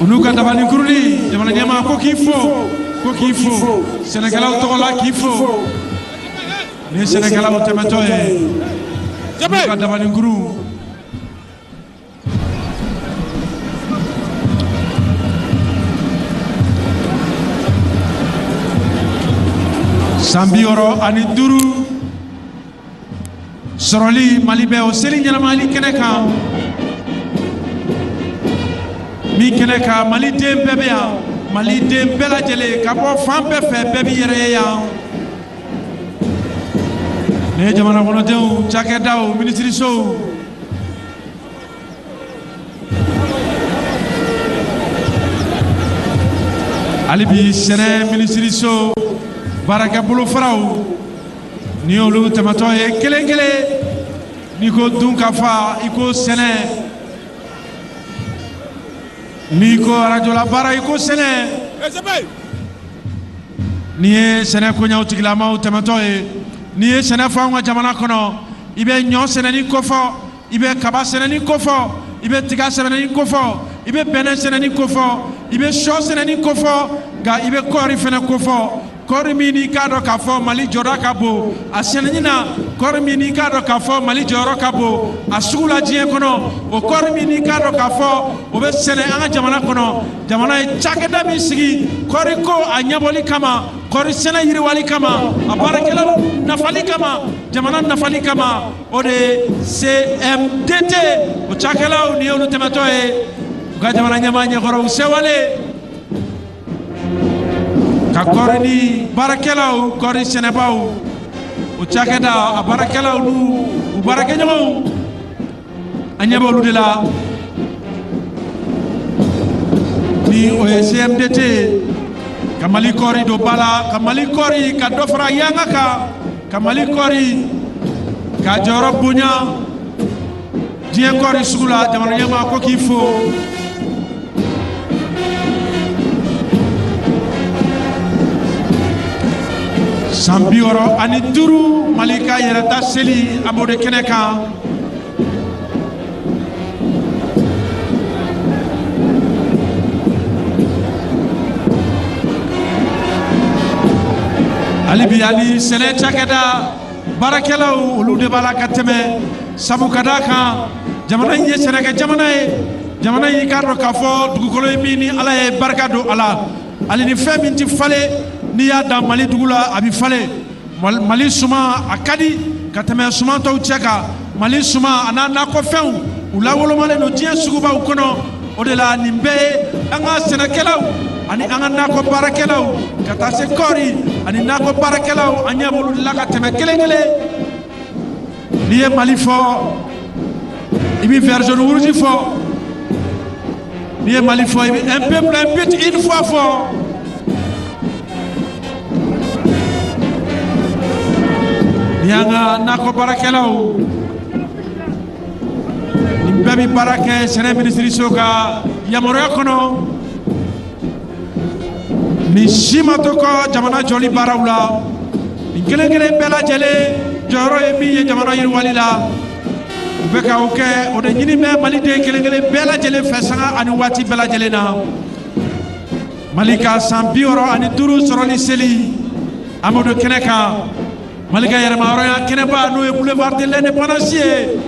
u n'u ka dabaninkurunin. Jamana ɲɛmaa ko k'i fo, ko k'i fo sɛnɛkɛlaw tɔgɔ la, k'i fo. Nin ye sɛnɛkɛlaw tɛmɛtɔ ye n'u ka dabaninkuru. San 65 sɔrɔli Mali bɛ o seli ɲɛnamayali kɛnɛ kan, min kɛnɛ kan maliden bɛɛ bɛ yan, maliden bɛɛ lajɛlen ka bɔ fan bɛɛ fɛ, bɛɛ b'i yɛrɛ ye yan. Nin ye jamana kɔnɔdenw cakɛdaw minisirisow hali bi sɛnɛ minisiriso baarakɛ bolofaraw ni y'olu tɛmɛtɔ ye kelen kelen. N'i ko dunkafa, i ko sɛnɛ. N'i ko arajola baara, i ko sɛnɛ. N'i ye sɛnɛ koɲaw tigilamaw tɛmɛtɔ ye, n'i ye sɛnɛ fɔ anw ka jamana kɔnɔ, i bɛ ɲɔ sɛnɛni kofɔ, i bɛ kaba sɛnɛni kofɔ, i bɛ tiga sɛnɛni kofɔ, i bɛ bɛnɛ sɛnɛni kofɔ, i bɛ sɔ sɛnɛni kofɔ, nka i bɛ kɔɔri fɛnɛ kofɔ. Kɔɔri min n'i k'a dɔn k'a fɔ Mali jɔda ka bon a sɛnɛni na, kɔɔri min n'i k'a dɔn k'a fɔ Mali jɔyɔrɔ ka bon a sugu la diɲɛ kɔnɔ, o kɔɔri min n'i k'a dɔn k'a fɔ o bɛ sɛnɛ an ka jamana kɔnɔ. Jamana ye cakɛda min sigi kɔɔri ko a ɲɛbɔli kama, kɔɔri sɛnɛ yiriwali kama, a baarakɛlaw nafali kama, jamana nafali kama, o de ye CMDT. O cakɛlaw nin y'olu tɛmɛtɔ ye u ka jamana ɲɛmaa ɲɛkɔrɔ, u sewale ka kɔɔri ni baarakɛlaw, kɔɔri sɛnɛbaw, o cakɛda a baarakɛlaw n'u u baarakɛɲɔgɔnw, an ɲɛ b'olu de la. Ni o ye CMDT ye, ka Mali kɔɔri don ba la, ka Mali kɔɔri ka dɔ fara yanga kan, ka Mali kɔɔri k'a jɔyɔrɔ bonya diɲɛ kɔɔri sugu la. Jamana ɲɛmaa ko k'i fo. San 65 Mali ka yɛrɛta seli, an b'o de kɛnɛ kan. Hali bi ani sɛnɛ cakɛda baarakɛlaw, olu de b'a la ka tɛmɛ, sabu ka d'a kan jamana in ye sɛnɛkɛ jamana ye. Jamana in, k'a dɔn k'a fɔ dugukolo ye min ni Ala ye barika don a la, hali ni fɛn min tɛ falen, n'i y'a dan Mali dugu la, a bɛ falen. Mali suman a ka di ka tɛmɛ suman tɔw cɛ kan. Mali suman a n'a nakɔfɛnw, u lawolomalen don diɲɛ sugubaw kɔnɔ. O de la nin bɛɛ ye an ka sɛnɛkɛlaw ani an ka nakɔ baarakɛlaw, ka taa se kɔɔri ani nakɔ baarakɛlaw, an ɲɛ b'olu de la ka tɛmɛ kelen kelen. N'i ye Mali fɔ, i bɛ vert jaune rouge fɔ. N'i ye Mali fɔ, i bɛ un peuple, un but, une foi fɔ. Ni y'an ka nakɔ baarakɛlaw, nin bɛɛ bɛ baara kɛ sɛnɛ minisiriso ka yamaruya kɔnɔ. Nin si ma to kɔ jamana jɔli baaraw la. Nin kelen kelen bɛɛ lajɛlen jɔyɔrɔ ye min ye jamana yiriwali la, u bɛ ka o kɛ. O de ɲini bɛ Maliden kelen kelen bɛɛ lajɛlen fɛ sanga ani waati bɛɛ lajɛlen na. Mali ka san 65 sɔrɔli seli, an b'o don kɛnɛ kan. Mali ka yɛrɛmahɔrɔnya kɛnɛba, n'o ye boulevard de l'Indépendance ye,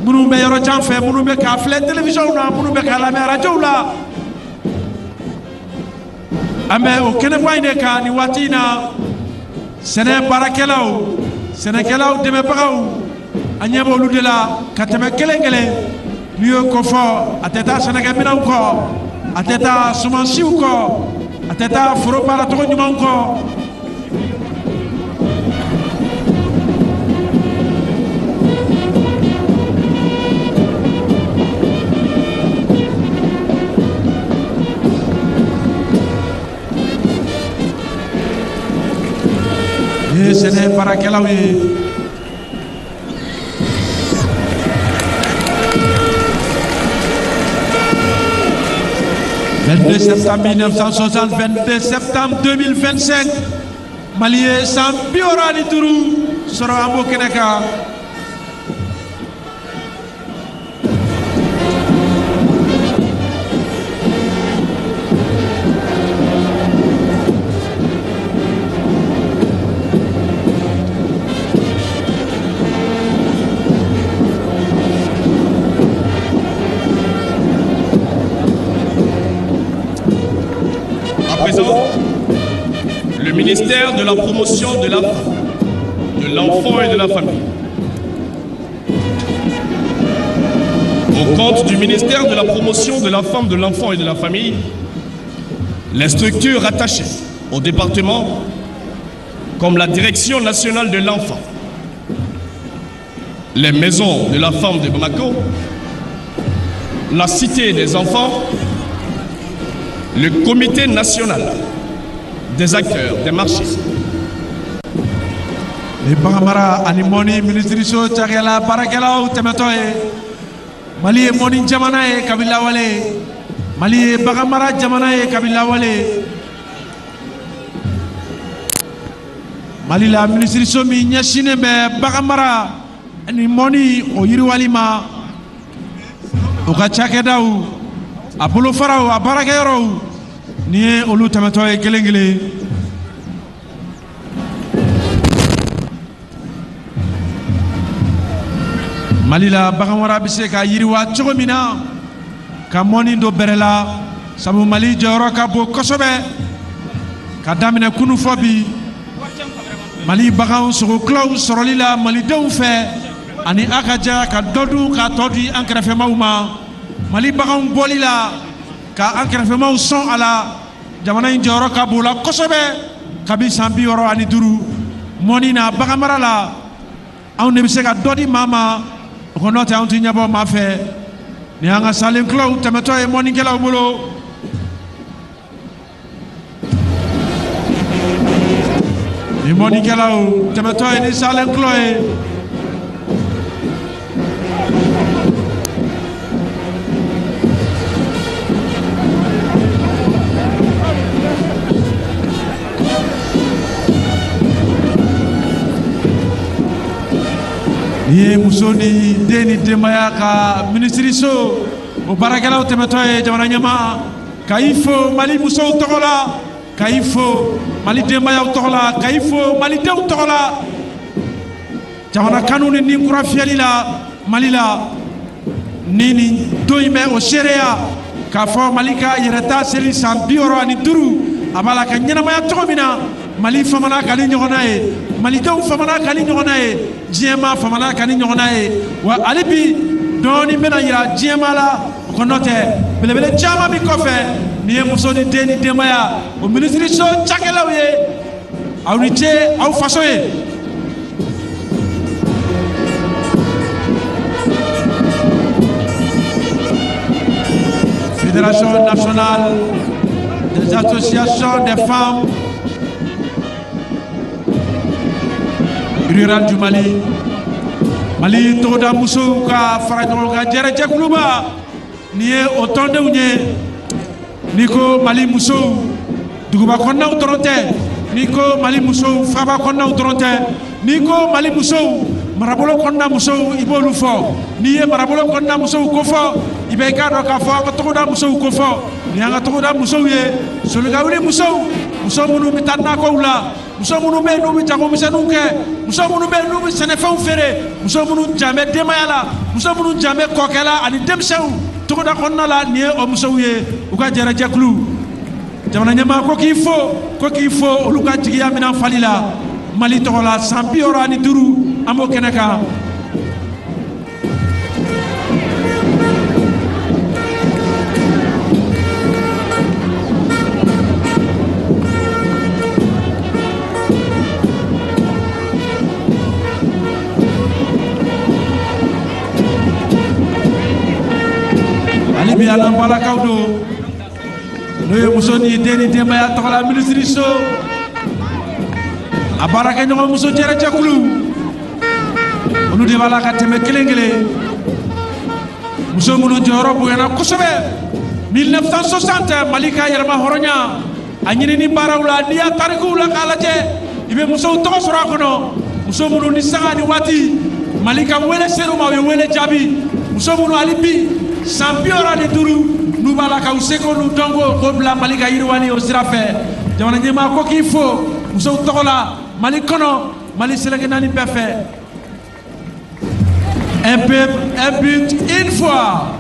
minnu bɛ yɔrɔ jan fɛ, minnu bɛ k'a filɛ télévision na, minnu bɛ k'a lamɛn arajow la, an bɛ o kɛnɛba in de kan nin waati in na. Sɛnɛ baarakɛlaw, sɛnɛkɛlaw dɛmɛbagaw, an ɲɛ b'olu de la ka tɛmɛ kelen kelen. N'i y'o ko fɔ, a tɛ taa sɛnɛkɛminɛnw kɔ, a tɛ taa sumansiw kɔ, a tɛ taa foro baaracogo ɲumanw kɔ. Nin ye sɛnɛ baarakɛlaw ye. 22 septembre 1960, 22 septembre 2025, Mali ye san 65 sɔrɔ, an b'o kɛnɛ kan. À présent, le ministère de la Promotion de la de l'enfant et de la famille. Au compte du ministère de la Promotion de la femme, de l'enfant et de la famille, les structures rattachées au département, comme la Direction nationale de l'enfant, Les maisons de la femme de Bamako, la cité des enfants, le comité national des acteurs des marchés. Ni baganmara ani mɔni minisiriso cakɛla baarakɛlaw tɛmɛtɔ ye. Mali ye mɔni jamana ye kabi lawale, Mali ye baganmara jamana ye kabi lawale. Mali la minisiriso min ɲɛsinnen bɛ baganmara ni mɔni o yiriwali ma, o ka cakɛdaw, a bolofaraw, a baarakɛyɔrɔw, nin ye olu tɛmɛtɔ ye kelen kelen. Mali la baganmara bɛ se ka yiriwa cogo min na ka mɔni don bɛrɛ la, sabu Mali jɔyɔrɔ ka bon kosɛbɛ. Ka daminɛ kunu fɔ bi, Mali baganw sogokulaw sɔrɔli la malidenw fɛ, ani a ka jɛ ka dɔ dun ka tɔ di an kɛrɛfɛmaw ma, Mali baganw bɔli la ka an kɛrɛfɛmaw sɔn a la, jamana in jɔyɔrɔ ka bon la kosɛbɛ kabi san 65 mɔni na baganmara la. Anw de bɛ se ka dɔ di maa ma, o kɔnɔ tɛ anw tɛ ɲɛbɔ maa fɛ. Nin y'an ka salen kulaw tɛmɛtɔ ye mɔnikɛlaw bolo. Ni mɔnikɛlaw tɛmɛtɔ ye ni salen kulɔ ye. Ni ye muso ni den ni denbaya ka minisiriso o baarakɛlaw tɛmɛtɔ ye. Jamana ɲɛmaa ka i fo Mali musow tɔgɔ la, ka i fo Mali denbayaw tɔgɔ la, ka i fo malidenw tɔgɔ la, jamana kanu ni ni kura fiyɛli la Mali la. Ni nin don in bɛ o seereya k'a fɔ Mali ka yɛrɛta seli san 65 a b'a la ka ɲɛnamaya cogo min na, Mali famana ka ni ɲɔgɔnna ye, malidenw famana ka ni ɲɔgɔnna ye, diɲɛmaa famana ka ni ɲɔgɔnna ye. Wa hali bi dɔɔnin bɛna yira diɲɛmaa la, o kɔnɔ tɛ belebele caman min kɔfɛ. Nin ye muso ni den ni denbaya o minisiriso cakɛlaw ye. Aw ni ce aw faso ye. Fédération nationale des associations des femmes rurales du Mali, Mali togoda musow ka fara ɲɔgɔn kan jɛrɛjɛkuluba, nin ye o tɔndenw ye. N'i ko Mali musow, duguba kɔnɔnaw dɔrɔn tɛ. N'i ko Mali musow, faaba kɔnɔnaw dɔrɔn tɛ. N'i ko Mali musow, marabolo kɔnɔna musow, i b'olu fɔ. N'i ye marabolo kɔnɔna musow kofɔ, i bɛ i k'a dɔn k'a fɔ an ka togoda musow kofɔ. Nin y'an ka togoda musow ye, solikawuli musow, muso minnu bɛ taa nakɔw la, muso minnu bɛ yen n'u bɛ jagomisɛnninw kɛ, muso minnu bɛ yen n'u bɛ sɛnɛfɛnw feere, muso minnu jan bɛ denbaya la, muso minnu jan bɛ kɔkɛ la ani denmisɛnw togoda kɔnɔna la. Nin ye o musow ye, u ka jɛrɛjɛkulu. Jamana ɲɛmaa ko k'i fo, ko k'i fo olu ka jigiya minɛn fali la Mali tɔgɔ la. San 65 an b'o kɛnɛ kan. Hali bi an balakaw don, n'o ye muso ni den ni denbaya tɔgɔ la minisiriso a baarakɛɲɔgɔn muso jɛrɛjɛkulu, olu de b'a la ka tɛmɛ kelen kelen. Muso minnu jɔyɔrɔ bonyana kosɛbɛ 1960 Mali ka yɛrɛma hɔrɔnya a ɲinini baaraw la, n'i y'a tarikuw la k'a lajɛ, i bɛ musow tɔgɔ sɔrɔ a kɔnɔ. Muso minnu ni sanga ni waati Mali ka wele ser'u ma, u ye wele jaabi. Muso minnu hali bi san 65 n'u b'a la ka u seko n'u dɔnko k'o bila Mali ka yiriwali o sira fɛ. Jamana ɲɛmaa ko k'i fo musow tɔgɔ la Mali kɔnɔ, Mali seleke naani bɛɛ fɛ. Un peuple, un but, une foi.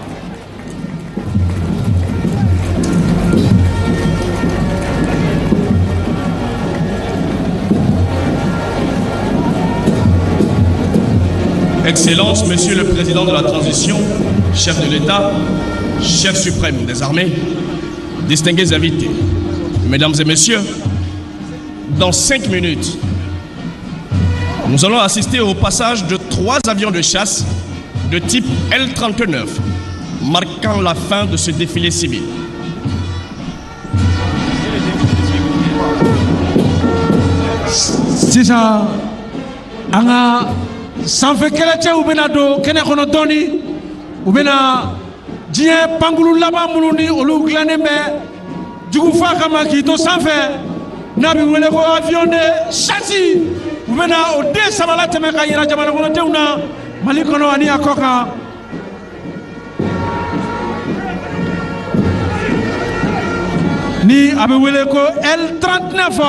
Excellence, Monsieur le Président de la Transition, chef de l'État, chef suprême des armées, distingués invités, Mesdames et Messieurs, dans 5 minutes, Nous allons assister au passage de trois avions de chasse de type L-39, marquant la fin de ce défilé civil. Sisan an ka sanfɛ kɛlɛcɛw bɛna don kɛnɛ kɔnɔ dɔɔni. U bɛna diɲɛ pankulu laban minnu ni olu dilannen bɛ jugufa kama k'i to sanfɛ, n'a bɛ wele ko avion de chasse, u bɛna o den saba latɛmɛ ka yira jamana kɔnɔdenw na Mali kɔnɔ ani a kɔ kan. Ni a bɛ wele ko L39,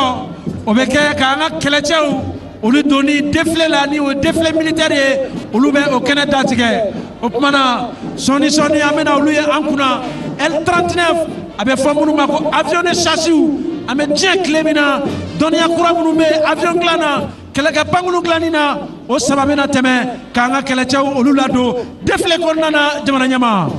o bɛ kɛ k'an ka kɛlɛcɛw olu donni défilé la, ni o ye défilé militaire ye, olu bɛ o kɛnɛ datigɛ. O tuma na, sɔɔni sɔɔni an bɛna olu ye an kunna. L39, a bɛ fɔ minnu ma ko avion de chasse. An bɛ diɲɛ tile min na, dɔnniya kura minnu bɛ avion dilan na, kɛlɛkɛ pankulu dilanni na, o saba bɛna tɛmɛ k'an ka kɛlɛcɛw olu ladon défilé kɔnɔna na, jamana ɲɛmaa.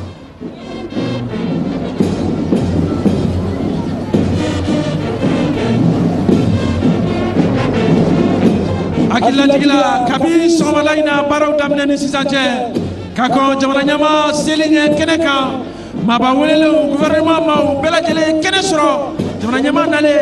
Hakililajigila, kabi sɔgɔmada in na baaraw daminɛ ni sisan cɛ, ka kɔn jamana ɲɛmaa seli ɲɛ kɛnɛ kan, maaba welelenw, gouvernement maaw bɛɛ lajɛlen kɛnɛ sɔrɔ. Jamana ɲɛmaa nalen,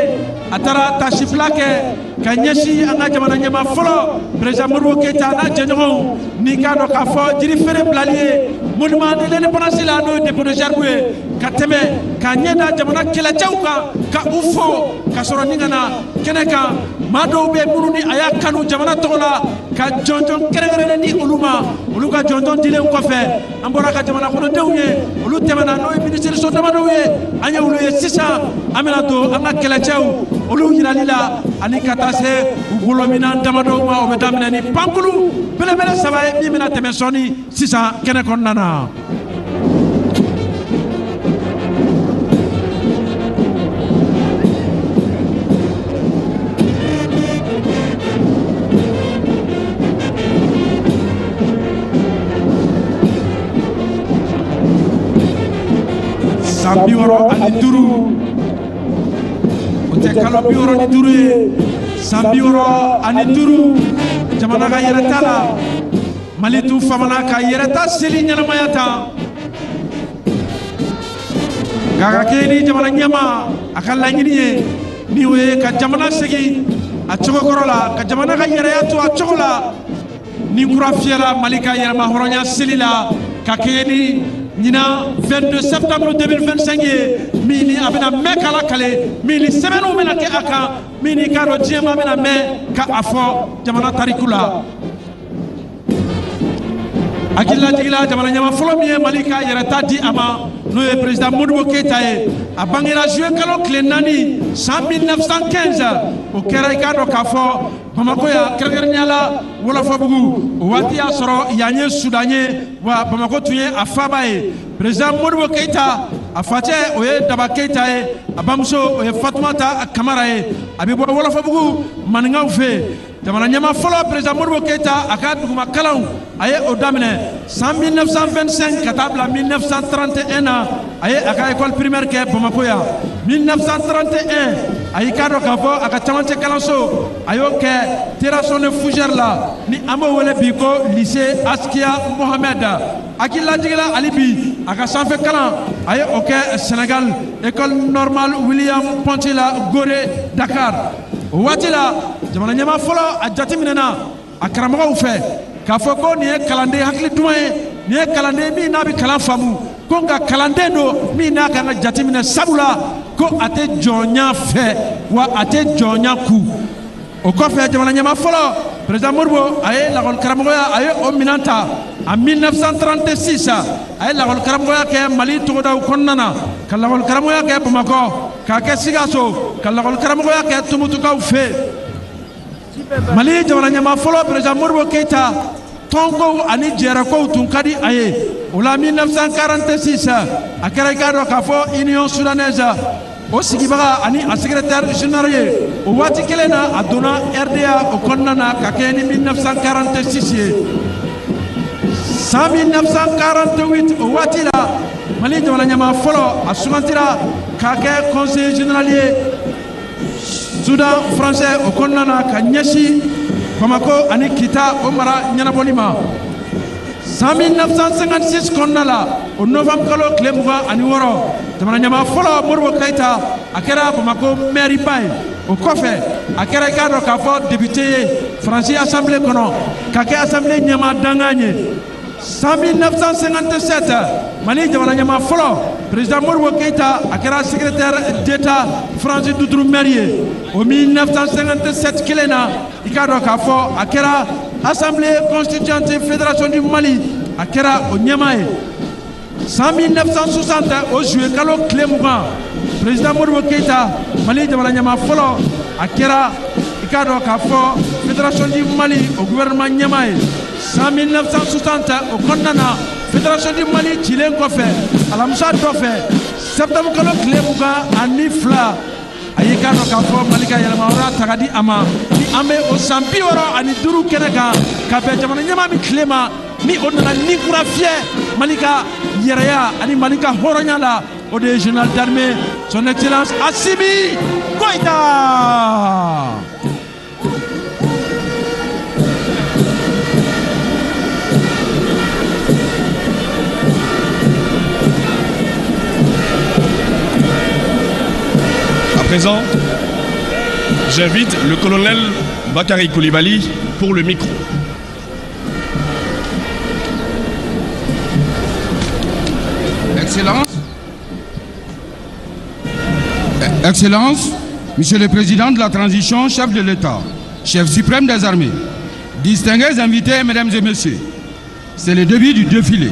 a taara tasibila kɛ ka ɲɛsin an ka jamana ɲɛmaa fɔlɔ, président Modibo Keyita n'a jɛɲɔgɔnw, ni k'a dɔn k'a fɔ jiri feere bilali ye monument de l'Indépendance la, n'o ye dépôt de gerbe ye, ka tɛmɛ k'a ɲɛ da jamana kɛlɛcɛw kan ka u fo, ka sɔrɔ ni ka na kɛnɛ kan. Maa dɔw bɛ minnu ni a y'a kanu jamana tɔgɔ la ka jɔnjɔn kɛrɛnkɛrɛnnen di olu ma. Olu ka jɔnjɔn dilen kɔfɛ, an bɔra ka jamana kɔnɔdenw ye, olu tɛmɛna, n'o ye minisiriso damadɔw ye, an ye olu ye. Sisan an bɛna don an ka kɛlɛcɛw olu yirali la ani ka taa se u bolominan damadɔw ma. O bɛ daminɛ ni pankulu belebele saba ye min bɛna tɛmɛ sɔɔni sisan kɛnɛ kɔnɔna na. San 65, o tɛ kalo 65 ye, san 65 jamana ka yɛrɛta la, Mali tun famana ka yɛrɛta seli ɲɛnamaya ta. Nka ka kɛ ni jamana ɲɛmaa a ka laɲini ye, ni o ye ka jamana segin a cogo kɔrɔ la, ka jamana ka yɛrɛya to a cogo la, ni kura fiyɛra Mali ka yɛrɛma hɔrɔnya seli la, ka kɛɲɛ ni ɲinan 22 septembre 2025 ye, min ni a bɛna mɛn k'a lakale, min ni sɛbɛnniw bɛna kɛ a kan, min ni k'a dɔn diɲɛmaa bɛna mɛn ka a fɔ jamana tariku la. Hakililajigila, jamana ɲɛmaa fɔlɔ min ye Mali ka yɛrɛta di a ma, n'o ye président Modibo Keyita ye, a bangera juillet kalo tile 4 san 1915. O kɛra, i k'a dɔn k'a fɔ, Bamakɔ yan, kɛrɛnkɛrɛnnenya la Wɔlɔfɔbugu. O waati y'a sɔrɔ yan ye Sudan ye, wa Bamakɔ tun ye a faaba ye. Président Modibo Keyita, a facɛ o ye Daba Keyita ye, a bamuso o ye Fatumata Kamara ye. A bɛ bɔ Wɔlɔfɔbugu maninkaw fɛ yen. Jamana ɲɛmaa fɔlɔ, président Modibo Keyita, a ka duguma kalanw, a ye o daminɛ san 1925 ka taa bila 1931 na. A ye a ka école primaire kɛ Bamakɔ yan. 1931, a y'i k'a dɔn k'a fɔ a ka camancɛ kalanso, a y'o kɛ Terrasson de Fougère la, ni an b'o wele bi ko lycée Askia Mohamed. Hakililajigila, hali bi a ka sanfɛ kalan, a ye o kɛ Sénégal, école normale William Ponty la, Gorée, Dakar. O waati la, jamana ɲɛmaa fɔlɔ a jateminɛna a karamɔgɔw fɛ k'a fɔ ko nin ye kalanden hakili duman ye, nin ye kalanden min n'a bɛ kalan faamu, ko nka kalanden don min n'a kan ka jateminɛ, sabula ko a tɛ jɔnya fɛ, wa a tɛ jɔnya ku. O kɔfɛ, jamana ɲɛmaa fɔlɔ, président Modibo, a ye lakɔli karamɔgɔya, a ye o minɛn ta en 1936. A ye lakɔli karamɔgɔya kɛ Mali togodaw kɔnɔna na, ka lakɔli karamɔgɔya kɛ Bamakɔ, k'a kɛ Sikaso, ka lakɔli karamɔgɔya kɛ Tumutukaw fɛ. Mali jamana ɲɛmaa fɔlɔ, président Modibo Keyita, tɔnkow ani jɛrɛkow tun ka di a ye. O la, 1946, a kɛra, i k'a dɔn k'a fɔ, Union soudanaise o sigibaga ani a secrétaire général ye. O waati kelen na, a donna RDA o kɔnɔna na ka kɛ ni 1946 ye. San 1948, o waati la, Mali jamana ɲɛmaa fɔlɔ a sugantira k'a kɛ conseiller général ye Soudan français o kɔnɔna na, ka ɲɛsin Bamako ani Kita o mara ɲɛnabɔli ma. San 1956 kɔnɔna la, o novembre kalo tile 26, jamana ɲɛmaa fɔlɔ Modibo Keyita, a kɛra Bamako mɛriba ye. O kɔfɛ, a kɛra, i k'a dɔn k'a fɔ, député ye Faransi assemblée kɔnɔ, ka kɛ assemblée ɲɛmaa dankan ye. San 1957, Mali jamana ɲɛmaa fɔlɔ, président Modibo Keyita, a kɛra secrétaire d'État France d'outre-mer ye. O 1957 kelen na, i k'a dɔn k'a fɔ, a kɛra assemblée constituante fédération du Mali, a kɛra o ɲɛmaa ye. San 1960, o juillet kalo tile 20, président Modibo Keyita, Mali jamana ɲɛmaa fɔlɔ, a kɛra, i k'a dɔn k'a fɔ, fédération du Mali o gouvernement ɲɛmaa ye. San 1960 o kɔnɔna na, fédération du Mali cilen kɔfɛ, alamisa dɔ fɛ, septembre kalo tile 22, a y'i k'a dɔn k'a fɔ Mali ka yɛlɛma wɛrɛ ta ka di a ma. Ni an bɛ o san 65 kɛnɛ kan, ka bɛn jamana ɲɛmaa min tile ma, ni o nana ni kura fiyɛ Mali ka yɛrɛya ani Mali ka hɔrɔnya la, o de ye général d'armée son excellence Assimi Goïta. À présent, j'invite le colonel Bakary Koulibaly pour le micro. Excellence, Excellence, Monsieur le Président de la Transition, chef de l'État, chef suprême des armées, distingués invités, mesdames et messieurs, c'est le début du défilé.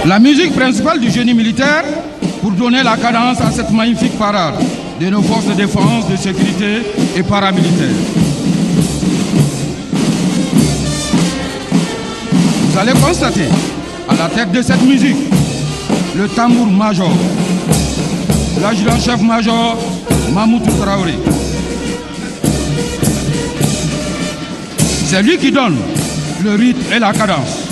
La musique principale du génie militaire pour donner la cadence à cette magnifique parade de nos forces de défense, de sécurité et paramilitaires. Vous allez constater à la tête de cette musique le tambour major, l'adjudant-chef major Mamoutou Traoré. C'est lui qui donne le rythme et la cadence.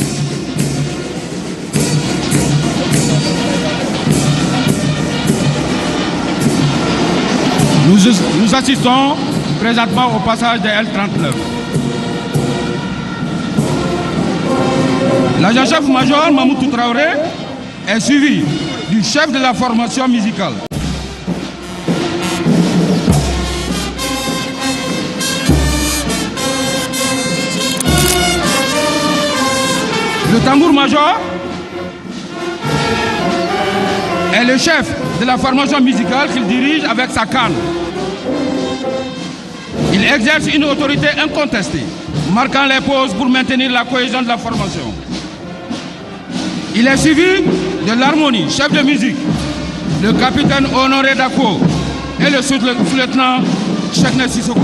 Nous assistons présentement au passage des L-39. L'agent-chef major Mamoutou Traoré est suivi du chef de la formation musicale. Le tambour-major est le chef de la formation musicale qu'il dirige avec sa canne. Il exerce une autorité incontestée, marquant les pauses pour maintenir la cohésion de la formation. Il est suivi de l'harmonie, chef de musique, le capitaine Honoré Dako et le sous-lieutenant Cheikhna Sissoko.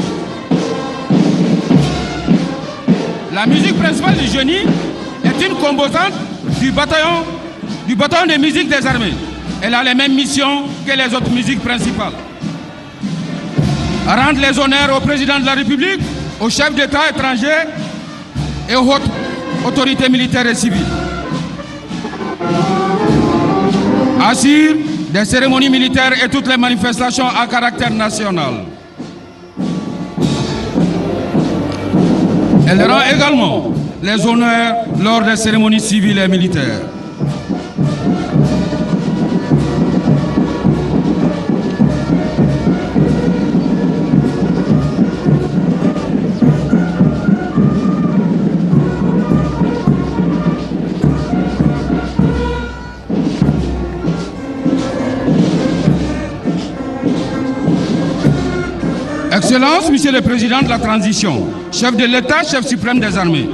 La musique principale du génie est une composante du bataillon de musique des armées. Elle a les mêmes missions que les autres musiques principales. Rendre les honneurs au président de la République, aux chefs d'État étrangers et aux hautes autorités militaires et civiles. Assure des cérémonies militaires et toutes les manifestations à caractère national. Elle rend également les honneurs lors des cérémonies civiles et militaires. Excellence, Monsieur le Président de la Transition, chef de l'État, chef suprême des armées,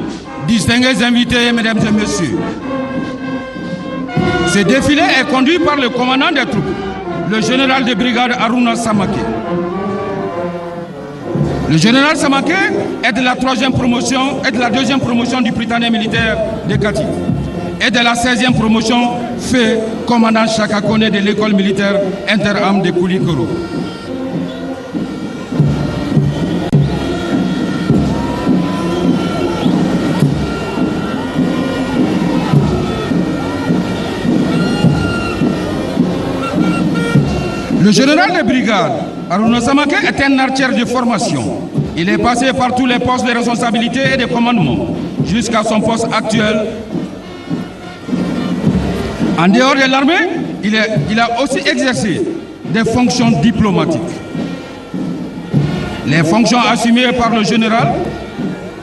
distingués invités, mesdames et messieurs. Ce défilé est conduit par le commandant des troupes, le général de brigade Aruna Samake. Le général Samake est de la troisième promotion et de la deuxième promotion du Britannique militaire de Kati et de la 16e promotion fait commandant Chaka Kone de l'école militaire interarmes de Koulikoro. Le général de brigade, Harouna Samake, est un archer de formation. Il est passé par tous les postes de responsabilité et de commandement jusqu'à son poste actuel. En dehors de l'armée, il a aussi exercé des fonctions diplomatiques. Les fonctions assumées par le général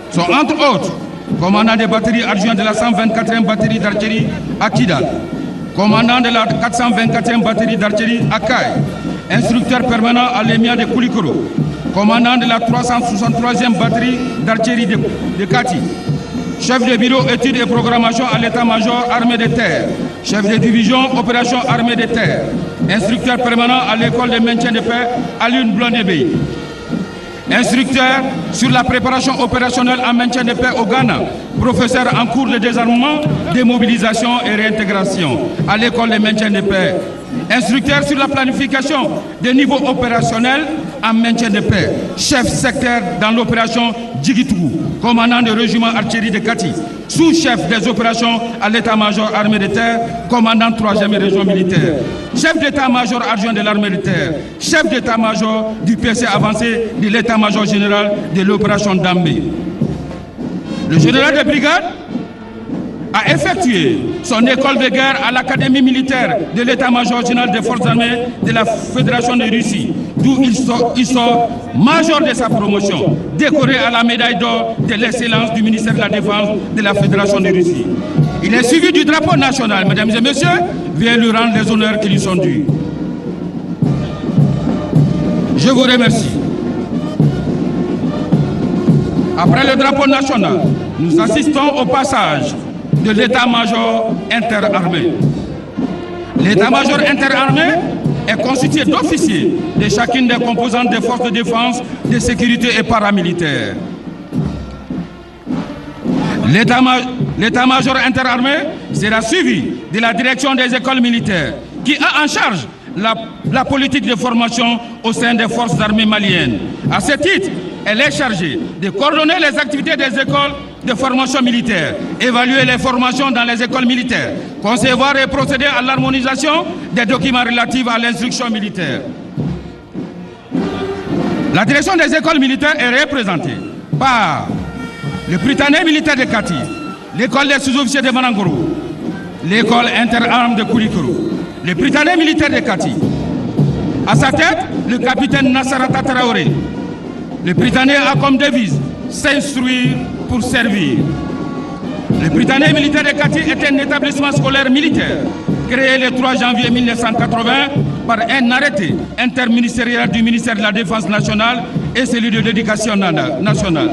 sont entre autres commandant des batteries adjoint de la 124e batterie d'artillerie à Kidal, commandant de la 424e batterie d'artillerie à Kayes, instructeur permanent à l'EMIA de Koulikoro, commandant de la 363e batterie d'artillerie de Kati, chef de bureau études et programmation à l'état-major armée de terre, chef de division opération armée de terre, instructeur permanent à l'école de maintien de paix à Lune Blondébé, instructeur sur la préparation opérationnelle en maintien de paix au Ghana, professeur en cours de désarmement, démobilisation et réintégration à l'école de maintien de paix, instructeur sur la planification des niveaux opérationnels en maintien de paix, chef secteur dans l'opération Djigitougou, commandant de régiment artillerie de Kati, sous-chef des opérations à l'état-major armée de terre, commandant 3e région militaire, chef d'état-major adjoint de l'armée de terre, chef d'état-major du PC avancé de l'état-major général de l'opération Dambé. Le général de brigade a effectué son école de guerre à l'Académie militaire de l'état-major général des forces armées de la Fédération de Russie, d'où il sort major de sa promotion, décoré à la médaille d'or de l'excellence du ministère de la Défense de la Fédération de Russie. Il est suivi du drapeau national, mesdames et messieurs, vient lui rendre les honneurs qui lui sont dus. Je vous remercie. Après le drapeau national, nous assistons au passage de l'état-major interarmé. L'état-major interarmé est constitué d'officiers de chacune des composantes des forces de défense, de sécurité et paramilitaires. L'état-major interarmé sera suivi de la direction des écoles militaires qui a en charge la politique de formation au sein des forces armées maliennes. À ce titre, elle est chargée de coordonner les activités des écoles de formation militaire, évaluer les formations dans les écoles militaires, concevoir et procéder à l'harmonisation des documents relatifs à l'instruction militaire. La direction des écoles militaires est représentée par le Prytanée militaire de Kati, l'école des sous-officiers de Banangoro, l'école interarmes de Koulikoro, le Prytanée militaire de Kati. À sa tête, le capitaine Nassarata Traoré. Le Prytanée a comme devise s'instruire pour servir. Le Prytanée militaire de Kati est un établissement scolaire militaire créé le 3 janvier 1980 par un arrêté interministériel du ministère de la Défense nationale et celui de l'Éducation nationale.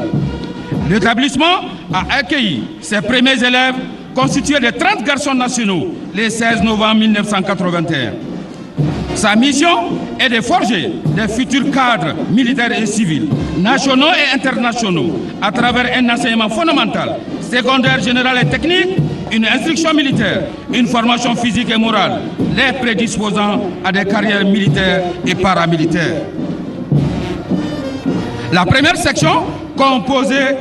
L'établissement a accueilli ses premiers élèves constitués de 30 garçons nationaux le 16 novembre 1981. Sa mission est de forger des futurs cadres militaires et civils, nationaux et internationaux, à travers un enseignement fondamental, secondaire, général et technique, une instruction militaire, une formation physique et morale, les prédisposant à des carrières militaires et paramilitaires. La première section, composée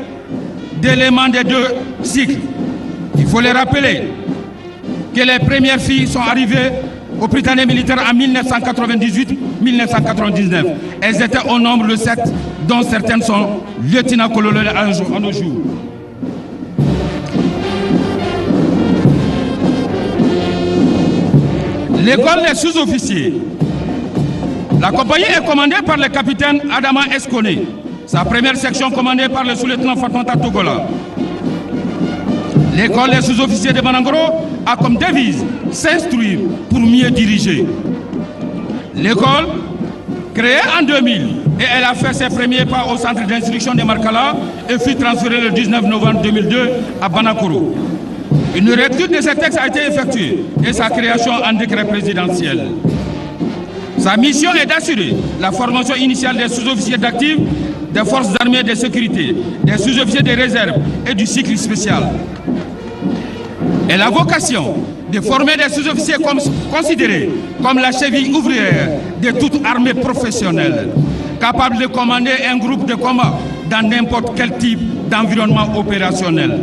d'éléments des deux cycles. Il faut les rappeler que les premières filles sont arrivées au Prytanée militaire en 1998-1999. Elles étaient au nombre de 7, dont certaines sont lieutenant-colonel à nos jours. L'école des sous-officiers. La compagnie est commandée par le capitaine Adama Escone. Sa première section commandée par le sous-lieutenant Fatoumata Togola. L'école des sous-officiers de Banangoro a comme devise s'instruire pour mieux diriger. L'école, créée en 2000, et elle a fait ses premiers pas au centre d'instruction de Markala et fut transférée le 19 novembre 2002 à Banakoro. Une lecture de ce texte a été effectuée et sa création en décret présidentiel. Sa mission est d'assurer la formation initiale des sous-officiers d'actifs, des forces armées de sécurité, des sous-officiers de réserve et du cycle spécial. Et la vocation de former des sous-officiers considérés comme la cheville ouvrière de toute armée professionnelle, capable de commander un groupe de combat dans n'importe quel type d'environnement opérationnel.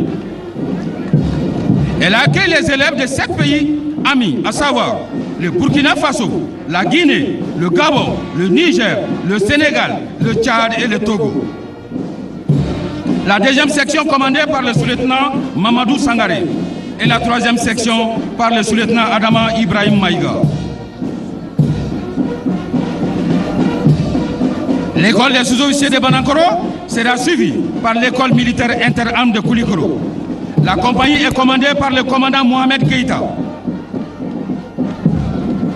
Elle accueille les élèves de 7 pays amis, à savoir le Burkina Faso, la Guinée, le Gabon, le Niger, le Sénégal, le Tchad et le Togo. La deuxième section commandée par le sous-lieutenant Mamadou Sangaré et la troisième section par le sous-lieutenant Adama Ibrahim Maïga. L'école des sous-officiers de Banankoro sera suivie par l'école militaire interarmes de Koulikoro. La compagnie est commandée par le commandant Mohamed Keïta.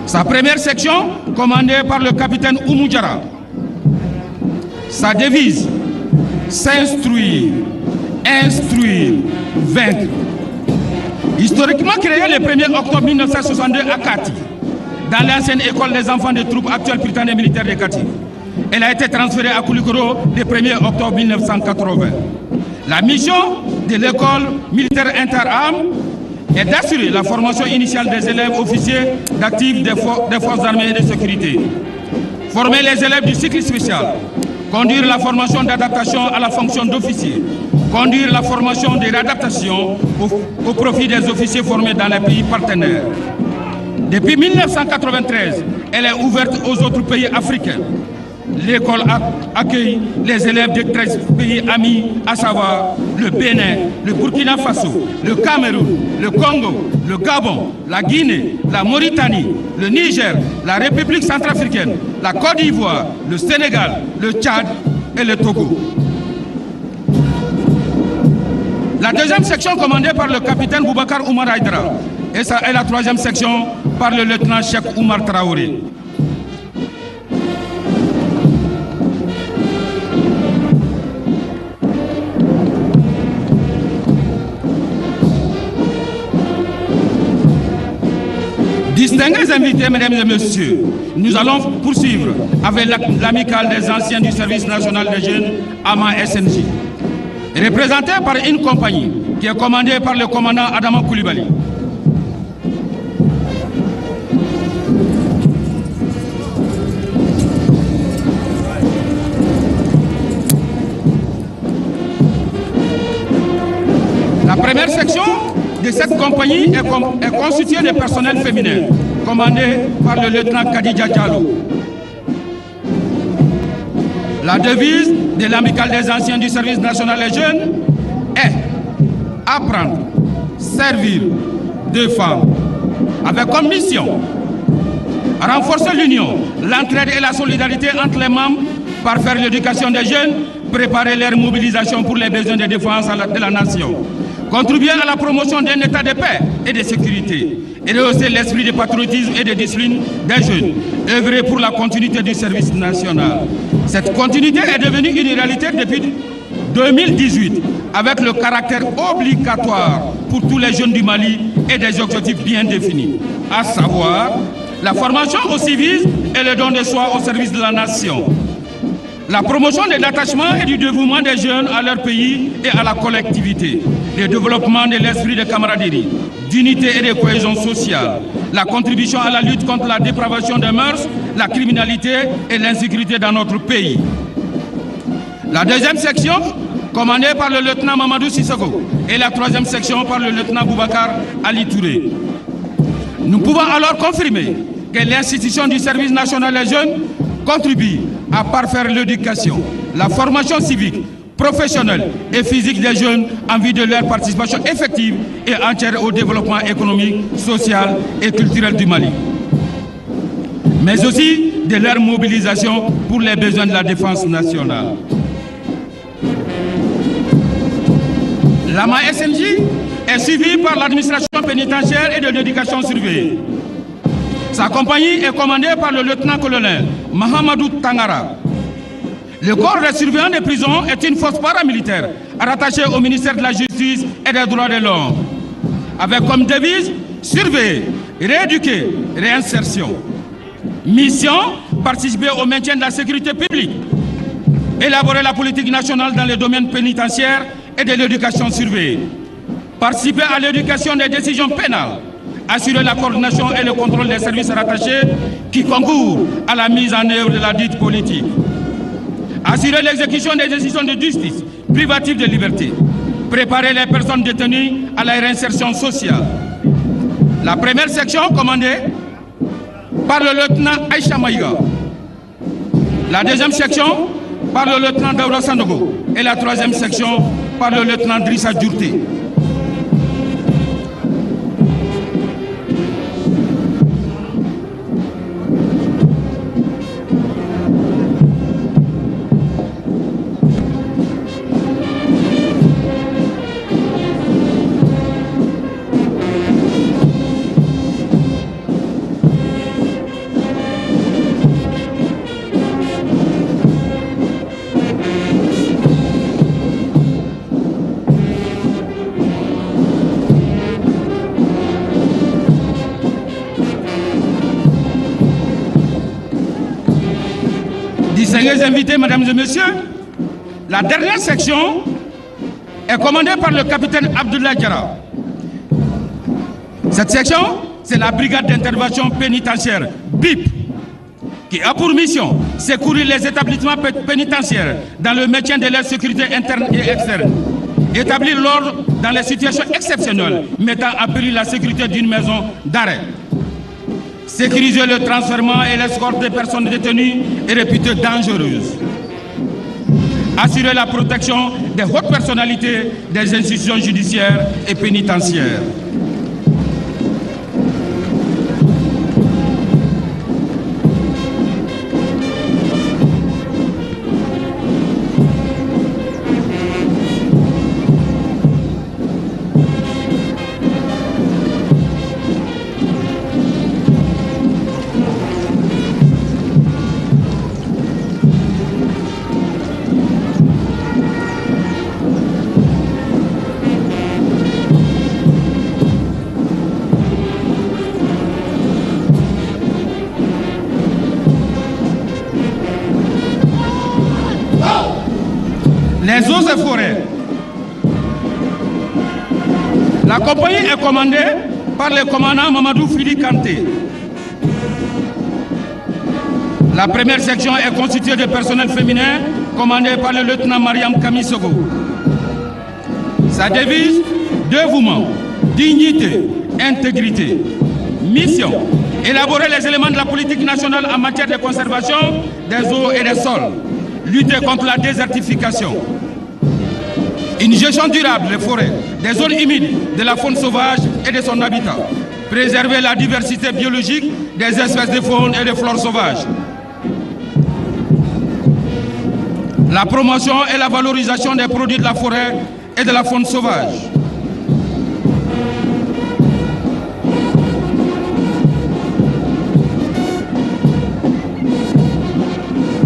Sa première section, commandée par le capitaine Oumou Diarra. Sa devise, s'instruire, instruire, vaincre. Historiquement créée le 1er octobre 1962 à Kati, dans l'ancienne école des enfants des troupes actuelles Prytanée militaire de Kati. Elle a été transférée à Koulikoro le 1er octobre 1980. La mission de l'école militaire interarmes est d'assurer la formation initiale des élèves officiers d'actifs des forces armées et de sécurité. Former les élèves du cycle spécial, conduire la formation d'adaptation à la fonction d'officier, conduire la formation de réadaptation au profit des officiers formés dans les pays partenaires. Depuis 1993, elle est ouverte aux autres pays africains. L'école accueille les élèves de 13 pays amis, à savoir le Bénin, le Burkina Faso, le Cameroun, le Congo, le Gabon, la Guinée, la Mauritanie, le Niger, la République centrafricaine, la Côte d'Ivoire, le Sénégal, le Tchad et le Togo. La deuxième section commandée par le capitaine Boubacar Oumar Haïdara et la troisième section par le lieutenant Cheikh Oumar Traoré. Distingués invités, mesdames et messieurs, nous allons poursuivre avec l'amicale des anciens du service national des jeunes, AMA SNJ, représentée par une compagnie qui est commandée par le commandant Adama Koulibaly. La première section de cette compagnie est constituée de personnel féminin, commandé par le lieutenant Khadija Diallo. La devise de l'amicale des anciens du service national des jeunes est apprendre, servir, défendre, avec comme mission renforcer l'union, l'entraide et la solidarité entre les membres par faire l'éducation des jeunes, préparer leur mobilisation pour les besoins de défense de la nation, contribuer à la promotion d'un état de paix et de sécurité, et rehausser l'esprit de patriotisme et de discipline des jeunes, œuvrer pour la continuité du service national. Cette continuité est devenue une réalité depuis 2018, avec le caractère obligatoire pour tous les jeunes du Mali et des objectifs bien définis, à savoir la formation au civisme et le don de soi au service de la nation, la promotion de l'attachement et du dévouement des jeunes à leur pays et à la collectivité, le développement de l'esprit de camaraderie, d'unité et de cohésion sociale, la contribution à la lutte contre la dépravation des mœurs, la criminalité et l'insécurité dans notre pays. La deuxième section, commandée par le lieutenant Mamadou Sissoko, et la troisième section par le lieutenant Boubacar Ali Touré. Nous pouvons alors confirmer que l'institution du service national des jeunes contribue à parfaire l'éducation, la formation civique, professionnelle et physique des jeunes en vue de leur participation effective et entière au développement économique, social et culturel du Mali, mais aussi de leur mobilisation pour les besoins de la défense nationale. L'AMA SNJ est suivie par l'administration pénitentiaire et de l'éducation surveillée. Sa compagnie est commandée par le lieutenant-colonel Mahamadou Tangara. Le corps des surveillants des prisons est une force paramilitaire rattachée au ministère de la Justice et des Droits de l'Homme, avec comme devise surveiller, rééduquer, réinsertion. Mission, participer au maintien de la sécurité publique, élaborer la politique nationale dans les domaines pénitentiaires et de l'éducation surveillée, participer à l'éducation des décisions pénales, assurer la coordination et le contrôle des services rattachés qui concourent à la mise en œuvre de la dite politique, assurer l'exécution des décisions de justice privatives de liberté, préparer les personnes détenues à la réinsertion sociale. La première section commandée par le lieutenant Aïcha Maïga. La deuxième section par le lieutenant Daouda Sandogo. Et la troisième section par le lieutenant Drissa Djourté. Distingués invités, mesdames et messieurs, la dernière section est commandée par le capitaine Abdoulaye Diarra. Cette section, c'est la brigade d'intervention pénitentiaire, BIP, qui a pour mission secourir les établissements pénitentiaires dans le maintien de leur sécurité interne et externe, établir l'ordre dans les situations exceptionnelles mettant en péril la sécurité d'une maison d'arrêt, sécuriser le transfèrement et l'escorte des personnes détenues et réputées dangereuses, assurer la protection des hautes personnalités des institutions judiciaires et pénitentiaires. Les eaux et forêts. La compagnie est commandée par le commandant Mamadou Fili Kanté. La première section est constituée de personnel féminin commandé par le lieutenant Mariam Kamisogo. Sa devise, dévouement, dignité, intégrité. Mission, élaborer les éléments de la politique nationale en matière de conservation des eaux et des sols. Lutter contre la désertification. Une gestion durable des forêts, des zones humides, de la faune sauvage et de son habitat. Préserver la diversité biologique des espèces de faune et de flore sauvages. La promotion et la valorisation des produits de la forêt et de la faune sauvage.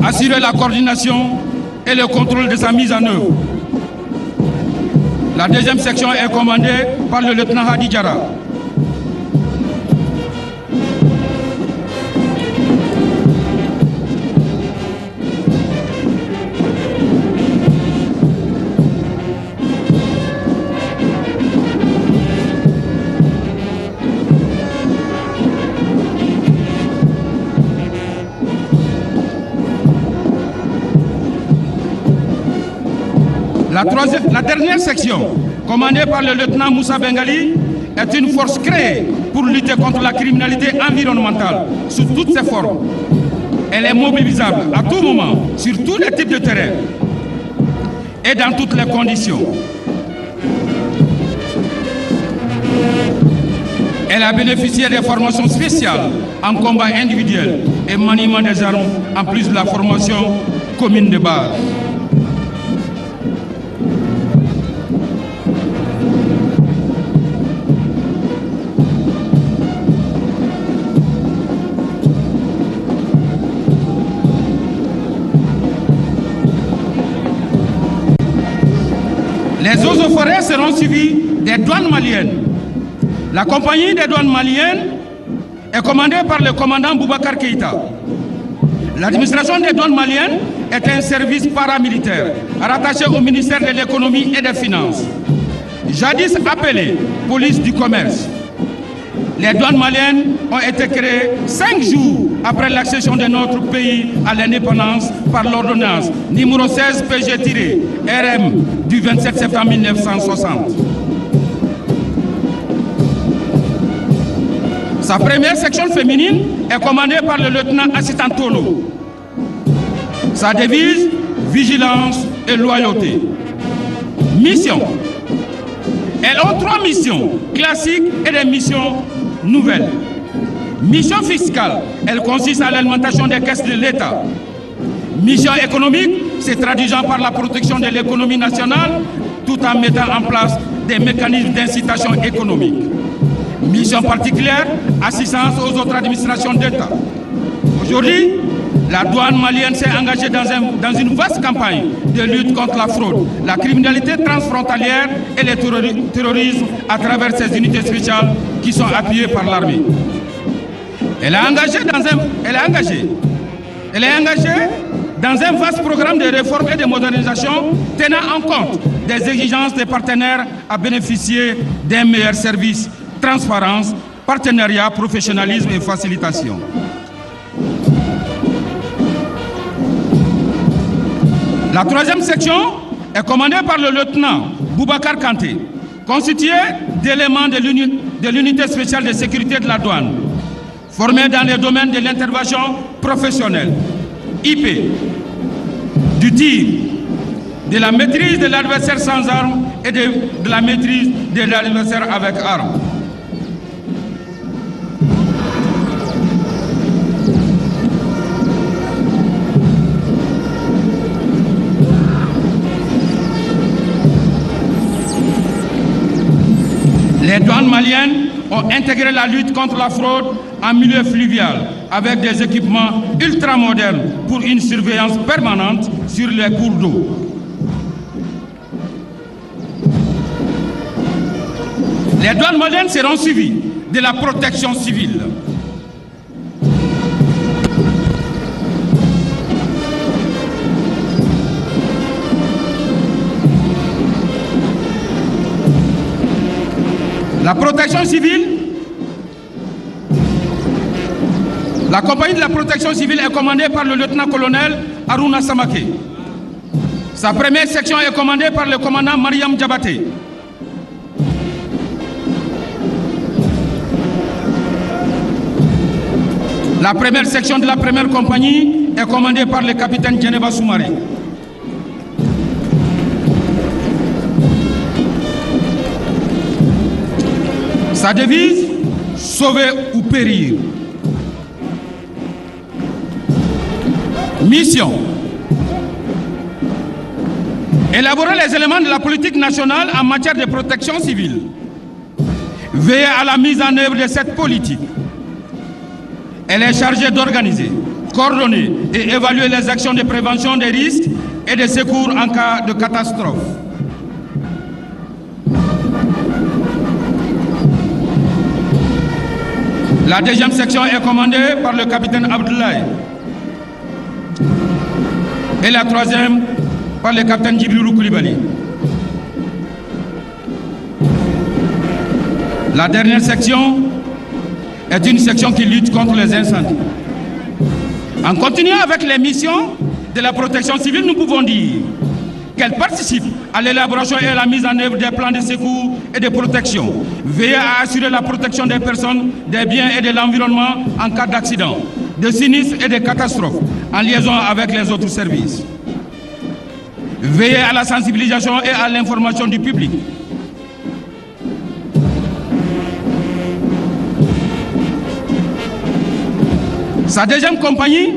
Assurer la coordination et le contrôle de sa mise en œuvre. La deuxième section est commandée par le lieutenant Hadi Diarra. La dernière section, commandée par le lieutenant Moussa Bengali, est une force créée pour lutter contre la criminalité environnementale sous toutes ses formes. Elle est mobilisable à tout moment, sur tous les types de terrain et dans toutes les conditions. Elle a bénéficié des formations spéciales en combat individuel et maniement des armes, en plus de la formation commune de base. Les eaux et forêts seront suivies des douanes maliennes. La compagnie des douanes maliennes est commandée par le commandant Boubacar Keïta. L'administration des douanes maliennes est un service paramilitaire rattaché au ministère de l'économie et des finances. Jadis appelé police du commerce. Les douanes maliennes ont été créées 5 jours après l'accession de notre pays à l'indépendance par l'ordonnance numéro 16 PG-RM du 27 septembre 1960. Sa première section féminine est commandée par le lieutenant assistant Tolo. Sa devise, vigilance et loyauté. Mission. Elles ont 3 missions classiques et des missions nouvelles. Mission fiscale, elle consiste à l'alimentation des caisses de l'État. Mission économique, se traduisant par la protection de l'économie nationale, tout en mettant en place des mécanismes d'incitation économique. Mission particulière, assistance aux autres administrations d'État. Aujourd'hui, la douane malienne s'est engagée dans une vaste campagne de lutte contre la fraude, la criminalité transfrontalière et le terrorisme à travers ses unités spéciales qui sont appuyées par l'armée. Elle est engagée dans un vaste programme de réforme et de modernisation tenant en compte des exigences des partenaires à bénéficier d'un meilleur service, transparence, partenariat, professionnalisme et facilitation. La troisième section est commandée par le lieutenant Boubacar Kanté, constituée d'éléments de l'unité spéciale de sécurité de la douane, formée dans les domaines de l'intervention professionnelle, IP, du tir, de la maîtrise de l'adversaire sans armes et de la maîtrise de l'adversaire avec armes. Les douanes maliennes ont intégré la lutte contre la fraude en milieu fluvial avec des équipements ultramodernes pour une surveillance permanente sur les cours d'eau. Les douanes maliennes seront suivies de la protection civile. La protection civile, la compagnie de la protection civile est commandée par le lieutenant-colonel Aruna Samake. Sa première section est commandée par le commandant Mariam Diabaté. La première section de la première compagnie est commandée par le capitaine Djeneba Soumaré. Sa devise, sauver ou périr. Mission. Élaborer les éléments de la politique nationale en matière de protection civile. Veiller à la mise en œuvre de cette politique. Elle est chargée d'organiser, coordonner et évaluer les actions de prévention des risques et de secours en cas de catastrophe. La deuxième section est commandée par le capitaine Abdoulaye et la troisième par le capitaine Djibril Koulibaly. La dernière section est une section qui lutte contre les incendies. En continuant avec les missions de la protection civile, nous pouvons dire qu'elle participe à l'élaboration et à la mise en œuvre des plans de secours et de protection, veiller à assurer la protection des personnes, des biens et de l'environnement en cas d'accident, de sinistre et de catastrophe, en liaison avec les autres services. Veiller à la sensibilisation et à l'information du public. Sa deuxième compagnie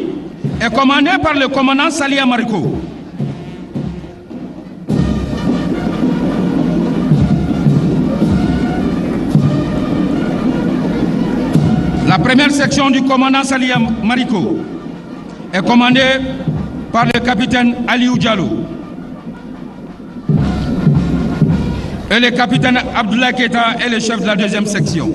est commandée par le commandant Salia Mariko. La première section du commandant Salia Mariko est commandée par le capitaine Aliou Diallo et le capitaine Abdoulaye Keita est le chef de la deuxième section.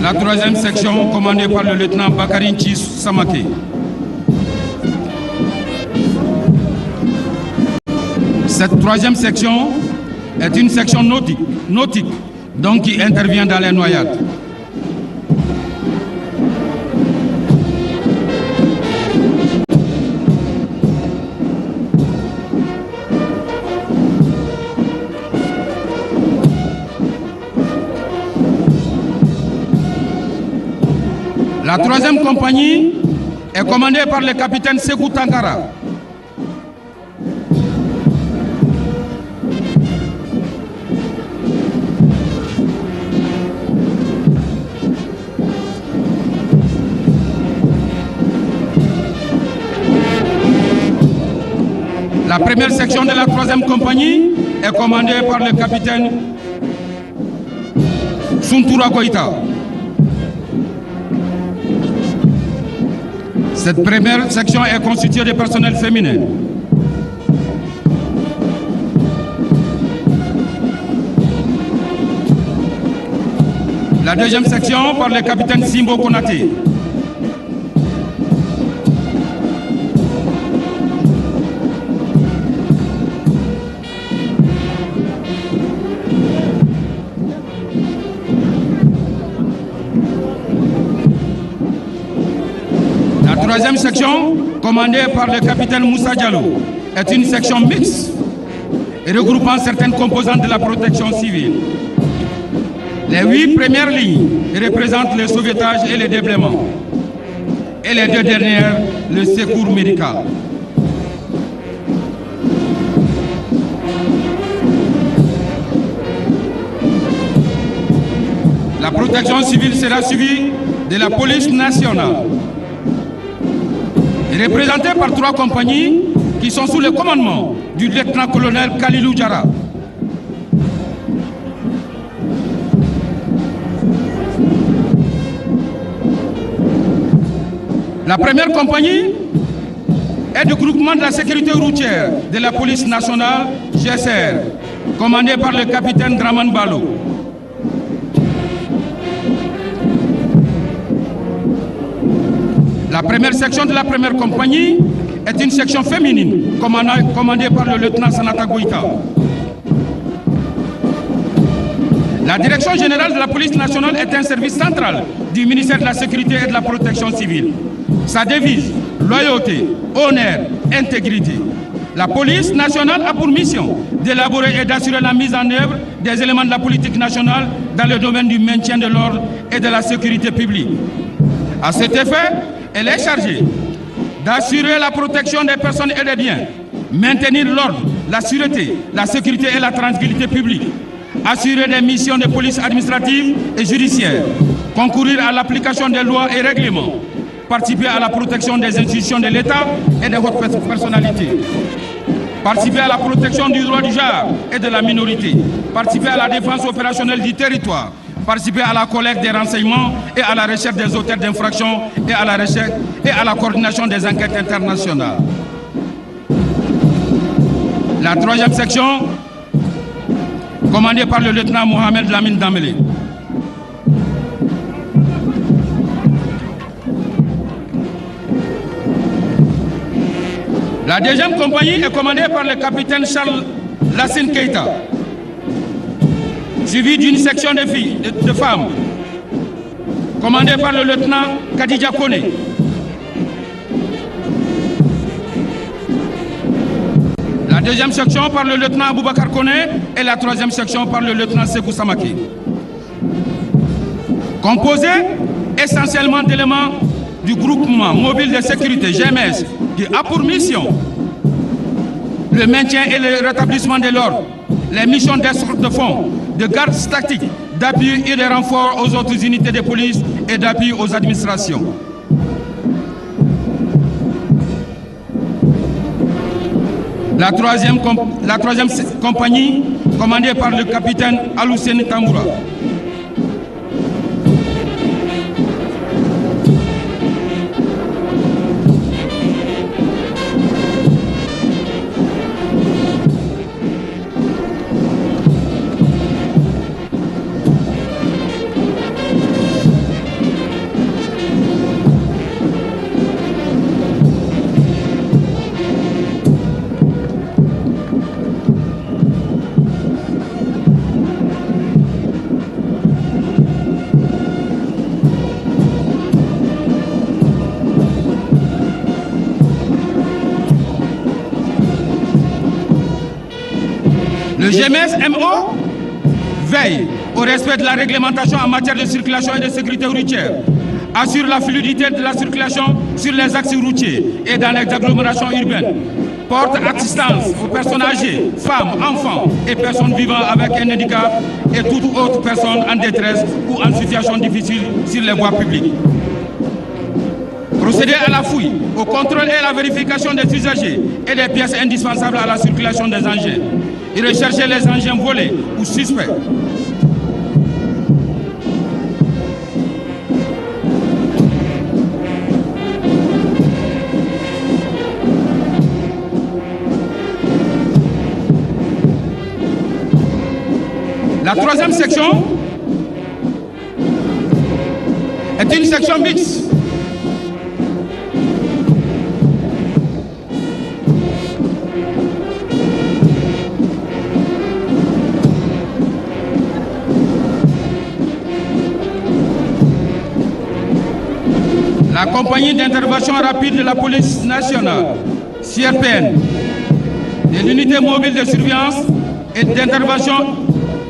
La La troisième section, commandée par le lieutenant Bakarinchi Samake. Cette troisième section est une section nautique, donc qui intervient dans les noyades. La troisième compagnie est commandée par le capitaine Sekou Tankara. La première section de la troisième compagnie est commandée par le capitaine Suntura Goïta. Cette première section est constituée de personnel féminin. La deuxième section par le capitaine Simbo Konaté. La troisième section, commandée par le capitaine Moussa Diallo, est une section mixte et regroupant certaines composantes de la protection civile. Les 8 premières lignes représentent le sauvetage et le déblaiement, et les 2 dernières, le secours médical. La protection civile sera suivie de la police nationale, représentée par 3 compagnies qui sont sous le commandement du lieutenant-colonel Khalilou Diarra. La première compagnie est du groupement de la sécurité routière de la police nationale GSR, commandée par le capitaine Draman Balo. La première section de la première compagnie est une section féminine commandée par le lieutenant Sanata Goïta. La Direction générale de la police nationale est un service central du ministère de la Sécurité et de la Protection civile. Sa devise, loyauté, honneur, intégrité. La police nationale a pour mission d'élaborer et d'assurer la mise en œuvre des éléments de la politique nationale dans le domaine du maintien de l'ordre et de la sécurité publique. À cet effet, elle est chargée d'assurer la protection des personnes et des biens, maintenir l'ordre, la sûreté, la sécurité et la tranquillité publique, assurer des missions de police administrative et judiciaire, concourir à l'application des lois et règlements, participer à la protection des institutions de l'État et de hautes personnalités, participer à la protection du droit du genre et de la minorité, participer à la défense opérationnelle du territoire, participer à la collecte des renseignements et à la recherche des auteurs d'infractions et à la recherche et à la coordination des enquêtes internationales. La troisième section, commandée par le lieutenant Mohamed Lamine Dambélé. La deuxième compagnie est commandée par le capitaine Charles Lassine Keïta, suivi d'une section de filles, de femmes, commandée par le lieutenant Khadija Kone. La deuxième section par le lieutenant Aboubakar Kone et la troisième section par le lieutenant Sekou Samake. Composée essentiellement d'éléments du groupement mobile de sécurité GMS, qui a pour mission le maintien et le rétablissement de l'ordre, les missions d'escorte de fonds, de garde statique, d'appui et de renfort aux autres unités de police et d'appui aux administrations. La troisième compagnie, commandée par le capitaine Aloussène Tamboura. GMS MO veille au respect de la réglementation en matière de circulation et de sécurité routière, assure la fluidité de la circulation sur les axes routiers et dans les agglomérations urbaines, porte assistance aux personnes âgées, femmes, enfants et personnes vivant avec un handicap et toute autre personne en détresse ou en situation difficile sur les voies publiques. Procéder à la fouille, au contrôle et à la vérification des usagers et des pièces indispensables à la circulation des engins. Et rechercher les engins volés ou suspects. La troisième section est une section mixte. La compagnie d'intervention rapide de la police nationale, CRPN, de l'unité mobile de surveillance et d'intervention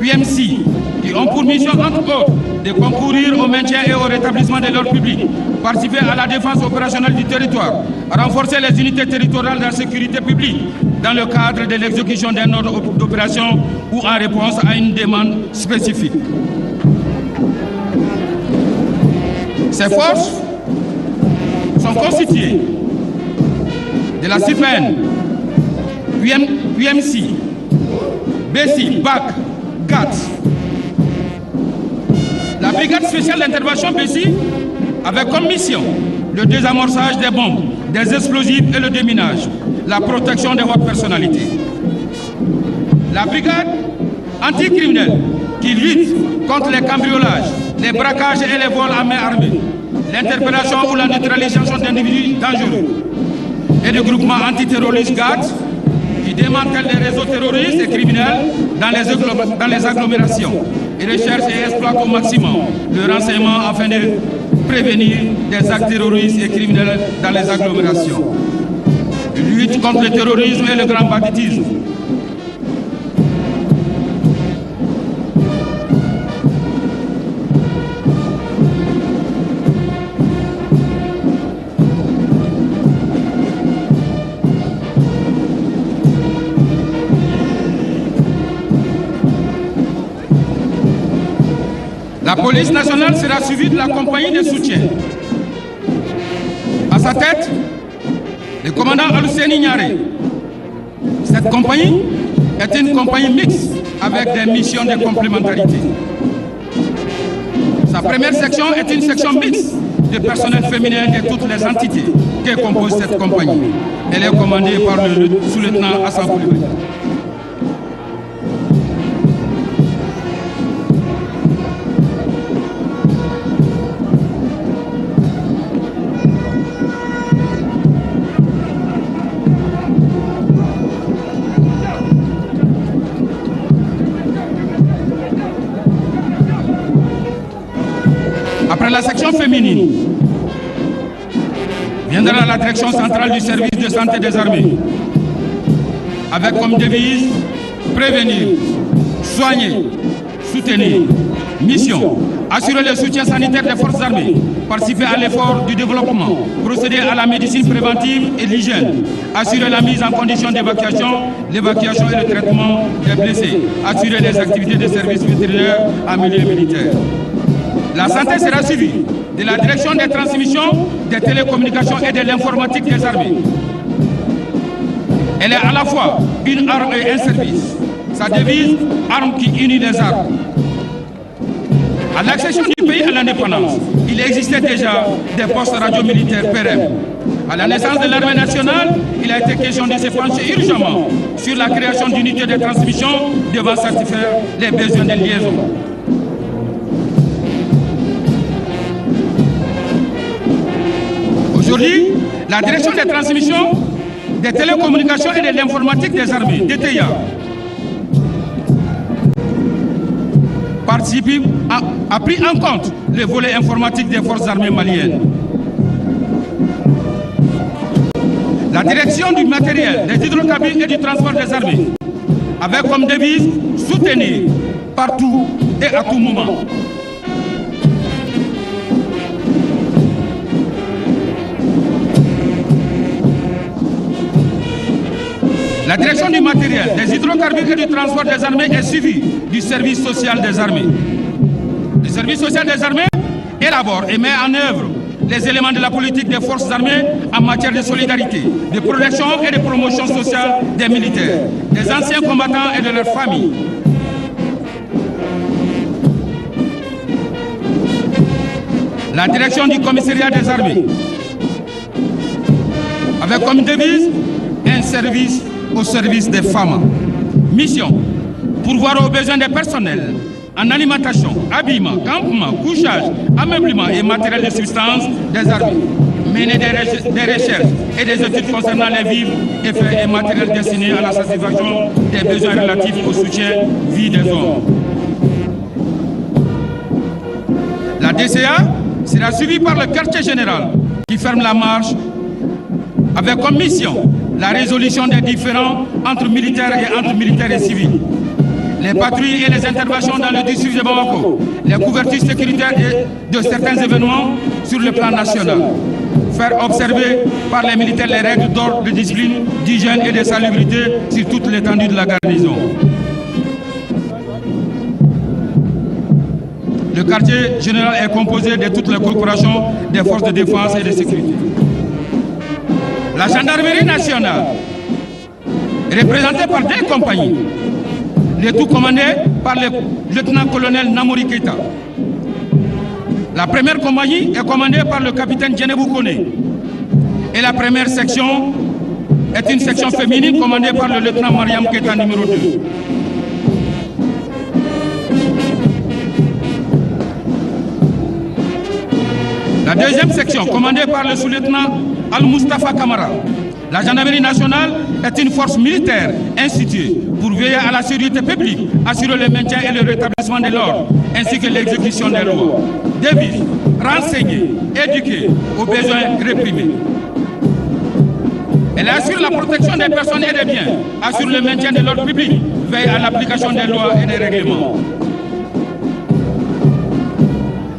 UMC, qui ont pour mission, entre autres, de concourir au maintien et au rétablissement de l'ordre public, participer à la défense opérationnelle du territoire, renforcer les unités territoriales de la sécurité publique dans le cadre de l'exécution d'un ordre d'opération ou en réponse à une demande spécifique. Ces forces sont constituées de la CIPN, UMC, BC, BAC, GAT. La brigade spéciale d'intervention BC avait comme mission le désamorçage des bombes, des explosifs et le déminage, la protection des hautes personnalités. La brigade anticriminelle qui lutte contre les cambriolages, les braquages et les vols à main armée, l'interpellation ou la neutralisation d'individus dangereux et le groupement antiterroriste GAT qui démantèle les réseaux terroristes et criminels dans les agglomérations et recherche et exploite au maximum le renseignement afin de prévenir des actes terroristes et criminels dans les agglomérations. Lutte contre le terrorisme et le grand banditisme. La police nationale sera suivie de la compagnie de soutien. À sa tête, le commandant Aluseni Niaré. Cette compagnie est une compagnie mixte avec des missions de complémentarité. Sa première section est une section mixte de personnel féminin de toutes les entités qui composent cette compagnie. Elle est commandée par le sous-lieutenant Hassan Koulibaly. Après la section féminine, viendra la direction centrale du service de santé des armées, avec comme devise prévenir, soigner, soutenir. Mission: assurer le soutien sanitaire des forces armées, participer à l'effort du développement, procéder à la médecine préventive et l'hygiène, assurer la mise en condition d'évacuation, l'évacuation et le traitement des blessés, assurer les activités de service vétérinaire en milieu militaire. La santé sera suivie de la direction des transmissions, des télécommunications et de l'informatique des armées. Elle est à la fois une arme et un service. Sa devise, arme qui unit les armes. À l'accession du pays à l'indépendance, il existait déjà des postes radio militaires PRM. À la naissance de l'armée nationale, il a été question de se pencher urgemment sur la création d'unités de transmission devant satisfaire les besoins de liaison. Aujourd'hui, la direction des transmissions, des télécommunications et de l'informatique des armées, DTA, participe a pris en compte le volet informatique des forces armées maliennes. La direction du matériel, des hydrocarbures et du transport des armées avec comme devise soutenir partout et à tout moment. La direction du matériel, des hydrocarbures et du transport des armées est suivie du service social des armées. Le service social des armées élabore et met en œuvre les éléments de la politique des forces armées en matière de solidarité, de protection et de promotion sociale des militaires, des anciens combattants et de leurs familles. La direction du commissariat des armées, avec comme devise un service au service des femmes. Mission, pourvoir aux besoins des personnels en alimentation, habillement, campement, couchage, ameublement et matériel de subsistance des armées. Mener des recherches et des études concernant les vivres, effets et matériels destinés à la satisfaction des besoins relatifs au soutien vie des hommes. La DCA sera suivie par le quartier général qui ferme la marche avec comme mission la résolution des différends entre militaires et entre militaires et civils. Les patrouilles et les interventions dans le district de Bamako, les couvertures sécuritaires et de certains événements sur le plan national. Faire observer par les militaires les règles d'ordre, de discipline, d'hygiène et de salubrité sur toute l'étendue de la garnison. Le quartier général est composé de toutes les corporations des forces de défense et de sécurité. La gendarmerie nationale, représentée par deux compagnies, le tout commandé par le lieutenant-colonel Namouri Keita. La première compagnie est commandée par le capitaine Djenebou Kone. Et la première section est une section féminine commandée par le lieutenant Mariam Keita numéro 2. La deuxième section, commandée par le sous-lieutenant Al-Mustafa Kamara. La gendarmerie nationale est une force militaire instituée pour veiller à la sécurité publique, assurer le maintien et le rétablissement de l'ordre, ainsi que l'exécution des lois. Devise, renseigner, éduquer, aux besoins réprimer. Elle assure la protection des personnes et des biens, assure le maintien de l'ordre public, veille à l'application des lois et des règlements.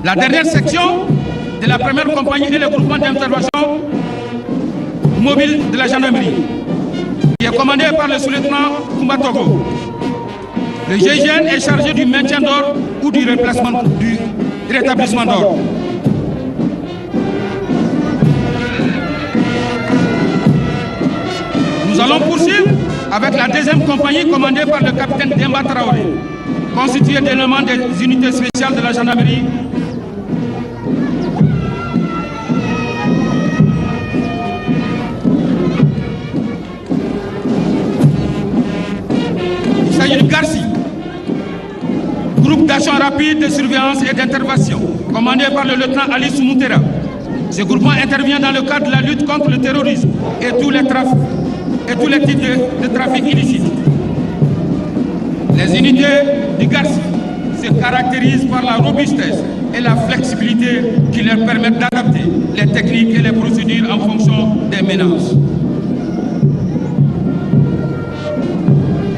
La dernière section de la première compagnie est le groupement d'intervention mobile de la gendarmerie, qui est commandé par le sous-lieutenant Kumbatogo. Le GIGN est chargé du maintien d'ordre ou du rétablissement d'ordre. Nous allons poursuivre avec la deuxième compagnie commandée par le capitaine Demba Traoré, constituée d'éléments des unités spéciales de la gendarmerie. Il s'agit du GARCI, groupe d'action rapide de surveillance et d'intervention, commandé par le lieutenant Ali Soumoutera. Ce groupement intervient dans le cadre de la lutte contre le terrorisme et tous les trafics et tous les types de trafic illicite. Les unités du GARCI se caractérisent par la robustesse et la flexibilité qui leur permettent d'adapter les techniques et les procédures en fonction des menaces.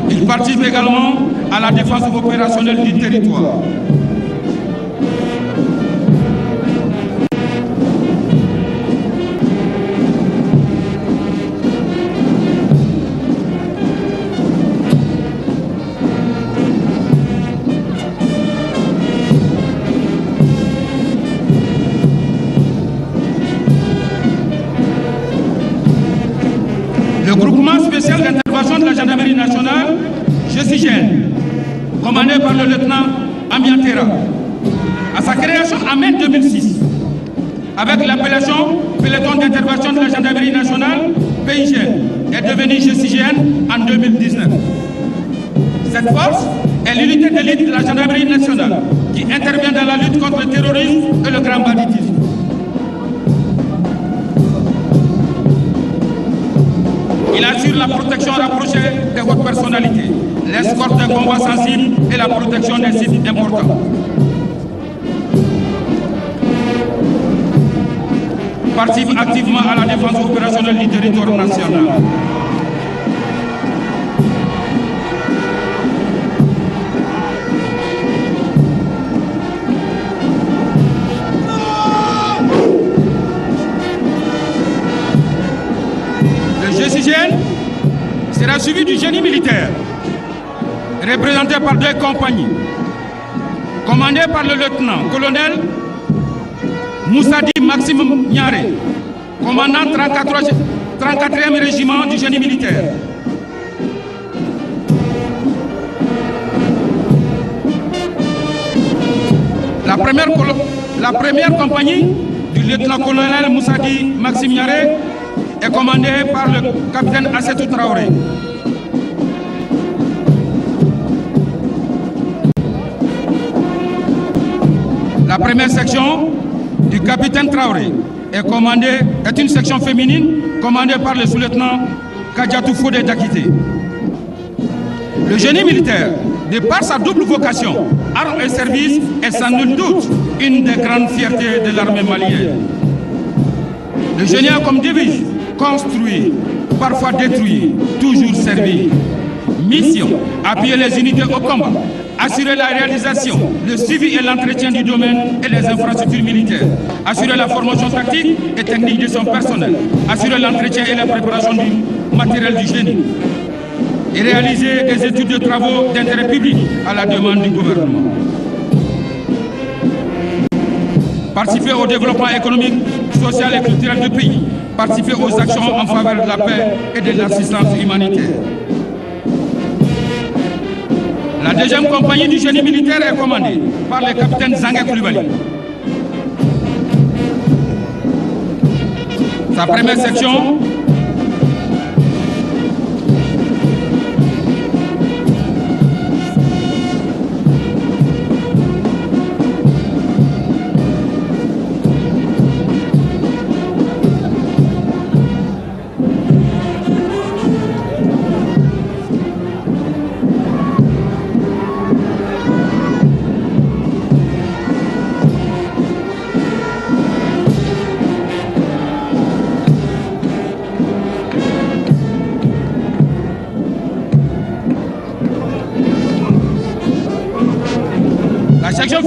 Ils participent également à la défense opérationnelle du territoire. Le groupement spécial d'intervention de la gendarmerie nationale, GSIGN, commandé par le lieutenant Amiantera, à sa création en mai 2006, avec l'appellation Peloton d'intervention de la gendarmerie nationale, PIGN, est devenu GSIGN en 2019. Cette force est l'unité d'élite de la gendarmerie nationale qui intervient dans la lutte contre le terrorisme et le grand banditisme. Il assure la protection rapprochée des hautes personnalités, l'escorte des combats sensibles et la protection des sites importants. Participe activement à la défense opérationnelle du territoire national. GIGN sera suivi du génie militaire, représenté par deux compagnies, commandées par le lieutenant-colonel Moussadi Maxime Niaré, commandant 34e régiment du génie militaire. La première compagnie du lieutenant-colonel Moussadi Maxime Niaré est commandée par le capitaine Assetou Traoré. La première section du capitaine Traoré est une section féminine commandée par le sous-lieutenant Kadiatou Fodé Diakité. Le génie militaire, de par sa double vocation, armes et service, est sans nul doute une des grandes fiertés de l'armée malienne. Le génie a comme devise construire, parfois détruire, toujours servir. Mission, appuyer les unités au combat, assurer la réalisation, le suivi et l'entretien du domaine et des infrastructures militaires, assurer la formation tactique et technique de son personnel, assurer l'entretien et la préparation du matériel du génie et réaliser des études de travaux d'intérêt public à la demande du gouvernement. Participer au développement économique, social et culturel du pays, participer aux actions en faveur de la paix et de l'assistance humanitaire. La deuxième compagnie du génie militaire est commandée par le capitaine Zangué Koulibaly. Sa première section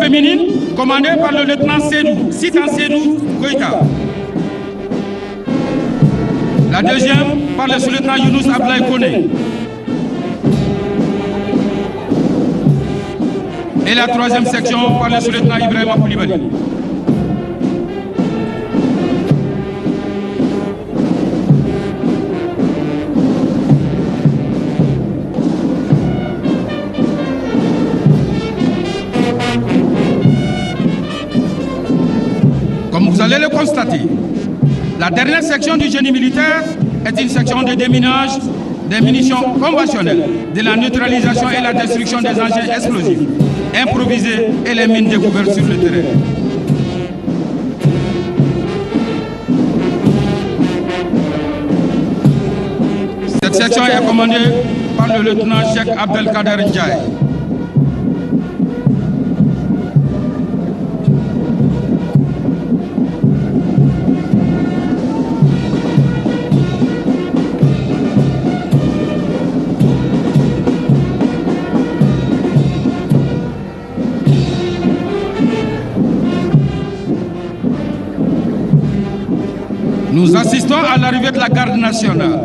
féminine, commandée par le lieutenant Sédou, Sitan Sédou Koïta. La deuxième par le sous-lieutenant Younous Ablaye Kone. Et la troisième section par le sous-lieutenant Ibrahima Koulibaly. Comme vous allez le constater, la dernière section du génie militaire est une section de déminage des munitions conventionnelles, de la neutralisation et la destruction des engins explosifs improvisés et les mines découvertes sur le terrain. Cette section est commandée par le lieutenant Cheikh Abdelkader Ndiaye. Nous assistons à l'arrivée de la garde nationale.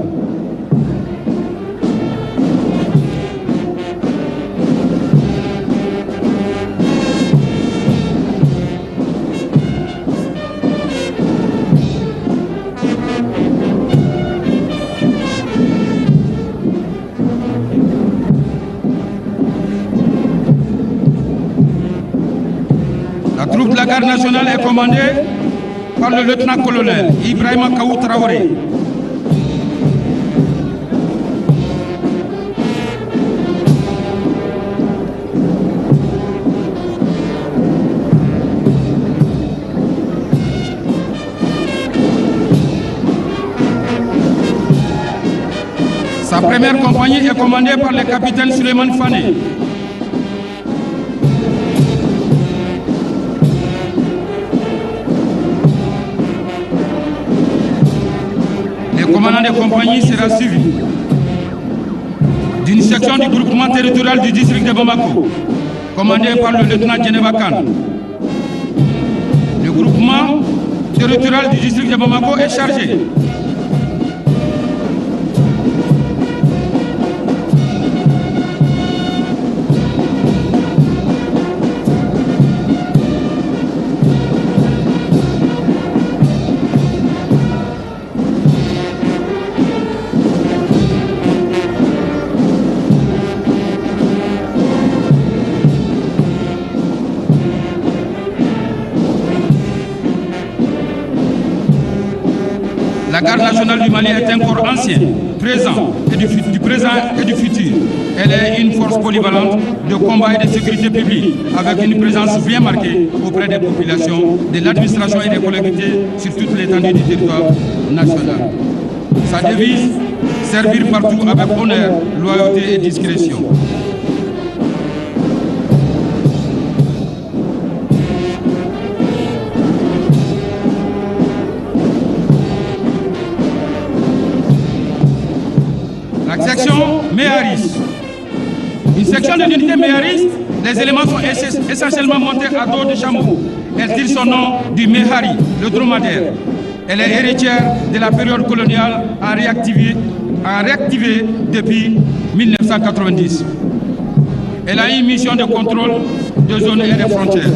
La troupe de la garde nationale est commandée par le lieutenant-colonel Ibrahima Kaou Traoré. Sa première compagnie est commandée par le capitaine Suleiman Fane. Le commandant de compagnie sera suivi d'une section du groupement territorial du district de Bamako, commandé par le lieutenant Djeneba Kane. Le groupement territorial du district de Bamako est chargé La garde nationale du Mali est un corps ancien, présent et du présent et du futur. Elle est une force polyvalente de combat et de sécurité publique, avec une présence bien marquée auprès des populations, de l'administration et des collectivités sur toute l'étendue du territoire national. Sa devise, servir partout avec honneur, loyauté et discrétion. La section Méharis. Une section de l'unité Méharis, les éléments sont essentiellement montés à dos de chameau. Elle tire son nom du Méhari, le dromadaire. Elle est héritière de la période coloniale en réactivée depuis 1990. Elle a une mission de contrôle de zones et de frontières.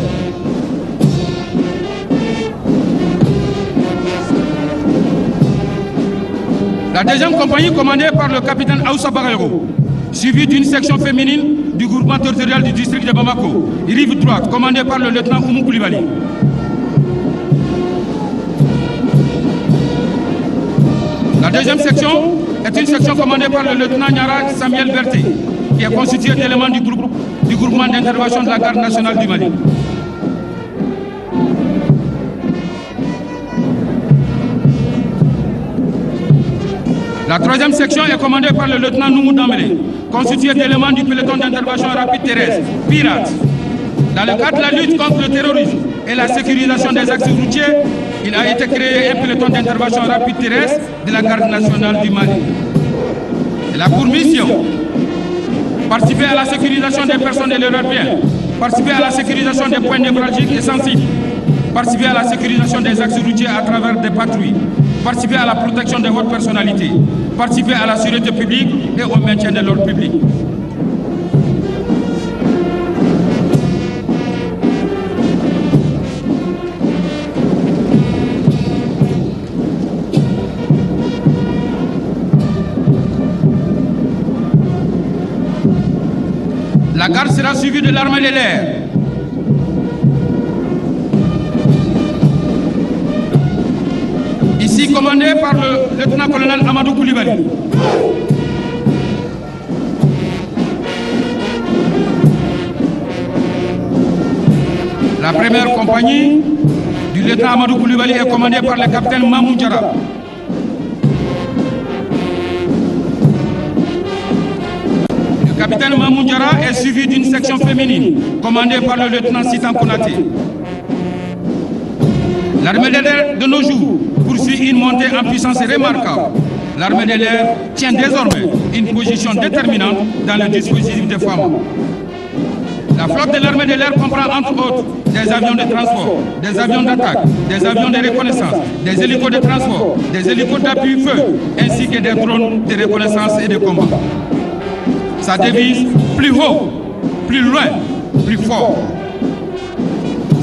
La deuxième compagnie commandée par le capitaine Aoussa Barreiro, suivie d'une section féminine du groupement territorial du district de Bamako, rive droite, commandée par le lieutenant Oumou Koulibaly. La deuxième section est une section commandée par le lieutenant Nyara Samuel Berté, qui est constituée d'éléments du groupement d'intervention de la garde nationale du Mali. La troisième section est commandée par le lieutenant Noumou Dambélé, constituée d'éléments du peloton d'intervention rapide terrestre, Pirate. Dans le cadre de la lutte contre le terrorisme et la sécurisation des axes routiers, il a été créé un peloton d'intervention rapide terrestre de la garde nationale du Mali. Elle a pour mission participer à la sécurisation des personnes et de leurs biens, participer à la sécurisation des points névralgiques et sensibles, participer à la sécurisation des axes routiers à travers des patrouilles, participer à la protection des hautes personnalités, participer à la sûreté publique et au maintien de l'ordre public. La garde sera suivie de l'armée de l'air. Ici commandée par le lieutenant-colonel Amadou Koulibaly. La première compagnie du lieutenant Amadou Koulibaly est commandée par le capitaine Mamou Diarra. Le capitaine Mamou Diarra est suivi d'une section féminine commandée par le lieutenant Sitan Konaté. L'armée de l'air de nos jours poursuit une montée en puissance remarquable. L'armée de l'air tient désormais une position déterminante dans le dispositif de FAMA. La flotte de l'armée de l'air comprend entre autres des avions de transport, des avions d'attaque, des avions de reconnaissance, des hélicos de transport, des hélicos d'appui-feu, ainsi que des drones de reconnaissance et de combat. Sa devise, plus haut, plus loin, plus fort.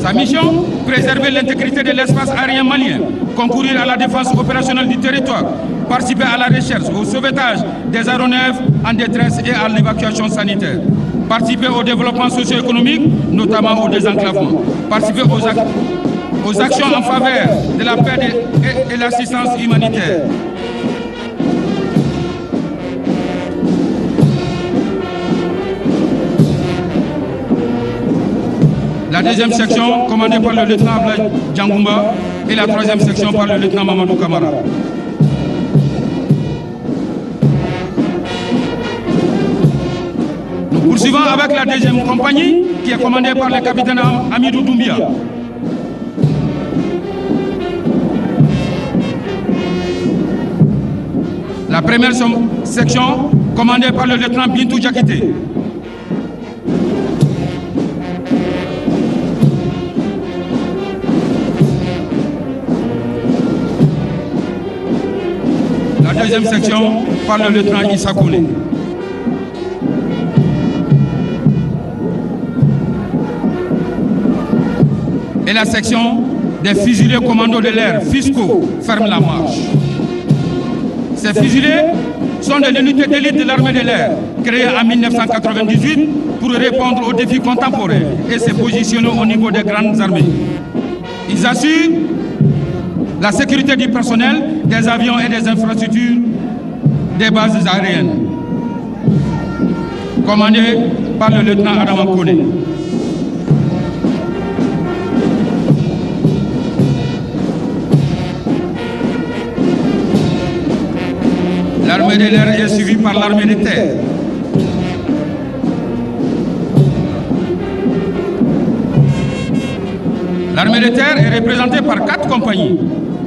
Sa mission, préserver l'intégrité de l'espace aérien malien, concourir à la défense opérationnelle du territoire, participer à la recherche, au sauvetage des aéronefs en détresse et à l'évacuation sanitaire, participer au développement socio-économique, notamment au désenclavement, participer aux actions en faveur de la paix et l'assistance humanitaire. La deuxième section, commandée par le lieutenant Ablaye Djangoumba, et la troisième section par le lieutenant Mamadou Kamara. Nous poursuivons avec la deuxième compagnie, qui est commandée par le capitaine Amidou Doumbia. La première section, commandée par le lieutenant Bintou Diakité. La deuxième section par le lieutenant Issa Koné. Et la section des fusiliers commandos de l'air fiscaux ferme la marche. Ces fusiliers sont de l'unité d'élite de l'armée de l'air, créée en 1998 pour répondre aux défis contemporains et se positionner au niveau des grandes armées. Ils assurent La sécurité du personnel, des avions et des infrastructures des bases aériennes. Commandé par le lieutenant Adam Kone. L'armée de l'air est suivie par l'armée de terre. L'armée de terre est représentée par 4 compagnies,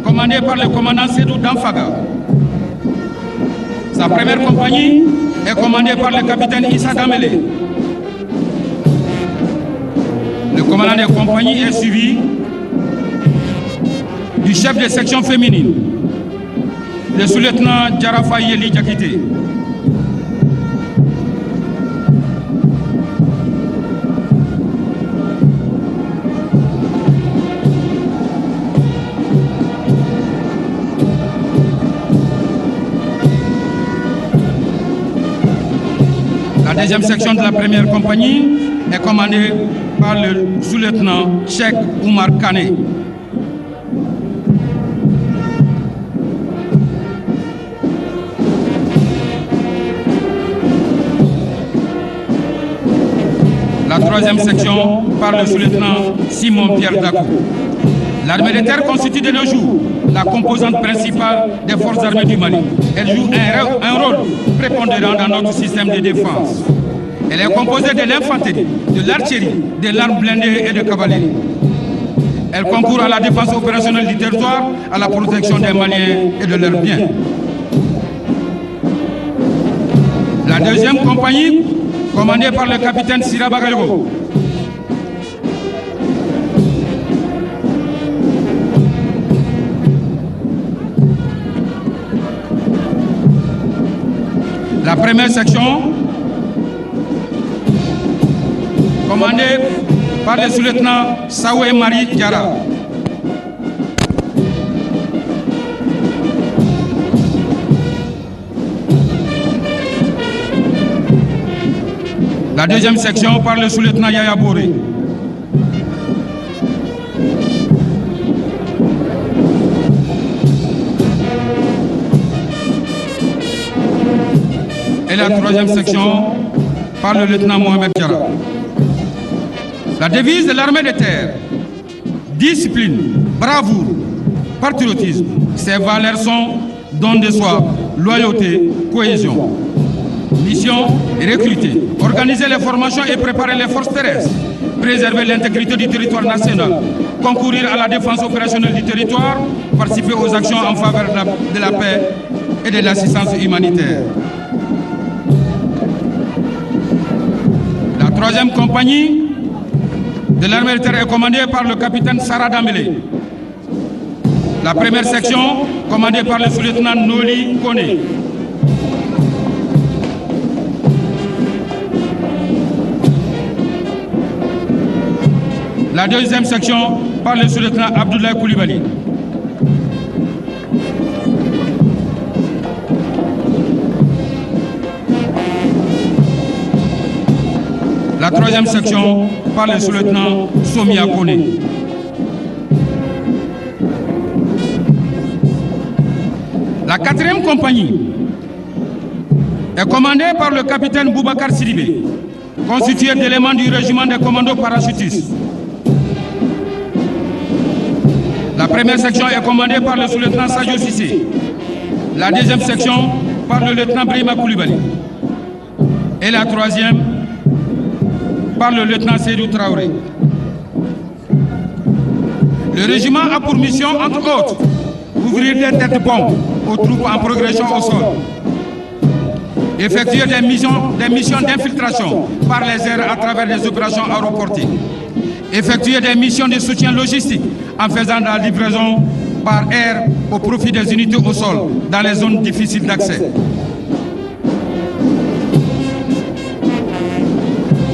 commandées par le commandant Sédou Danfaga. Sa première compagnie est commandée par le capitaine Issa Damele. Le commandant des compagnies est suivi du chef de section féminine, le sous-lieutenant Djarafa Yeli Diakité. La deuxième section de la première compagnie est commandée par le sous-lieutenant Cheikh Oumar Kane. La troisième section par le sous-lieutenant Simon-Pierre Dakou. L'armée de terre constitue de nos jours la composante principale des forces armées du Mali. Elle joue un rôle prépondérant dans notre système de défense. Elle est composée de l'infanterie, de l'artillerie, de l'arme blindée et de cavalerie. Elle concourt à la défense opérationnelle du territoire, à la protection des Maliens et de leurs biens. La deuxième compagnie, commandée par le capitaine Sira Bagayogo. La première section, commandée par le sous-lieutenant Saoué Marie Diarra. La deuxième section par le sous-lieutenant Yaya Boré. Et la troisième section par le lieutenant Mohamed Diarra. La devise de l'armée de terre, discipline, bravoure, patriotisme. Ces valeurs sont don de soi, loyauté, cohésion. Mission, recruter, organiser les formations et préparer les forces terrestres, préserver l'intégrité du territoire national, concourir à la défense opérationnelle du territoire, participer aux actions en faveur de la paix et de l'assistance humanitaire. La troisième compagnie de l'armée de terre est commandée par le capitaine Sarah Dambélé. La première section, commandée par le sous-lieutenant Noli Kone. La deuxième section, par le sous-lieutenant Abdoulaye Koulibaly. La troisième section, par le sous-lieutenant Somia Kone. La quatrième compagnie est commandée par le capitaine Boubacar Sidibé, constituée d'éléments du régiment des commandos parachutistes. La première section est commandée par le sous-lieutenant Sadio Sissé. La deuxième section par le lieutenant Brima Koulibaly. Et la troisième par le lieutenant Seydou Traoré. Le régiment a pour mission, entre autres, ouvrir des têtes bombes aux troupes en progression au sol, effectuer des missions d'infiltration par les airs à travers des opérations aéroportées, effectuer des missions de soutien logistique en faisant de la livraison par air au profit des unités au sol dans les zones difficiles d'accès.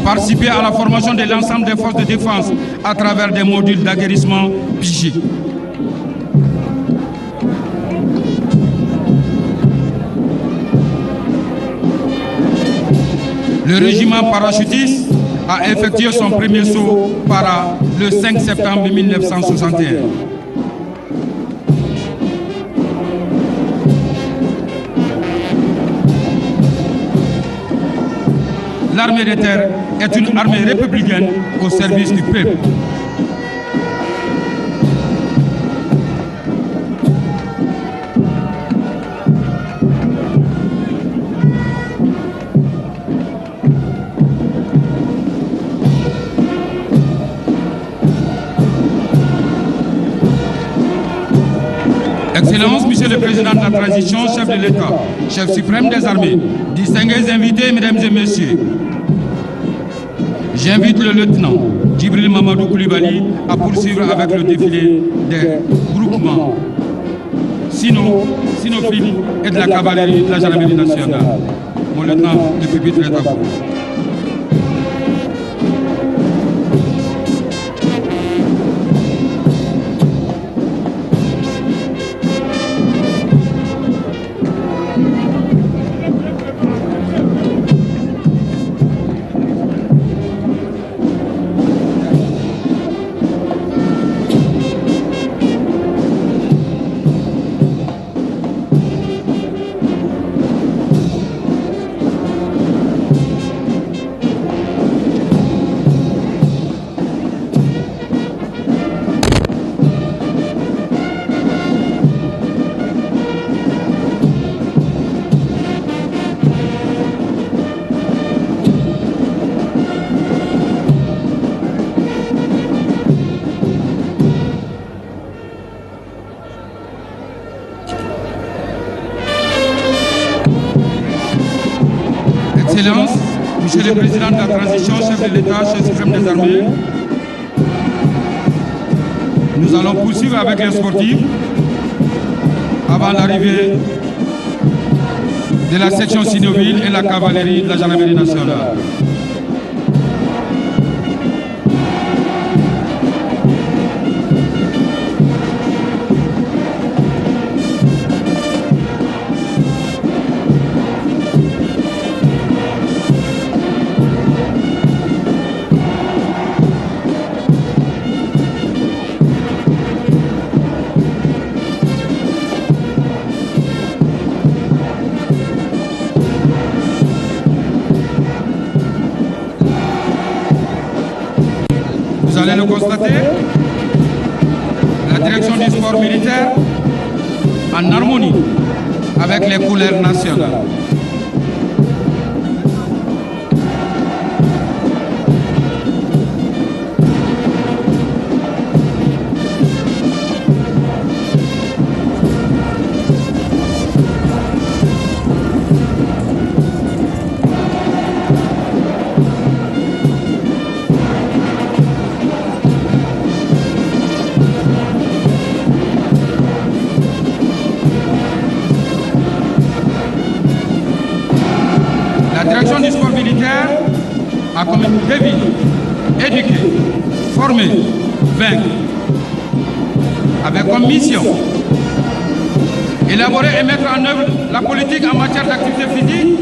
Participer à la formation de l'ensemble des forces de défense à travers des modules d'aguerrissement psychique. Le régiment parachutiste a effectué son premier saut para le 5 septembre 1961. L'armée de terre est une armée républicaine au service du peuple. Excellence, Monsieur le Président de la Transition, chef de l'État, chef suprême des armées, distingués invités, mesdames et messieurs, j'invite le lieutenant Djibril Mamadou Koulibaly à poursuivre avec le défilé des groupements cynophiles et de la cavalerie de la gendarmerie nationale. Mon lieutenant, le pupitre est à vous. Excellence, Monsieur le Président de la Transition, chef de l'État, chef suprême des armées, nous allons poursuivre avec les sportifs avant l'arrivée de la section cynobile et la cavalerie de la gendarmerie nationale. Vous allez le constater, la direction du sport militaire en harmonie avec les couleurs nationales. La direction du sport militaire a comme devise éduquer, former, vaincre, avec comme mission élaborer et mettre en œuvre la politique en matière d'activité physique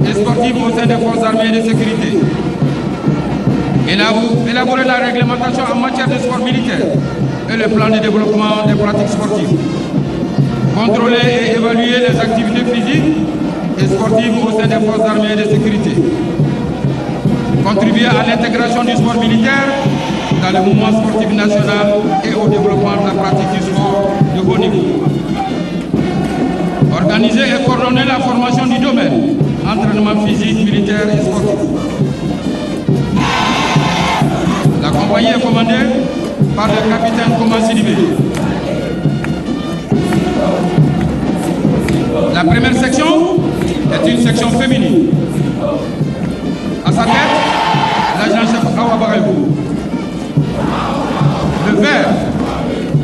et sportive au sein des forces armées et de sécurité, élaborer la réglementation en matière de sport militaire et le plan de développement des pratiques sportives, contrôler et évaluer les activités physiques et sportives au sein des forces armées et de sécurité, contribuer à l'intégration du sport militaire dans le mouvement sportif national et au développement de la pratique du sport de haut niveau, organiser et coordonner la formation du domaine, entraînement physique, militaire et sportif. La compagnie est commandée par le capitaine Koman Sidibé. La première section est une section féminine. À sa tête, l'agent-chef Awa Bagayogo. Le vert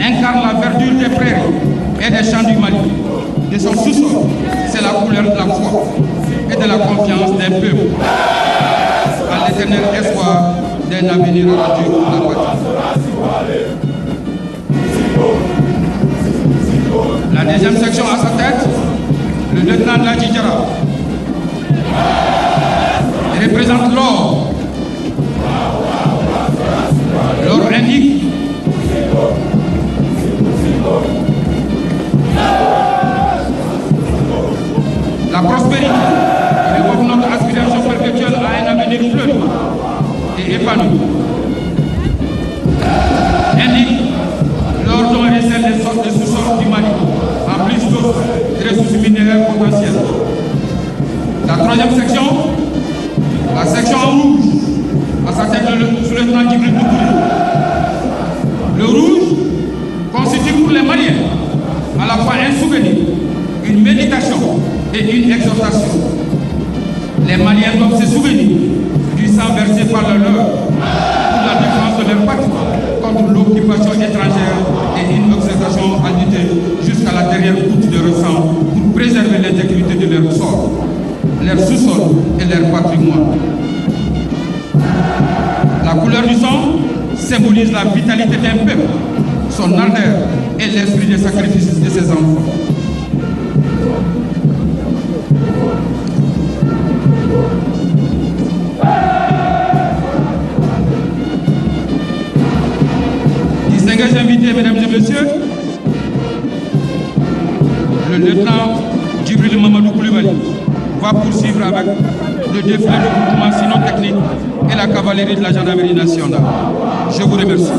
incarne la verdure des prairies et des champs du Mali. De son sous-sol, c'est la couleur de la foi et de la confiance d'un peuple à l'éternel espoir d'un avenir radieux pour la patrie. La deuxième section à sa tête, le lieutenant Ladji Diarra. Il représente l'or. L'or indique la prospérité. Il évoque notre aspiration perpétuelle à un avenir fleury. S'épanouit. Indique l'or dont recèle les sous-sols du Mali, en plus d'autres ressources minéraires potentielles. La troisième section, la section en rouge, à sa tête le sous-lieutenant Djibril Doucouré. Le rouge constitue pour les Maliens à la fois un souvenir, une méditation et une exhortation. Les Maliens doivent se souvenir du sang versé par le leur pour la défense de leur patrie contre l'occupation étrangère et une exhortation à lutter jusqu'à la dernière goutte de sang pour préserver l'intégrité de leur sol, leur sous-sol et leur patrimoine. La couleur du sang symbolise la vitalité d'un peuple, son ardeur et l'esprit de sacrifice de ses enfants. Distingués invités, mesdames et messieurs, le lieutenant Djibril Mamadou Koulibaly va poursuivre avec le défilé de groupement cynotechnique et la cavalerie de la gendarmerie nationale. Je vous remercie.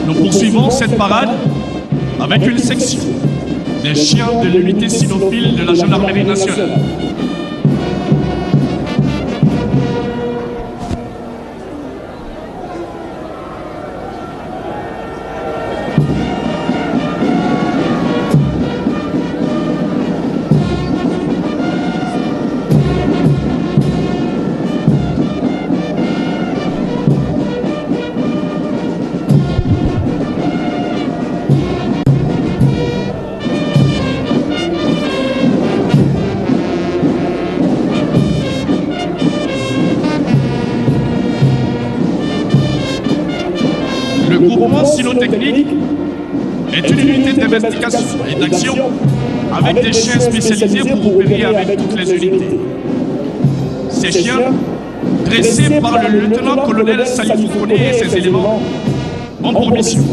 Nous poursuivons cette parade avec une section des chiens de l'unité cynophile de la gendarmerie nationale. Le groupement cynotechnique est une unité d'investigation et d'action avec des chiens spécialisés pour opérer avec toutes les unités. Ces chiens, dressés par le lieutenant-colonel Salifou Koné et ses éléments, ont pour mission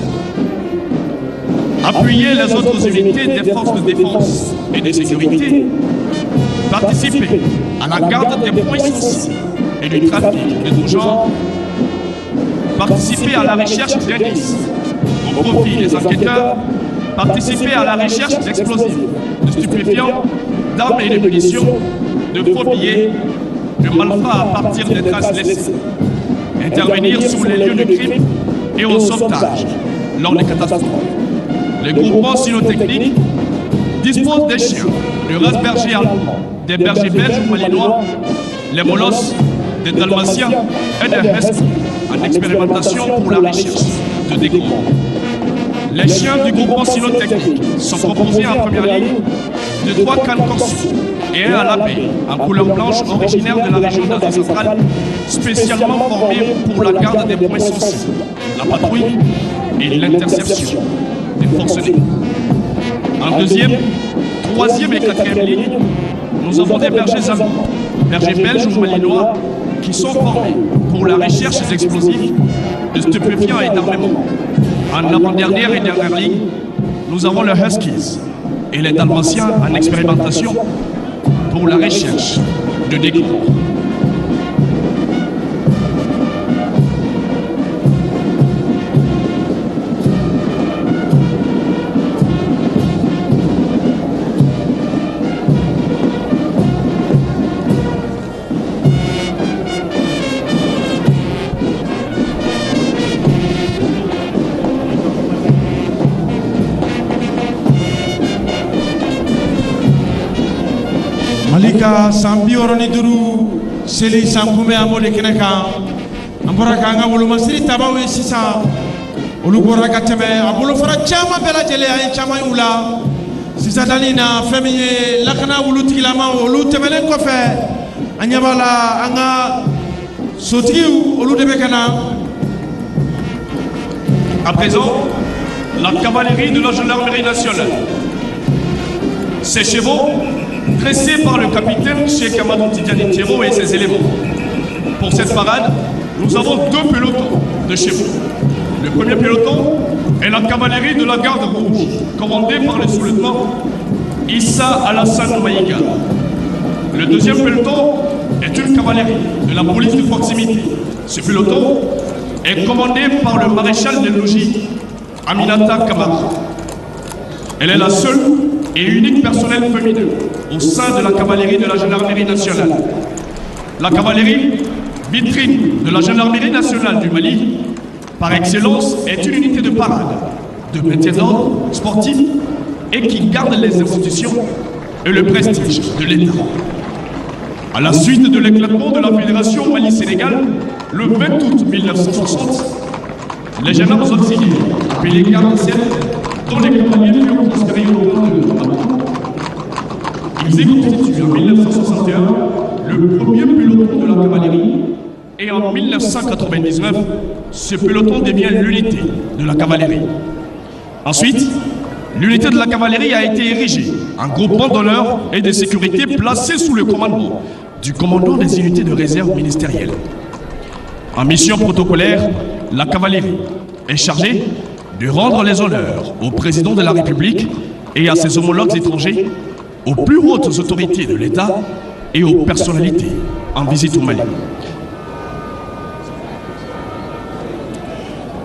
appuyer les autres unités des forces de défense et de sécurité, participer à la garde des points sensibles et du trafic de tout genre, participer à la recherche d'indices au profit des enquêteurs, participer à la recherche d'explosifs, de stupéfiants, d'armes et de munitions, de faux billets, de malfrats à partir des traces laissées, intervenir sur les lieux de crime et au sauvetage lors des catastrophes. Les groupements cynotechniques disposent des chiens de race berger allemand, des bergers belges ou malinois, les molosses, des dalmatiens et des huskies en expérimentation pour la recherche de décombres. Les chiens du groupement cynotechnique sont composés en première ligne de 3 cannes corsus et un à l'abeille en couleur blanche originaire de la région d'Asie centrale, spécialement formé pour la garde des points sensibles, la patrouille et l'interception des forcenés. En deuxième, troisième et quatrième ligne, nous avons des bergers allemands, bergers belges ou malinois, qui sont formés pour la recherche d'explosifs, de stupéfiants et d'armements. En avant-dernière et dernière ligne, nous avons les Huskies et les Dalmatiens en expérimentation pour la recherche de décombres. Mali ka san 65 seli san kunbɛn, an b'o de kɛnɛ kan. An bɔra k'an ka wolomasiri tabaw ye sisan. Olu bɔra ka tɛmɛ a bolofara caman bɛɛ lajɛlen, a ye caman y'u la sisan dali na. Fɛn min ye lakana wulutigilama, olu tɛmɛnen kɔfɛ, an ɲɛ b'a la an ka sotigiw, olu de bɛ ka na. À présent, la cavalerie de la gendarmerie nationale. Ces chevaux, dressés par le capitaine Cheikh Amadou Tidiane Thiero et ses éléments. Pour cette parade, nous avons deux pelotons de chevaux. Le premier peloton est la cavalerie de la garde rouge, commandée par le sous-lieutenant Issa Alassane Maïga. Le deuxième peloton est une cavalerie de la police de proximité. Ce peloton est commandé par le maréchal des logis Aminata Kamara. Elle est la seule et unique personnel féminin au sein de la cavalerie de la gendarmerie nationale. La cavalerie, vitrine de la gendarmerie nationale du Mali, par excellence, est une unité de parade, de maintien d'ordre sportif et qui garde les institutions et le prestige de l'État. À la suite de l'éclatement de la Fédération Mali-Sénégal, le 20 août 1960, les gendarmes auxiliaires, puis les gardes dont les cavaliers furent transférés au camp de Bamako. Ils y constituent en 1961 le premier peloton de la cavalerie et en 1999, ce peloton devient l'unité de la cavalerie. Ensuite, l'unité de la cavalerie a été érigée en groupement d'honneur et de sécurité placé sous le commandement du commandant des unités de réserve ministérielle. En mission protocolaire, la cavalerie est chargée de rendre les honneurs au président de la République et à ses homologues étrangers, aux plus hautes autorités de l'État et aux personnalités en visite au Mali.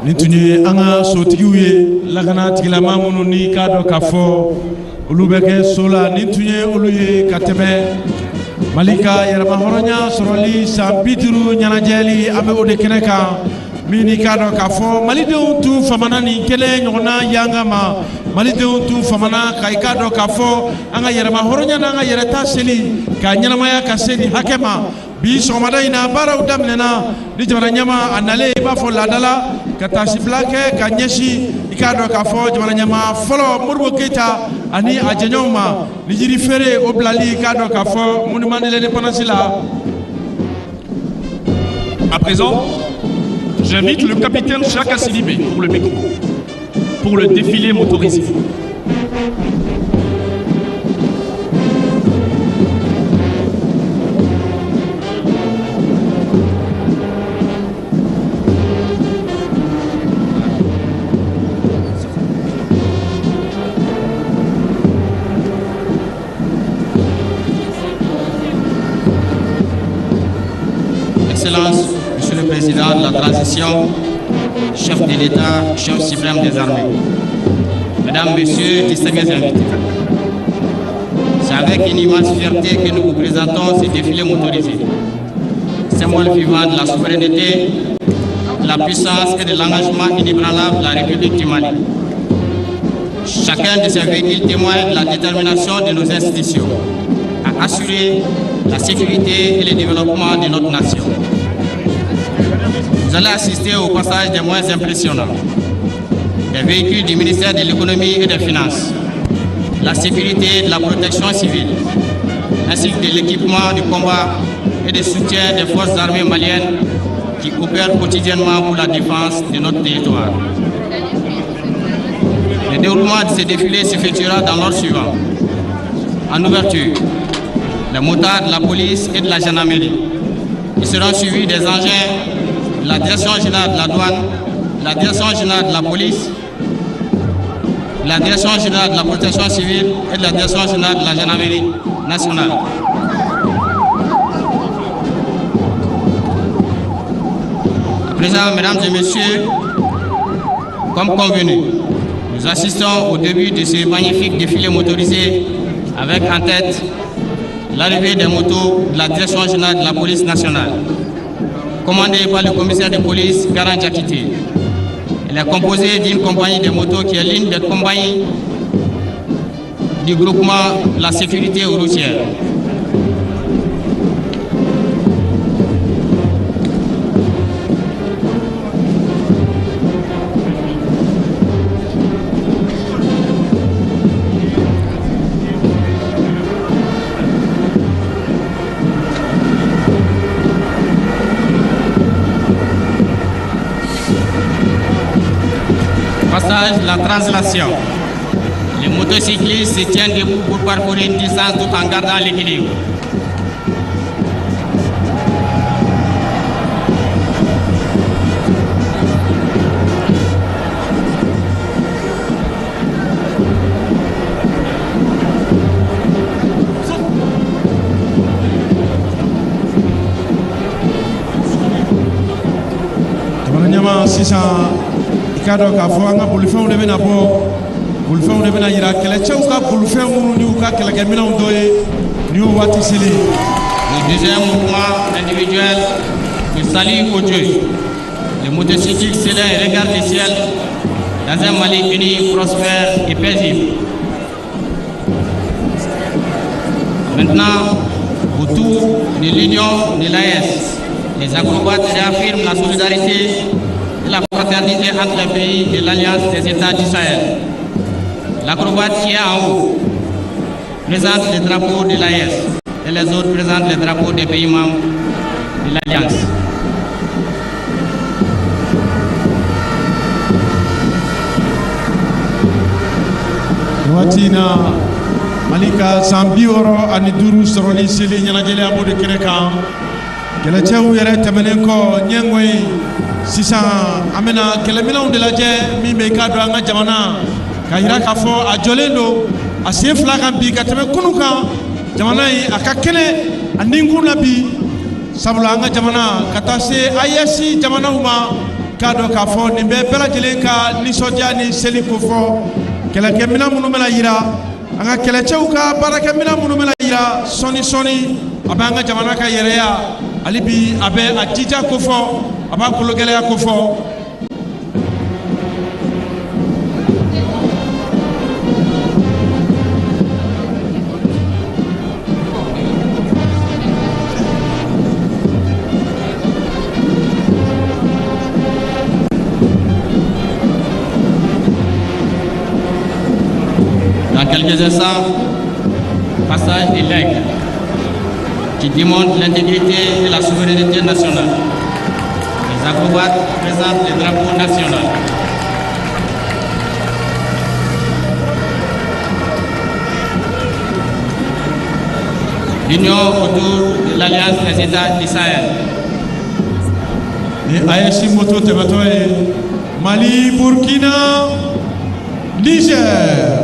Nin tun ye an ka sotigiw ye, lakana tigilama minnu ni k'a dɔn k'a fɔ olu bɛ kɛ so la. Nin tun ye olu ye ka tɛmɛ. Mali ka yɛrɛmahɔrɔnya sɔrɔli san 50 ɲɛnajɛli, an bɛ o de kɛnɛ kan. Min ni k'a dɔn k'a fɔ malidenw tun famana nin kelen ɲɔgɔnna yanga ma, malidenw tun famana ka i k'a dɔn k'a fɔ an ka yɛrɛmahɔrɔnya n'an ka yɛrɛta seli ka ɲɛnamaya ka se nin hakɛ ma. Bi sɔgɔmada in na, baaraw daminɛna ni jamana ɲɛma a nalen, i b'a fɔ laadala, ka taasibila kɛ ka ɲɛsin i k'a dɔn k'a fɔ jamana ɲɛma fɔlɔ Modibo Keyita ani a jɛɲɔgɔnw ma, ni jiri feere o bilali i k'a dɔn k'a fɔ monument de l'Indépendance la. À présent, j'invite le capitaine Chaka Sidibé pour le micro, pour le défilé motorisé. Excellence, Monsieur le Président de la Transition, chef de l'État, chef suprême des armées, Mesdames, Messieurs, distingués invités, c'est avec une immense fierté que nous vous présentons ce défilé motorisé, symbole vivant de la souveraineté, de la puissance et de l'engagement inébranlable de la République du Mali. Chacun de ces véhicules témoigne de la détermination de nos institutions à assurer la sécurité et le développement de notre nation. Vous allez assister au passage des moins impressionnants, des véhicules du ministère de l'Économie et des Finances, la sécurité et de la protection civile, ainsi que de l'équipement du combat et de soutien des forces armées maliennes qui opèrent quotidiennement pour la défense de notre territoire. Le déroulement de ce défilé s'effectuera dans l'ordre suivant. En ouverture, les motards de la police et de la gendarmerie. Ils seront suivis des engins de la direction générale de la douane, de la direction générale de la police, de la direction générale de la protection civile et de la direction générale de la gendarmerie nationale. À présent, mesdames et messieurs, comme convenu, nous assistons au début de ce magnifique défilé motorisé avec en tête l'arrivée des motos de la direction générale de la police nationale, commandée par le commissaire de police Garan Diakité. Elle est composée d'une compagnie de motos qui est l'une des compagnies du groupement de la sécurité routière. Passage la translation. Les motocyclistes se tiennent debout pour parcourir une distance tout en gardant l'équilibre. Jamana ɲɛma, sisan i k'a dɔn k'a fɔ an ka bolifɛnw de bɛna bɔ, bolifɛnw de bɛna yira, kɛlɛcɛw ka bolifɛn minnu n'u ka kɛlɛkɛminɛnw dɔ ye nin y'o waati selen. Le deuxième mouvement individuel, le salut au Dieu. Les motocyclistes s'élèvent et regardent le ciel dans un Mali uni, prospère et paisible. Maintenant, autour de l'Union de l'AES, les acrobates réaffirment la solidarité et la fraternité entre les pays de l'Alliance des États du Sahel. L'acrobate qui est en haut présente le drapeau de l'AES et les autres présentent les drapeaux des pays membres de l'Alliance. Nin waati in na, Mali ka san 65 sɔrɔli seli ɲɛnajɛli, an b'o de kɛnɛ kan. Kɛlɛcɛw yɛrɛ tɛmɛnen kɔ ɲɛngo ye, sisan an bɛna kɛlɛminɛnw de lajɛ min bɛ i k'a dɔn an ka jamana ka yira k'a fɔ a jɔlen don a sen fila kan bi ka tɛmɛ kunu kan. Jamana in a ka kɛnɛ a ninkun na bi, sabula an ka jamana ka taa se AES jamanaw ma, k'a dɔn k'a fɔ nin bɛ bɛɛ lajɛlen ka nisɔndiya ni seli kofɔ. Kɛlɛkɛminɛn minnu bɛna yira, an ka kɛlɛcɛw ka baarakɛminɛn minnu bɛna yira sɔɔni sɔɔni, a bɛ an ka jamana ka yɛrɛya hali bi, a bɛ a jija kofɔ, a b'a kologɛlɛya kofɔ. Dans quelques instants, passage de l'aigle qui démontre l'intégrité et la souveraineté nationale. Les acrobates présentent le drapeau national. L'union autour de l'Alliance des États du Sahel. Ni AES moto tɛmɛtɔ ye, Mali, Burkina, Niger.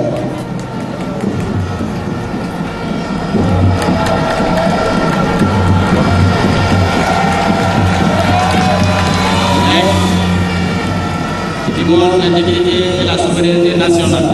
L'aigle qui démontre l'intégrité et la souveraineté nationale.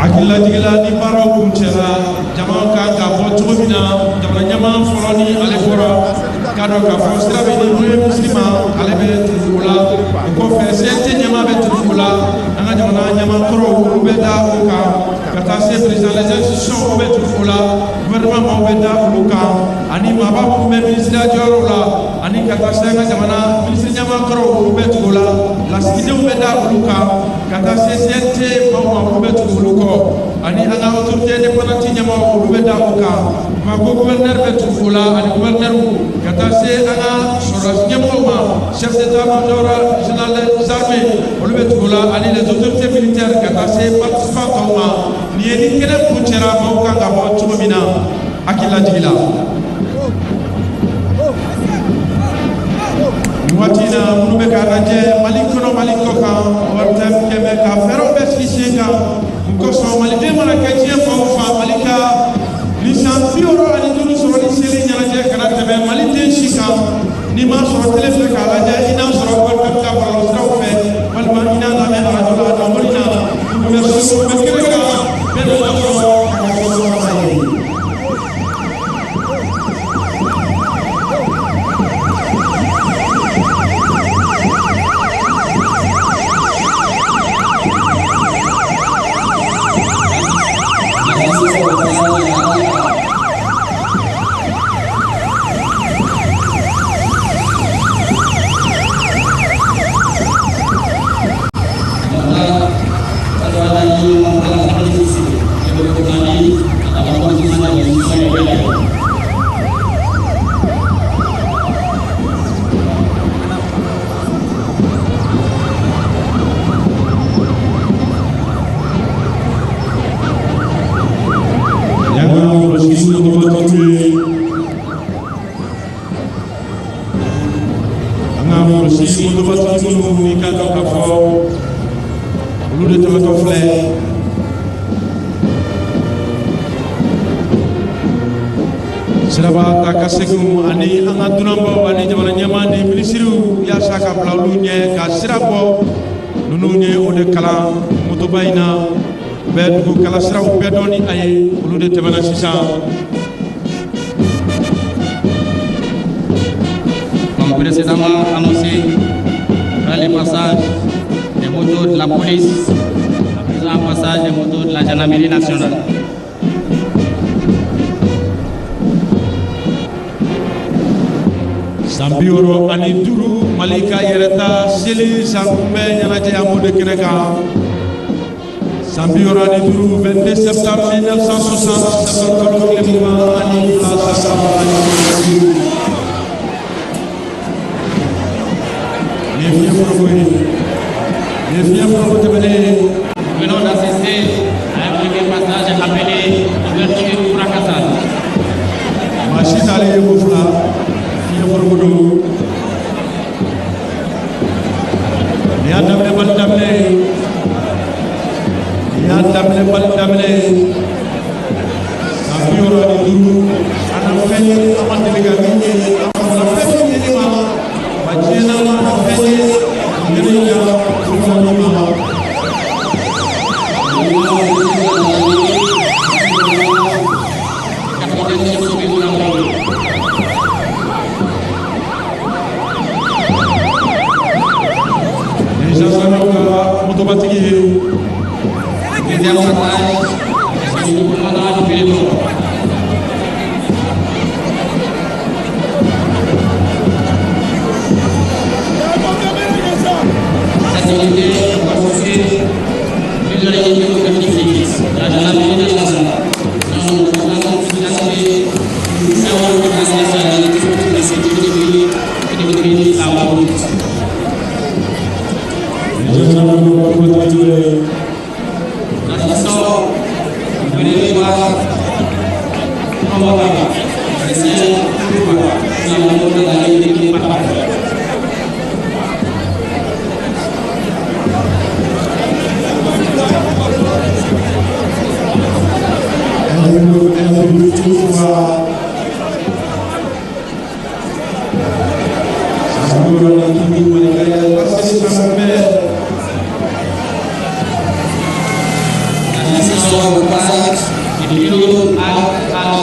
Hakililajigila, ni baaraw kuncɛla, jama kan ka bɔ cogo min na, jamana ɲɛma fɔlɔ ni ale bɔra, k'a dɔn k'a fɔ sira bɛ di premier ministre ma, ale bɛ tugu o la. O kɔfɛ, CNT ɲɛma bɛ tugu o la, an ka jamana ɲɛmakɔrɔw olu bɛ da o kan, ka taa se président des institutions, o bɛ tugu o la, gouvernement maaw bɛ da olu kan, ani maaba minnu bɛ ministère jɔyɔrɔw la, ani ka taa se an ka jamana ministre ɲɛmakɔrɔw, olu bɛ tugu o la, lasigidenw bɛ da olu kan, ka taa se CNT maaw ma, olu bɛ tugu olu kɔ, ani an ka autorité indépendante ɲɛmaaw, olu bɛ da o kan. Bamakɔ gouverneur bɛ tugu o la, ani gouverneur, ka taa se an ka sɔrɔdasi ɲɛmɔgɔw ma, chef d'état-major général des armées, olu bɛ tugu o la, ani les autorités militaires, ka taa se participants tɔw ma. Nin ye ni kɛnɛ kuncɛra, maaw kan ka bɔ cogo min na. Hakililajigi la, nin waati in na, minnu bɛ k'a lajɛ Mali kɔnɔ, Mali kɔ kan, ORTM kɛ bɛ ka fɛɛrɛw bɛɛ sigi sen kan. Mun kosɔn, maliden mana kɛ diɲɛ fan o fan, Mali ka ni san 65 sɔrɔli seli ɲɛnajɛ kana tɛmɛ maliden si kan. N'i m'a sɔrɔ télé fɛ k'a lajɛ, i n'a sɔrɔ ORTM ka bɔlɔlɔsiraw fɛ, walima i n'a lamɛn arajo la dɔnkili na, bɛ bɛ kɛnɛ kan, bɛɛ n'a sɔrɔ a ka kɛ ye. motobatigiw ye. An ka polisi motobatigi minnu n'i k'a dɔn k'a fɔ olu de tɛmɛtɔ filɛ. Siraba ta ka seginw ani an ka dunanbaw ani jamana ɲɛmaa ni minisiriw yaasa ka bila olu ɲɛ ka sira bɔ ninnu ye, o de kalan motoba in na bɛɛ dugu kalasiraw bɛɛ dɔn ni a ye, olu de tɛmɛna sisan. Comme précédemment annoncé, après le passage des motos de la police, à présent passage des motos de la gendarmerie nationale. San 65, Mali ka yɛrɛta seli san kunbɛn ɲɛnajɛ, an b'o de kɛnɛ kan. San 65, 22 septembre 1960, septembre kalo tile 22, san 2005. Nin ye fiɲɛ foroko ye, nin ye fiɲɛ foroko tɛmɛnen ye. Nous venons d'assister à un premier passage appelé ouverture fracassante. Maa si t'ale ye ko fila, fiɲɛ foroko don. Nin y'a daminɛ bali daminɛ ye, nin y'a daminɛ bali daminɛ ye. San 65, an na fɛn ye an ma deli ka min ye, an famana fɛn min yeli ma wa diɲɛ na, an ma fɛn ye nin kɛnɛ in kan furu ma. Capitaine Chef Traoré. Nin gendarme ka motobatigi ye. Deuxième passage, c'est le commandant du peloton. Cette unité est constituée de plusieurs unités officielles de la gendarmerie nationale, dont nous avons financé un rôle national de sécurité et de maîtrise la route. Nin gendarme ka motobatigi ye. L'assistant, vous venez de voir commandant Christian Touba, qui a montré la ligne parfaite. Touba, san 65, Mali ka yɛrɛta seli san kunbɛn. L'assistant au passage du pilote Al-Al.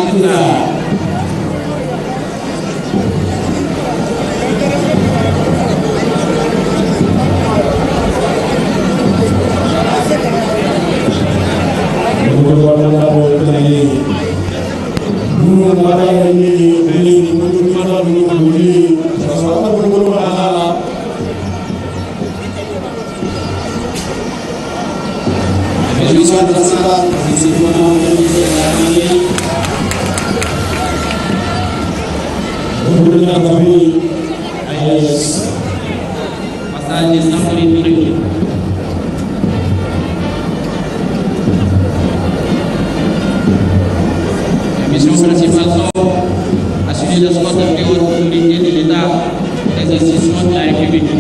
Minnu baara yɛrɛ ye o ye moto ɲuman ninnu boli sɔrɔ a bolo bolo a la. Mission principale de ce commandant de l'armée. Burkina Faso AES. Passage des Santorini Touré. Les missions principales sont assurer l'escorte des plus hautes autorités de l'État et des institutions de la République,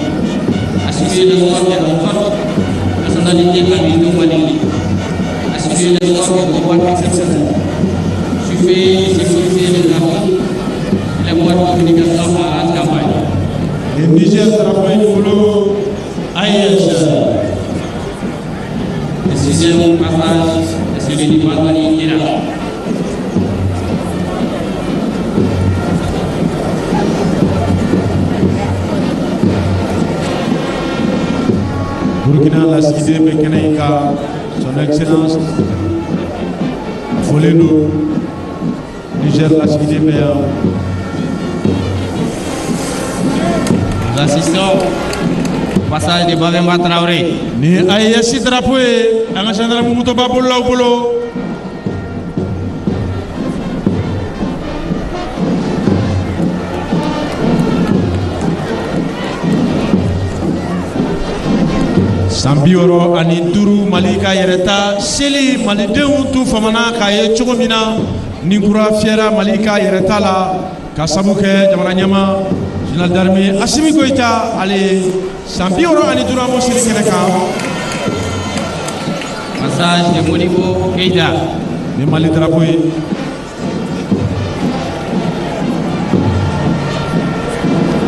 assurer l'escorte des fortes personnalités en au Mali, assurer l'escorte des pouvoirs exceptionnels, surveiller et sécuriser les trafics et les voies de communication en grande campagne. Le Niger drapeau in bolo AES. Le sixième passage est celui du Bandani Irak. Burkina lasigiden bɛ kɛnɛ in kan, son excellence a fɔlen don. Niger lasigiden bɛ yan. Nous assistons au passage de Babemba Traoré. Ni AES drapeau ye, an ka gendarme motoba bololaw bolo. San 65, Mali ka yɛrɛta seli, malidenw tun famana k'a ye cogo min na. Ni kura fiyɛra Mali ka yɛrɛta la ka sabu kɛ jamana ɲɛmaa général d'armée Assimi Goïta, ale san 65, an b'o seli kɛnɛ kan. Passage de Modibo Keïta. Ni Mali drapeau ye.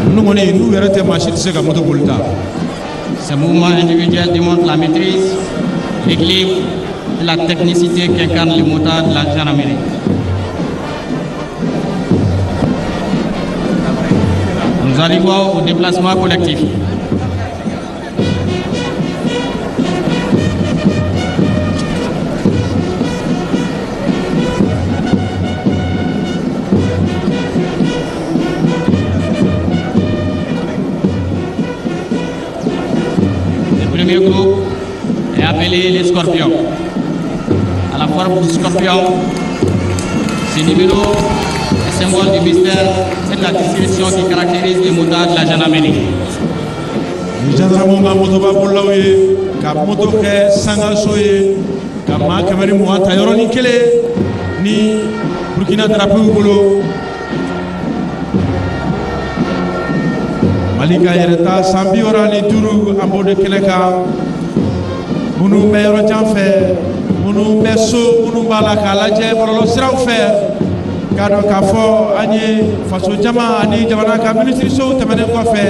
Ninnu kɔni, n'u yɛrɛ tɛ, maa si tɛ se ka moto boli ta. Ces mouvements individuels démontrent la maîtrise, l'équilibre et la technicité qu'incarne le motard de la gendarmerie. Nous arrivons au déplacement collectif. Le premier groupe est appelé les scorpions. À la forme du scorpion, ce numéro est symbole du mystère et de la discrétion qui caractérise les motards de la gendarmerie. Ni gendarmew ka motoba bolilaw ye ka moto kɛ sangaso ye ka maa 120 ta yɔrɔnin kelen ni Burkina drapeau y'u bolo. Mali ka yɛrɛta san 65, an b'o de kɛnɛ kan. Minnu bɛ yɔrɔ jan fɛ, minnu bɛ so, minnu b'a la k'a lajɛ bɔlɔlɔsiraw fɛ, k'a dɔn k'a fɔ an ye faso jama ani jamana ka minisirisow tɛmɛnen kɔfɛ,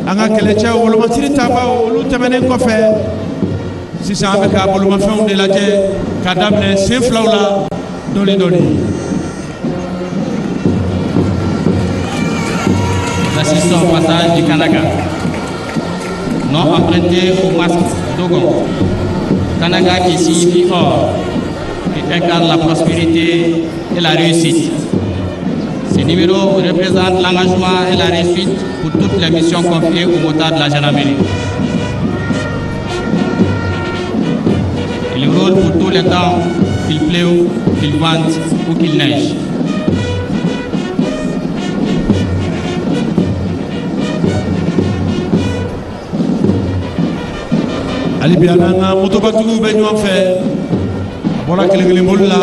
an ka kɛlɛcɛw wolomasiri tabaw, olu tɛmɛnen kɔfɛ, sisan an bɛ ka bolomafɛnw de lajɛ ka daminɛ sen filaw la dɔɔni dɔɔni. Nous assistons au passage du Kanaga, nom emprunté au masque Dogon. Kanaga qui signifie or et incarne la prospérité et la réussite. Ce numéro représente l'engagement et la réussite pour toutes les missions confiées aux motards de la gendarmerie. Il roule pour tous les temps, qu'il pleuve, qu'il vente ou qu'il neige. Hali bi an n'an ka motobatigiw bɛ ɲɔgɔn fɛ, a bɔra kelen kelen boli la.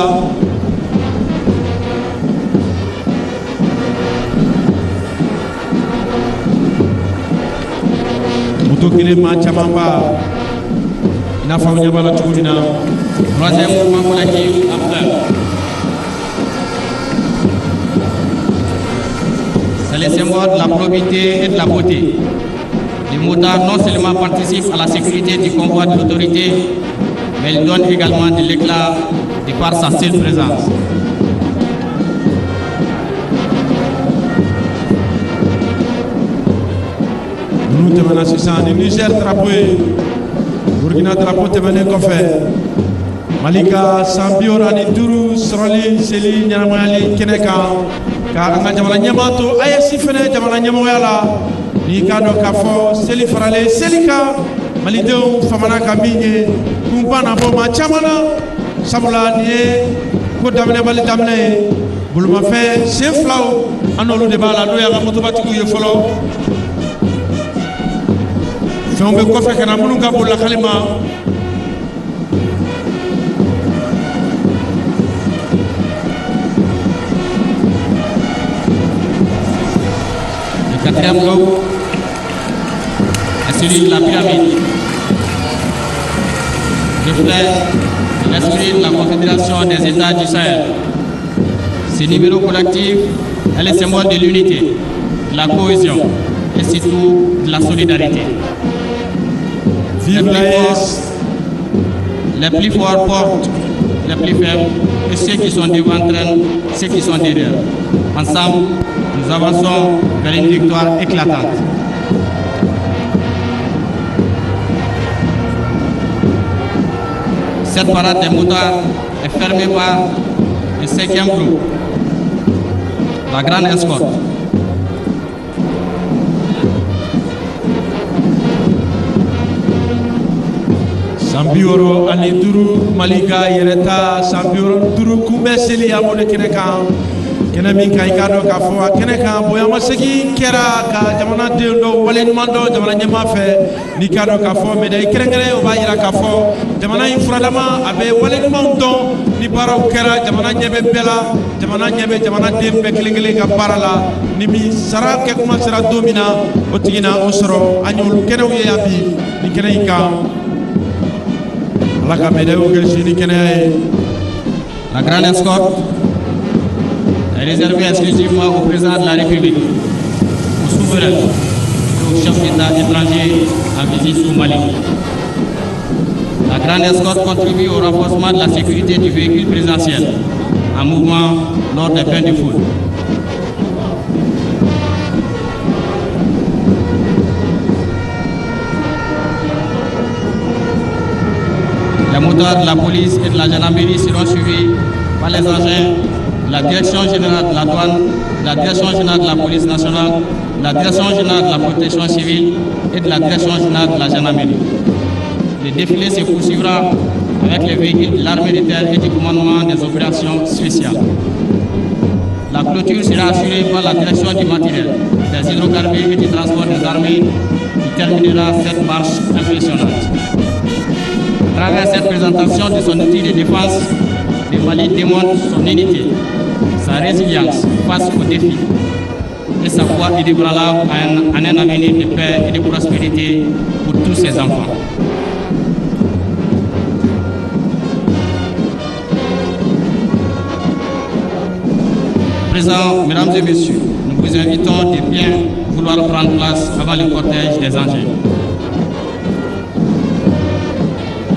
Moto kelen maa caman ba, i n'a fɔ aw ɲɛ b'a la cogo min na. Troisième mouvement collectif en fleurs. C'est le symbole de la probité et de la beauté. Les motards non seulement participent à la sécurité du convoi de l'autorité, mais ils donnent également de l'éclat de par sa seule présence. Ninnu tɛmɛna sisan ni Niger drapeau ye. Burkina drapeau tɛmɛnen kɔfɛ, Mali ka san 65 sɔrɔli seli ɲɛnamayali kɛnɛ kan, ka an ka jamana ɲɛmaa to AES fɛnɛ jamana ɲɛmɔgɔya la, n'i k'a dɔn k'a fɔ seli faralen seli kan, malidenw famana ka min ye kunba na bɔ maa caman na, sabula nin ye ko daminɛbali daminɛ ye. Bolomafɛn sen filaw, an n'olu de b'a la, n'o y'an ka motobatigiw ye fɔlɔ. Fɛnw bɛ kɔfɛ ka na minnu ka bon lakali ma. Le quatrième groupe est celui de la pyramide. Reflet de l'esprit de la Confédération des États du Sahel. Ce numéro collectif est le symbole de l'unité, de la cohésion et surtout de la solidarité. Vive l'AES. Les plus forts portent les plus faibles et ceux qui sont devant traînent ceux qui sont derrière. Ensemble, nous avançons vers une victoire éclatante. Cette parade des motards est fermée par le cinquième groupe, la grande escorte. San 65, Mali ka yɛrɛta san 65 kunbɛ seli, an b'o de kɛnɛ kan. Kɛnɛ min kan, i k'a dɔn k'a fɔ a kɛnɛ kan, bonyamasegin kɛra ka jamanaden dɔw waleɲuman dɔn jamana ɲɛmaa fɛ. N'i k'a dɔn k'a fɔ médaille kɛrɛnkɛrɛn, o b'a yira k'a fɔ jamana in furadama a bɛ waleɲumanw dɔn. Ni baaraw kɛra, jamana ɲɛ bɛ bɛɛ la, jamana ɲɛ bɛ jamanaden bɛɛ kelen kelen ka baara la. Ni min sara kɛ kuma sera don min na, o tigi na o sɔrɔ. An y'olu kɛnɛw ye yan bi nin kɛnɛ in kan. Ala ka médaille kɛ si ni kɛnɛya ye. La grande escorte est réservée exclusivement au président de la République, au souverain et aux chefs d'État étrangers en visite au Mali. La grande escorte contribue au renforcement de la sécurité du véhicule présidentiel en mouvement lors des bains de foule. Les motards de la police et de la gendarmerie seront suivis par les engins de la Direction générale de la douane, de la Direction générale de la police nationale, de la Direction générale de la protection civile et de la Direction générale de la gendarmerie. Le défilé se poursuivra avec les véhicules de l'armée de terre et du commandement des opérations spéciales. La clôture sera assurée par la direction du matériel, des hydrocarbures et du transport des armées qui terminera cette marche impressionnante. À travers cette présentation de son outil de défense, le Mali démontre son unité, sa résilience face aux défis et sa foi inébranlable en un avenir de paix et de prospérité pour tous ses enfants. Présent, mesdames et messieurs, nous vous invitons de bien vouloir prendre place avant le cortège des engins.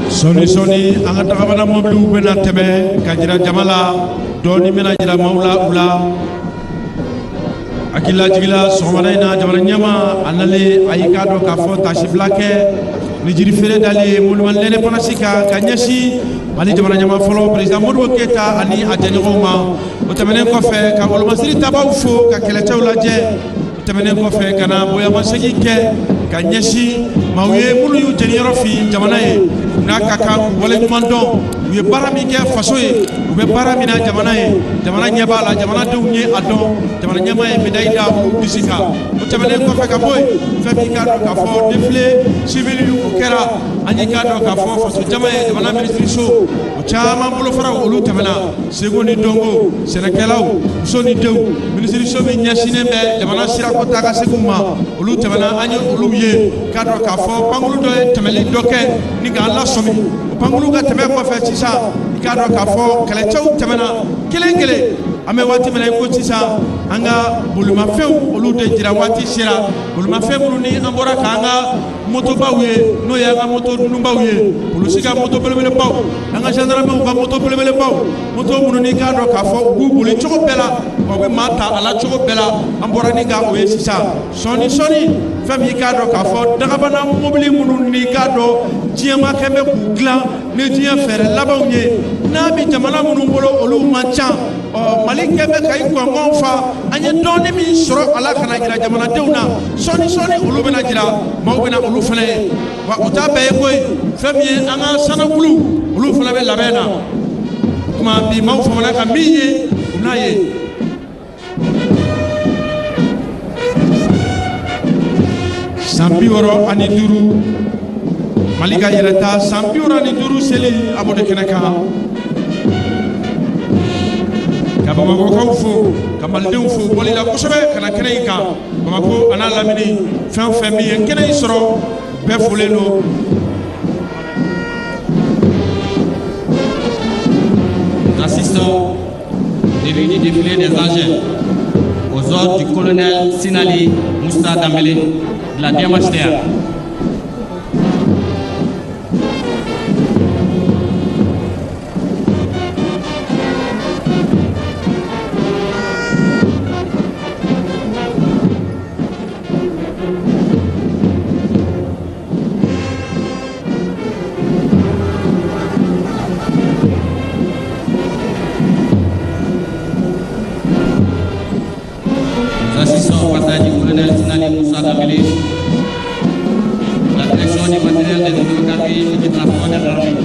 Sɔɔni sɔɔni, an ka dagabana mɔbiliw bɛna tɛmɛ ka jira jama la. Dɔɔni bɛna jira maaw la u la hakililajigila. Sɔgɔmada in na, jamana ɲɛma a nalen, a y'i k'a dɔn k'a fɔ tasibila kɛ ni jiri feere dalen ye monument l'indépendance kan ka ɲɛsin Mali jamana ɲɛma fɔlɔ, président Modibo Keyita, ani a jɛɲɔgɔnw ma. O tɛmɛnen kɔfɛ, ka wolomasiri tabaw fo, ka kɛlɛcɛw lajɛ. O tɛmɛnen kɔfɛ, ka na bonyamasegin kɛ ka ɲɛsin maaw ye minnu y'u jeniyɔrɔ fin jamana ye. U n'a ka kan k'u waleɲuman dɔn. U ye baara min kɛ faso ye, u bɛ baara min na jamana ye, jamana ɲɛ b'a la, jamanadenw ye a dɔn. Jamana ɲɛmaa ye médaille da olu disi kan. O tɛmɛnen kɔfɛ ka bɔ yen, fɛn min k'a dɔn k'a fɔ défilé civil, o kɛra. An y'i k'a dɔn k'a fɔ faso jama ye jamana minisiriso o caman bolofaraw, olu tɛmɛna. Seko ni dɔnko, sɛnɛkɛlaw, muso ni denw, minisiriso min ɲɛsinnen bɛ jamana sirako taa ka seginw ma, olu tɛmɛna. An ye olu ye k'a dɔn k'a fɔ pankulu dɔ ye tɛmɛli dɔ kɛ ni k'an lasɔmi. O pankulu ka tɛmɛ kɔfɛ sisan, i k'a dɔn k'a fɔ kɛlɛcɛw tɛmɛna kelen kelen. An bɛ waati min na i ko sisan, an ka bolimafɛnw, olu de jira waati sera. Bolimafɛn minnu ni an bɔra k'an ka motobaw ye, n'o ye an ka moto dununbaw ye, polisi ka moto belebelebaw, an ka gendarmew ka moto belebelebaw, moto minnu n'i k'a dɔn k'a fɔ u b'u boli cogo bɛɛ la, wa u bɛ maa ta a la cogo bɛɛ la, an bɔra ni ka o ye sisan. Sɔɔni sɔɔni, fɛn min i k'a dɔn k'a fɔ dagabana mobili minnu n'i k'a dɔn diɲɛma kɛ bɛ k'u dilan ni diɲɛ fɛɛrɛ labanw ye, n'a bɛ jamana minnu bolo, olu man ca. Ɔ, Mali kɛ bɛ ka i gɔngɔn fa. An ye dɔɔni min sɔrɔ a la ka na jira jamanadenw na, sɔɔni sɔɔni olu bɛna jira, maaw bɛna olu fana ye. Wa o t'a bɛɛ ye koyi. Fɛn min ye an ka sanukulu, olu fana bɛ labɛn na. O tuma bi, maaw famana ka min ye, u n'a ye. San 65, Mali ka yɛrɛta san 65 seli, a b'o de kɛnɛ kan ka Bamakɔkaw fo, ka malidenw fo bɔli la kosɛbɛ ka na kɛnɛ in kan. Bamakɔ a n'a lamini, fɛn o fɛn min ye kɛnɛ in sɔrɔ, bɛɛ folen don. Nous assistons au début du défilé des engins aux ordres du colonel Sinali Moussa Dambélé de la DMHTA. Nous assistons au passage du colonel Sinali Moussa Dambélé, de la direction du matériel des hydrocarbures et du transport des armées.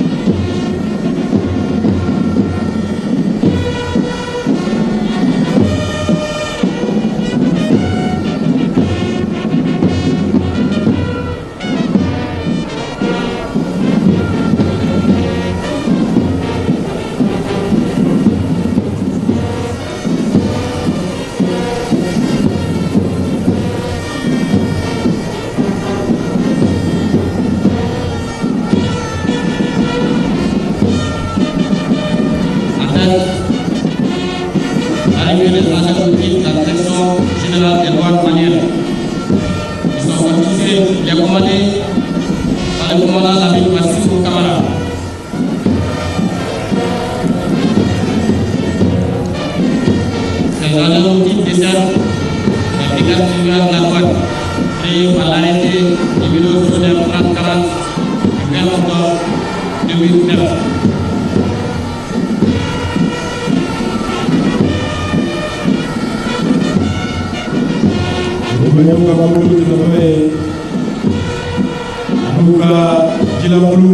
L'arrivée des agents de la direction générale des douanes maliennes. Ils sont constitués, il est commandé par le commandant Lamine Bassirou Kamara. Ces agents desservent les brigades de la douane créées par l'arrêté numéro 09 3040 du 20 octobre 2009. Douaniers ka mobili tɛmɛtɔ ye, n'u ka jilamulu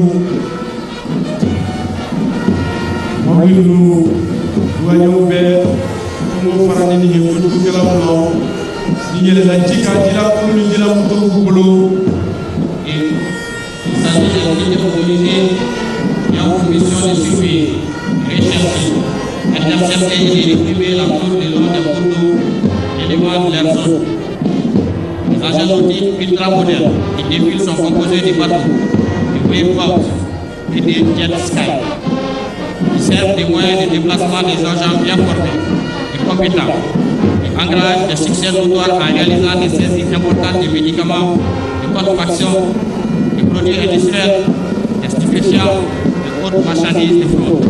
mobili ninnu, douaniers bɛ kungo fara ni nin ye kojugukɛlaw nɔ ni yɛlɛla ji kan, jilamulu ni jilamoto b'u bolo. Il s'agit des unités mobilisées qui ont pour mission de surveiller, rechercher, intercepter et de réprimer la fraude le long des cours d'eau et l'élément de leur zone. Les engins nautiques ultra-modernes qui défilent sont composés de bateaux, de wave boats et de jet ski. Ils servent de moyens de déplacement des agents bien formés et compétents. Ils engagent des succès notoires en réalisant des saisies importantes de médicaments, de contrefaçons, de produits industriels, des stupéfiants et autres marchandises de fraude.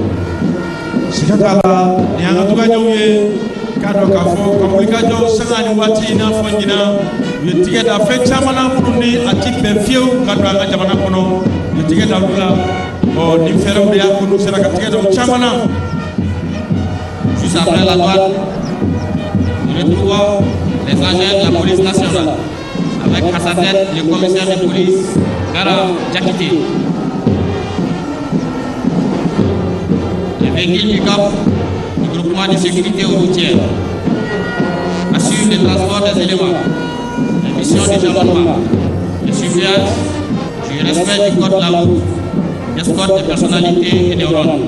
Siga t'a la, nin y'an ka douaniers ye. K'a dɔn k'a fɔ ka wulikajɔ sanga ni waati, i n'a fɔ ɲinan, u ye tigɛ da fɛn caman na minnu ni a ti bɛn fiyewu ka don an ka jamana kɔnɔ. U ye tigɛ da olu la. Ɔ, nin fɛɛrɛw de y'a ko n'u sera ka tigɛ da o caman na. Juste après la douane, nous retrouvons les agents de la police nationale, avec à sa tête le commissaire de police Gara Diakité. Les véhicules pick-up du groupement de sécurité routière assurent le transport des éléments, les missions de jalonnement, de surveillance du respect du code de la route, d'escorte des personnalités et des rondes.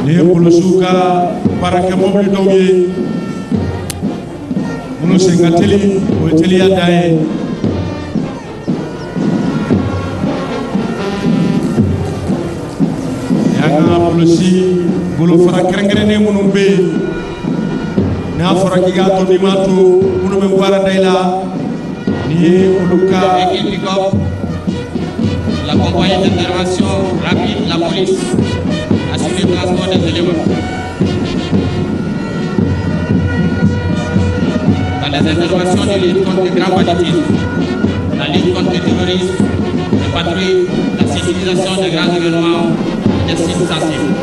Nin ye polisiw ka baarakɛ mobili dɔw ye minnu sen ka teli, o ye teliya dan ye. Nin y'an ka polisi bolofara kɛrɛnkɛrɛnnen minnu bɛ yen, n'a fɔra k'i k'a to, n'i m'a to, minnu bɛ baara da i la, nin ye olu ka. Véhicule pick-up, la compagnie d'intervention rapide, la police, assure le transport des éléments. Dans les interventions de lutte contre le grand banditisme, la lutte contre le terrorisme, les patrouilles, la sécurisation des grands événements et des sites sensibles.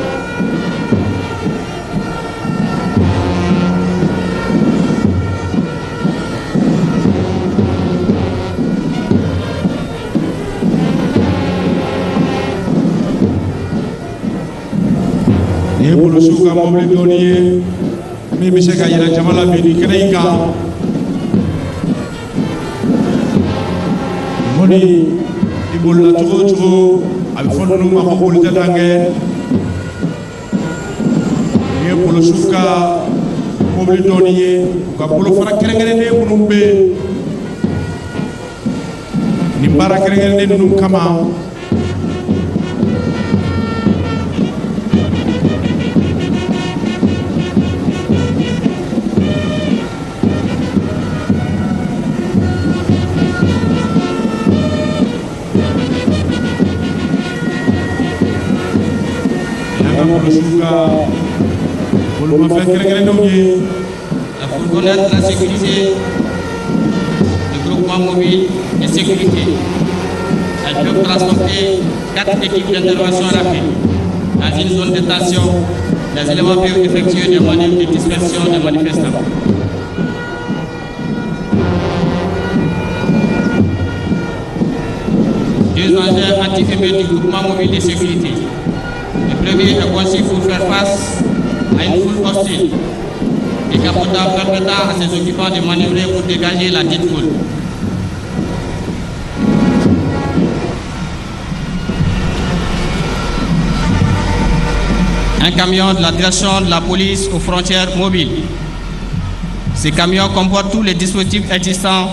Nin ye polisiw ka mobili dɔɔni ye min bɛ se ka yira jama la bi nin kɛnɛ in kan. Kɔni i bolila cogo o cogo, a bɛ fɔ ninnu ma ko boli tɛ dan kɛ. Nin ye polisiw ka mobili dɔɔni ye, u ka bolofara kɛrɛnkɛrɛnnen minnu bɛ yen nin baara kɛrɛnkɛrɛnnen ninnu kama. An ka polisiw ka bolimafɛn kɛrɛnkɛrɛnnenw ye. La fourgonnette de la sécurité, le groupement mobile de sécurité. Elles peuvent transporter quatre équipes d'intervention rapide. Dans une zone de tension, les éléments peuvent effectuer des manœuvres de dispersion des manifestants. Deux engins anti-émeutes du groupement mobile de sécurité. Le premier est conçu pour faire face à une foule hostile, décapotable permettant à ses occupants de manœuvrer pour dégager la dite foule. Un camion de la direction de la police aux frontières mobiles. Ce camion comporte tous les dispositifs existants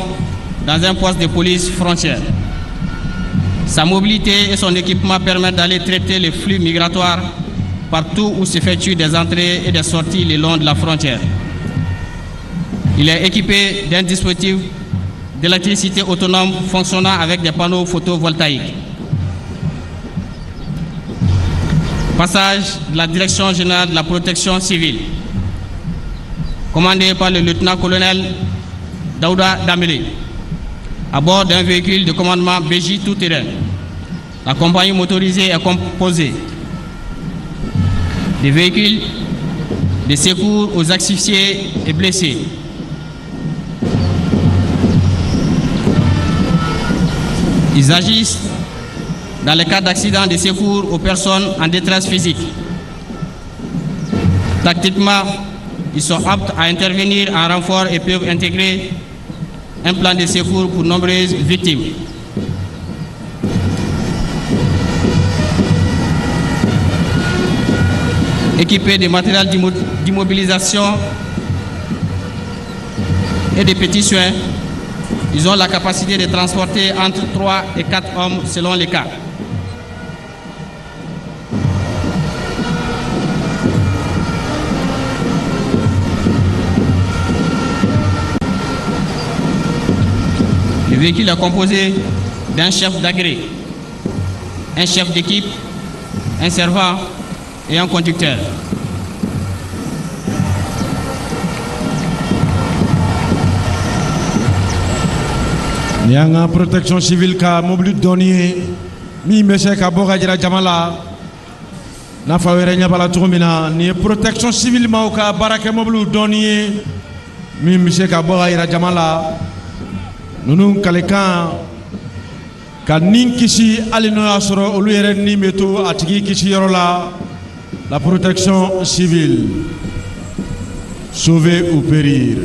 dans un poste de police frontière. Sa mobilité et son équipement permettent d'aller traiter les flux migratoires partout où s'effectuent des entrées et des sorties le long de la frontière. Il est équipé d'un dispositif d'électricité autonome fonctionnant avec des panneaux photovoltaïques. Passage de la Direction générale de la protection civile, commandé par le lieutenant-colonel Daouda Damele, à bord d'un véhicule de commandement BJ tout-terrain. La compagnie motorisée est composée des véhicules de secours aux asphyxiés et blessés, Ils agissent dans le cas d'accidents de secours aux personnes en détresse physique. Tactiquement, ils sont aptes à intervenir en renfort et peuvent intégrer un plan de secours pour nombreuses victimes. Équipés de matériel d'immobilisation et de petits soins, ils ont la capacité de transporter entre 3 et 4 hommes selon les cas. Le véhicule est composé d'un chef d'agré, un chef d'équipe, un servant et un conducteur. Ni an ka protection civile ka mobili dɔɔni ye min bɛ se ka bɔ ka jira jama la n'a fɔ aw yɛrɛ ɲɛ b'a la cogo min na nin ye protection civile maaw ka baarakɛ mobiliw dɔɔni ye min bɛ se ka bɔ ka jira jama la ninnu kalikan ka nin kisi hali n'o y'a sɔrɔ olu yɛrɛ ni bɛ to a tigi kisi yɔrɔ la. La protection civile, sauver ou périr.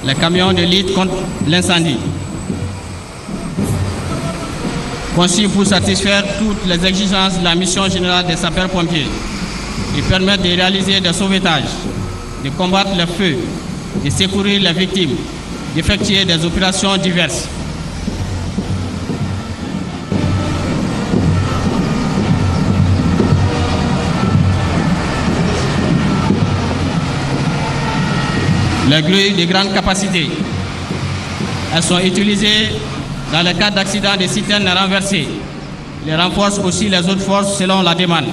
Les camions de lutte contre l'incendie, conçus pour satisfaire toutes les exigences de la mission générale des sapeurs-pompiers, ils permettent de réaliser des sauvetages, de combattre les feux, de secourir les victimes, d'effectuer des opérations diverses. Les grues de grande capacité, elles sont utilisées dans le cas d'accidents de citernes renversées. Les renforcent aussi les autres forces selon la demande.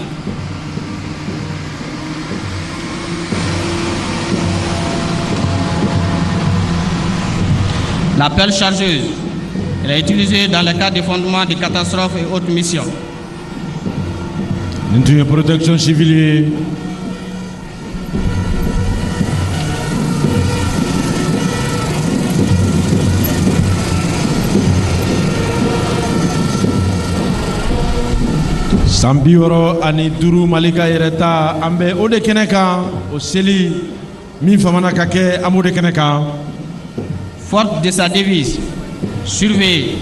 La pelle chargeuse, elle est utilisée dans le cas de fondement de catastrophes et autres missions. Une protection civile. San 65 Mali ka yɛrɛ ta an bɛ o de kɛnɛ kan o seli min famana ka kɛ an b'o de kɛnɛ kan. Forte de sa devise, surveiller,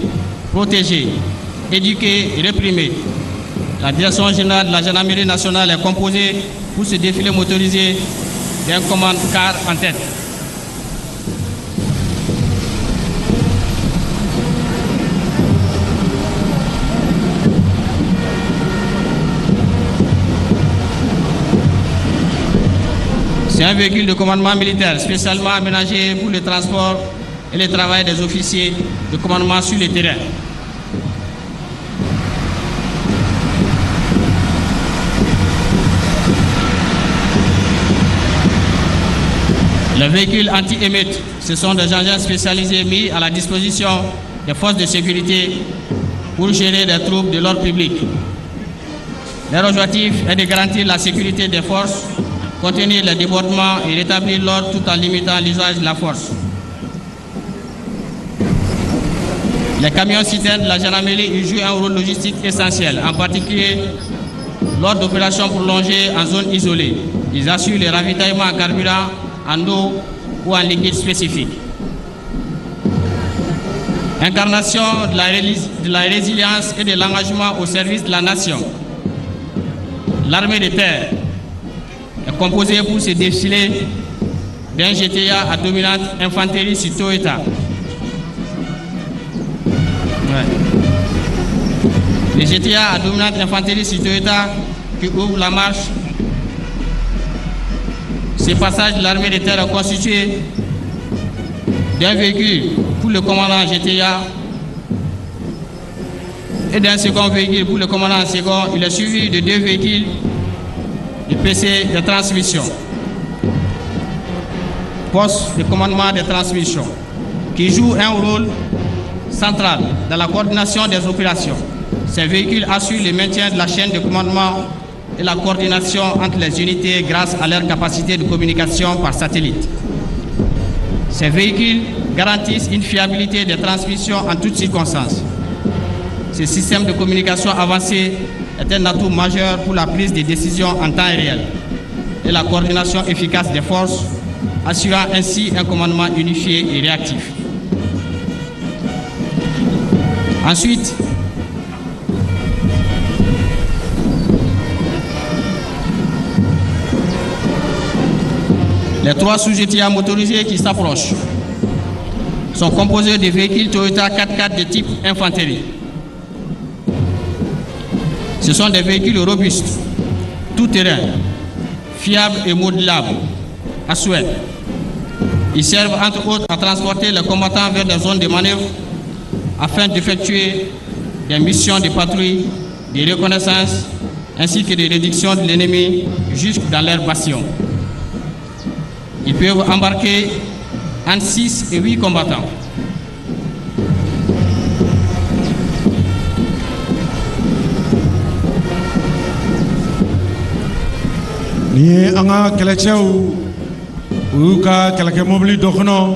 protéger, éduquer et réprimer, la Direction générale de la gendarmerie nationale est composée pour ce défilé motorisé d'un commande car en tête. C'est un véhicule de commandement militaire spécialement aménagé pour le transport et le travail des officiers de commandement sur le terrain. Les véhicules anti-émeutes, ce sont des engins spécialisés mis à la disposition des forces de sécurité pour gérer des troubles de l'ordre public. Leur objectif est de garantir la sécurité des forces, contenir les débordements et rétablir l'ordre tout en limitant l'usage de la force. Les camions citernes de la gendarmerie y jouent un rôle logistique essentiel, en particulier lors d'opérations prolongées en zone isolée. Ils assurent le ravitaillement en carburant, en eau ou en liquide spécifique. Incarnation de la résilience et de l'engagement au service de la nation. L'armée de terre est composée pour se défiler d'un GTA à dominante infanterie sur Toyota. Ouais. Le GTA à dominante infanterie sur Toyota qui ouvre la marche. Ce passage de l'armée de terre est constitué d'un véhicule pour le commandant GTA et d'un second véhicule pour le commandant second. Il est suivi de 2 véhicules de PC de transmission, poste de commandement de transmission, qui joue un rôle central dans la coordination des opérations. Ces véhicules assurent le maintien de la chaîne de commandement et la coordination entre les unités grâce à leur capacité de communication par satellite. Ces véhicules garantissent une fiabilité des transmissions en toutes circonstances. Ce système de communication avancé est un atout majeur pour la prise de décisions en temps réel et la coordination efficace des forces, assurant ainsi un commandement unifié et réactif. Ensuite, les 3 sous-GTA motorisés qui s'approchent sont composés de véhicules Toyota 4x4 de type infanterie. Ce sont des véhicules robustes, tout-terrain, fiables et modulables, à souhait. Ils servent entre autres à transporter les combattants vers des zones de manœuvre afin d'effectuer des missions de patrouille, de reconnaissance ainsi que de réduction de l'ennemi jusque dans leur bastion. Ils peuvent embarquer entre 6 et 8 combattants. Ni ye an ka kɛlɛcɛw u y'u ka kɛlɛkɛmobili dɔ kɔnɔ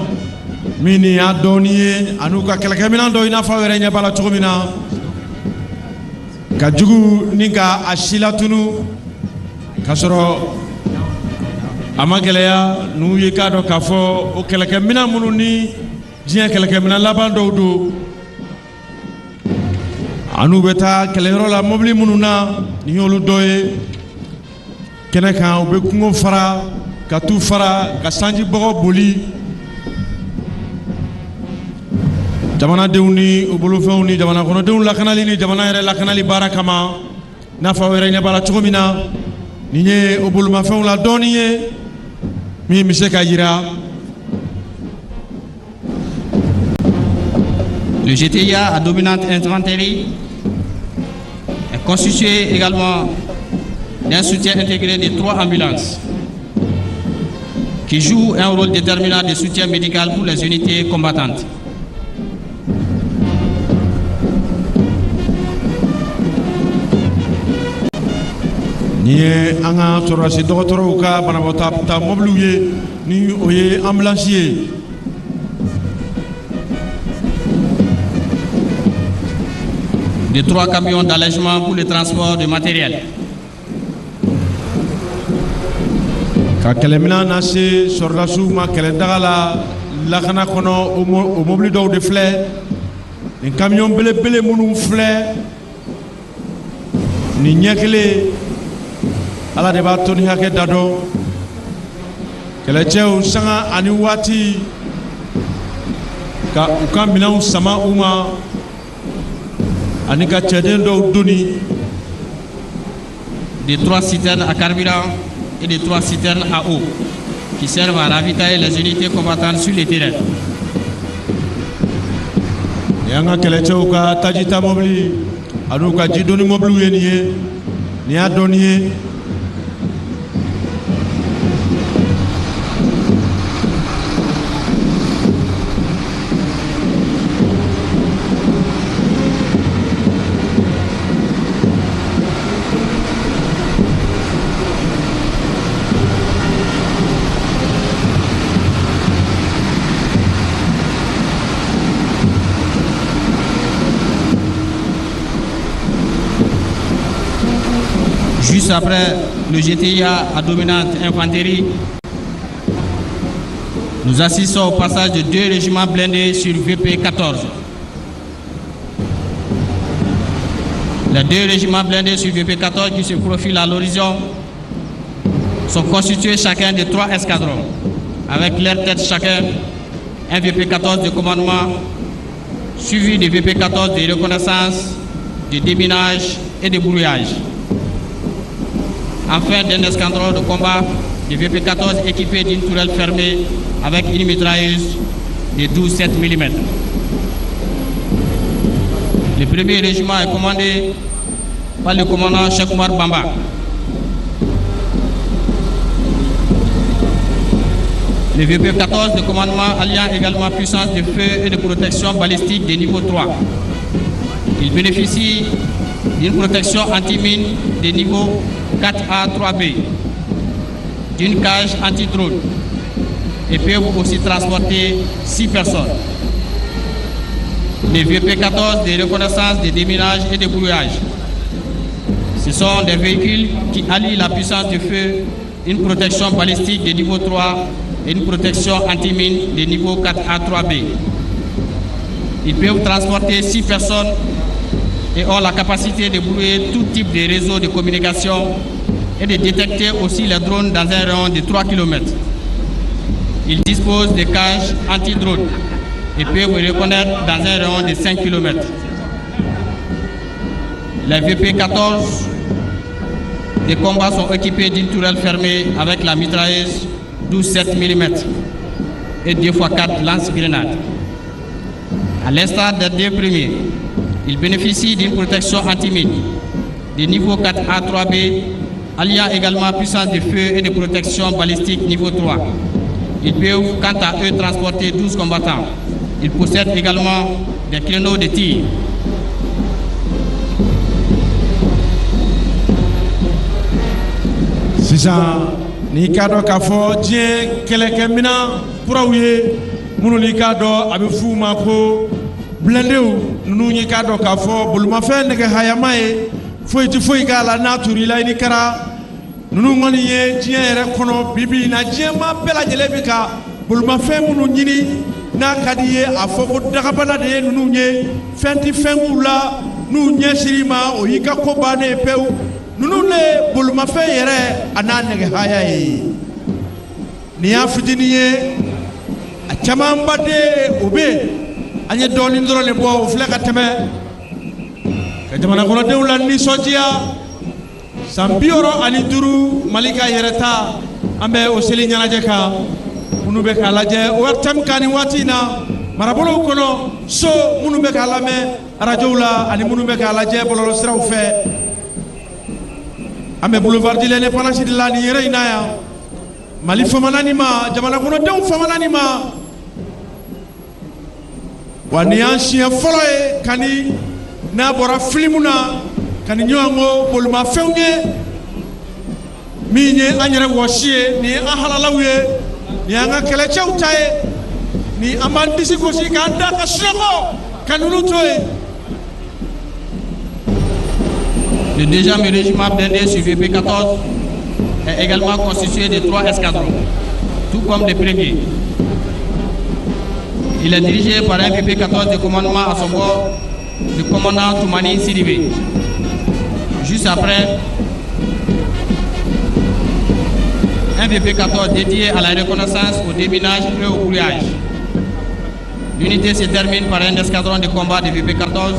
min ni y'a dɔɔni ye an'u ka kɛlɛkɛminɛn dɔ i n'a fɔ aw yɛrɛ ɲɛ b'a la cogo min na ka jugu ni ka a si latunu k'a sɔrɔ a ma gɛlɛya n'u ye k'a dɔn k'a fɔ o kɛlɛkɛminɛn minnu ni diɲɛ kɛlɛkɛminɛn laban dɔw don an'u bɛ taa kɛlɛyɔrɔ la mobili minnu na nin y'olu dɔ ye kɛnɛ kan u bɛ kungo fara ka tu fara ka sanji bɔgɔ boli jamanadenw ni u bolofɛnw ni jamana kɔnɔdenw lakanali ni jamana yɛrɛ lakanali baara kama n'a fɔ aw yɛrɛ ɲɛ b'a la cogo min na nin ye o bolomafɛnw la dɔɔni ye min bɛ se ka yira. Le GTIA à dominante infanterie est constitué également d'un soutien intégré de 3 ambulances qui jouent un rôle déterminant de soutien médical pour les unités combattantes. Ni ye an ka sɔrɔdasi dɔgɔtɔrɔw ka banabaatɔ ta mɔbiliw ye ni o ye ambulance ye. De 3 camions d'allègement pour le transport de matériel. Ka kɛlɛminɛn lase sɔrɔdasiw ma kɛlɛdaga la lakana kɔnɔ o mobili dɔw de filɛ nin camion belebele minnu filɛ nin ɲɛ kelen ala de b'a toni hakɛ da dɔn kɛlɛcɛw sanga ani waati ka u ka minɛnw sama u ma ani ka cɛden dɔw doni. De 3 citernes à carburant et de 3 citernes à eau qui servent à ravitailler les unités combattantes sur le terrain. Ni an ka kɛlɛcɛw ka tajita mobili an'u ka jidoni mobiliw ye nin ye nin y'a dɔɔni ye. Juste après le GTIA à dominante infanterie, nous assistons au passage de 2 régiments blindés sur VP-14. Les 2 régiments blindés sur VP-14 qui se profilent à l'horizon sont constitués chacun de 3 escadrons, avec leur tête chacun un VP-14 de commandement, suivi de VP-14 de reconnaissance, de déminage et de brouillage. Enfin, d'un escadron de combat de VP-14 équipé d'une tourelle fermée avec une mitrailleuse de 12,7 mm. Le premier régiment est commandé par le commandant Cheikh Oumar Bamba. Le VP-14 de commandement alliant également puissance de feu et de protection balistique de niveau 3. Il bénéficie d'une protection anti-mine de niveau 4A 3B, d'une cage anti-drone et peuvent aussi transporter 6 personnes. Les VP-14 de reconnaissance, de déminage et de brouillage. Ce sont des véhicules qui allient la puissance de feu, une protection balistique de niveau 3 et une protection anti-mine de niveau 4A 3B. Ils peuvent transporter 6 personnes et ont la capacité de brouiller tout type de réseau de communication et de détecter aussi les drones dans un rayon de 3 km. Ils disposent de cages anti-drones et peuvent reconnaître dans un rayon de 5 km. Les VP-14 de combat sont équipés d'une tourelle fermée avec la mitrailleuse 12,7 mm et 2x4 lance-grenades. À l'instar des deux premiers, ils bénéficient d'une protection anti-mine de niveau 4A 3B, alliant également puissance de feu et de protection balistique niveau 3. Ils peuvent, quant à eux, transporter 12 combattants. Ils possèdent également des créneaux de tir. Sisan n'i k'a dɔn k'a fɔ diɲɛ kɛlɛkɛminɛn kuraw ye minnu n'i k'a dɔn a bɛ f'u ma ko blindéw ninnu y'i k'a dɔn k'a fɔ bolimafɛn nɛgɛ hayama ye foyi tɛ foyi k'a la n'a tur'i la i ni kɛra ninnu kɔni ye diɲɛ yɛrɛ kɔnɔ bi bi in na diɲɛmaa bɛɛ lajɛlen bɛ ka bolimafɛn minnu ɲini n'a ka di ye a fɔ ko dagabana de ye ninnu ye fɛn tɛ fɛn k'u la n'u ɲɛsir'i ma o y'i ka ko bannen ye pewu ninnu de ye bolimafɛn yɛrɛ a n'a nɛgɛ haya ye nin y'a fitinin ye a camanba de o bɛ yen an ye dɔɔnin dɔrɔn de bɔ o filɛ ka tɛmɛ ka jamana kɔnɔdenw la nisɔndiya san 65 Mali ka yɛrɛta an bɛ o seli ɲɛnajɛ kan minnu bɛ k'a lajɛ ORTM kan nin waati in na marabolow kɔnɔ so minnu bɛ k'a lamɛn arajow la ani minnu bɛ k'a lajɛ bɔlɔlɔsiraw fɛ an bɛ boulevard de l'Indépendance de la nin yɛrɛ in na yan Mali famana nin ma jamana kɔnɔdenw famana nin ma wa nin y'an siɲɛ fɔlɔ ye ka ni n'a bɔra filimu na ka ni ɲɔgɔn ko bolimafɛnw ye min ye an yɛrɛ wɔsi ye nin ye an halalaw ye nin y'an ka kɛlɛcɛw ta ye ni an b'an disi gosi k'an da ka sunɔgɔ ka ninnu to yen. Le deuxième régiment blindé sur VP-14 est également constitué de 3 escadrons, tout comme le premier. Il est dirigé par un VP-14 de commandement à son bord, le commandant Toumani Sidibé. Juste après, un VP-14 dédié à la reconnaissance, au déminage et au brouillage. L'unité se termine par un escadron de combat de VP-14,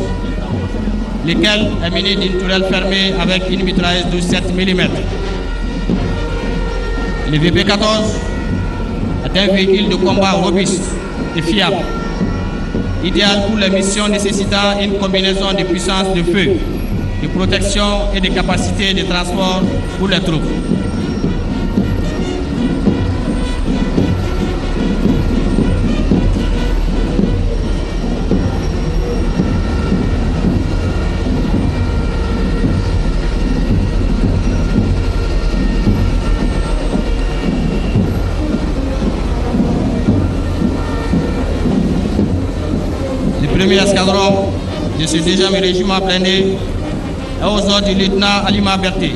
lequel est muni d'une tourelle fermée avec une mitrailleuse 12,7 mm. Le VP-14 est un véhicule de combat robuste et fiable, idéal pour les missions nécessitant une combinaison de puissance de feu, de protection et de capacité de transport pour les troupes. Le premier escadron de ce deuxième régiment blindé est aux ordres du lieutenant Alima Berté.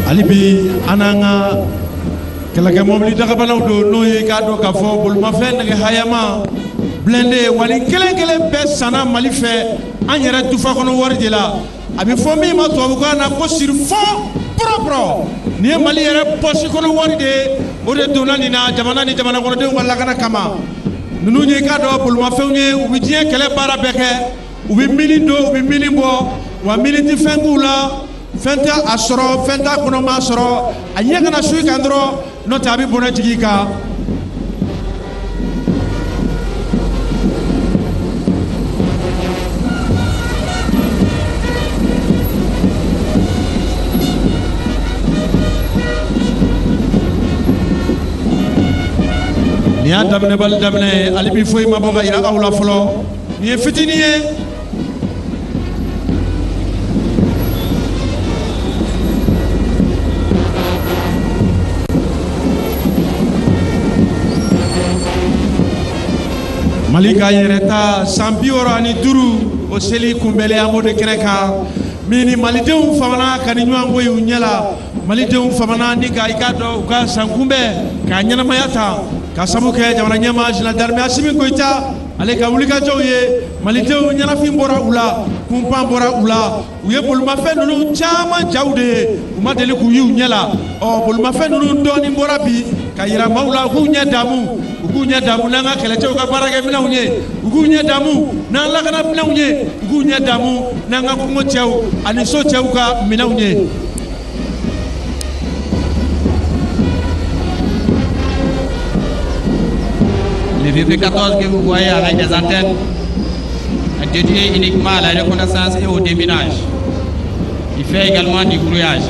Hali bi an n'an ka kɛlɛkɛ mɔbili dagabanaw don, n'o ye k'a dɔn k'a fɔ bolimafɛn nɛgɛ hayama blindé wali kelen kelen bɛɛ sanna Mali fɛ an yɛrɛ dufa kɔnɔ wari de la. A bɛ fɔ min ma tubabukan na ko sur fonds propres. Nin ye Mali yɛrɛ pɔsi kɔnɔ wari de ye, o de donna nin na jamana ni jamana kɔnɔdenw ka lakana kama. Ninnu ye k'a dɔn bolimafɛnw ye, u bɛ diɲɛ kɛlɛ baara bɛɛ kɛ, u bɛ mini don, u bɛ mini bɔ, wa mini tɛ fɛn k'u la, fɛn tɛ a sɔrɔ, fɛn t'a kɔnɔ ma sɔrɔ, a ɲɛ kana su i kan dɔrɔn, n'o tɛ a bɛ bɔnɛ jigin i kan. Nin y'a daminɛbali daminɛ ye, hali bi foyi ma bɔ ka yira aw la fɔlɔ. Nin ye fitinin ye. Mali ka yɛrɛta san 65, o seli kunbɛnlen an b'o de kɛnɛ kan, min ni malidenw famana ka ni ɲɔgɔn ko y'u ɲɛ la. Malidenw famana ni ka i k'a dɔn u ka san kunbɛn k'a ɲɛnamaya ta ka sabu kɛ jamana ɲɛmaa général d'armée Asimi Goyita ale ka wulikajɔw ye. Malidenw ɲɛnafin bɔra u la, kunpan bɔra u la, u ye bolimafɛn ninnu caman jaw de ye, u ma deli k'u y'u ɲɛ la. Ɔ bolimafɛn ninnu dɔɔnin bɔra bi ka yira maaw la, u k'u ɲɛ damu, u k'u ɲɛ damu n'an ka kɛlɛcɛw ka baarakɛminɛnw ye, u k'u ɲɛ damu n'an lakanaminɛnw ye, u k'u ɲɛ damu n'an ka kungo cɛw ani so cɛw ka minɛnw ye. Le VP14 que vous voyez avec des antennes est dédié uniquement à la reconnaissance et au déminage. Il fait également du brouillage.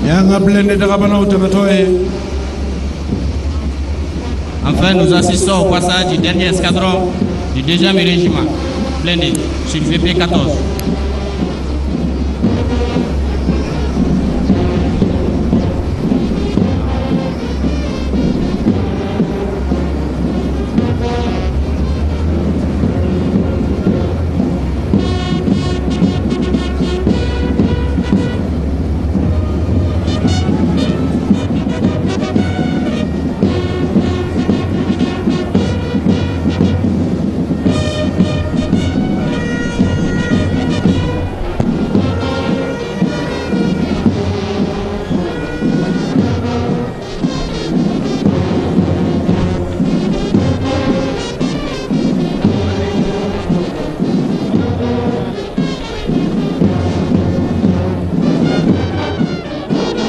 Y'an ka blindé dagabanaw tɛmɛtɔ ye. Enfin, nous assistons au passage du dernier escadron du 2e régiment blindé sur VP14.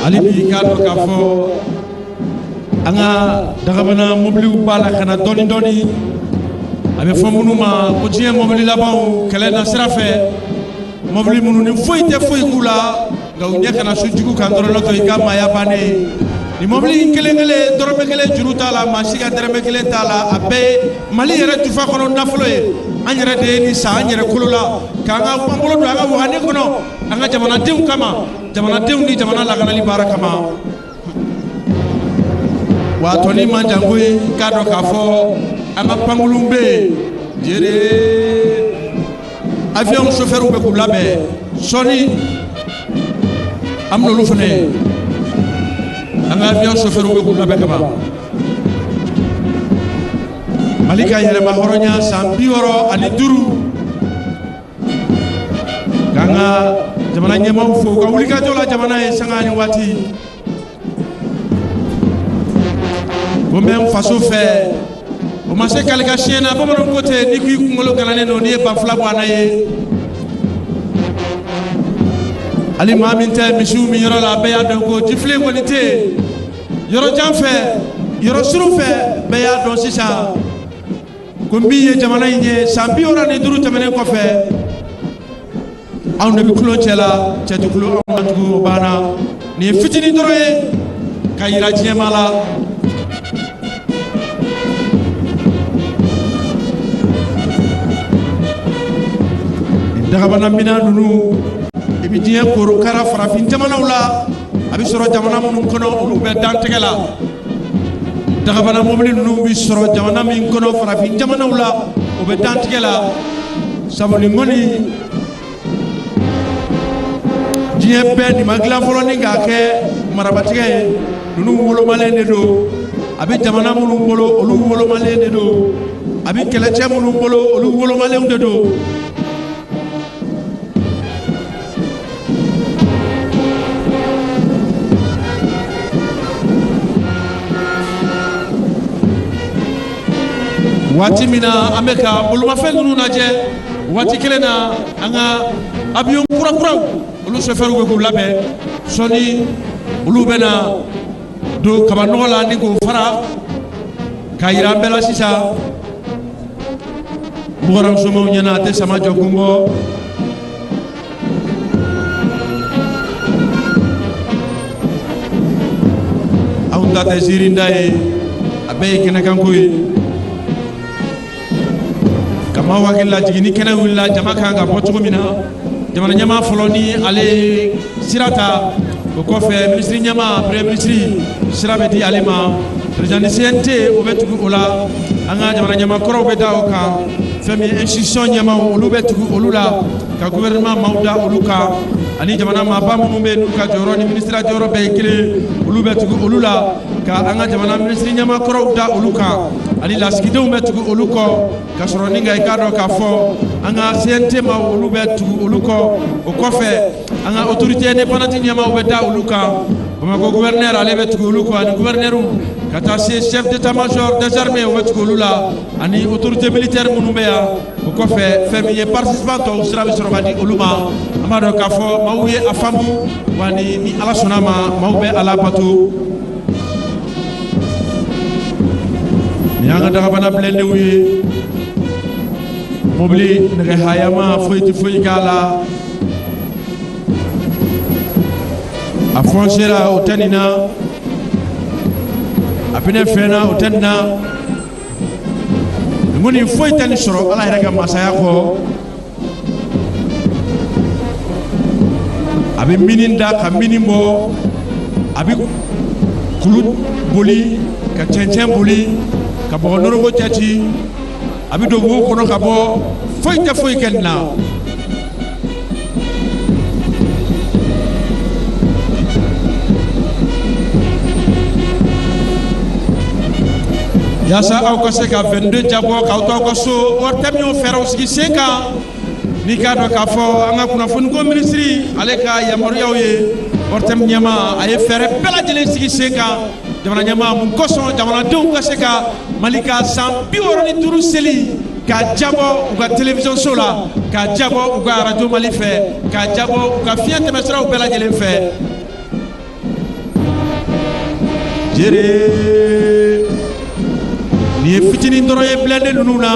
Hali bi k'a dɔn k'a fɔ an ka dagabana mobiliw b'a la ka na dɔɔni dɔɔni, a bɛ fɔ minnu ma ko diɲɛ mobili labanw kɛlɛ na sira fɛ, mobili minnu ni foyi tɛ foyi k'u la, nka u ɲɛ kana su jugu kan dɔrɔn, n'o tɛ i ka maaya bannen. Nin mobili in kelen kelen, dɔrɔmɛ kelen juru t'a la, maa si ka dɔrɔmɛ kelen t'a la, a bɛɛ ye Mali yɛrɛ jufa kɔnɔ nafolo ye. An yɛrɛ de ye nin san an yɛrɛ kolo la k'an ka an bolo don an ka wagane kɔnɔ an ka jamanadenw kama, jamanadenw ni jamana lakanali baara kama. Wa tɔni man jan koyi, k'a dɔn k'a fɔ an ka pankurun bɛ yen jere, avion chauffeur bɛ k'u labɛn sɔɔni, an bɛn'olu fana ye. An ka avion chauffeur bɛ k'u labɛn kaban. Mali ka yɛrɛma hɔrɔnya san 65, k'an ka jamana ɲɛmaaw fo u ka wulikajɔ la jamana ye sanga ni waati. Ko n bɛ n faso fɛ, o ma se kali ka siɲɛ na. Bamananw ko ten, n'i k'i kunkolo gananen don, n'i ye banfula bɔ a na ye. Hali maa min tɛ misiw min yɔrɔ la, bɛɛ y'a dɔn ko jifilen kɔni tɛ yen yɔrɔ jan fɛ, yɔrɔ surun fɛ, bɛɛ y'a dɔn sisan ko min ye jamana in ye san 65 tɛmɛnen kɔfɛ, anw de bɛ tulon cɛ la, cɛ tɛ tulon anw na tugun. O banna. Nin ye fitinin dɔrɔn ye ka yira diɲɛmaa la. Dagabana minan ninnu, i bɛ diɲɛ korokara farafin jamanaw la, a bɛ sɔrɔ jamana minnu kɔnɔ, olu bɛ dantigɛ la. Dagabana mobili ninnu bɛ sɔrɔ jamana min kɔnɔ farafin jamanaw la, o bɛ dantigɛ la, sabu nin kɔni diɲɛ bɛɛ nin ma dilan fɔlɔ ni k'a kɛ marabatigɛ ye. Ninnu wolomalen de don. A bɛ jamana minnu bolo, olu wolomalen de don. A bɛ kɛlɛcɛ minnu bolo, olu wolomalenw de don. Waati min na an bɛ ka bolomafɛn ninnu lajɛ, waati kelen na an ka avion kurakuraw, olu sofɛriw bɛ k'u labɛn. Sɔɔni olu bɛna don kabanɔgɔ la ni k'o fara k'a yira an bɛɛ la. Sisan bugaramusomaw ɲɛna, a tɛ sama jɔ kun bɔ. Anw ta tɛ ziirinda ye, a bɛɛ ye kɛnɛkanko ye ka maaw hakili lajigin. Ni kɛnɛ wulila, jama kan ka bɔ cogo min na, jamana ɲɛmaa fɔlɔ ni ale ye sira ta, o kɔfɛ minisiri ɲɛmaa, premier ministre sira bɛ di ale ma, président du CNT o bɛ tugu o la, an ka jamana ɲɛmaa kɔrɔw bɛ da o kan, fɛn min ye institution ɲɛmaaw, olu bɛ tugu olu la, ka gouvernement maaw da olu kan, ani jamana maaba minnu bɛ yen n'u ka jɔyɔrɔ ni minisiriya jɔyɔrɔ bɛɛ ye kelen, olu bɛ tugu olu la, ka an ka jamana minisiri ɲɛmaa kɔrɔw da olu kan, ani lasigidenw bɛ tugu olu kɔ, ka sɔrɔ ni ka i k'a dɔn k'a fɔ an ka CNT maaw, olu bɛ tugu olu kɔ. O kɔfɛ, an ka autorité indépendante ɲɛmaaw bɛ da olu kan. Bamakɔ gouverneur, ale bɛ tugu olu kɔ, ani gouverneur, ka taa se chef d'état-major des armées, o bɛ tugu olu la, ani autorité militaire minnu bɛ yan. O kɔfɛ, fɛn min ye participant tɔw sira bɛ sɔrɔ ka di olu ma. An b'a dɔn k'a fɔ maaw ye a faamu wa, ni Ala sɔnna a ma, maaw bɛ ala bato. Nin y'an ka dagabana bilendenw ye. Mobili nɛgɛhayama, foyi tɛ foyi k'a la. A fɔnsera, o tɛ nin na. A pinɛ fɛnna, o tɛ nin na. Nin kɔni foyi tɛ nin sɔrɔ Ala yɛrɛ ka masaya kɔ. A bɛ mini da ka mini bɔ, a bɛ kulu boli ka cɛncɛn boli ka bɔgɔ nɔrɔko cɛci, a bɛ don wo kɔnɔ ka bɔ, foyi tɛ foyi kɛ nin na. Yaasa aw ka se ka 22 jabɔ k'aw to aw ka so, ORTM y'o fɛɛrɛw sigi sen kan. N'i k'a dɔn k'a fɔ an ka kunnafoniko minisiri, ale ka yamaruyaw ye, ORTM ɲɛmaa, a ye fɛɛrɛ bɛɛ lajɛlen sigi sen kan jamana ɲɛmaa mun kosɔn, jamanadenw ka se ka Mali ka san 65 seli k'a jabɔ u ka télévision so la, k'a jabɔ u ka radio Mali fɛ, k'a jabɔ u ka fiɲɛ tɛmɛsiraw bɛɛ lajɛlen fɛ. Jere, nin ye fitinin dɔrɔn ye blindé ninnu na.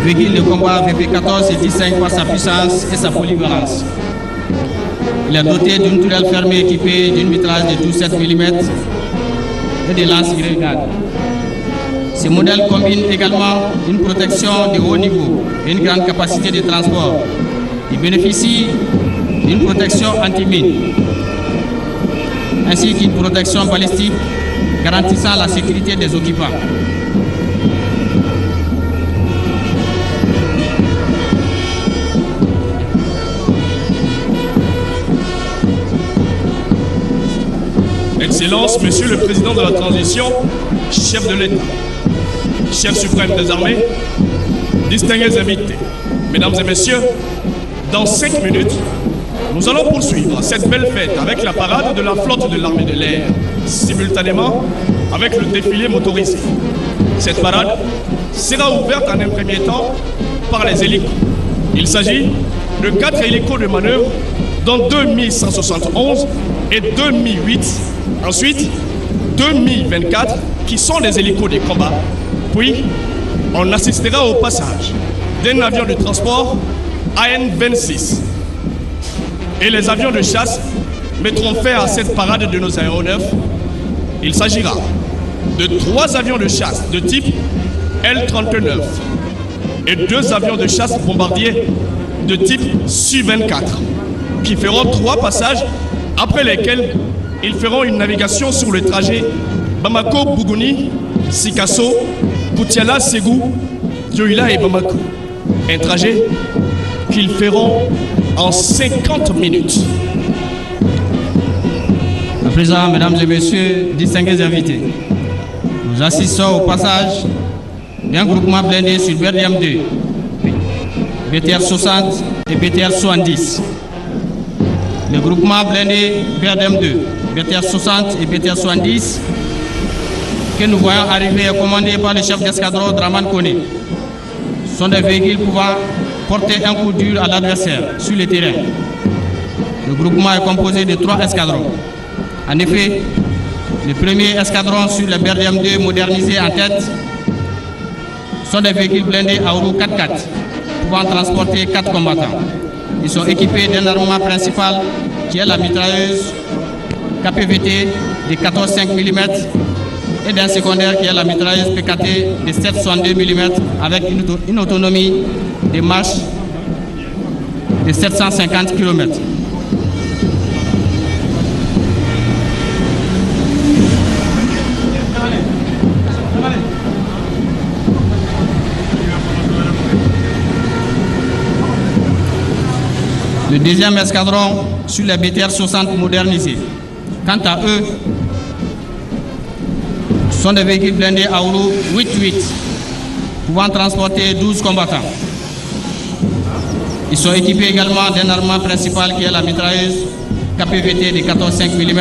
Le véhicule de combat VP14 se distingue par sa puissance et sa polyvalence. Il est doté d'une tourelle fermée équipée d'une mitrailleuse de 12,7 mm et de lance-grenades. Ce modèle combine également une protection de haut niveau et une grande capacité de transport. Il bénéficie d'une protection anti-mine ainsi qu'une protection balistique garantissant la sécurité des occupants. Excellence, Monsieur le Président de la Transition, chef de l'État, chef suprême des armées, distingués invités, Mesdames et Messieurs, dans 5 minutes, nous allons poursuivre cette belle fête avec la parade de la flotte de l'armée de l'air, simultanément avec le défilé motorisé. Cette parade sera ouverte en un premier temps par les hélicos. Il s'agit de quatre hélicos de manœuvre, dont 2 Mi-171 et 2 Mi-8. Ensuite, 2 Mi-24 qui sont des hélicos de combat. Puis, on assistera au passage d'un avion de transport AN-26 et les avions de chasse mettront fin à cette parade de nos aéronefs. Il s'agira de trois avions de chasse de type L-39 et deux avions de chasse bombardiers de type Su-24 qui feront trois passages après lesquels ils feront une navigation sur le trajet Bamako-Bougouni, Sikasso, Koutiala, Ségou, Dioïla et Bamako. Un trajet qu'ils feront en 50 minutes. À présent, mesdames et messieurs, distingués invités, nous assistons au passage d'un groupement blindé sur BRDM 2, BTR 60 et BTR 70. Le groupement blindé BRDM 2, BTR 60 et BTR 70 que nous voyons arriver est commandé par le chef d'escadron Draman Kone. Sont des véhicules pouvant porter un coup dur à l'adversaire sur le terrain. Le groupement est composé de trois escadrons. En effet, le premier escadron sur le BRDM 2 modernisé en tête sont des véhicules blindés à roues 4x4 pouvant transporter 4 combattants. Ils sont équipés d'un armement principal qui est la mitrailleuse KPVT de 14,5 mm et d'un secondaire qui est la mitrailleuse PKT de 7,62 mm avec une autonomie de marche de 750 km. Le deuxième escadron sur les BTR 60 modernisés. Quant à eux, sont des véhicules blindés à roues 8-8, pouvant transporter 12 combattants. Ils sont équipés également d'un armement principal qui est la mitrailleuse KPVT de 14,5 mm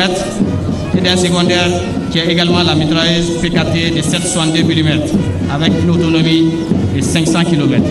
et d'un secondaire qui est également la mitrailleuse PKT de 7,62 mm avec une autonomie de 500 km.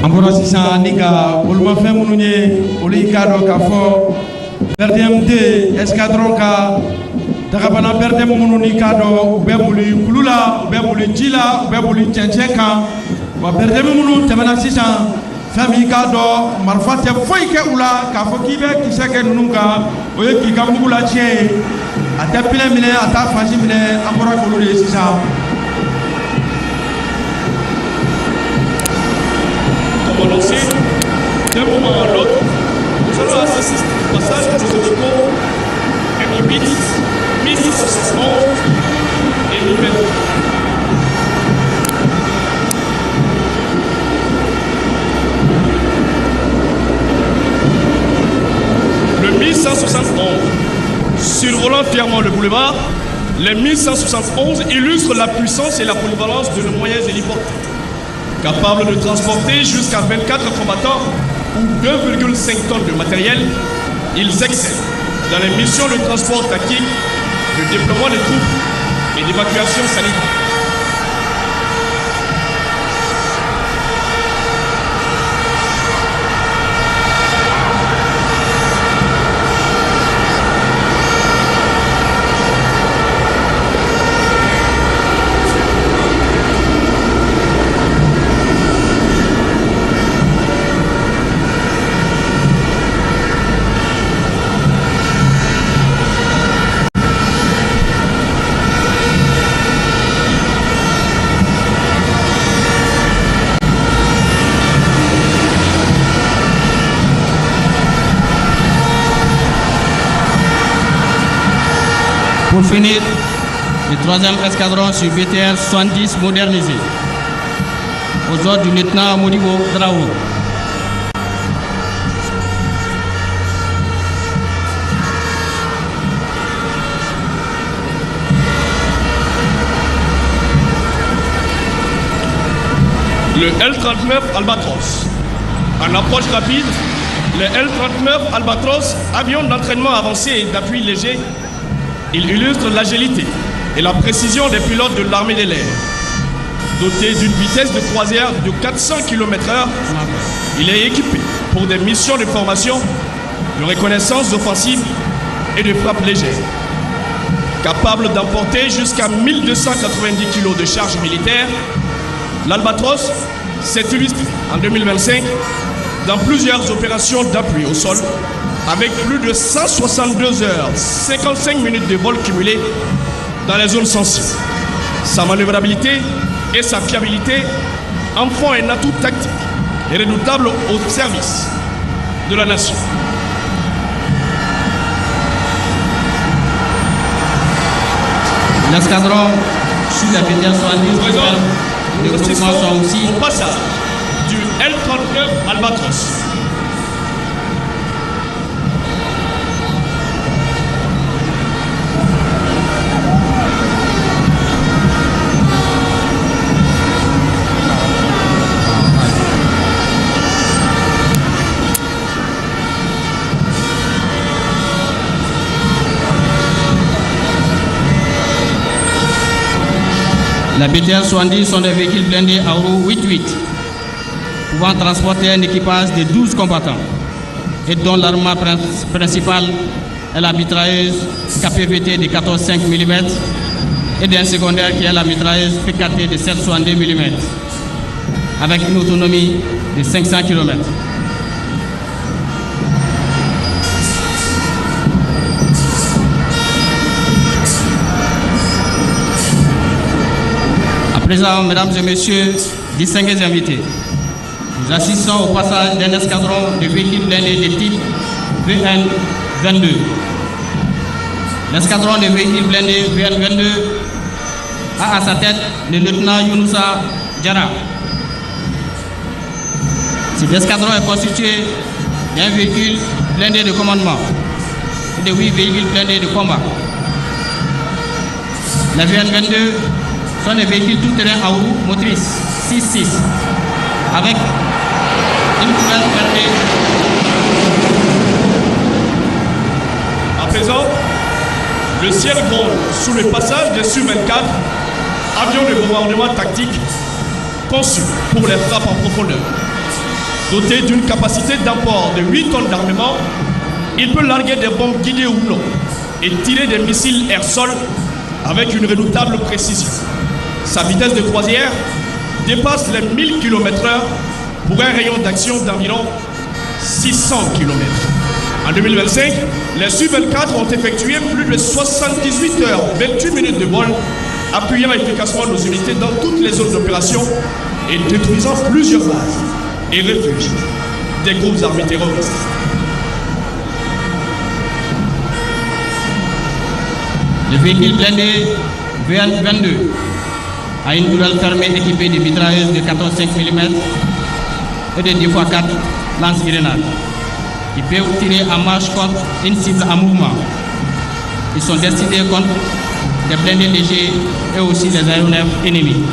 An bɔra sisan ni ka bolomafɛn minnu ye, olu y'i k'a dɔn k'a fɔ BRDM2 escadron ka dagabana BRDM minnu n'i k'a dɔn u bɛ boli kulu la, u bɛ boli ji la, u bɛ boli cɛncɛn kan. Wa BRDM minnu tɛmɛna sisan, fɛn min k'a dɔn marifa tɛ foyi kɛ u la. K'a fɔ k'i bɛ kisɛ kɛ ninnu kan, o ye k'i ka mugu latiɲɛ ye. A tɛ pinɛ minɛ, a t'a fansi minɛ. An bɔra k'olu de ye sisan. Comme annoncé, d'un moment à l'autre, nous allons assister au passage de nos hélicos Mi-8, Mi-671 et Mi-22. Le 1171, survolant fièrement le boulevard, les 1171 illustrent la puissance et la polyvalence de nos moyens héliportés. Capables de transporter jusqu'à 24 combattants ou 2,5 tonnes de matériel, ils excellent dans les missions de transport tactique, de déploiement des troupes et d'évacuation sanitaire. Pour finir, le troisième escadron sur BTR 70 modernisé, aux ordres du lieutenant Modibo Draour. Le L-39 Albatros. En approche rapide, le L-39 Albatros, avion d'entraînement avancé et d'appui léger, il illustre l'agilité et la précision des pilotes de l'armée de l'air. Doté d'une vitesse de croisière de 400 km/h, il est équipé pour des missions de formation, de reconnaissance offensive et de frappe légère. Capable d'emporter jusqu'à 1290 kg de charge militaire, l'Albatros s'est illustré en 2025 dans plusieurs opérations d'appui au sol avec plus de 162 heures 55 minutes de vol cumulé dans les zones sensibles. Sa manœuvrabilité et sa fiabilité en font un atout tactique et redoutable au service de la nation. L'escadron sur la BTR 70 les groupements sont aussi au passage du L-39 Albatros. La BTR 70 sont des véhicules blindés à roues 8-8, pouvant transporter un équipage de 12 combattants et dont l'arme principale est la mitrailleuse KPVT de 14,5 mm et d'un secondaire qui est la mitrailleuse PKT de 7,62 mm, avec une autonomie de 500 km. À présent, mesdames et messieurs, distingués invités, nous assistons au passage d'un escadron de véhicules blindés de type VN-22. L'escadron de véhicules blindés VN-22 a à sa tête le lieutenant Younoussa Diarra. Cet escadron est constitué d'un véhicule blindé de commandement et de 8 véhicules blindés de combat. La VN-22 sont des véhicules tout-terrain à roues motrices 6-6 avec une couleur fermée. À présent, le ciel gronde sous le passage des Su-24, avions de bombardement tactique conçus pour les frappes en profondeur. Doté d'une capacité d'emport de 8 tonnes d'armement, il peut larguer des bombes guidées ou non et tirer des missiles air-sol avec une redoutable précision. Sa vitesse de croisière dépasse les 1000 km/h pour un rayon d'action d'environ 600 km. En 2025, les Su-24 ont effectué plus de 78 heures 28 minutes de vol, appuyant efficacement nos unités dans toutes les zones d'opération et détruisant plusieurs bases et refuges des groupes armés terroristes. Le véhicule blindé VN-22 a une tourelle fermée équipée de mitrailleuses de 14,5 mm et de 2x4 lance-grenades qui peuvent tirer en marche contre une cible en mouvement. Ils sont destinés contre des blindés légers et aussi des aéronefs ennemis.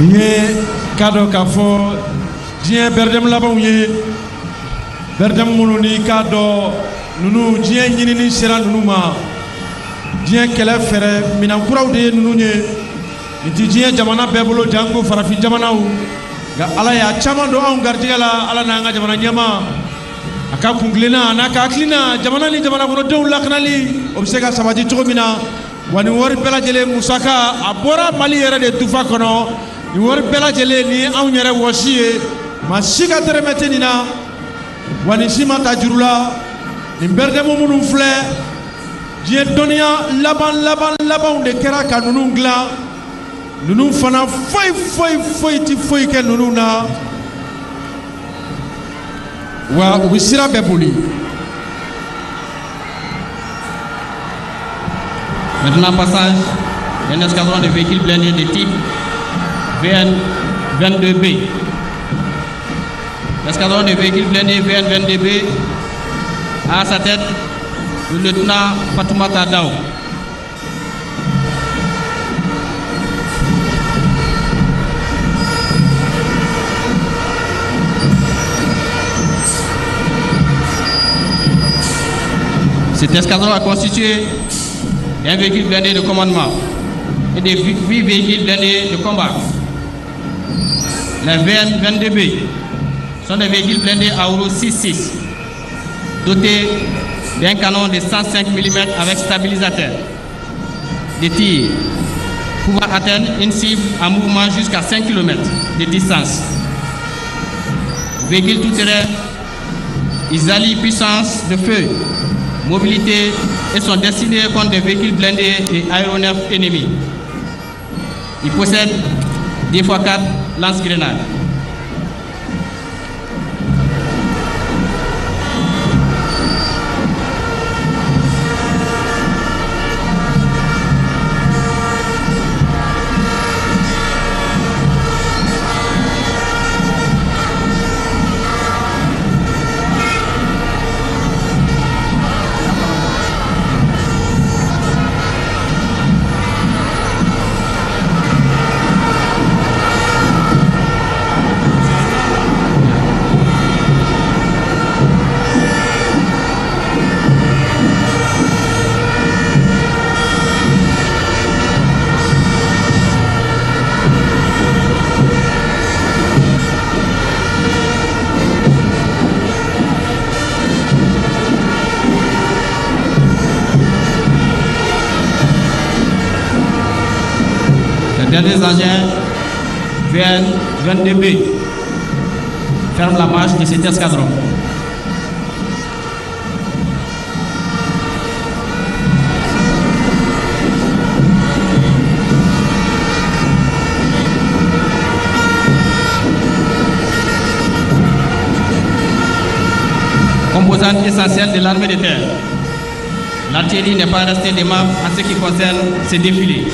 Nin ye k'a dɔn k'a fɔ diɲɛ bɛrɛdɛmu labanw ye, bɛrɛdɛmu minnu n'i k'a dɔn ninnu diɲɛ ɲinini sera ninnu ma, diɲɛ kɛlɛ fɛɛrɛ minan kuraw de ye ninnu ye. Nin ti diɲɛ jamana bɛɛ bolo, janko farafin jamanaw, nka Ala y'a caman don anw garijɛgɛ la. Ala n'an ka jamana ɲɛmaa, a ka kuntilenna n'a ka hakilina, jamana ni jamana kɔnɔdenw lakanali, o bɛ se ka sabati cogo min na. Wa nin wari bɛɛ lajɛlen musaka, a bɔra Mali yɛrɛ de tufa kɔnɔ. Nin wari bɛɛ lajɛlen ni anw yɛrɛ wɔsi ye, maa si ka dɛrɛmɛ tɛ nin na, wa nin si ma ta juru la. Nin bɛrɛdɛmu minnu filɛ, diɲɛ dɔnniya laban laban labanw de kɛra ka ninnu dilan. Ninnu fana foyi foyi foyi ti foyi kɛ ninnu na. Wa u bɛ sira bɛɛ boli. Maintenant, passage d'un escadron de véhicules blindés de type VN 22B. L'escadron de véhicules blindés VN 22B a à sa tête le lieutenant Fatoumata Dao. Cet escadron a constitué d'un véhicule blindé de commandement et de 8 véhicules blindés de combat. Les VN 22B sont des véhicules blindés à roues 6-6, dotés d'un canon de 105 mm avec stabilisateur de tir, pouvant atteindre une cible en mouvement jusqu'à 5 km de distance. Véhicules tout-terrain, ils allient puissance de feu, mobilité et sont destinés contre des véhicules blindés et aéronefs ennemis. Ils possèdent 2x4 lance-grenades. Les derniers engins VN 22B ferment la marche de cet escadron. Composante essentielle de l'armée de terre, l'artillerie n'est pas restée de marbre en ce qui concerne ces défilés.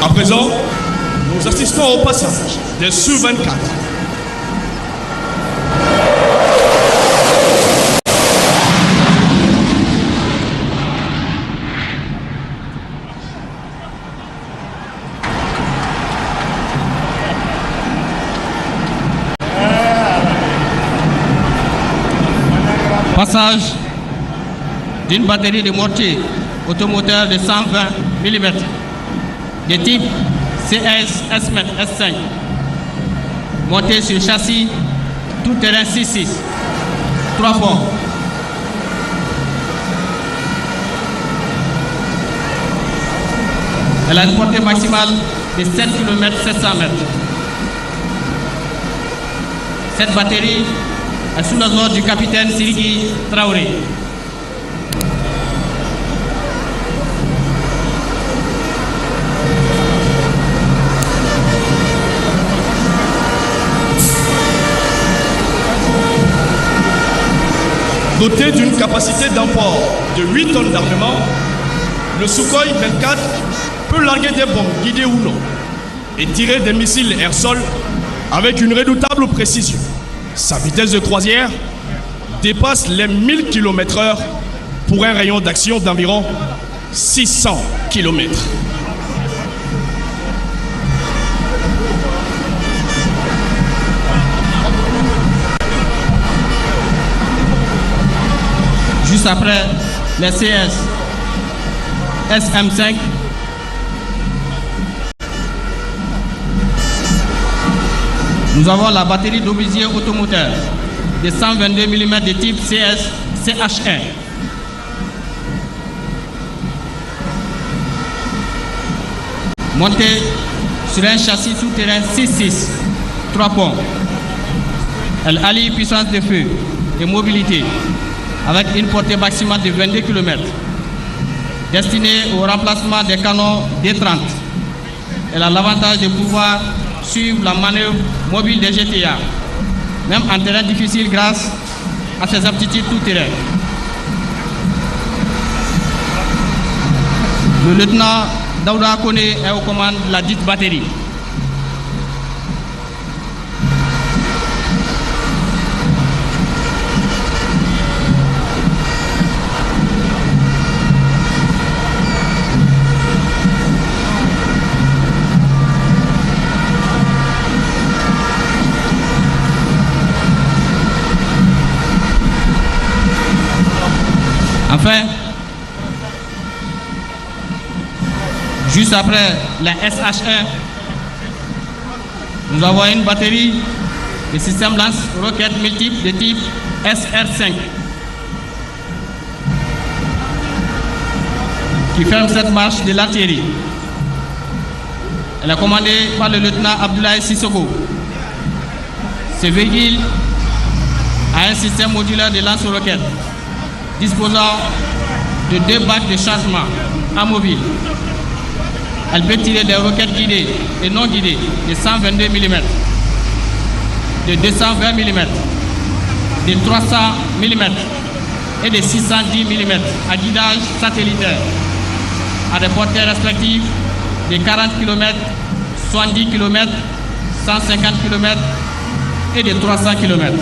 À présent, nous assistons au passage des Su-24. Passage d'une batterie de mortier automoteur de 120 mm de type CS S5 monté sur châssis tout terrain 6-6, 3 ponts. Elle a une portée maximale de 7 km 700 mètres. Cette batterie est sous l'ordre du capitaine Siriki Traoré. Doté d'une capacité d'emport de 8 tonnes d'armement, le Sukhoi 24 peut larguer des bombes guidées ou non et tirer des missiles air-sol avec une redoutable précision. Sa vitesse de croisière dépasse les 1000 km/h pour un rayon d'action d'environ 600 km. Juste après les CS SM5 Nous avons la batterie d'obusier automoteur de 122 mm de type CS CH1. Montée sur un châssis souterrain 6-6, 3 ponts. Elle allie puissance de feu et mobilité avec une portée maximale de 22 km. Destinée au remplacement des canons D30. Elle a l'avantage de pouvoir suivre la manœuvre mobile des GTA, même en terrain difficile grâce à ses aptitudes tout-terrain. Le lieutenant Daouda Kone est aux commandes de la dite batterie. Enfin, juste après la SH1, nous avons une batterie de système lance-roquettes multiples de type SR5 qui ferme cette marche de l'artillerie. Elle est commandée par le lieutenant Abdoulaye Sissoko. Ce véhicule a un système modulaire de lance-roquettes disposant de 2 bacs de chargement amovibles. Elle peut tirer des roquettes guidées et non guidées de 122 mm, de 220 mm, de 300 mm et de 610 mm à guidage satellitaire, à des portées respectives de 40 km, 70 km, 150 km et de 300 km.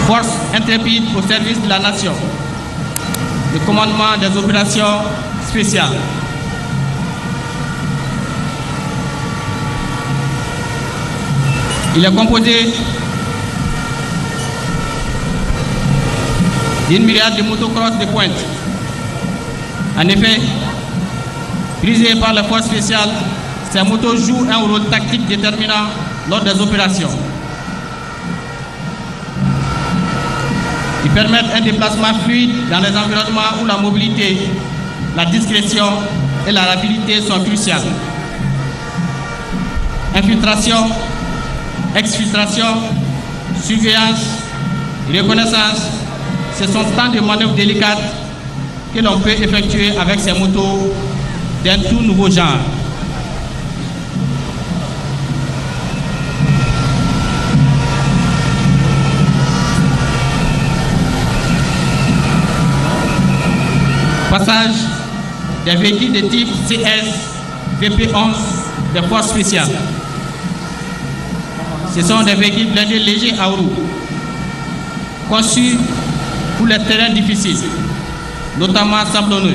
Force intrépide au service de la nation, le commandement des opérations spéciales. Il est composé d'une myriade de motocross de pointe. En effet, prisées par les forces spéciales, ces motos jouent un rôle tactique déterminant lors des opérations. Ils permettent un déplacement fluide dans les environnements où la mobilité, la discrétion et la rapidité sont cruciales. Infiltration, exfiltration, surveillance, reconnaissance, ce sont tant de manœuvres délicates que l'on peut effectuer avec ces motos d'un tout nouveau genre. Passage des véhicules de type CS VP11 des forces spéciales. Ce sont des véhicules blindés légers à roues, conçus pour les terrains difficiles, notamment sablonneux,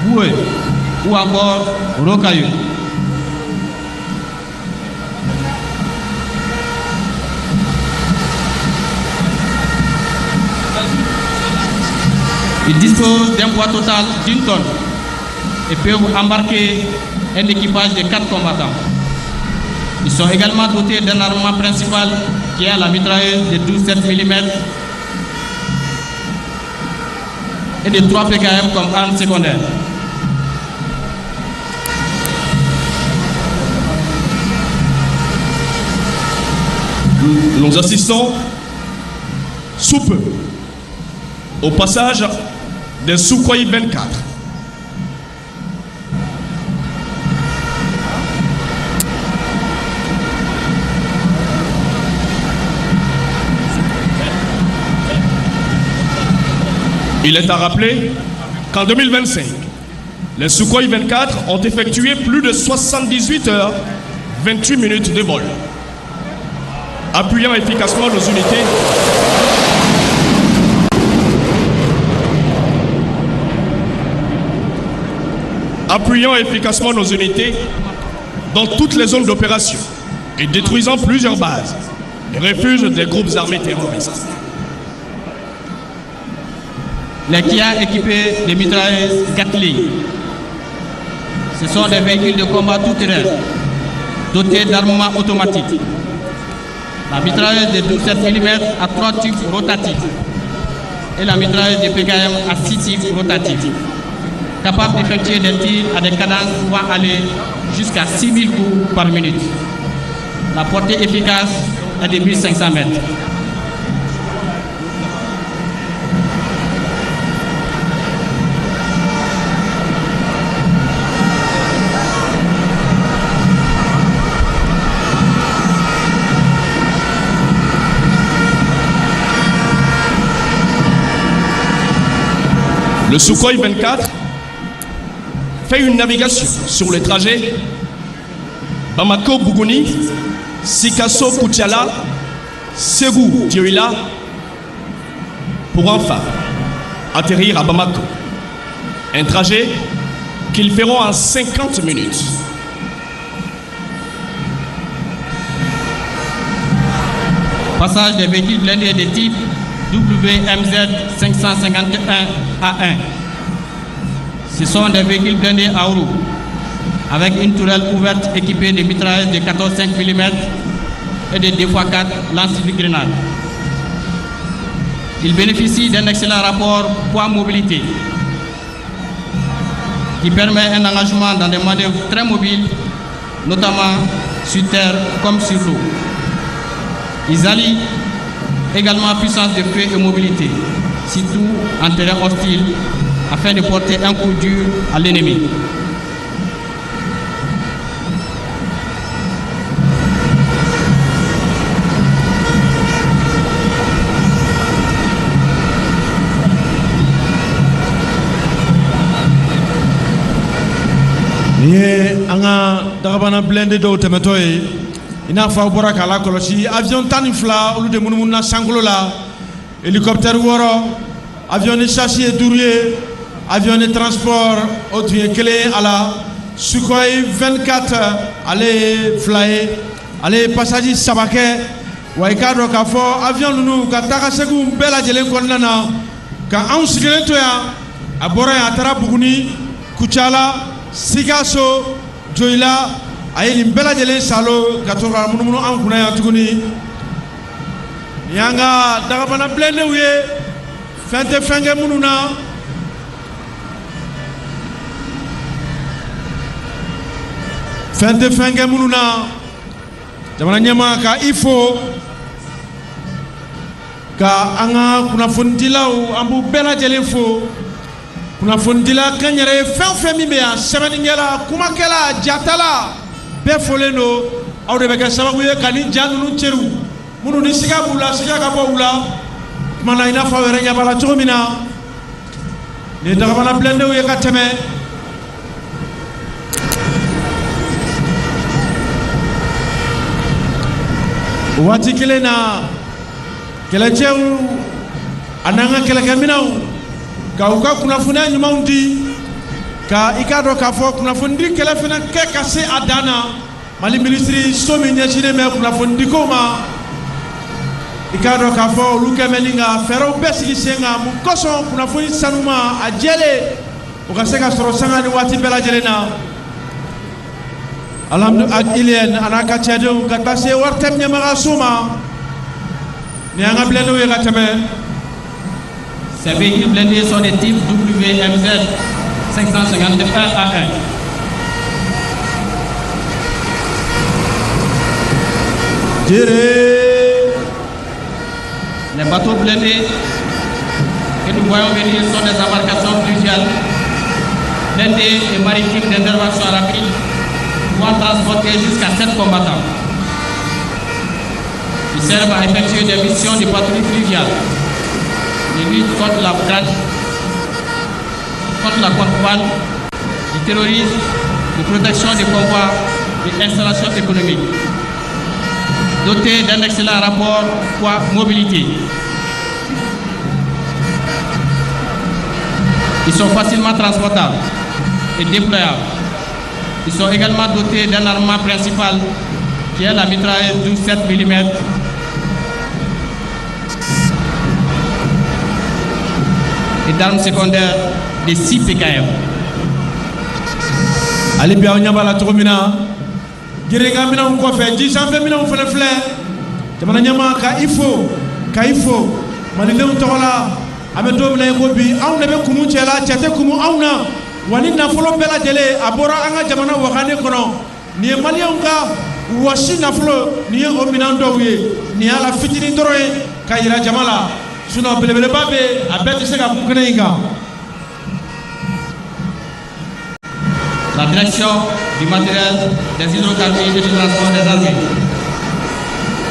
boueux ou encore rocailleux. Ils disposent d'un poids total d'1 tonne et peuvent embarquer un équipage de 4 combattants. Ils sont également dotés d'un armement principal qui est la mitrailleuse de 12,7 mm et de 3 PKM comme arme secondaire. Nous assistons sous peu au passage des Sukhoi 24. Il est à rappeler qu'en 2025, les Sukhoi 24 ont effectué plus de 78 heures 28 minutes de vol, appuyant efficacement nos unités dans toutes les zones d'opération et détruisant plusieurs bases et refuges des groupes armés terroristes. Les Kia équipés de mitrailleuses Gatling. Ce sont des véhicules de combat tout-terrain dotés d'armement automatique. La mitrailleuse de 12,7 mm à 3 tubes rotatifs et la mitrailleuse de PKM à 6 tubes rotatifs, capable d'effectuer des tirs à des cadences pouvant aller jusqu'à 6000 coups par minute. La portée efficace est de 1500 mètres. Le Sukhoi 24 fait une navigation sur le trajet Bamako-Bougouni, Sikasso-Koutiala, Ségou-Dioïla, pour enfin atterrir à Bamako. Un trajet qu'ils feront en 50 minutes. Passage des véhicules blindés de type WMZ 551 A1. Ce sont des véhicules blindés à roues avec une tourelle ouverte équipée de mitrailleuses de 14,5 mm et de 2x4 lance-grenades. Ils bénéficient d'un excellent rapport poids-mobilité qui permet un engagement dans des manœuvres très mobiles, notamment sur terre comme sur l'eau. Ils allient également puissance de feu et mobilité, surtout en terrain hostile, afin de porter un coup dur à l'ennemi. Nin ye an ka dagabana blindé dɔw tɛmɛtɔ ye. I n'a fɔ aw bɔra k'a la kɔlɔsi, avion 12 olu de munumununa sankolo la, hélicoptère 6, avion de chasse ye 5 ye, avion de transport o tun ye 1 a la, Sukhoi 24 ale ye 2 ye, ale ye passage 3 kɛ. Wa i k'a dɔn k'a fɔ avion ninnu ka taa ka seginw bɛɛ lajɛlen kɔnɔna na ka anw sigilen to yan, a bɔra yen a taara Buguni, Kucala, Sikaso, Joyila, a ye nin bɛɛ lajɛlen salo ka to ka munumunu an kunna yan tuguni. Nin y'an ka dagabana bilendenw ye, fɛn tɛ fɛn kɛ minnu na. Fɛn tɛ fɛn kɛ minnu na. Jamana ɲɛmaa ka i fo ka an ka kunnafonidilaw, an b'u bɛɛ lajɛlen fo. Kunnafonidila kan yɛrɛ ye fɛn o fɛn min bɛ yan, sɛbɛnnikɛla, kumakɛla, jatala, bɛɛ folen don. Aw de bɛ kɛ sababu ye ka nin ja ninnu cɛru, minnu ni siga b'u la, siga ka bɔ u la. Tuma na, i n'a fɔ aw yɛrɛ ɲɛ b'a la cogo min na, nin ye dagabana bilendenw ye ka tɛmɛ. O waati kelen na, kɛlɛcɛw an'an ka kɛlɛkɛminɛnw ka u ka kunnafoniya ɲumanw di, ka i k'a dɔn k'a fɔ kunnafonidi kɛlɛ fana kɛ ka se a dan na. Mali minisiri so min ɲɛsinnen bɛ kunnafonidiko ma, i k'a dɔn k'a fɔ olu kɛn bɛ ni ka fɛɛrɛw bɛɛ sigi sen kan mun kosɔn kunnafoni sanuma a jɛlen o ka se ka sɔrɔ sanga ni waati bɛɛ lajɛlen na. Alhamdulilayi, a n'a ka cɛdenw ka taa se ORTM ɲɛmagaso ma. Nin y'an ka bilendenw ye ka tɛmɛ. Ces véhicules blindés sont de type WMZ 551 A1. Jere. Les bateaux blindés que nous voyons venir sont des embarcations fluviales blindées et maritimes d'intervention rapide pouvant transporter jusqu'à 7 combattants. Ils servent à effectuer des missions de patrouille fluviale, de lutte contre la contre la contrebande, du terrorisme, de protection des convois et installations économiques. Dotés d'un excellent rapport poids-mobilité. Ils sont facilement transportables et déployables. Ils sont également dotés d'un armement principal qui est la mitrailleuse 12,7 mm. et d'armes secondaires de 6 PKM. Hali bi, aw ɲɛ b'a la cogo min na, gerenkan minɛnw kɔfɛ, ji sanfɛ minɛnw fana filɛ. Jamana ɲɛmaa, ka i fo, ka i fo malidenw tɔgɔ la. An bɛ don min na i ko bi, anw de bɛ kumu cɛ la, cɛ tɛ kumu anw na. Wa ni nafolo bɛɛ lajɛlen a bɔra an ka jamana wagane kɔnɔ. Nin ye maliyɛnw ka wɔsi nafolo, nin ye o minɛn dɔw ye. Nin y'a la fitinin dɔrɔn ye ka yira jama la, sinon belebeleba bɛ yen, a bɛɛ tɛ se ka kun kɛnɛ in kan. La direction du matériel des hydrocarbures et du transport des armées,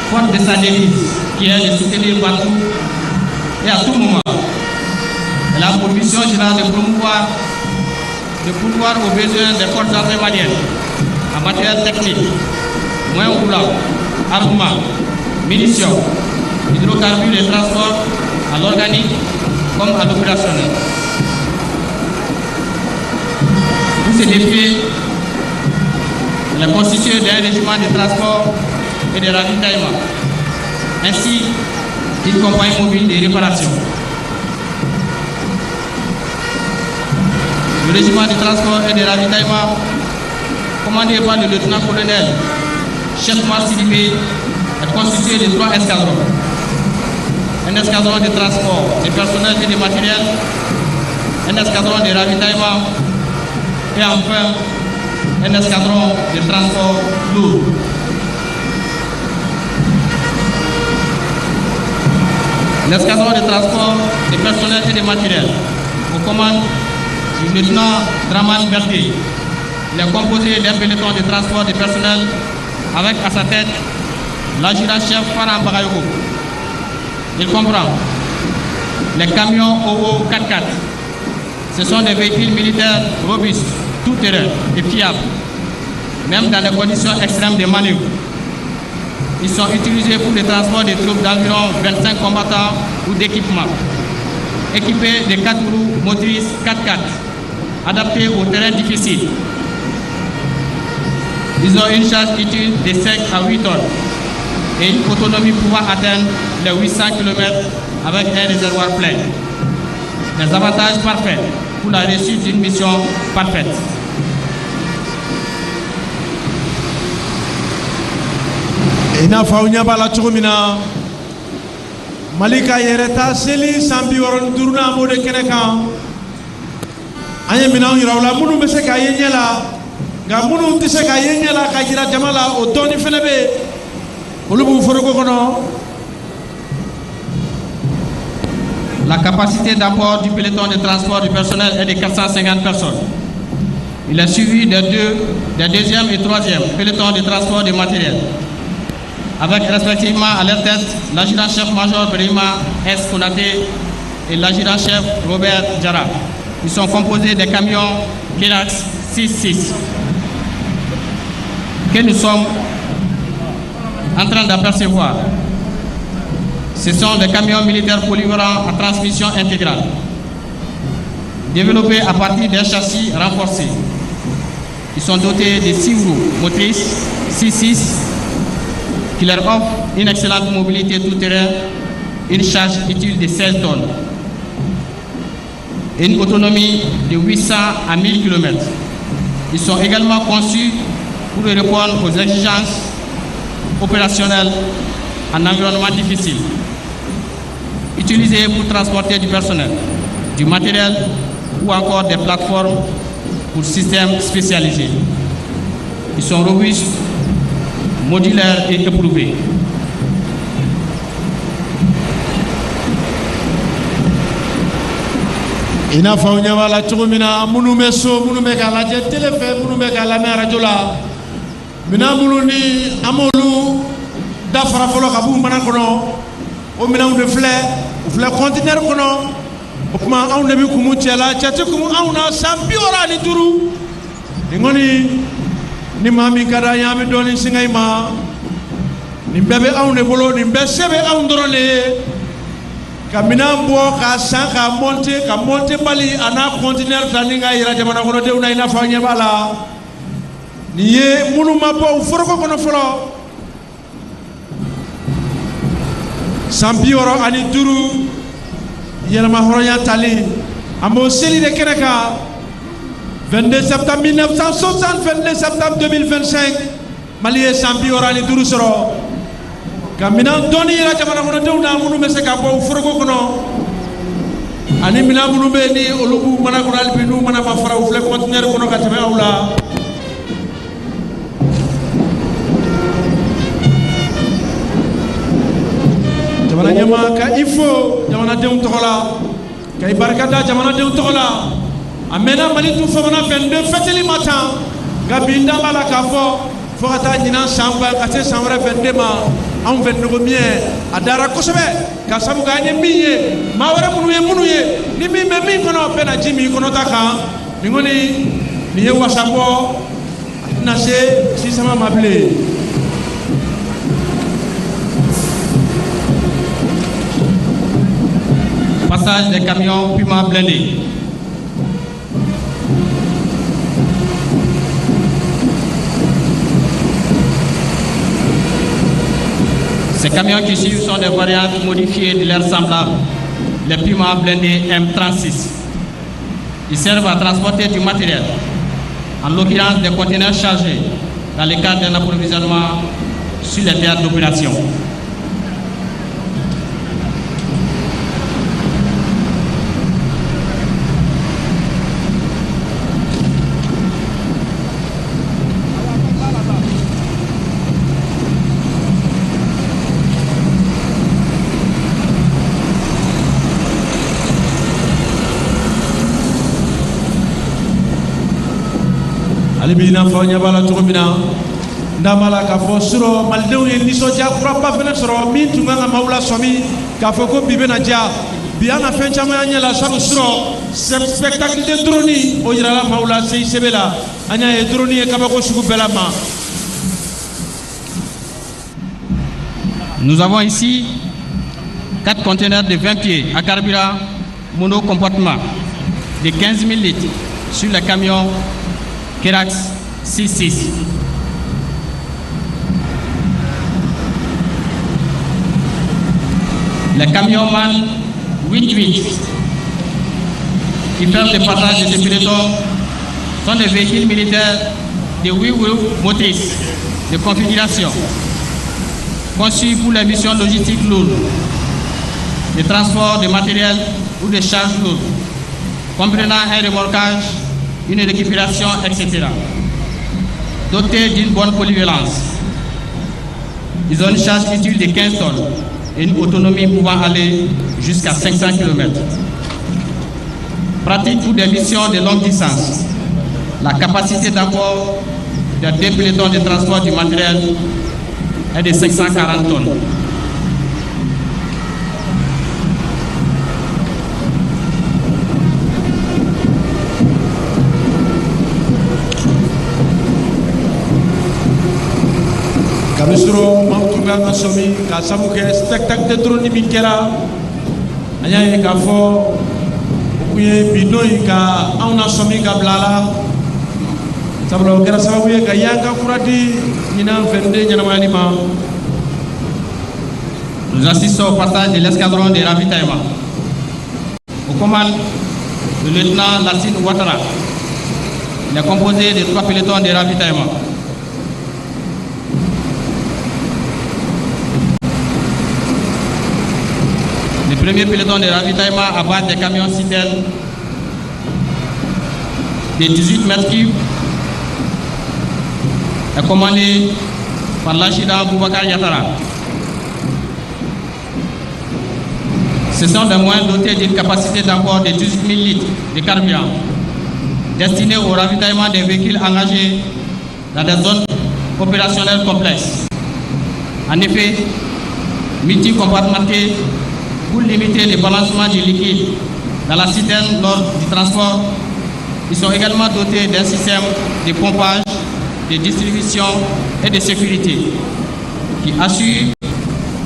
forte de sa devise qui est de soutenir partout et à tout moment, elle a pour mission générale de promouvoir, de pourvoir aux besoins des forces armées maliennes en matériel technique, moyens roulants, armements, munitions, hydrocarbures et transport à l'organique comme à l'opérationnel. Pour ce défi, elle est constituée d'un régiment de transport et de ravitaillement, ainsi qu'une compagnie mobile de réparation. Le régiment de transport et de ravitaillement, commandé par le lieutenant-colonel Cheikh Sidibé, est constitué de trois escadrons. Un escadron de transport de personnel et de matériel, un escadron de ravitaillement et enfin un escadron de transport lourd. L'escadron de transport de personnel et de matériel, aux commandes du lieutenant Draman Berthier. Il est composé d'un peloton de transport de personnel avec à sa tête l'adjudant-chef Farah Bagayogo. Il comprend les camions OO 4x4. Ce sont des véhicules militaires robustes, tout-terrain et fiables, même dans des conditions extrêmes de manœuvre. Ils sont utilisés pour le transport des troupes d'environ 25 combattants ou d'équipements, équipés de 4 roues motrices 4x4, adaptés au terrain difficile. Ils ont une charge utile de 5 à 8 tonnes et une autonomie pouvant atteindre les 800 km avec un réservoir plein. Des avantages parfaits pour la réussite d'une mission parfaite. I n'a fɔ aw ɲɛ b'a la cogo min na, Mali ka yɛrɛta seli san 65nan, an b'o de kɛnɛ kan. An ye minɛnw yira u la, minnu bɛ se k'a ye ɲɛ la, nka minnu tɛ se k'a ye ɲɛ la ka jira jama la, o dɔɔni fana bɛ yen, olu b'u foroko kɔnɔ. La capacité d'apport du peloton de transport du personnel est de 450 personnes. Il est suivi des deuxième et troisième pelotons de transport de matériel, avec respectivement à leur tête l'adjudant-chef-major Brima S. Konaté et l'adjudant-chef Robert Diarra. Ils sont composés des camions Kerax 6-6 que nous sommes en train d'apercevoir. Ce sont des camions militaires polyvalents à transmission intégrale, développés à partir d'un châssis renforcé. Ils sont dotés de 6 roues motrices 6-6 qui leur offrent une excellente mobilité tout-terrain, une charge utile de 16 tonnes et une autonomie de 800 à 1000 km. Ils sont également conçus pour répondre aux exigences opérationnelles en environnement difficile. Utilisés pour transporter du personnel, du matériel ou encore des plateformes pour systèmes spécialisés. Ils sont robustes, modulaires et éprouvés. I n'a fɔ aw ɲɛ b'a la cogo min na, minnu bɛ so, minnu bɛ k'a lajɛ télé fɛ, minnu bɛ k'a lamɛn arajo la, minɛn minnu ni an b'olu dafara fɔlɔ ka b'u mana kɔnɔ, o minɛnw de filɛ, u filɛ kɔntinɛri kɔnɔ. O tuma, anw de bɛ kumu cɛ la, cɛ tɛ kumu anw na. San 65 nin kɔni, ni maa min ka d'an ye, an bɛ dɔɔnin singa i ma. Nin bɛɛ bɛ anw de bolo, nin bɛɛ se bɛ anw dɔrɔn de ye ka minɛn bɔ k'a san, k'a monter, ka monter bali a n'a kɔntinɛri ta ni k'a yira jamana kɔnɔdenw na. I n'a fɔ aw ɲɛ b'a la, nin ye minnu ma bɔ u foroko kɔnɔ fɔlɔ. San 65 yɛrɛmahɔrɔnya tali. An b'o seli de kɛnɛ kan 22 septembre 1960, 22 septembre 2025, Mali ye san 65 sɔrɔ ka minɛn dɔɔni yira jamana kɔnɔdenw na minnu bɛ se ka bɔ u foroko kɔnɔ, ani minɛn minnu bɛ yen ni olu b'u mana kɔnɔ hali bi, n'u mana ma fara, u filɛ conteneur kɔnɔ ka tɛmɛ aw la. Jamana ɲɛmaa ka i fo jamanadenw tɔgɔ la, ka i barika da jamanadenw tɔgɔ la. A mɛnna Mali tun famana 22 fɛtili ma tan, nka bi n da b'a la k'a fɔ fo ka taa ɲinan san ban ka se san wɛrɛ 22 ma, anw fɛ nɔgɔmiɲɛ a dara kosɛbɛ, ka sabu kɛ an ye min ye, maa wɛrɛ minnu ye ni min bɛ min kɔnɔ bɛɛ na ji min kɔnɔta kan. Nin kɔni nin ye wasa bɔ, a tɛna se sisama ma bilen. Passage des camions Puma blindés. Ces camions qui suivent sont des variantes modifiées de leurs semblables, les Puma blindés M36. Ils servent à transporter du matériel, en l'occurrence des conteneurs chargés, dans le cadre d'un approvisionnement sur les théâtres d'opération. Ale b'i n'a fɔ ɲɛ b'a la cogo min na, n da b'a la k'a fɔ surɔ malidenw ye nisɔndiya kuraba fɛnɛ sɔrɔ min tun kan ka maaw lasɔmi k'a fɔ ko bi bɛna diya. Bi an na fɛn caman y'an ɲɛ la, sabu surɔ spectacle de drone o yirala maaw la CICB la. An y'a ye drone ye kabako sugu bɛɛ la ma. Nous avons ici 4 conteneurs de 20 pieds à carburant monocompartiment de 15 000 litres sur le camion Kerax 6-6. Le camion MAN 8-8 qui fait le passage de ce peloton sont des véhicules militaires de 8 roues motrices de configuration conçus pour les missions logistiques lourdes, de transport de matériel ou de charges lourdes, comprenant un remorquage, une récupération, etc. Dotés d'une bonne polyvalence, ils ont une charge utile de 15 tonnes et une autonomie pouvant aller jusqu'à 500 km. Pratique pour des missions de longue distance, la capacité d'apport de deux pelotons de transport du matériel est de 540 tonnes. Kabi surɔ maaw tun kan ka sɔmi k'a sabu kɛ spectacle de drone min kɛra, an y'a ye k'a fɔ o kun ye bi don in ka anw na sɔmi ka bila a la, sabula o kɛra sababu ye ka yanka kura di ɲinan 22 ɲɛnamayali ma. Nous assistons au passage de l'escadron de ravitaillement. Au commande, le lieutenant Lassine Ouattara. Il est composé de 3 pelotons de ravitaillement. Le premier peloton de ravitaillement à base des camions citernes de 18 mètres cubes est commandé par l'adjudant Boubacar Yattara. Ce sont des moyens dotés d'une capacité d'apport de 18 000 litres de carburant destinés au ravitaillement des véhicules engagés dans des zones opérationnelles complexes. En effet, multi-compartimentés pour limiter le balancement du liquide dans la citerne lors du transport, ils sont également dotés d'un système de pompage, de distribution et de sécurité qui assure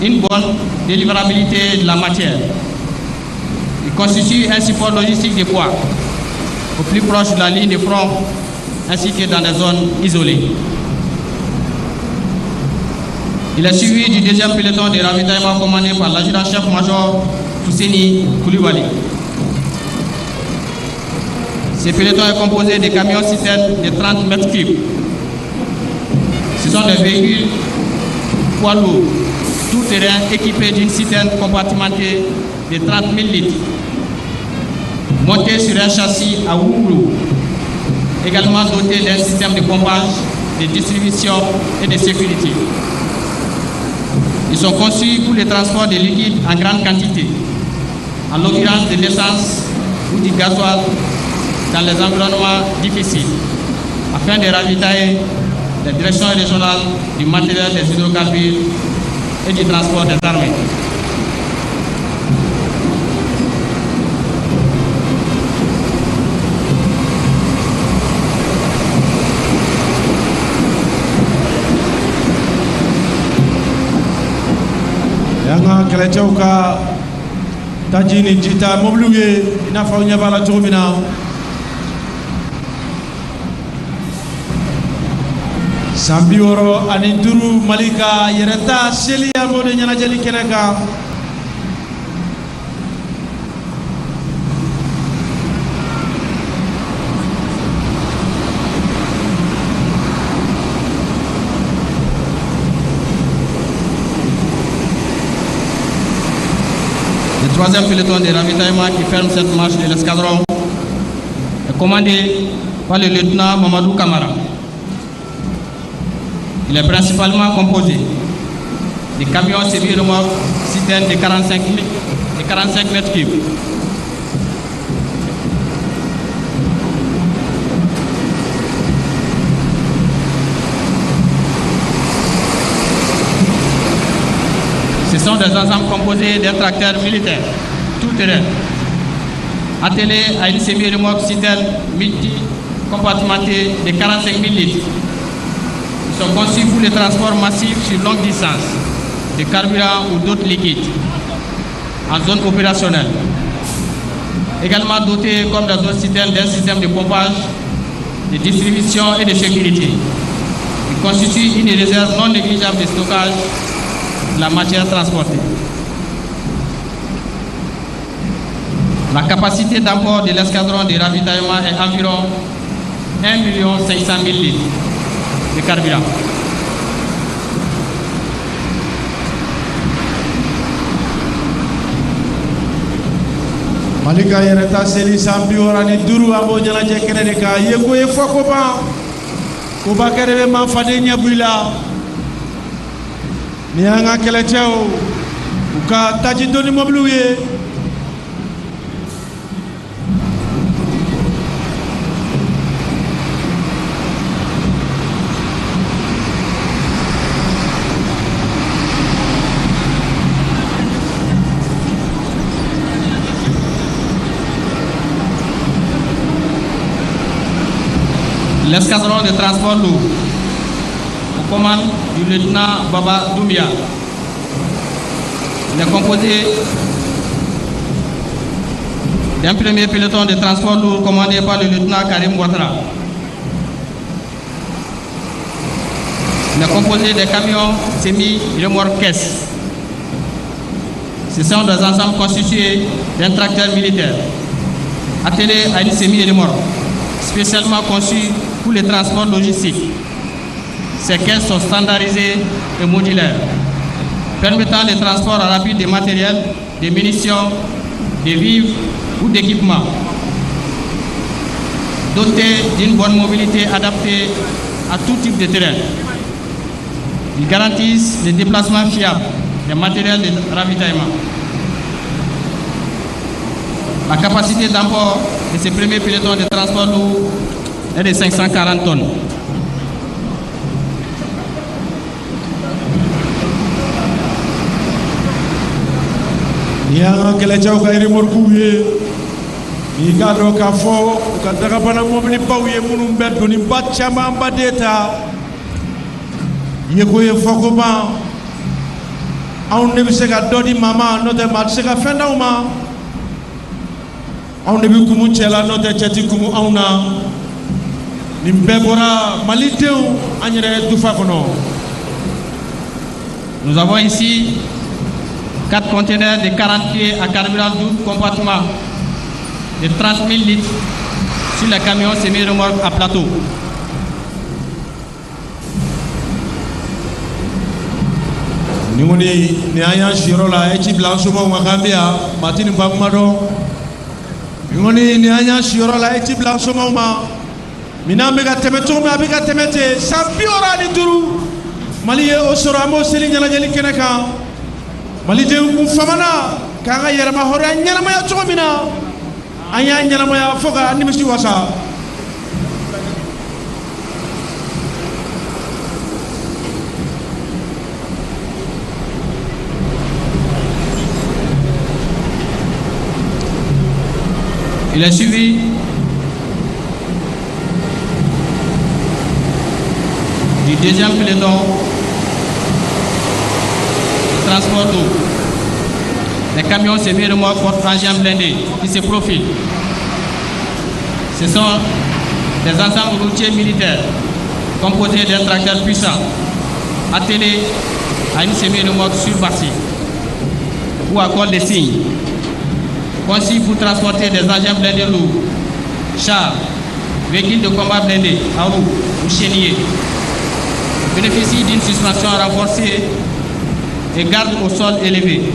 une bonne délivrabilité de la matière. Il constitue un support logistique de poids au plus proche de la ligne de front ainsi que dans des zones isolées. Il est suivi du deuxième peloton de ravitaillement commandé par l'adjudant-chef-major Fousseni Koulibaly. Ce peloton est composé de camions citernes de 30 mètres cubes. Ce sont des véhicules poids lourds, tout terrain équipés d'une citerne compartimentée de 30 000 litres, montée sur un châssis à roues, également doté d'un système de pompage, de distribution et de sécurité. Ils sont conçus pour le transport de liquides en grande quantité, en l'occurrence de l'essence ou du gasoil dans les environnements difficiles, afin de ravitailler les directions régionales du matériel des hydrocarbures et du transport des armées. Y'an ka kɛlɛcɛw ka taji ni jita mobiliw ye, i n'a fɔ aw ɲɛ b'a la cogo min na. San 65, Mali ka yɛrɛta seli, an b'o de ɲɛnajɛli kɛnɛ kan. Le troisième peloton de ravitaillement qui ferme cette marche de l'escadron est commandé par le lieutenant Mamadou Kamara. Il est principalement composé de camions semi-remorques citernes de 45 mètres cubes. Ce sont des ensembles composés d'un tracteur militaire, tout terrain, attelé à une semi-remorque citerne multi-compartimentée de 45 000 litres. Ils sont conçus pour le transport massif sur longue distance de carburant ou d'autres liquides en zone opérationnelle. Également dotés, comme dans d'autres citernes, d'un système de pompage, de distribution et de sécurité. Ils constituent une réserve non négligeable de stockage de la matière transportée. La capacité d'emport de l'escadron de ravitaillement est environ 1 500 000 litres de carburant. Mali ka yɛrɛta seli san 65, an b'o ɲɛnajɛ kɛnɛ de kan. Ye ko ye fɔ ko ban koba kɛ de bɛ man faden ɲɛ bɔ i la. Ni y'an ka kɛlɛcɛw u ka taji doni mobiliw ye. L'escadron de transport lourd, aux commandes du lieutenant Baba Doumbia. Il est composé d'un premier peloton de transport lourd commandé par le lieutenant Karim Ouattara. Il est composé des camions semi-remorques-caisses. Ce sont des ensembles constitués d'un tracteur militaire attelé à une semi-remorque spécialement conçue pour le transport logistique. Ces caisses sont standardisées et modulaires, permettant le transport rapide de matériel, de munitions, de vivres ou d'équipements. Dotés d'une bonne mobilité adaptée à tout type de terrain, ils garantissent le déplacement fiable des matériels de ravitaillement. La capacité d'emport de ce premier peloton de transport lourd est de 540 tonnes. Ni y'an ka kɛlɛcɛw ka remorques ye, n'i k'a dɔn k'a fɔ u ka dagabana mobilibaw ye minnu bɛ doniba camanba de ta. Ye ko ye fɔ ko ban, anw de bɛ se ka dɔ di maa ma, n'o tɛ maa tɛ se ka fɛn d'anw ma. Anw de bɛ kumu cɛ la, n'o tɛ cɛ tɛ kumu anw na. Nin bɛɛ bɔra malidenw an yɛrɛ dufa kɔnɔ. Nous avons ici 4 conteneurs de 40 pieds à carburant double compartiment de 30 000 litres sur les camions semi-remorques à plateau. Ni kɔni ni an y'an siyɔrɔ la, e ci bila an somaw ma k'an bɛ yan, maa ti nin ba kuma dɔn. Ni kɔni ni an y'an siyɔrɔ la, e ci bila an somaw ma. Minɛn bɛ ka tɛmɛ cogo min, a bɛ ka tɛmɛ ten. San 65, Mali ye o sɔrɔ. An b'o seli ɲɛnajɛli kɛnɛ kan. Maliden kun famana k'an ka yɛrɛma hɔrɔnya ɲɛnamaya cogo min na, an y'a ɲɛnamaya fo ka nimisi wasa. Il est suivi du deuxième peloton de transport d'eau. Les camions semi-remorques porte-engins blindés qui se profilent. Ce sont des ensembles routiers militaires composés d'un tracteur puissant attelé à une semi-remorque surbassée ou à col de cygne, conçus pour transporter des engins blindés lourds, chars, véhicules de combat blindés à roues ou chenillés. Bénéficient d'une suspension renforcée et garde au sol élevé,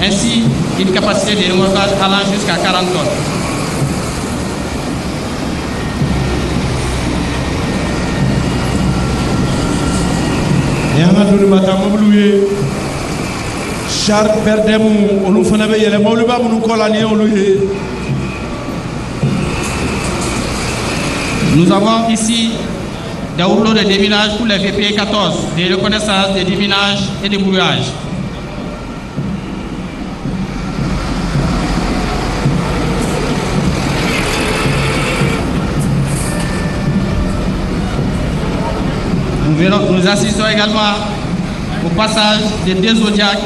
ainsi qu'une capacité de remorquage allant jusqu'à 40 tonnes. Ni an ka doniba ta mobiliw ye, char BRDM, olu fana bɛ yɛlɛ mobiliba minnu kɔ la, nin ye olu ye. Nous avons ici des rouleaux de déminage pour les VP 14, de reconnaissance, de déminage et de brouillage. Nous assistons également au passage de 2 Zodiacs,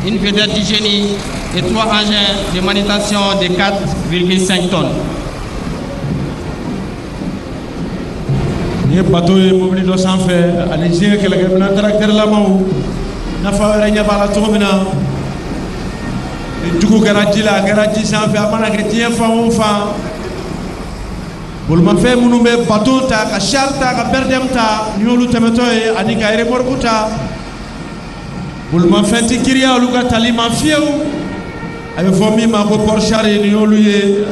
une vedette du génie et 3 engins de manutention de 4,5 tonnes. Ni ye bateau ye mobili dɔ sanfɛ ani diɲɛ kɛlɛkɛminɛn tracteur lamaw, n'a fɔ aw yɛrɛ ɲɛ b'a la cogo min na, ni jugu kɛra ji la, a kɛra ji sanfɛ, a mana kɛ diɲɛ fan o fan, bolimafɛn minnu bɛ bateau ta, ka char ta, ka BRDM ta, ni y'olu tɛmɛtɔ ye ani ka remorque ta, bolimafɛn tɛ girinya olu ka tali ma fiyewu. A bɛ fɔ min ma ko porte-char, ni y'olu ye.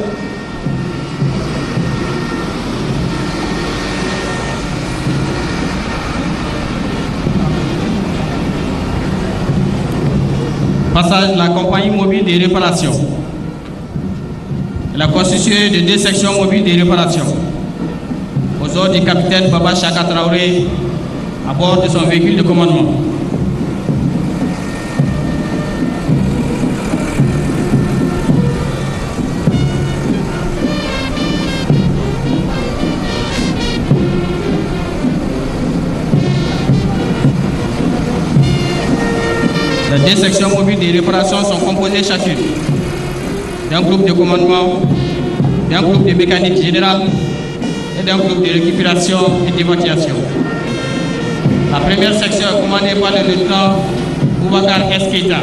Passage de la compagnie mobile de réparation. Elle est constituée de 2 sections mobiles de réparation. Aux ordres du capitaine Baba Chaka Traoré à bord de son véhicule de commandement. Les 2 sections mobiles de réparation sont composées chacune d'un groupe de commandement, d'un groupe de mécanique générale et d'un groupe de récupération et d'évacuation. La première section est commandée par le lieutenant Boubacar Eskeita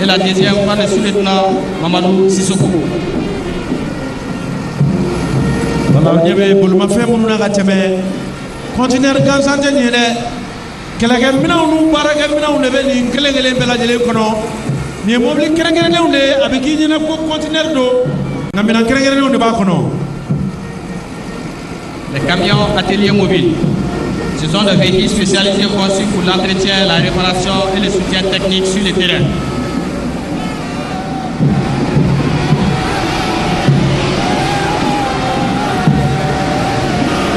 et la deuxième par le sous-lieutenant Mamadou Sissoko. Voilà, ɲɛ bɛ bolimafɛn minnu na ka tɛmɛ, conteneur gansan tɛ nin ye dɛ. Kɛlɛkɛminɛnw n'u baarakɛminɛnw de bɛ nin kelen kelen bɛɛ lajɛlen kɔnɔ. Nin ye mobili kɛrɛnkɛrɛnnenw de ye, a bɛ k'i ɲɛna ko conteneur don, nka minɛn kɛrɛnkɛrɛnnenw de b'a kɔnɔ. Les camions ateliers mobiles, ce sont des véhicules spécialisés conçus pour l'entretien, la réparation et le soutien technique sur le terrain.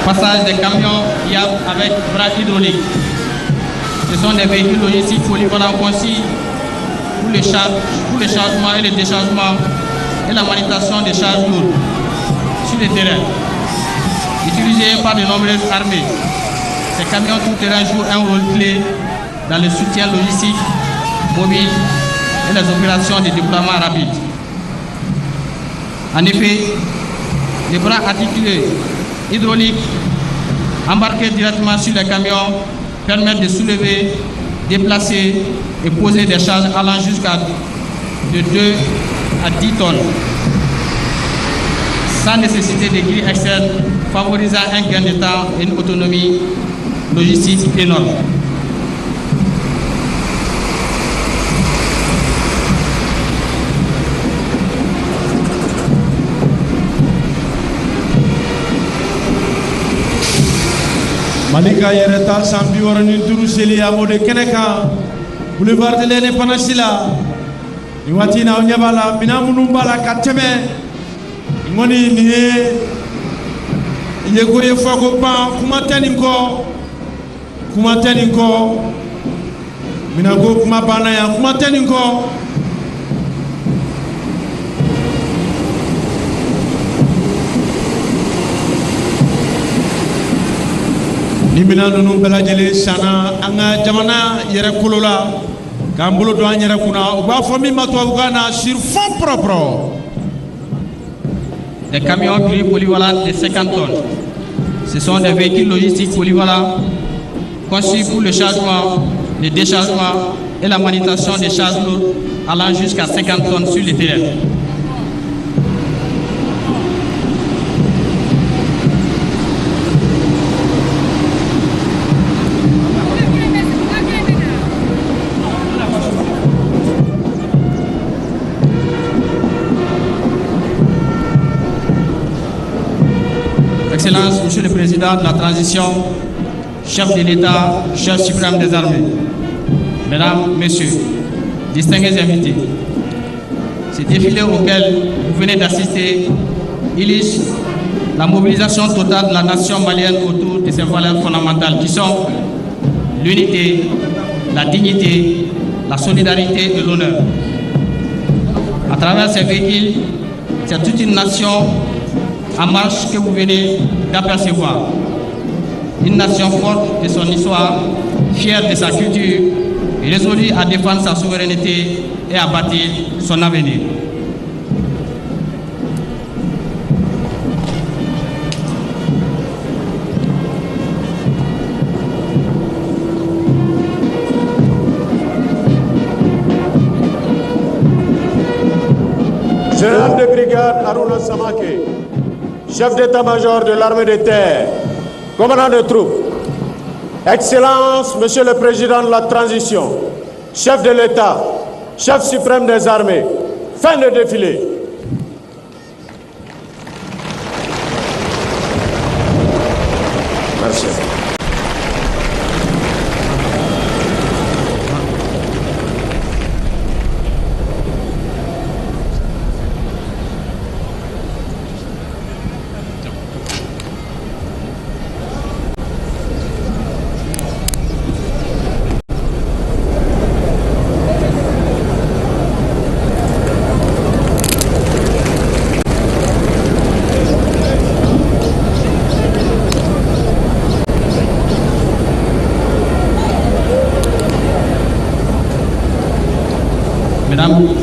Passage des camions YAP avec bras hydrauliques. Ce sont des véhicules logistiques polyvalents conçus pour le chargement et le déchargement et la manutention des charges lourdes sur le terrain. Utilisés par de nombreuses armées, ces camions tout-terrain jouent un rôle clé dans le soutien logistique, mobile et les opérations de déploiement rapide. En effet, les bras articulés hydrauliques embarqués directement sur les camions permettent de soulever, déplacer et poser des charges allant jusqu'à de 2 à 10 tonnes. Sans nécessité de grilles externes, favorisant un gain de temps et une autonomie logistique énorme. Mali ka yɛrɛta san 65 seli, a b'o de kɛnɛ kan, boulevard de l'Indépendance la. Nin waati in na, aw ɲɛ b'a la, minɛn minnu b'a la ka tɛmɛ nin kɔni, nin ye yeko ye fɔ ko ban. Kuma tɛ nin kɔ, kuma tɛ nin kɔ. Minɛnko kuma banna yan, kuma tɛ nin kɔ. Ni minɛn ninnu bɛɛ lajɛlen sanna an ka jamana yɛrɛ kolo la, k'an bolo don an yɛrɛ kunna, u b'a fɔ min ma tubabukan na sur fonds propres. Des camions grues polyvalents de 50 tonnes. Ce sont des véhicules logistiques polyvalents conçus pour le chargement, le déchargement et la manutention des charges lourdes allant jusqu'à 50 tonnes sur le terrain. Excellence, Monsieur le Président de la Transition, chef de l'État, chef suprême des armées, Mesdames, Messieurs, distingués invités, ce défilé auquel vous venez d'assister illustre la mobilisation totale de la nation malienne autour de ses valeurs fondamentales qui sont l'unité, la dignité, la solidarité et l'honneur. À travers ces véhicules, c'est toute une nation en marche que vous venez d'apercevoir. Une nation forte de son histoire, fière de sa culture et résolue à défendre sa souveraineté et à bâtir son avenir. Général de brigade Harouna Samake, chef d'état-major de l'armée de terre, commandant de troupes, Excellence, Monsieur le Président de la Transition, chef de l'État, chef suprême des armées, fin de défilé. Merci.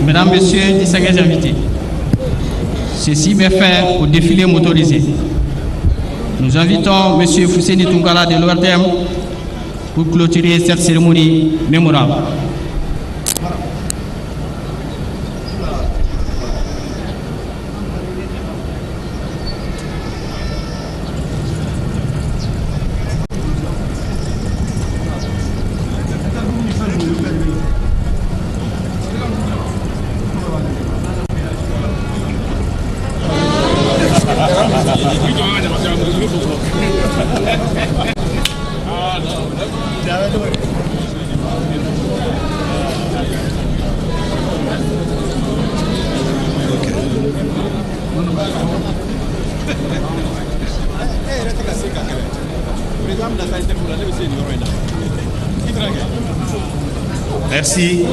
Mesdames, Messieurs, distingués invités, ceci met fin au défilé motorisé. Nous invitons M. Fousseni Tounkara de l'ORTM pour clôturer cette cérémonie mémorable. Merci.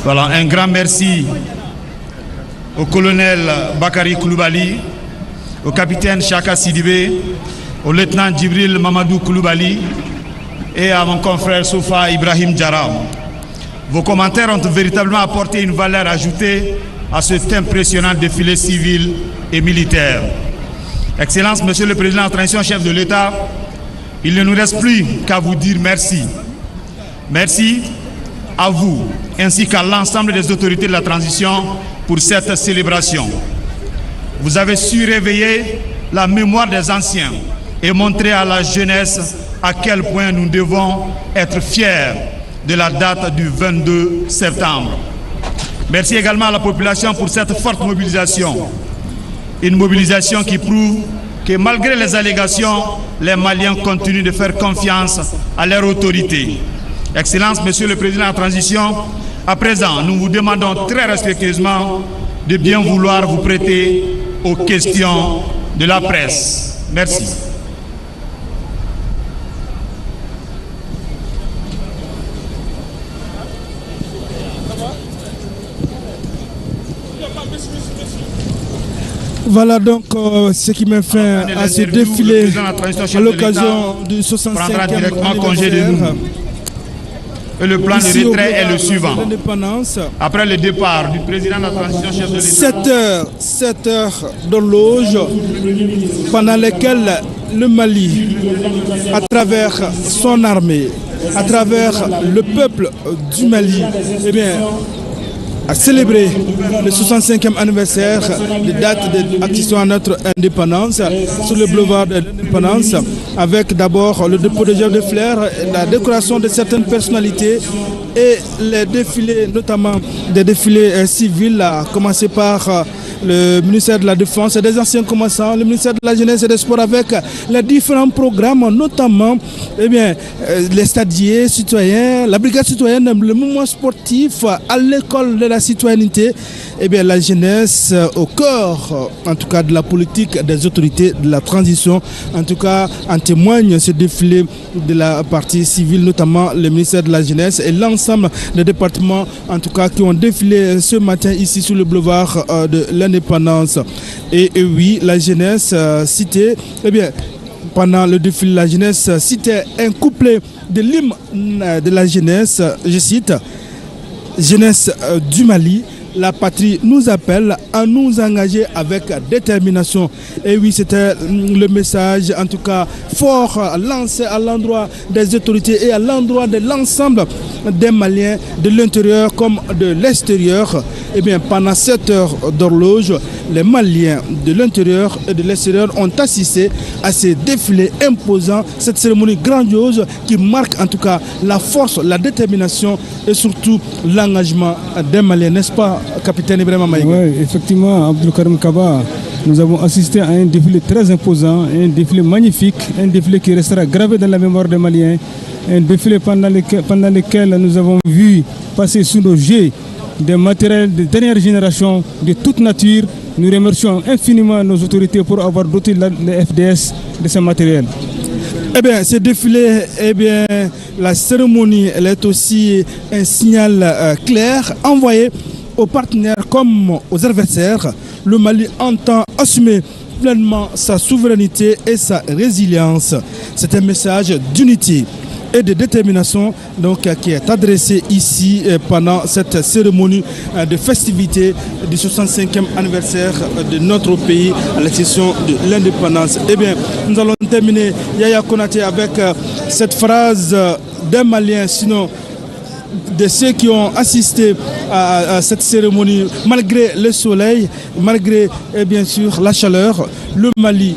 Voilà, un grand merci au colonel Bakary Koulibaly, au au capitaine Chaka Sidibé, au lieutenant Djibril Mamadou Koulibaly et à mon confrère Soufa Ibrahim Diarra. Vos commentaires ont véritablement apporté une valeur ajoutée à cet impressionnant défilé civil et militaire. Excellence, Monsieur le Président de la Transition, chef de l'État, il ne nous reste plus qu'à vous dire merci. Merci à vous ainsi qu'à l'ensemble des autorités de la transition pour cette célébration. Vous avez su réveiller la mémoire des anciens et montrer à la jeunesse à quel point nous devons être fiers de la date du 22 septembre. Merci également à la population pour cette forte mobilisation. Une mobilisation qui prouve que malgré les allégations, les Maliens continuent de faire confiance à leur autorité. Excellence, Monsieur le Président de la Transition, à présent, nous vous demandons très respectueusement de bien vouloir vous prêter aux questions de la presse. Merci. Voilà donc ce qui met fin à ce défilé à l'occasion du 65e prendra directement congé de nous. Et le plan Ici, de au retrait est le boulevard suivant. de l'Indépendance. Après le départ du président de la transition, chef de l'État, 7 heures d'horloge pendant lesquelles le Mali, à travers son armée, à travers le peuple du Mali, eh bien, a célébré le 65e anniversaire de date de à notre indépendance sur le boulevard de l'Indépendance, avec d'abord le dépôt de gerbes de fleurs, la décoration de certaines personnalités et les défilés, notamment des défilés civils, à commencer par le ministère de la Défense et des anciens combattants, le ministère de la Jeunesse et des Sports avec les différents programmes, notamment eh bien, les stadiers citoyens, la brigade citoyenne, le mouvement sportif à l'école de la citoyenneté, eh bien, la jeunesse au cœur, en tout cas, de la politique des autorités de la transition. En tout cas, en témoigne ce défilé de la partie civile, notamment le ministère de la Jeunesse et l'ensemble des départements, en tout cas, qui ont défilé ce matin ici sur le boulevard de l'Indépendance. Et oui, la jeunesse citée, eh bien, pendant le défilé de la jeunesse, citait un couplet de l'hymne de la jeunesse, je cite: Jeunesse du Mali, la patrie nous appelle à nous engager avec détermination. Et oui, c'était le message, en tout cas, fort lancé à l'endroit des autorités et à l'endroit de l'ensemble des Maliens, de l'intérieur comme de l'extérieur. Et bien, pendant 7 heures d'horloge, les Maliens de l'intérieur et de l'extérieur ont assisté à ces défilés imposants, cette cérémonie grandiose qui marque en tout cas la force, la détermination et surtout l'engagement des Maliens, n'est-ce pas, capitaine Ibrahima Maïga? Oui, effectivement, Abdou Karim Kaba, nous avons assisté à un défilé très imposant, un défilé magnifique, un défilé qui restera gravé dans la mémoire des Maliens, un défilé pendant lequel nous avons vu passer sous nos yeux des matériels de dernière génération de toute nature. Nous remercions infiniment nos autorités pour avoir doté le FDS de ce matériel. Eh bien, ce défilé, eh bien, la cérémonie, elle est aussi un signal clair envoyé aux partenaires comme aux adversaires. Le Mali entend assumer pleinement sa souveraineté et sa résilience. C'est un message d'unité et de détermination donc, qui est adressé ici pendant cette cérémonie de festivité du 65e anniversaire de notre pays à l'accession de l'indépendance. Eh bien, nous allons terminer, Yaya Konaté, avec cette phrase d'un Malien, sinon de ceux qui ont assisté à cette cérémonie, malgré le soleil, malgré et bien sûr la chaleur, le Mali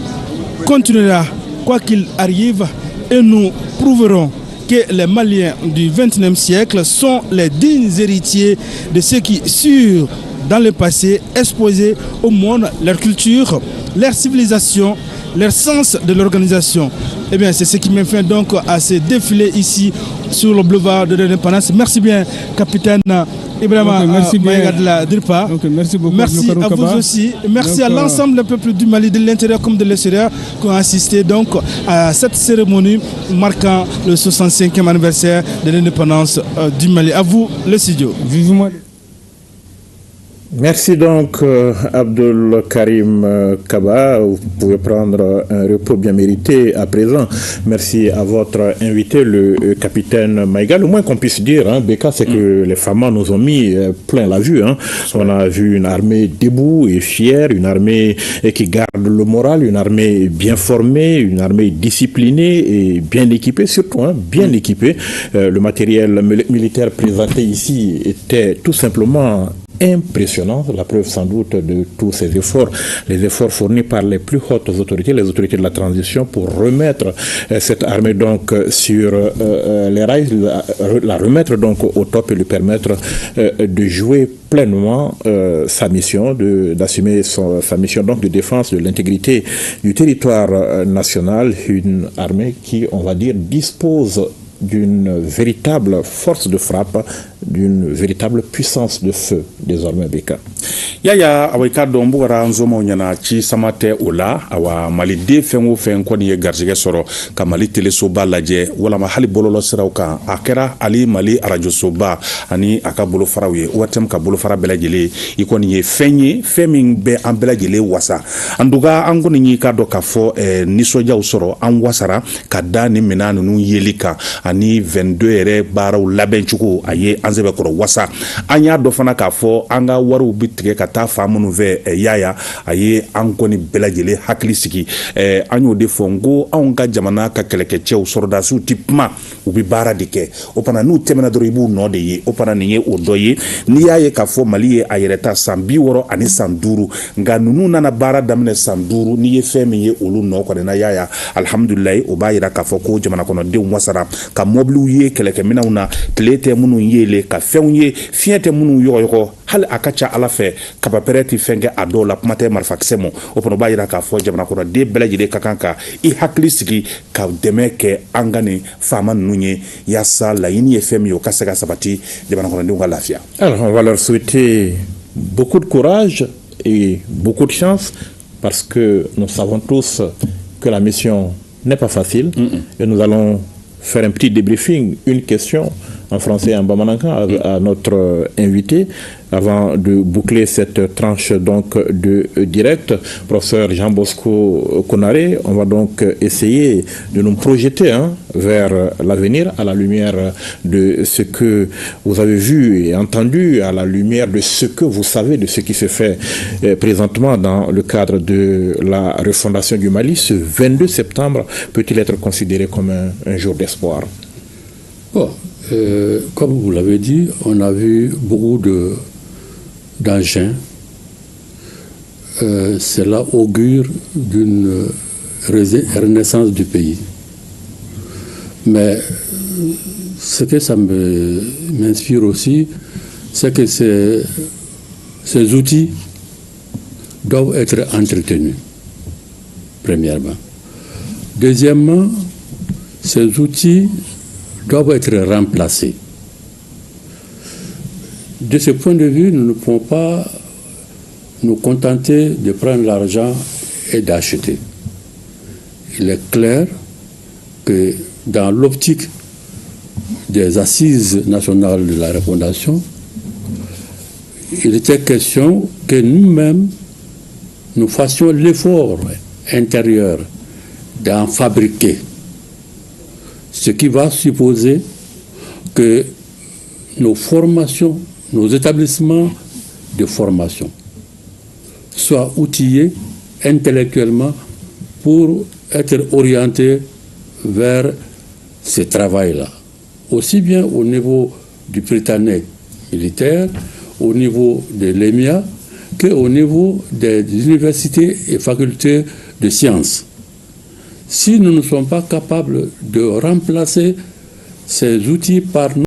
continuera quoi qu'il arrive et nous prouverons que les Maliens du XXIe siècle sont les dignes héritiers de ceux qui surent dans le passé exposer au monde leur culture, leur civilisation, leur sens de l'organisation. Eh bien, c'est ce qui met fin donc à ce défilé ici sur le boulevard de l'Indépendance. Merci bien, capitaine Ibrahima Maïga de la DIRPA. Merci beaucoup. Merci à vous aussi. Merci donc, à l'ensemble des peuples du Mali, de l'intérieur comme de l'extérieur, qui ont assisté donc à cette cérémonie marquant le 65e anniversaire de l'indépendance du Mali. À vous, le studio. Vivement. Merci donc Abdul Karim Kaba. Vous pouvez prendre un repos bien mérité à présent. Merci à votre invité, le capitaine Maïga. Le moins qu'on puisse dire, hein, Beka, c'est que les FAMa nous ont mis plein la vue. Hein. On a vu une armée debout et fière, une armée qui garde le moral, une armée bien formée, une armée disciplinée et bien équipée, surtout, hein, bien équipée. Le matériel militaire présenté ici était tout simplement impressionnant, la preuve sans doute de tous ces efforts, les efforts fournis par les plus hautes autorités, les autorités de la transition, pour remettre cette armée donc sur les rails, la remettre donc au top et lui permettre de jouer pleinement sa mission, d'assumer sa mission donc de défense de l'intégrité du territoire national, une armée qui, on va dire, dispose d'une véritable force de frappe, d'une véritable puissance de feu désormais, Beka. Yaya, awa, i k'a dɔn bugara nzomaw ɲɛna ci sama tɛ o la. Awa, maliden fɛn o fɛn kɔni ye garijɛgɛ sɔrɔ ka Mali telesoba lajɛ walama hali bɔlɔlɔ siraw kan, a kɛra ali Mali arajosoba ani a ka bolofaraw ye, ORTM ka bolofara bɛɛ lajɛlen, i kɔni ye fɛn ye, fɛn min bɛ an bɛɛ lajɛlen wasa. En tout cas, an kɔni y'i k'a dɔn k'a fɔ nisɔndiyaw sɔrɔ, an wasara ka da ni minɛn ninnu yeli kan ani 22 yɛrɛ baaraw labɛncogo, a ye an sɛbɛkɔrɔ wasa. An y'a dɔn fana k'a fɔ an ka wariw bi tigɛ ka taa fan minnu fɛ, yaya, a ye an kɔni bɛɛ lajɛlen hakili sigi. An y'o de fɔ n ko anw ka jamana ka kɛlɛkɛcɛw, sɔrɔdasiw ti kuma, u bɛ baara de kɛ. O fana, n'u tɛmɛna dɔrɔn, i b'u nɔ de ye. O fana, nin ye o dɔ ye. N'i y'a ye k'a fɔ Mali ye a yɛrɛ ta san 65, nka ninnu nana baara daminɛ san 5, n'i ye fɛn min ye olu nɔ kɔni na, yaya, alihamudulilayi, o b'a yira k'a fɔ ko jamana kɔnɔdenw wasara ka mɔbiliw ye kɛlɛkɛminɛnw na, tile tɛ minnu yeele, ka fɛnw ye, fiɲɛ tɛ minnu yɔgɔyɔgɔ, hali a ka ca Ala fɛ kabapɛrɛ tɛ fɛn kɛ a dɔw la, kuma tɛ marifakisɛ ma. O fana b'a yira k'a fɔ jamana kɔnɔden bɛɛ lajɛlen ka kan ka i hakili sigi ka dɛmɛ kɛ an ka nin faama ninnu ye, yaasa laɲini ye fɛn min ye, o ka se ka sabati, jamana kɔnɔdenw ka lafiya. Alors, on va leur souhaiter beaucoup de courage et beaucoup de chance, parce que nous savons tous que la mission n'est pas facile. Et nous allons faire un petit débriefing, une question en français et en bamanankan à notre invité avant de boucler cette tranche donc de direct. Professeur Jean Bosco Konaré, on va donc essayer de nous projeter, hein, vers l'avenir à la lumière de ce que vous avez vu et entendu, à la lumière de ce que vous savez de ce qui se fait présentement dans le cadre de la refondation du Mali. Ce 22 septembre peut-il être considéré comme un jour d'espoir? Bon, comme vous l'avez dit, on a vu beaucoup d'engins. Cela augure d'une renaissance du pays. Mais ce que ça m'inspire aussi, c'est que ces outils doivent être entretenus, premièrement. Deuxièmement, ces outils doivent être remplacés. De ce point de vue, nous ne pouvons pas nous contenter de prendre l'argent et d'acheter. Il est clair que dans l'optique des assises nationales de la refondation, il était question que nous-mêmes, nous fassions l'effort intérieur d'en fabriquer. Ce qui va supposer que nos formations, nos établissements de formation soient outillés intellectuellement pour être orientés vers ce travail-là. Aussi bien au niveau du Prytanée militaire, au niveau de l'EMIA, qu'au niveau des universités et facultés de sciences. Si nous ne sommes pas capables de remplacer ces outils par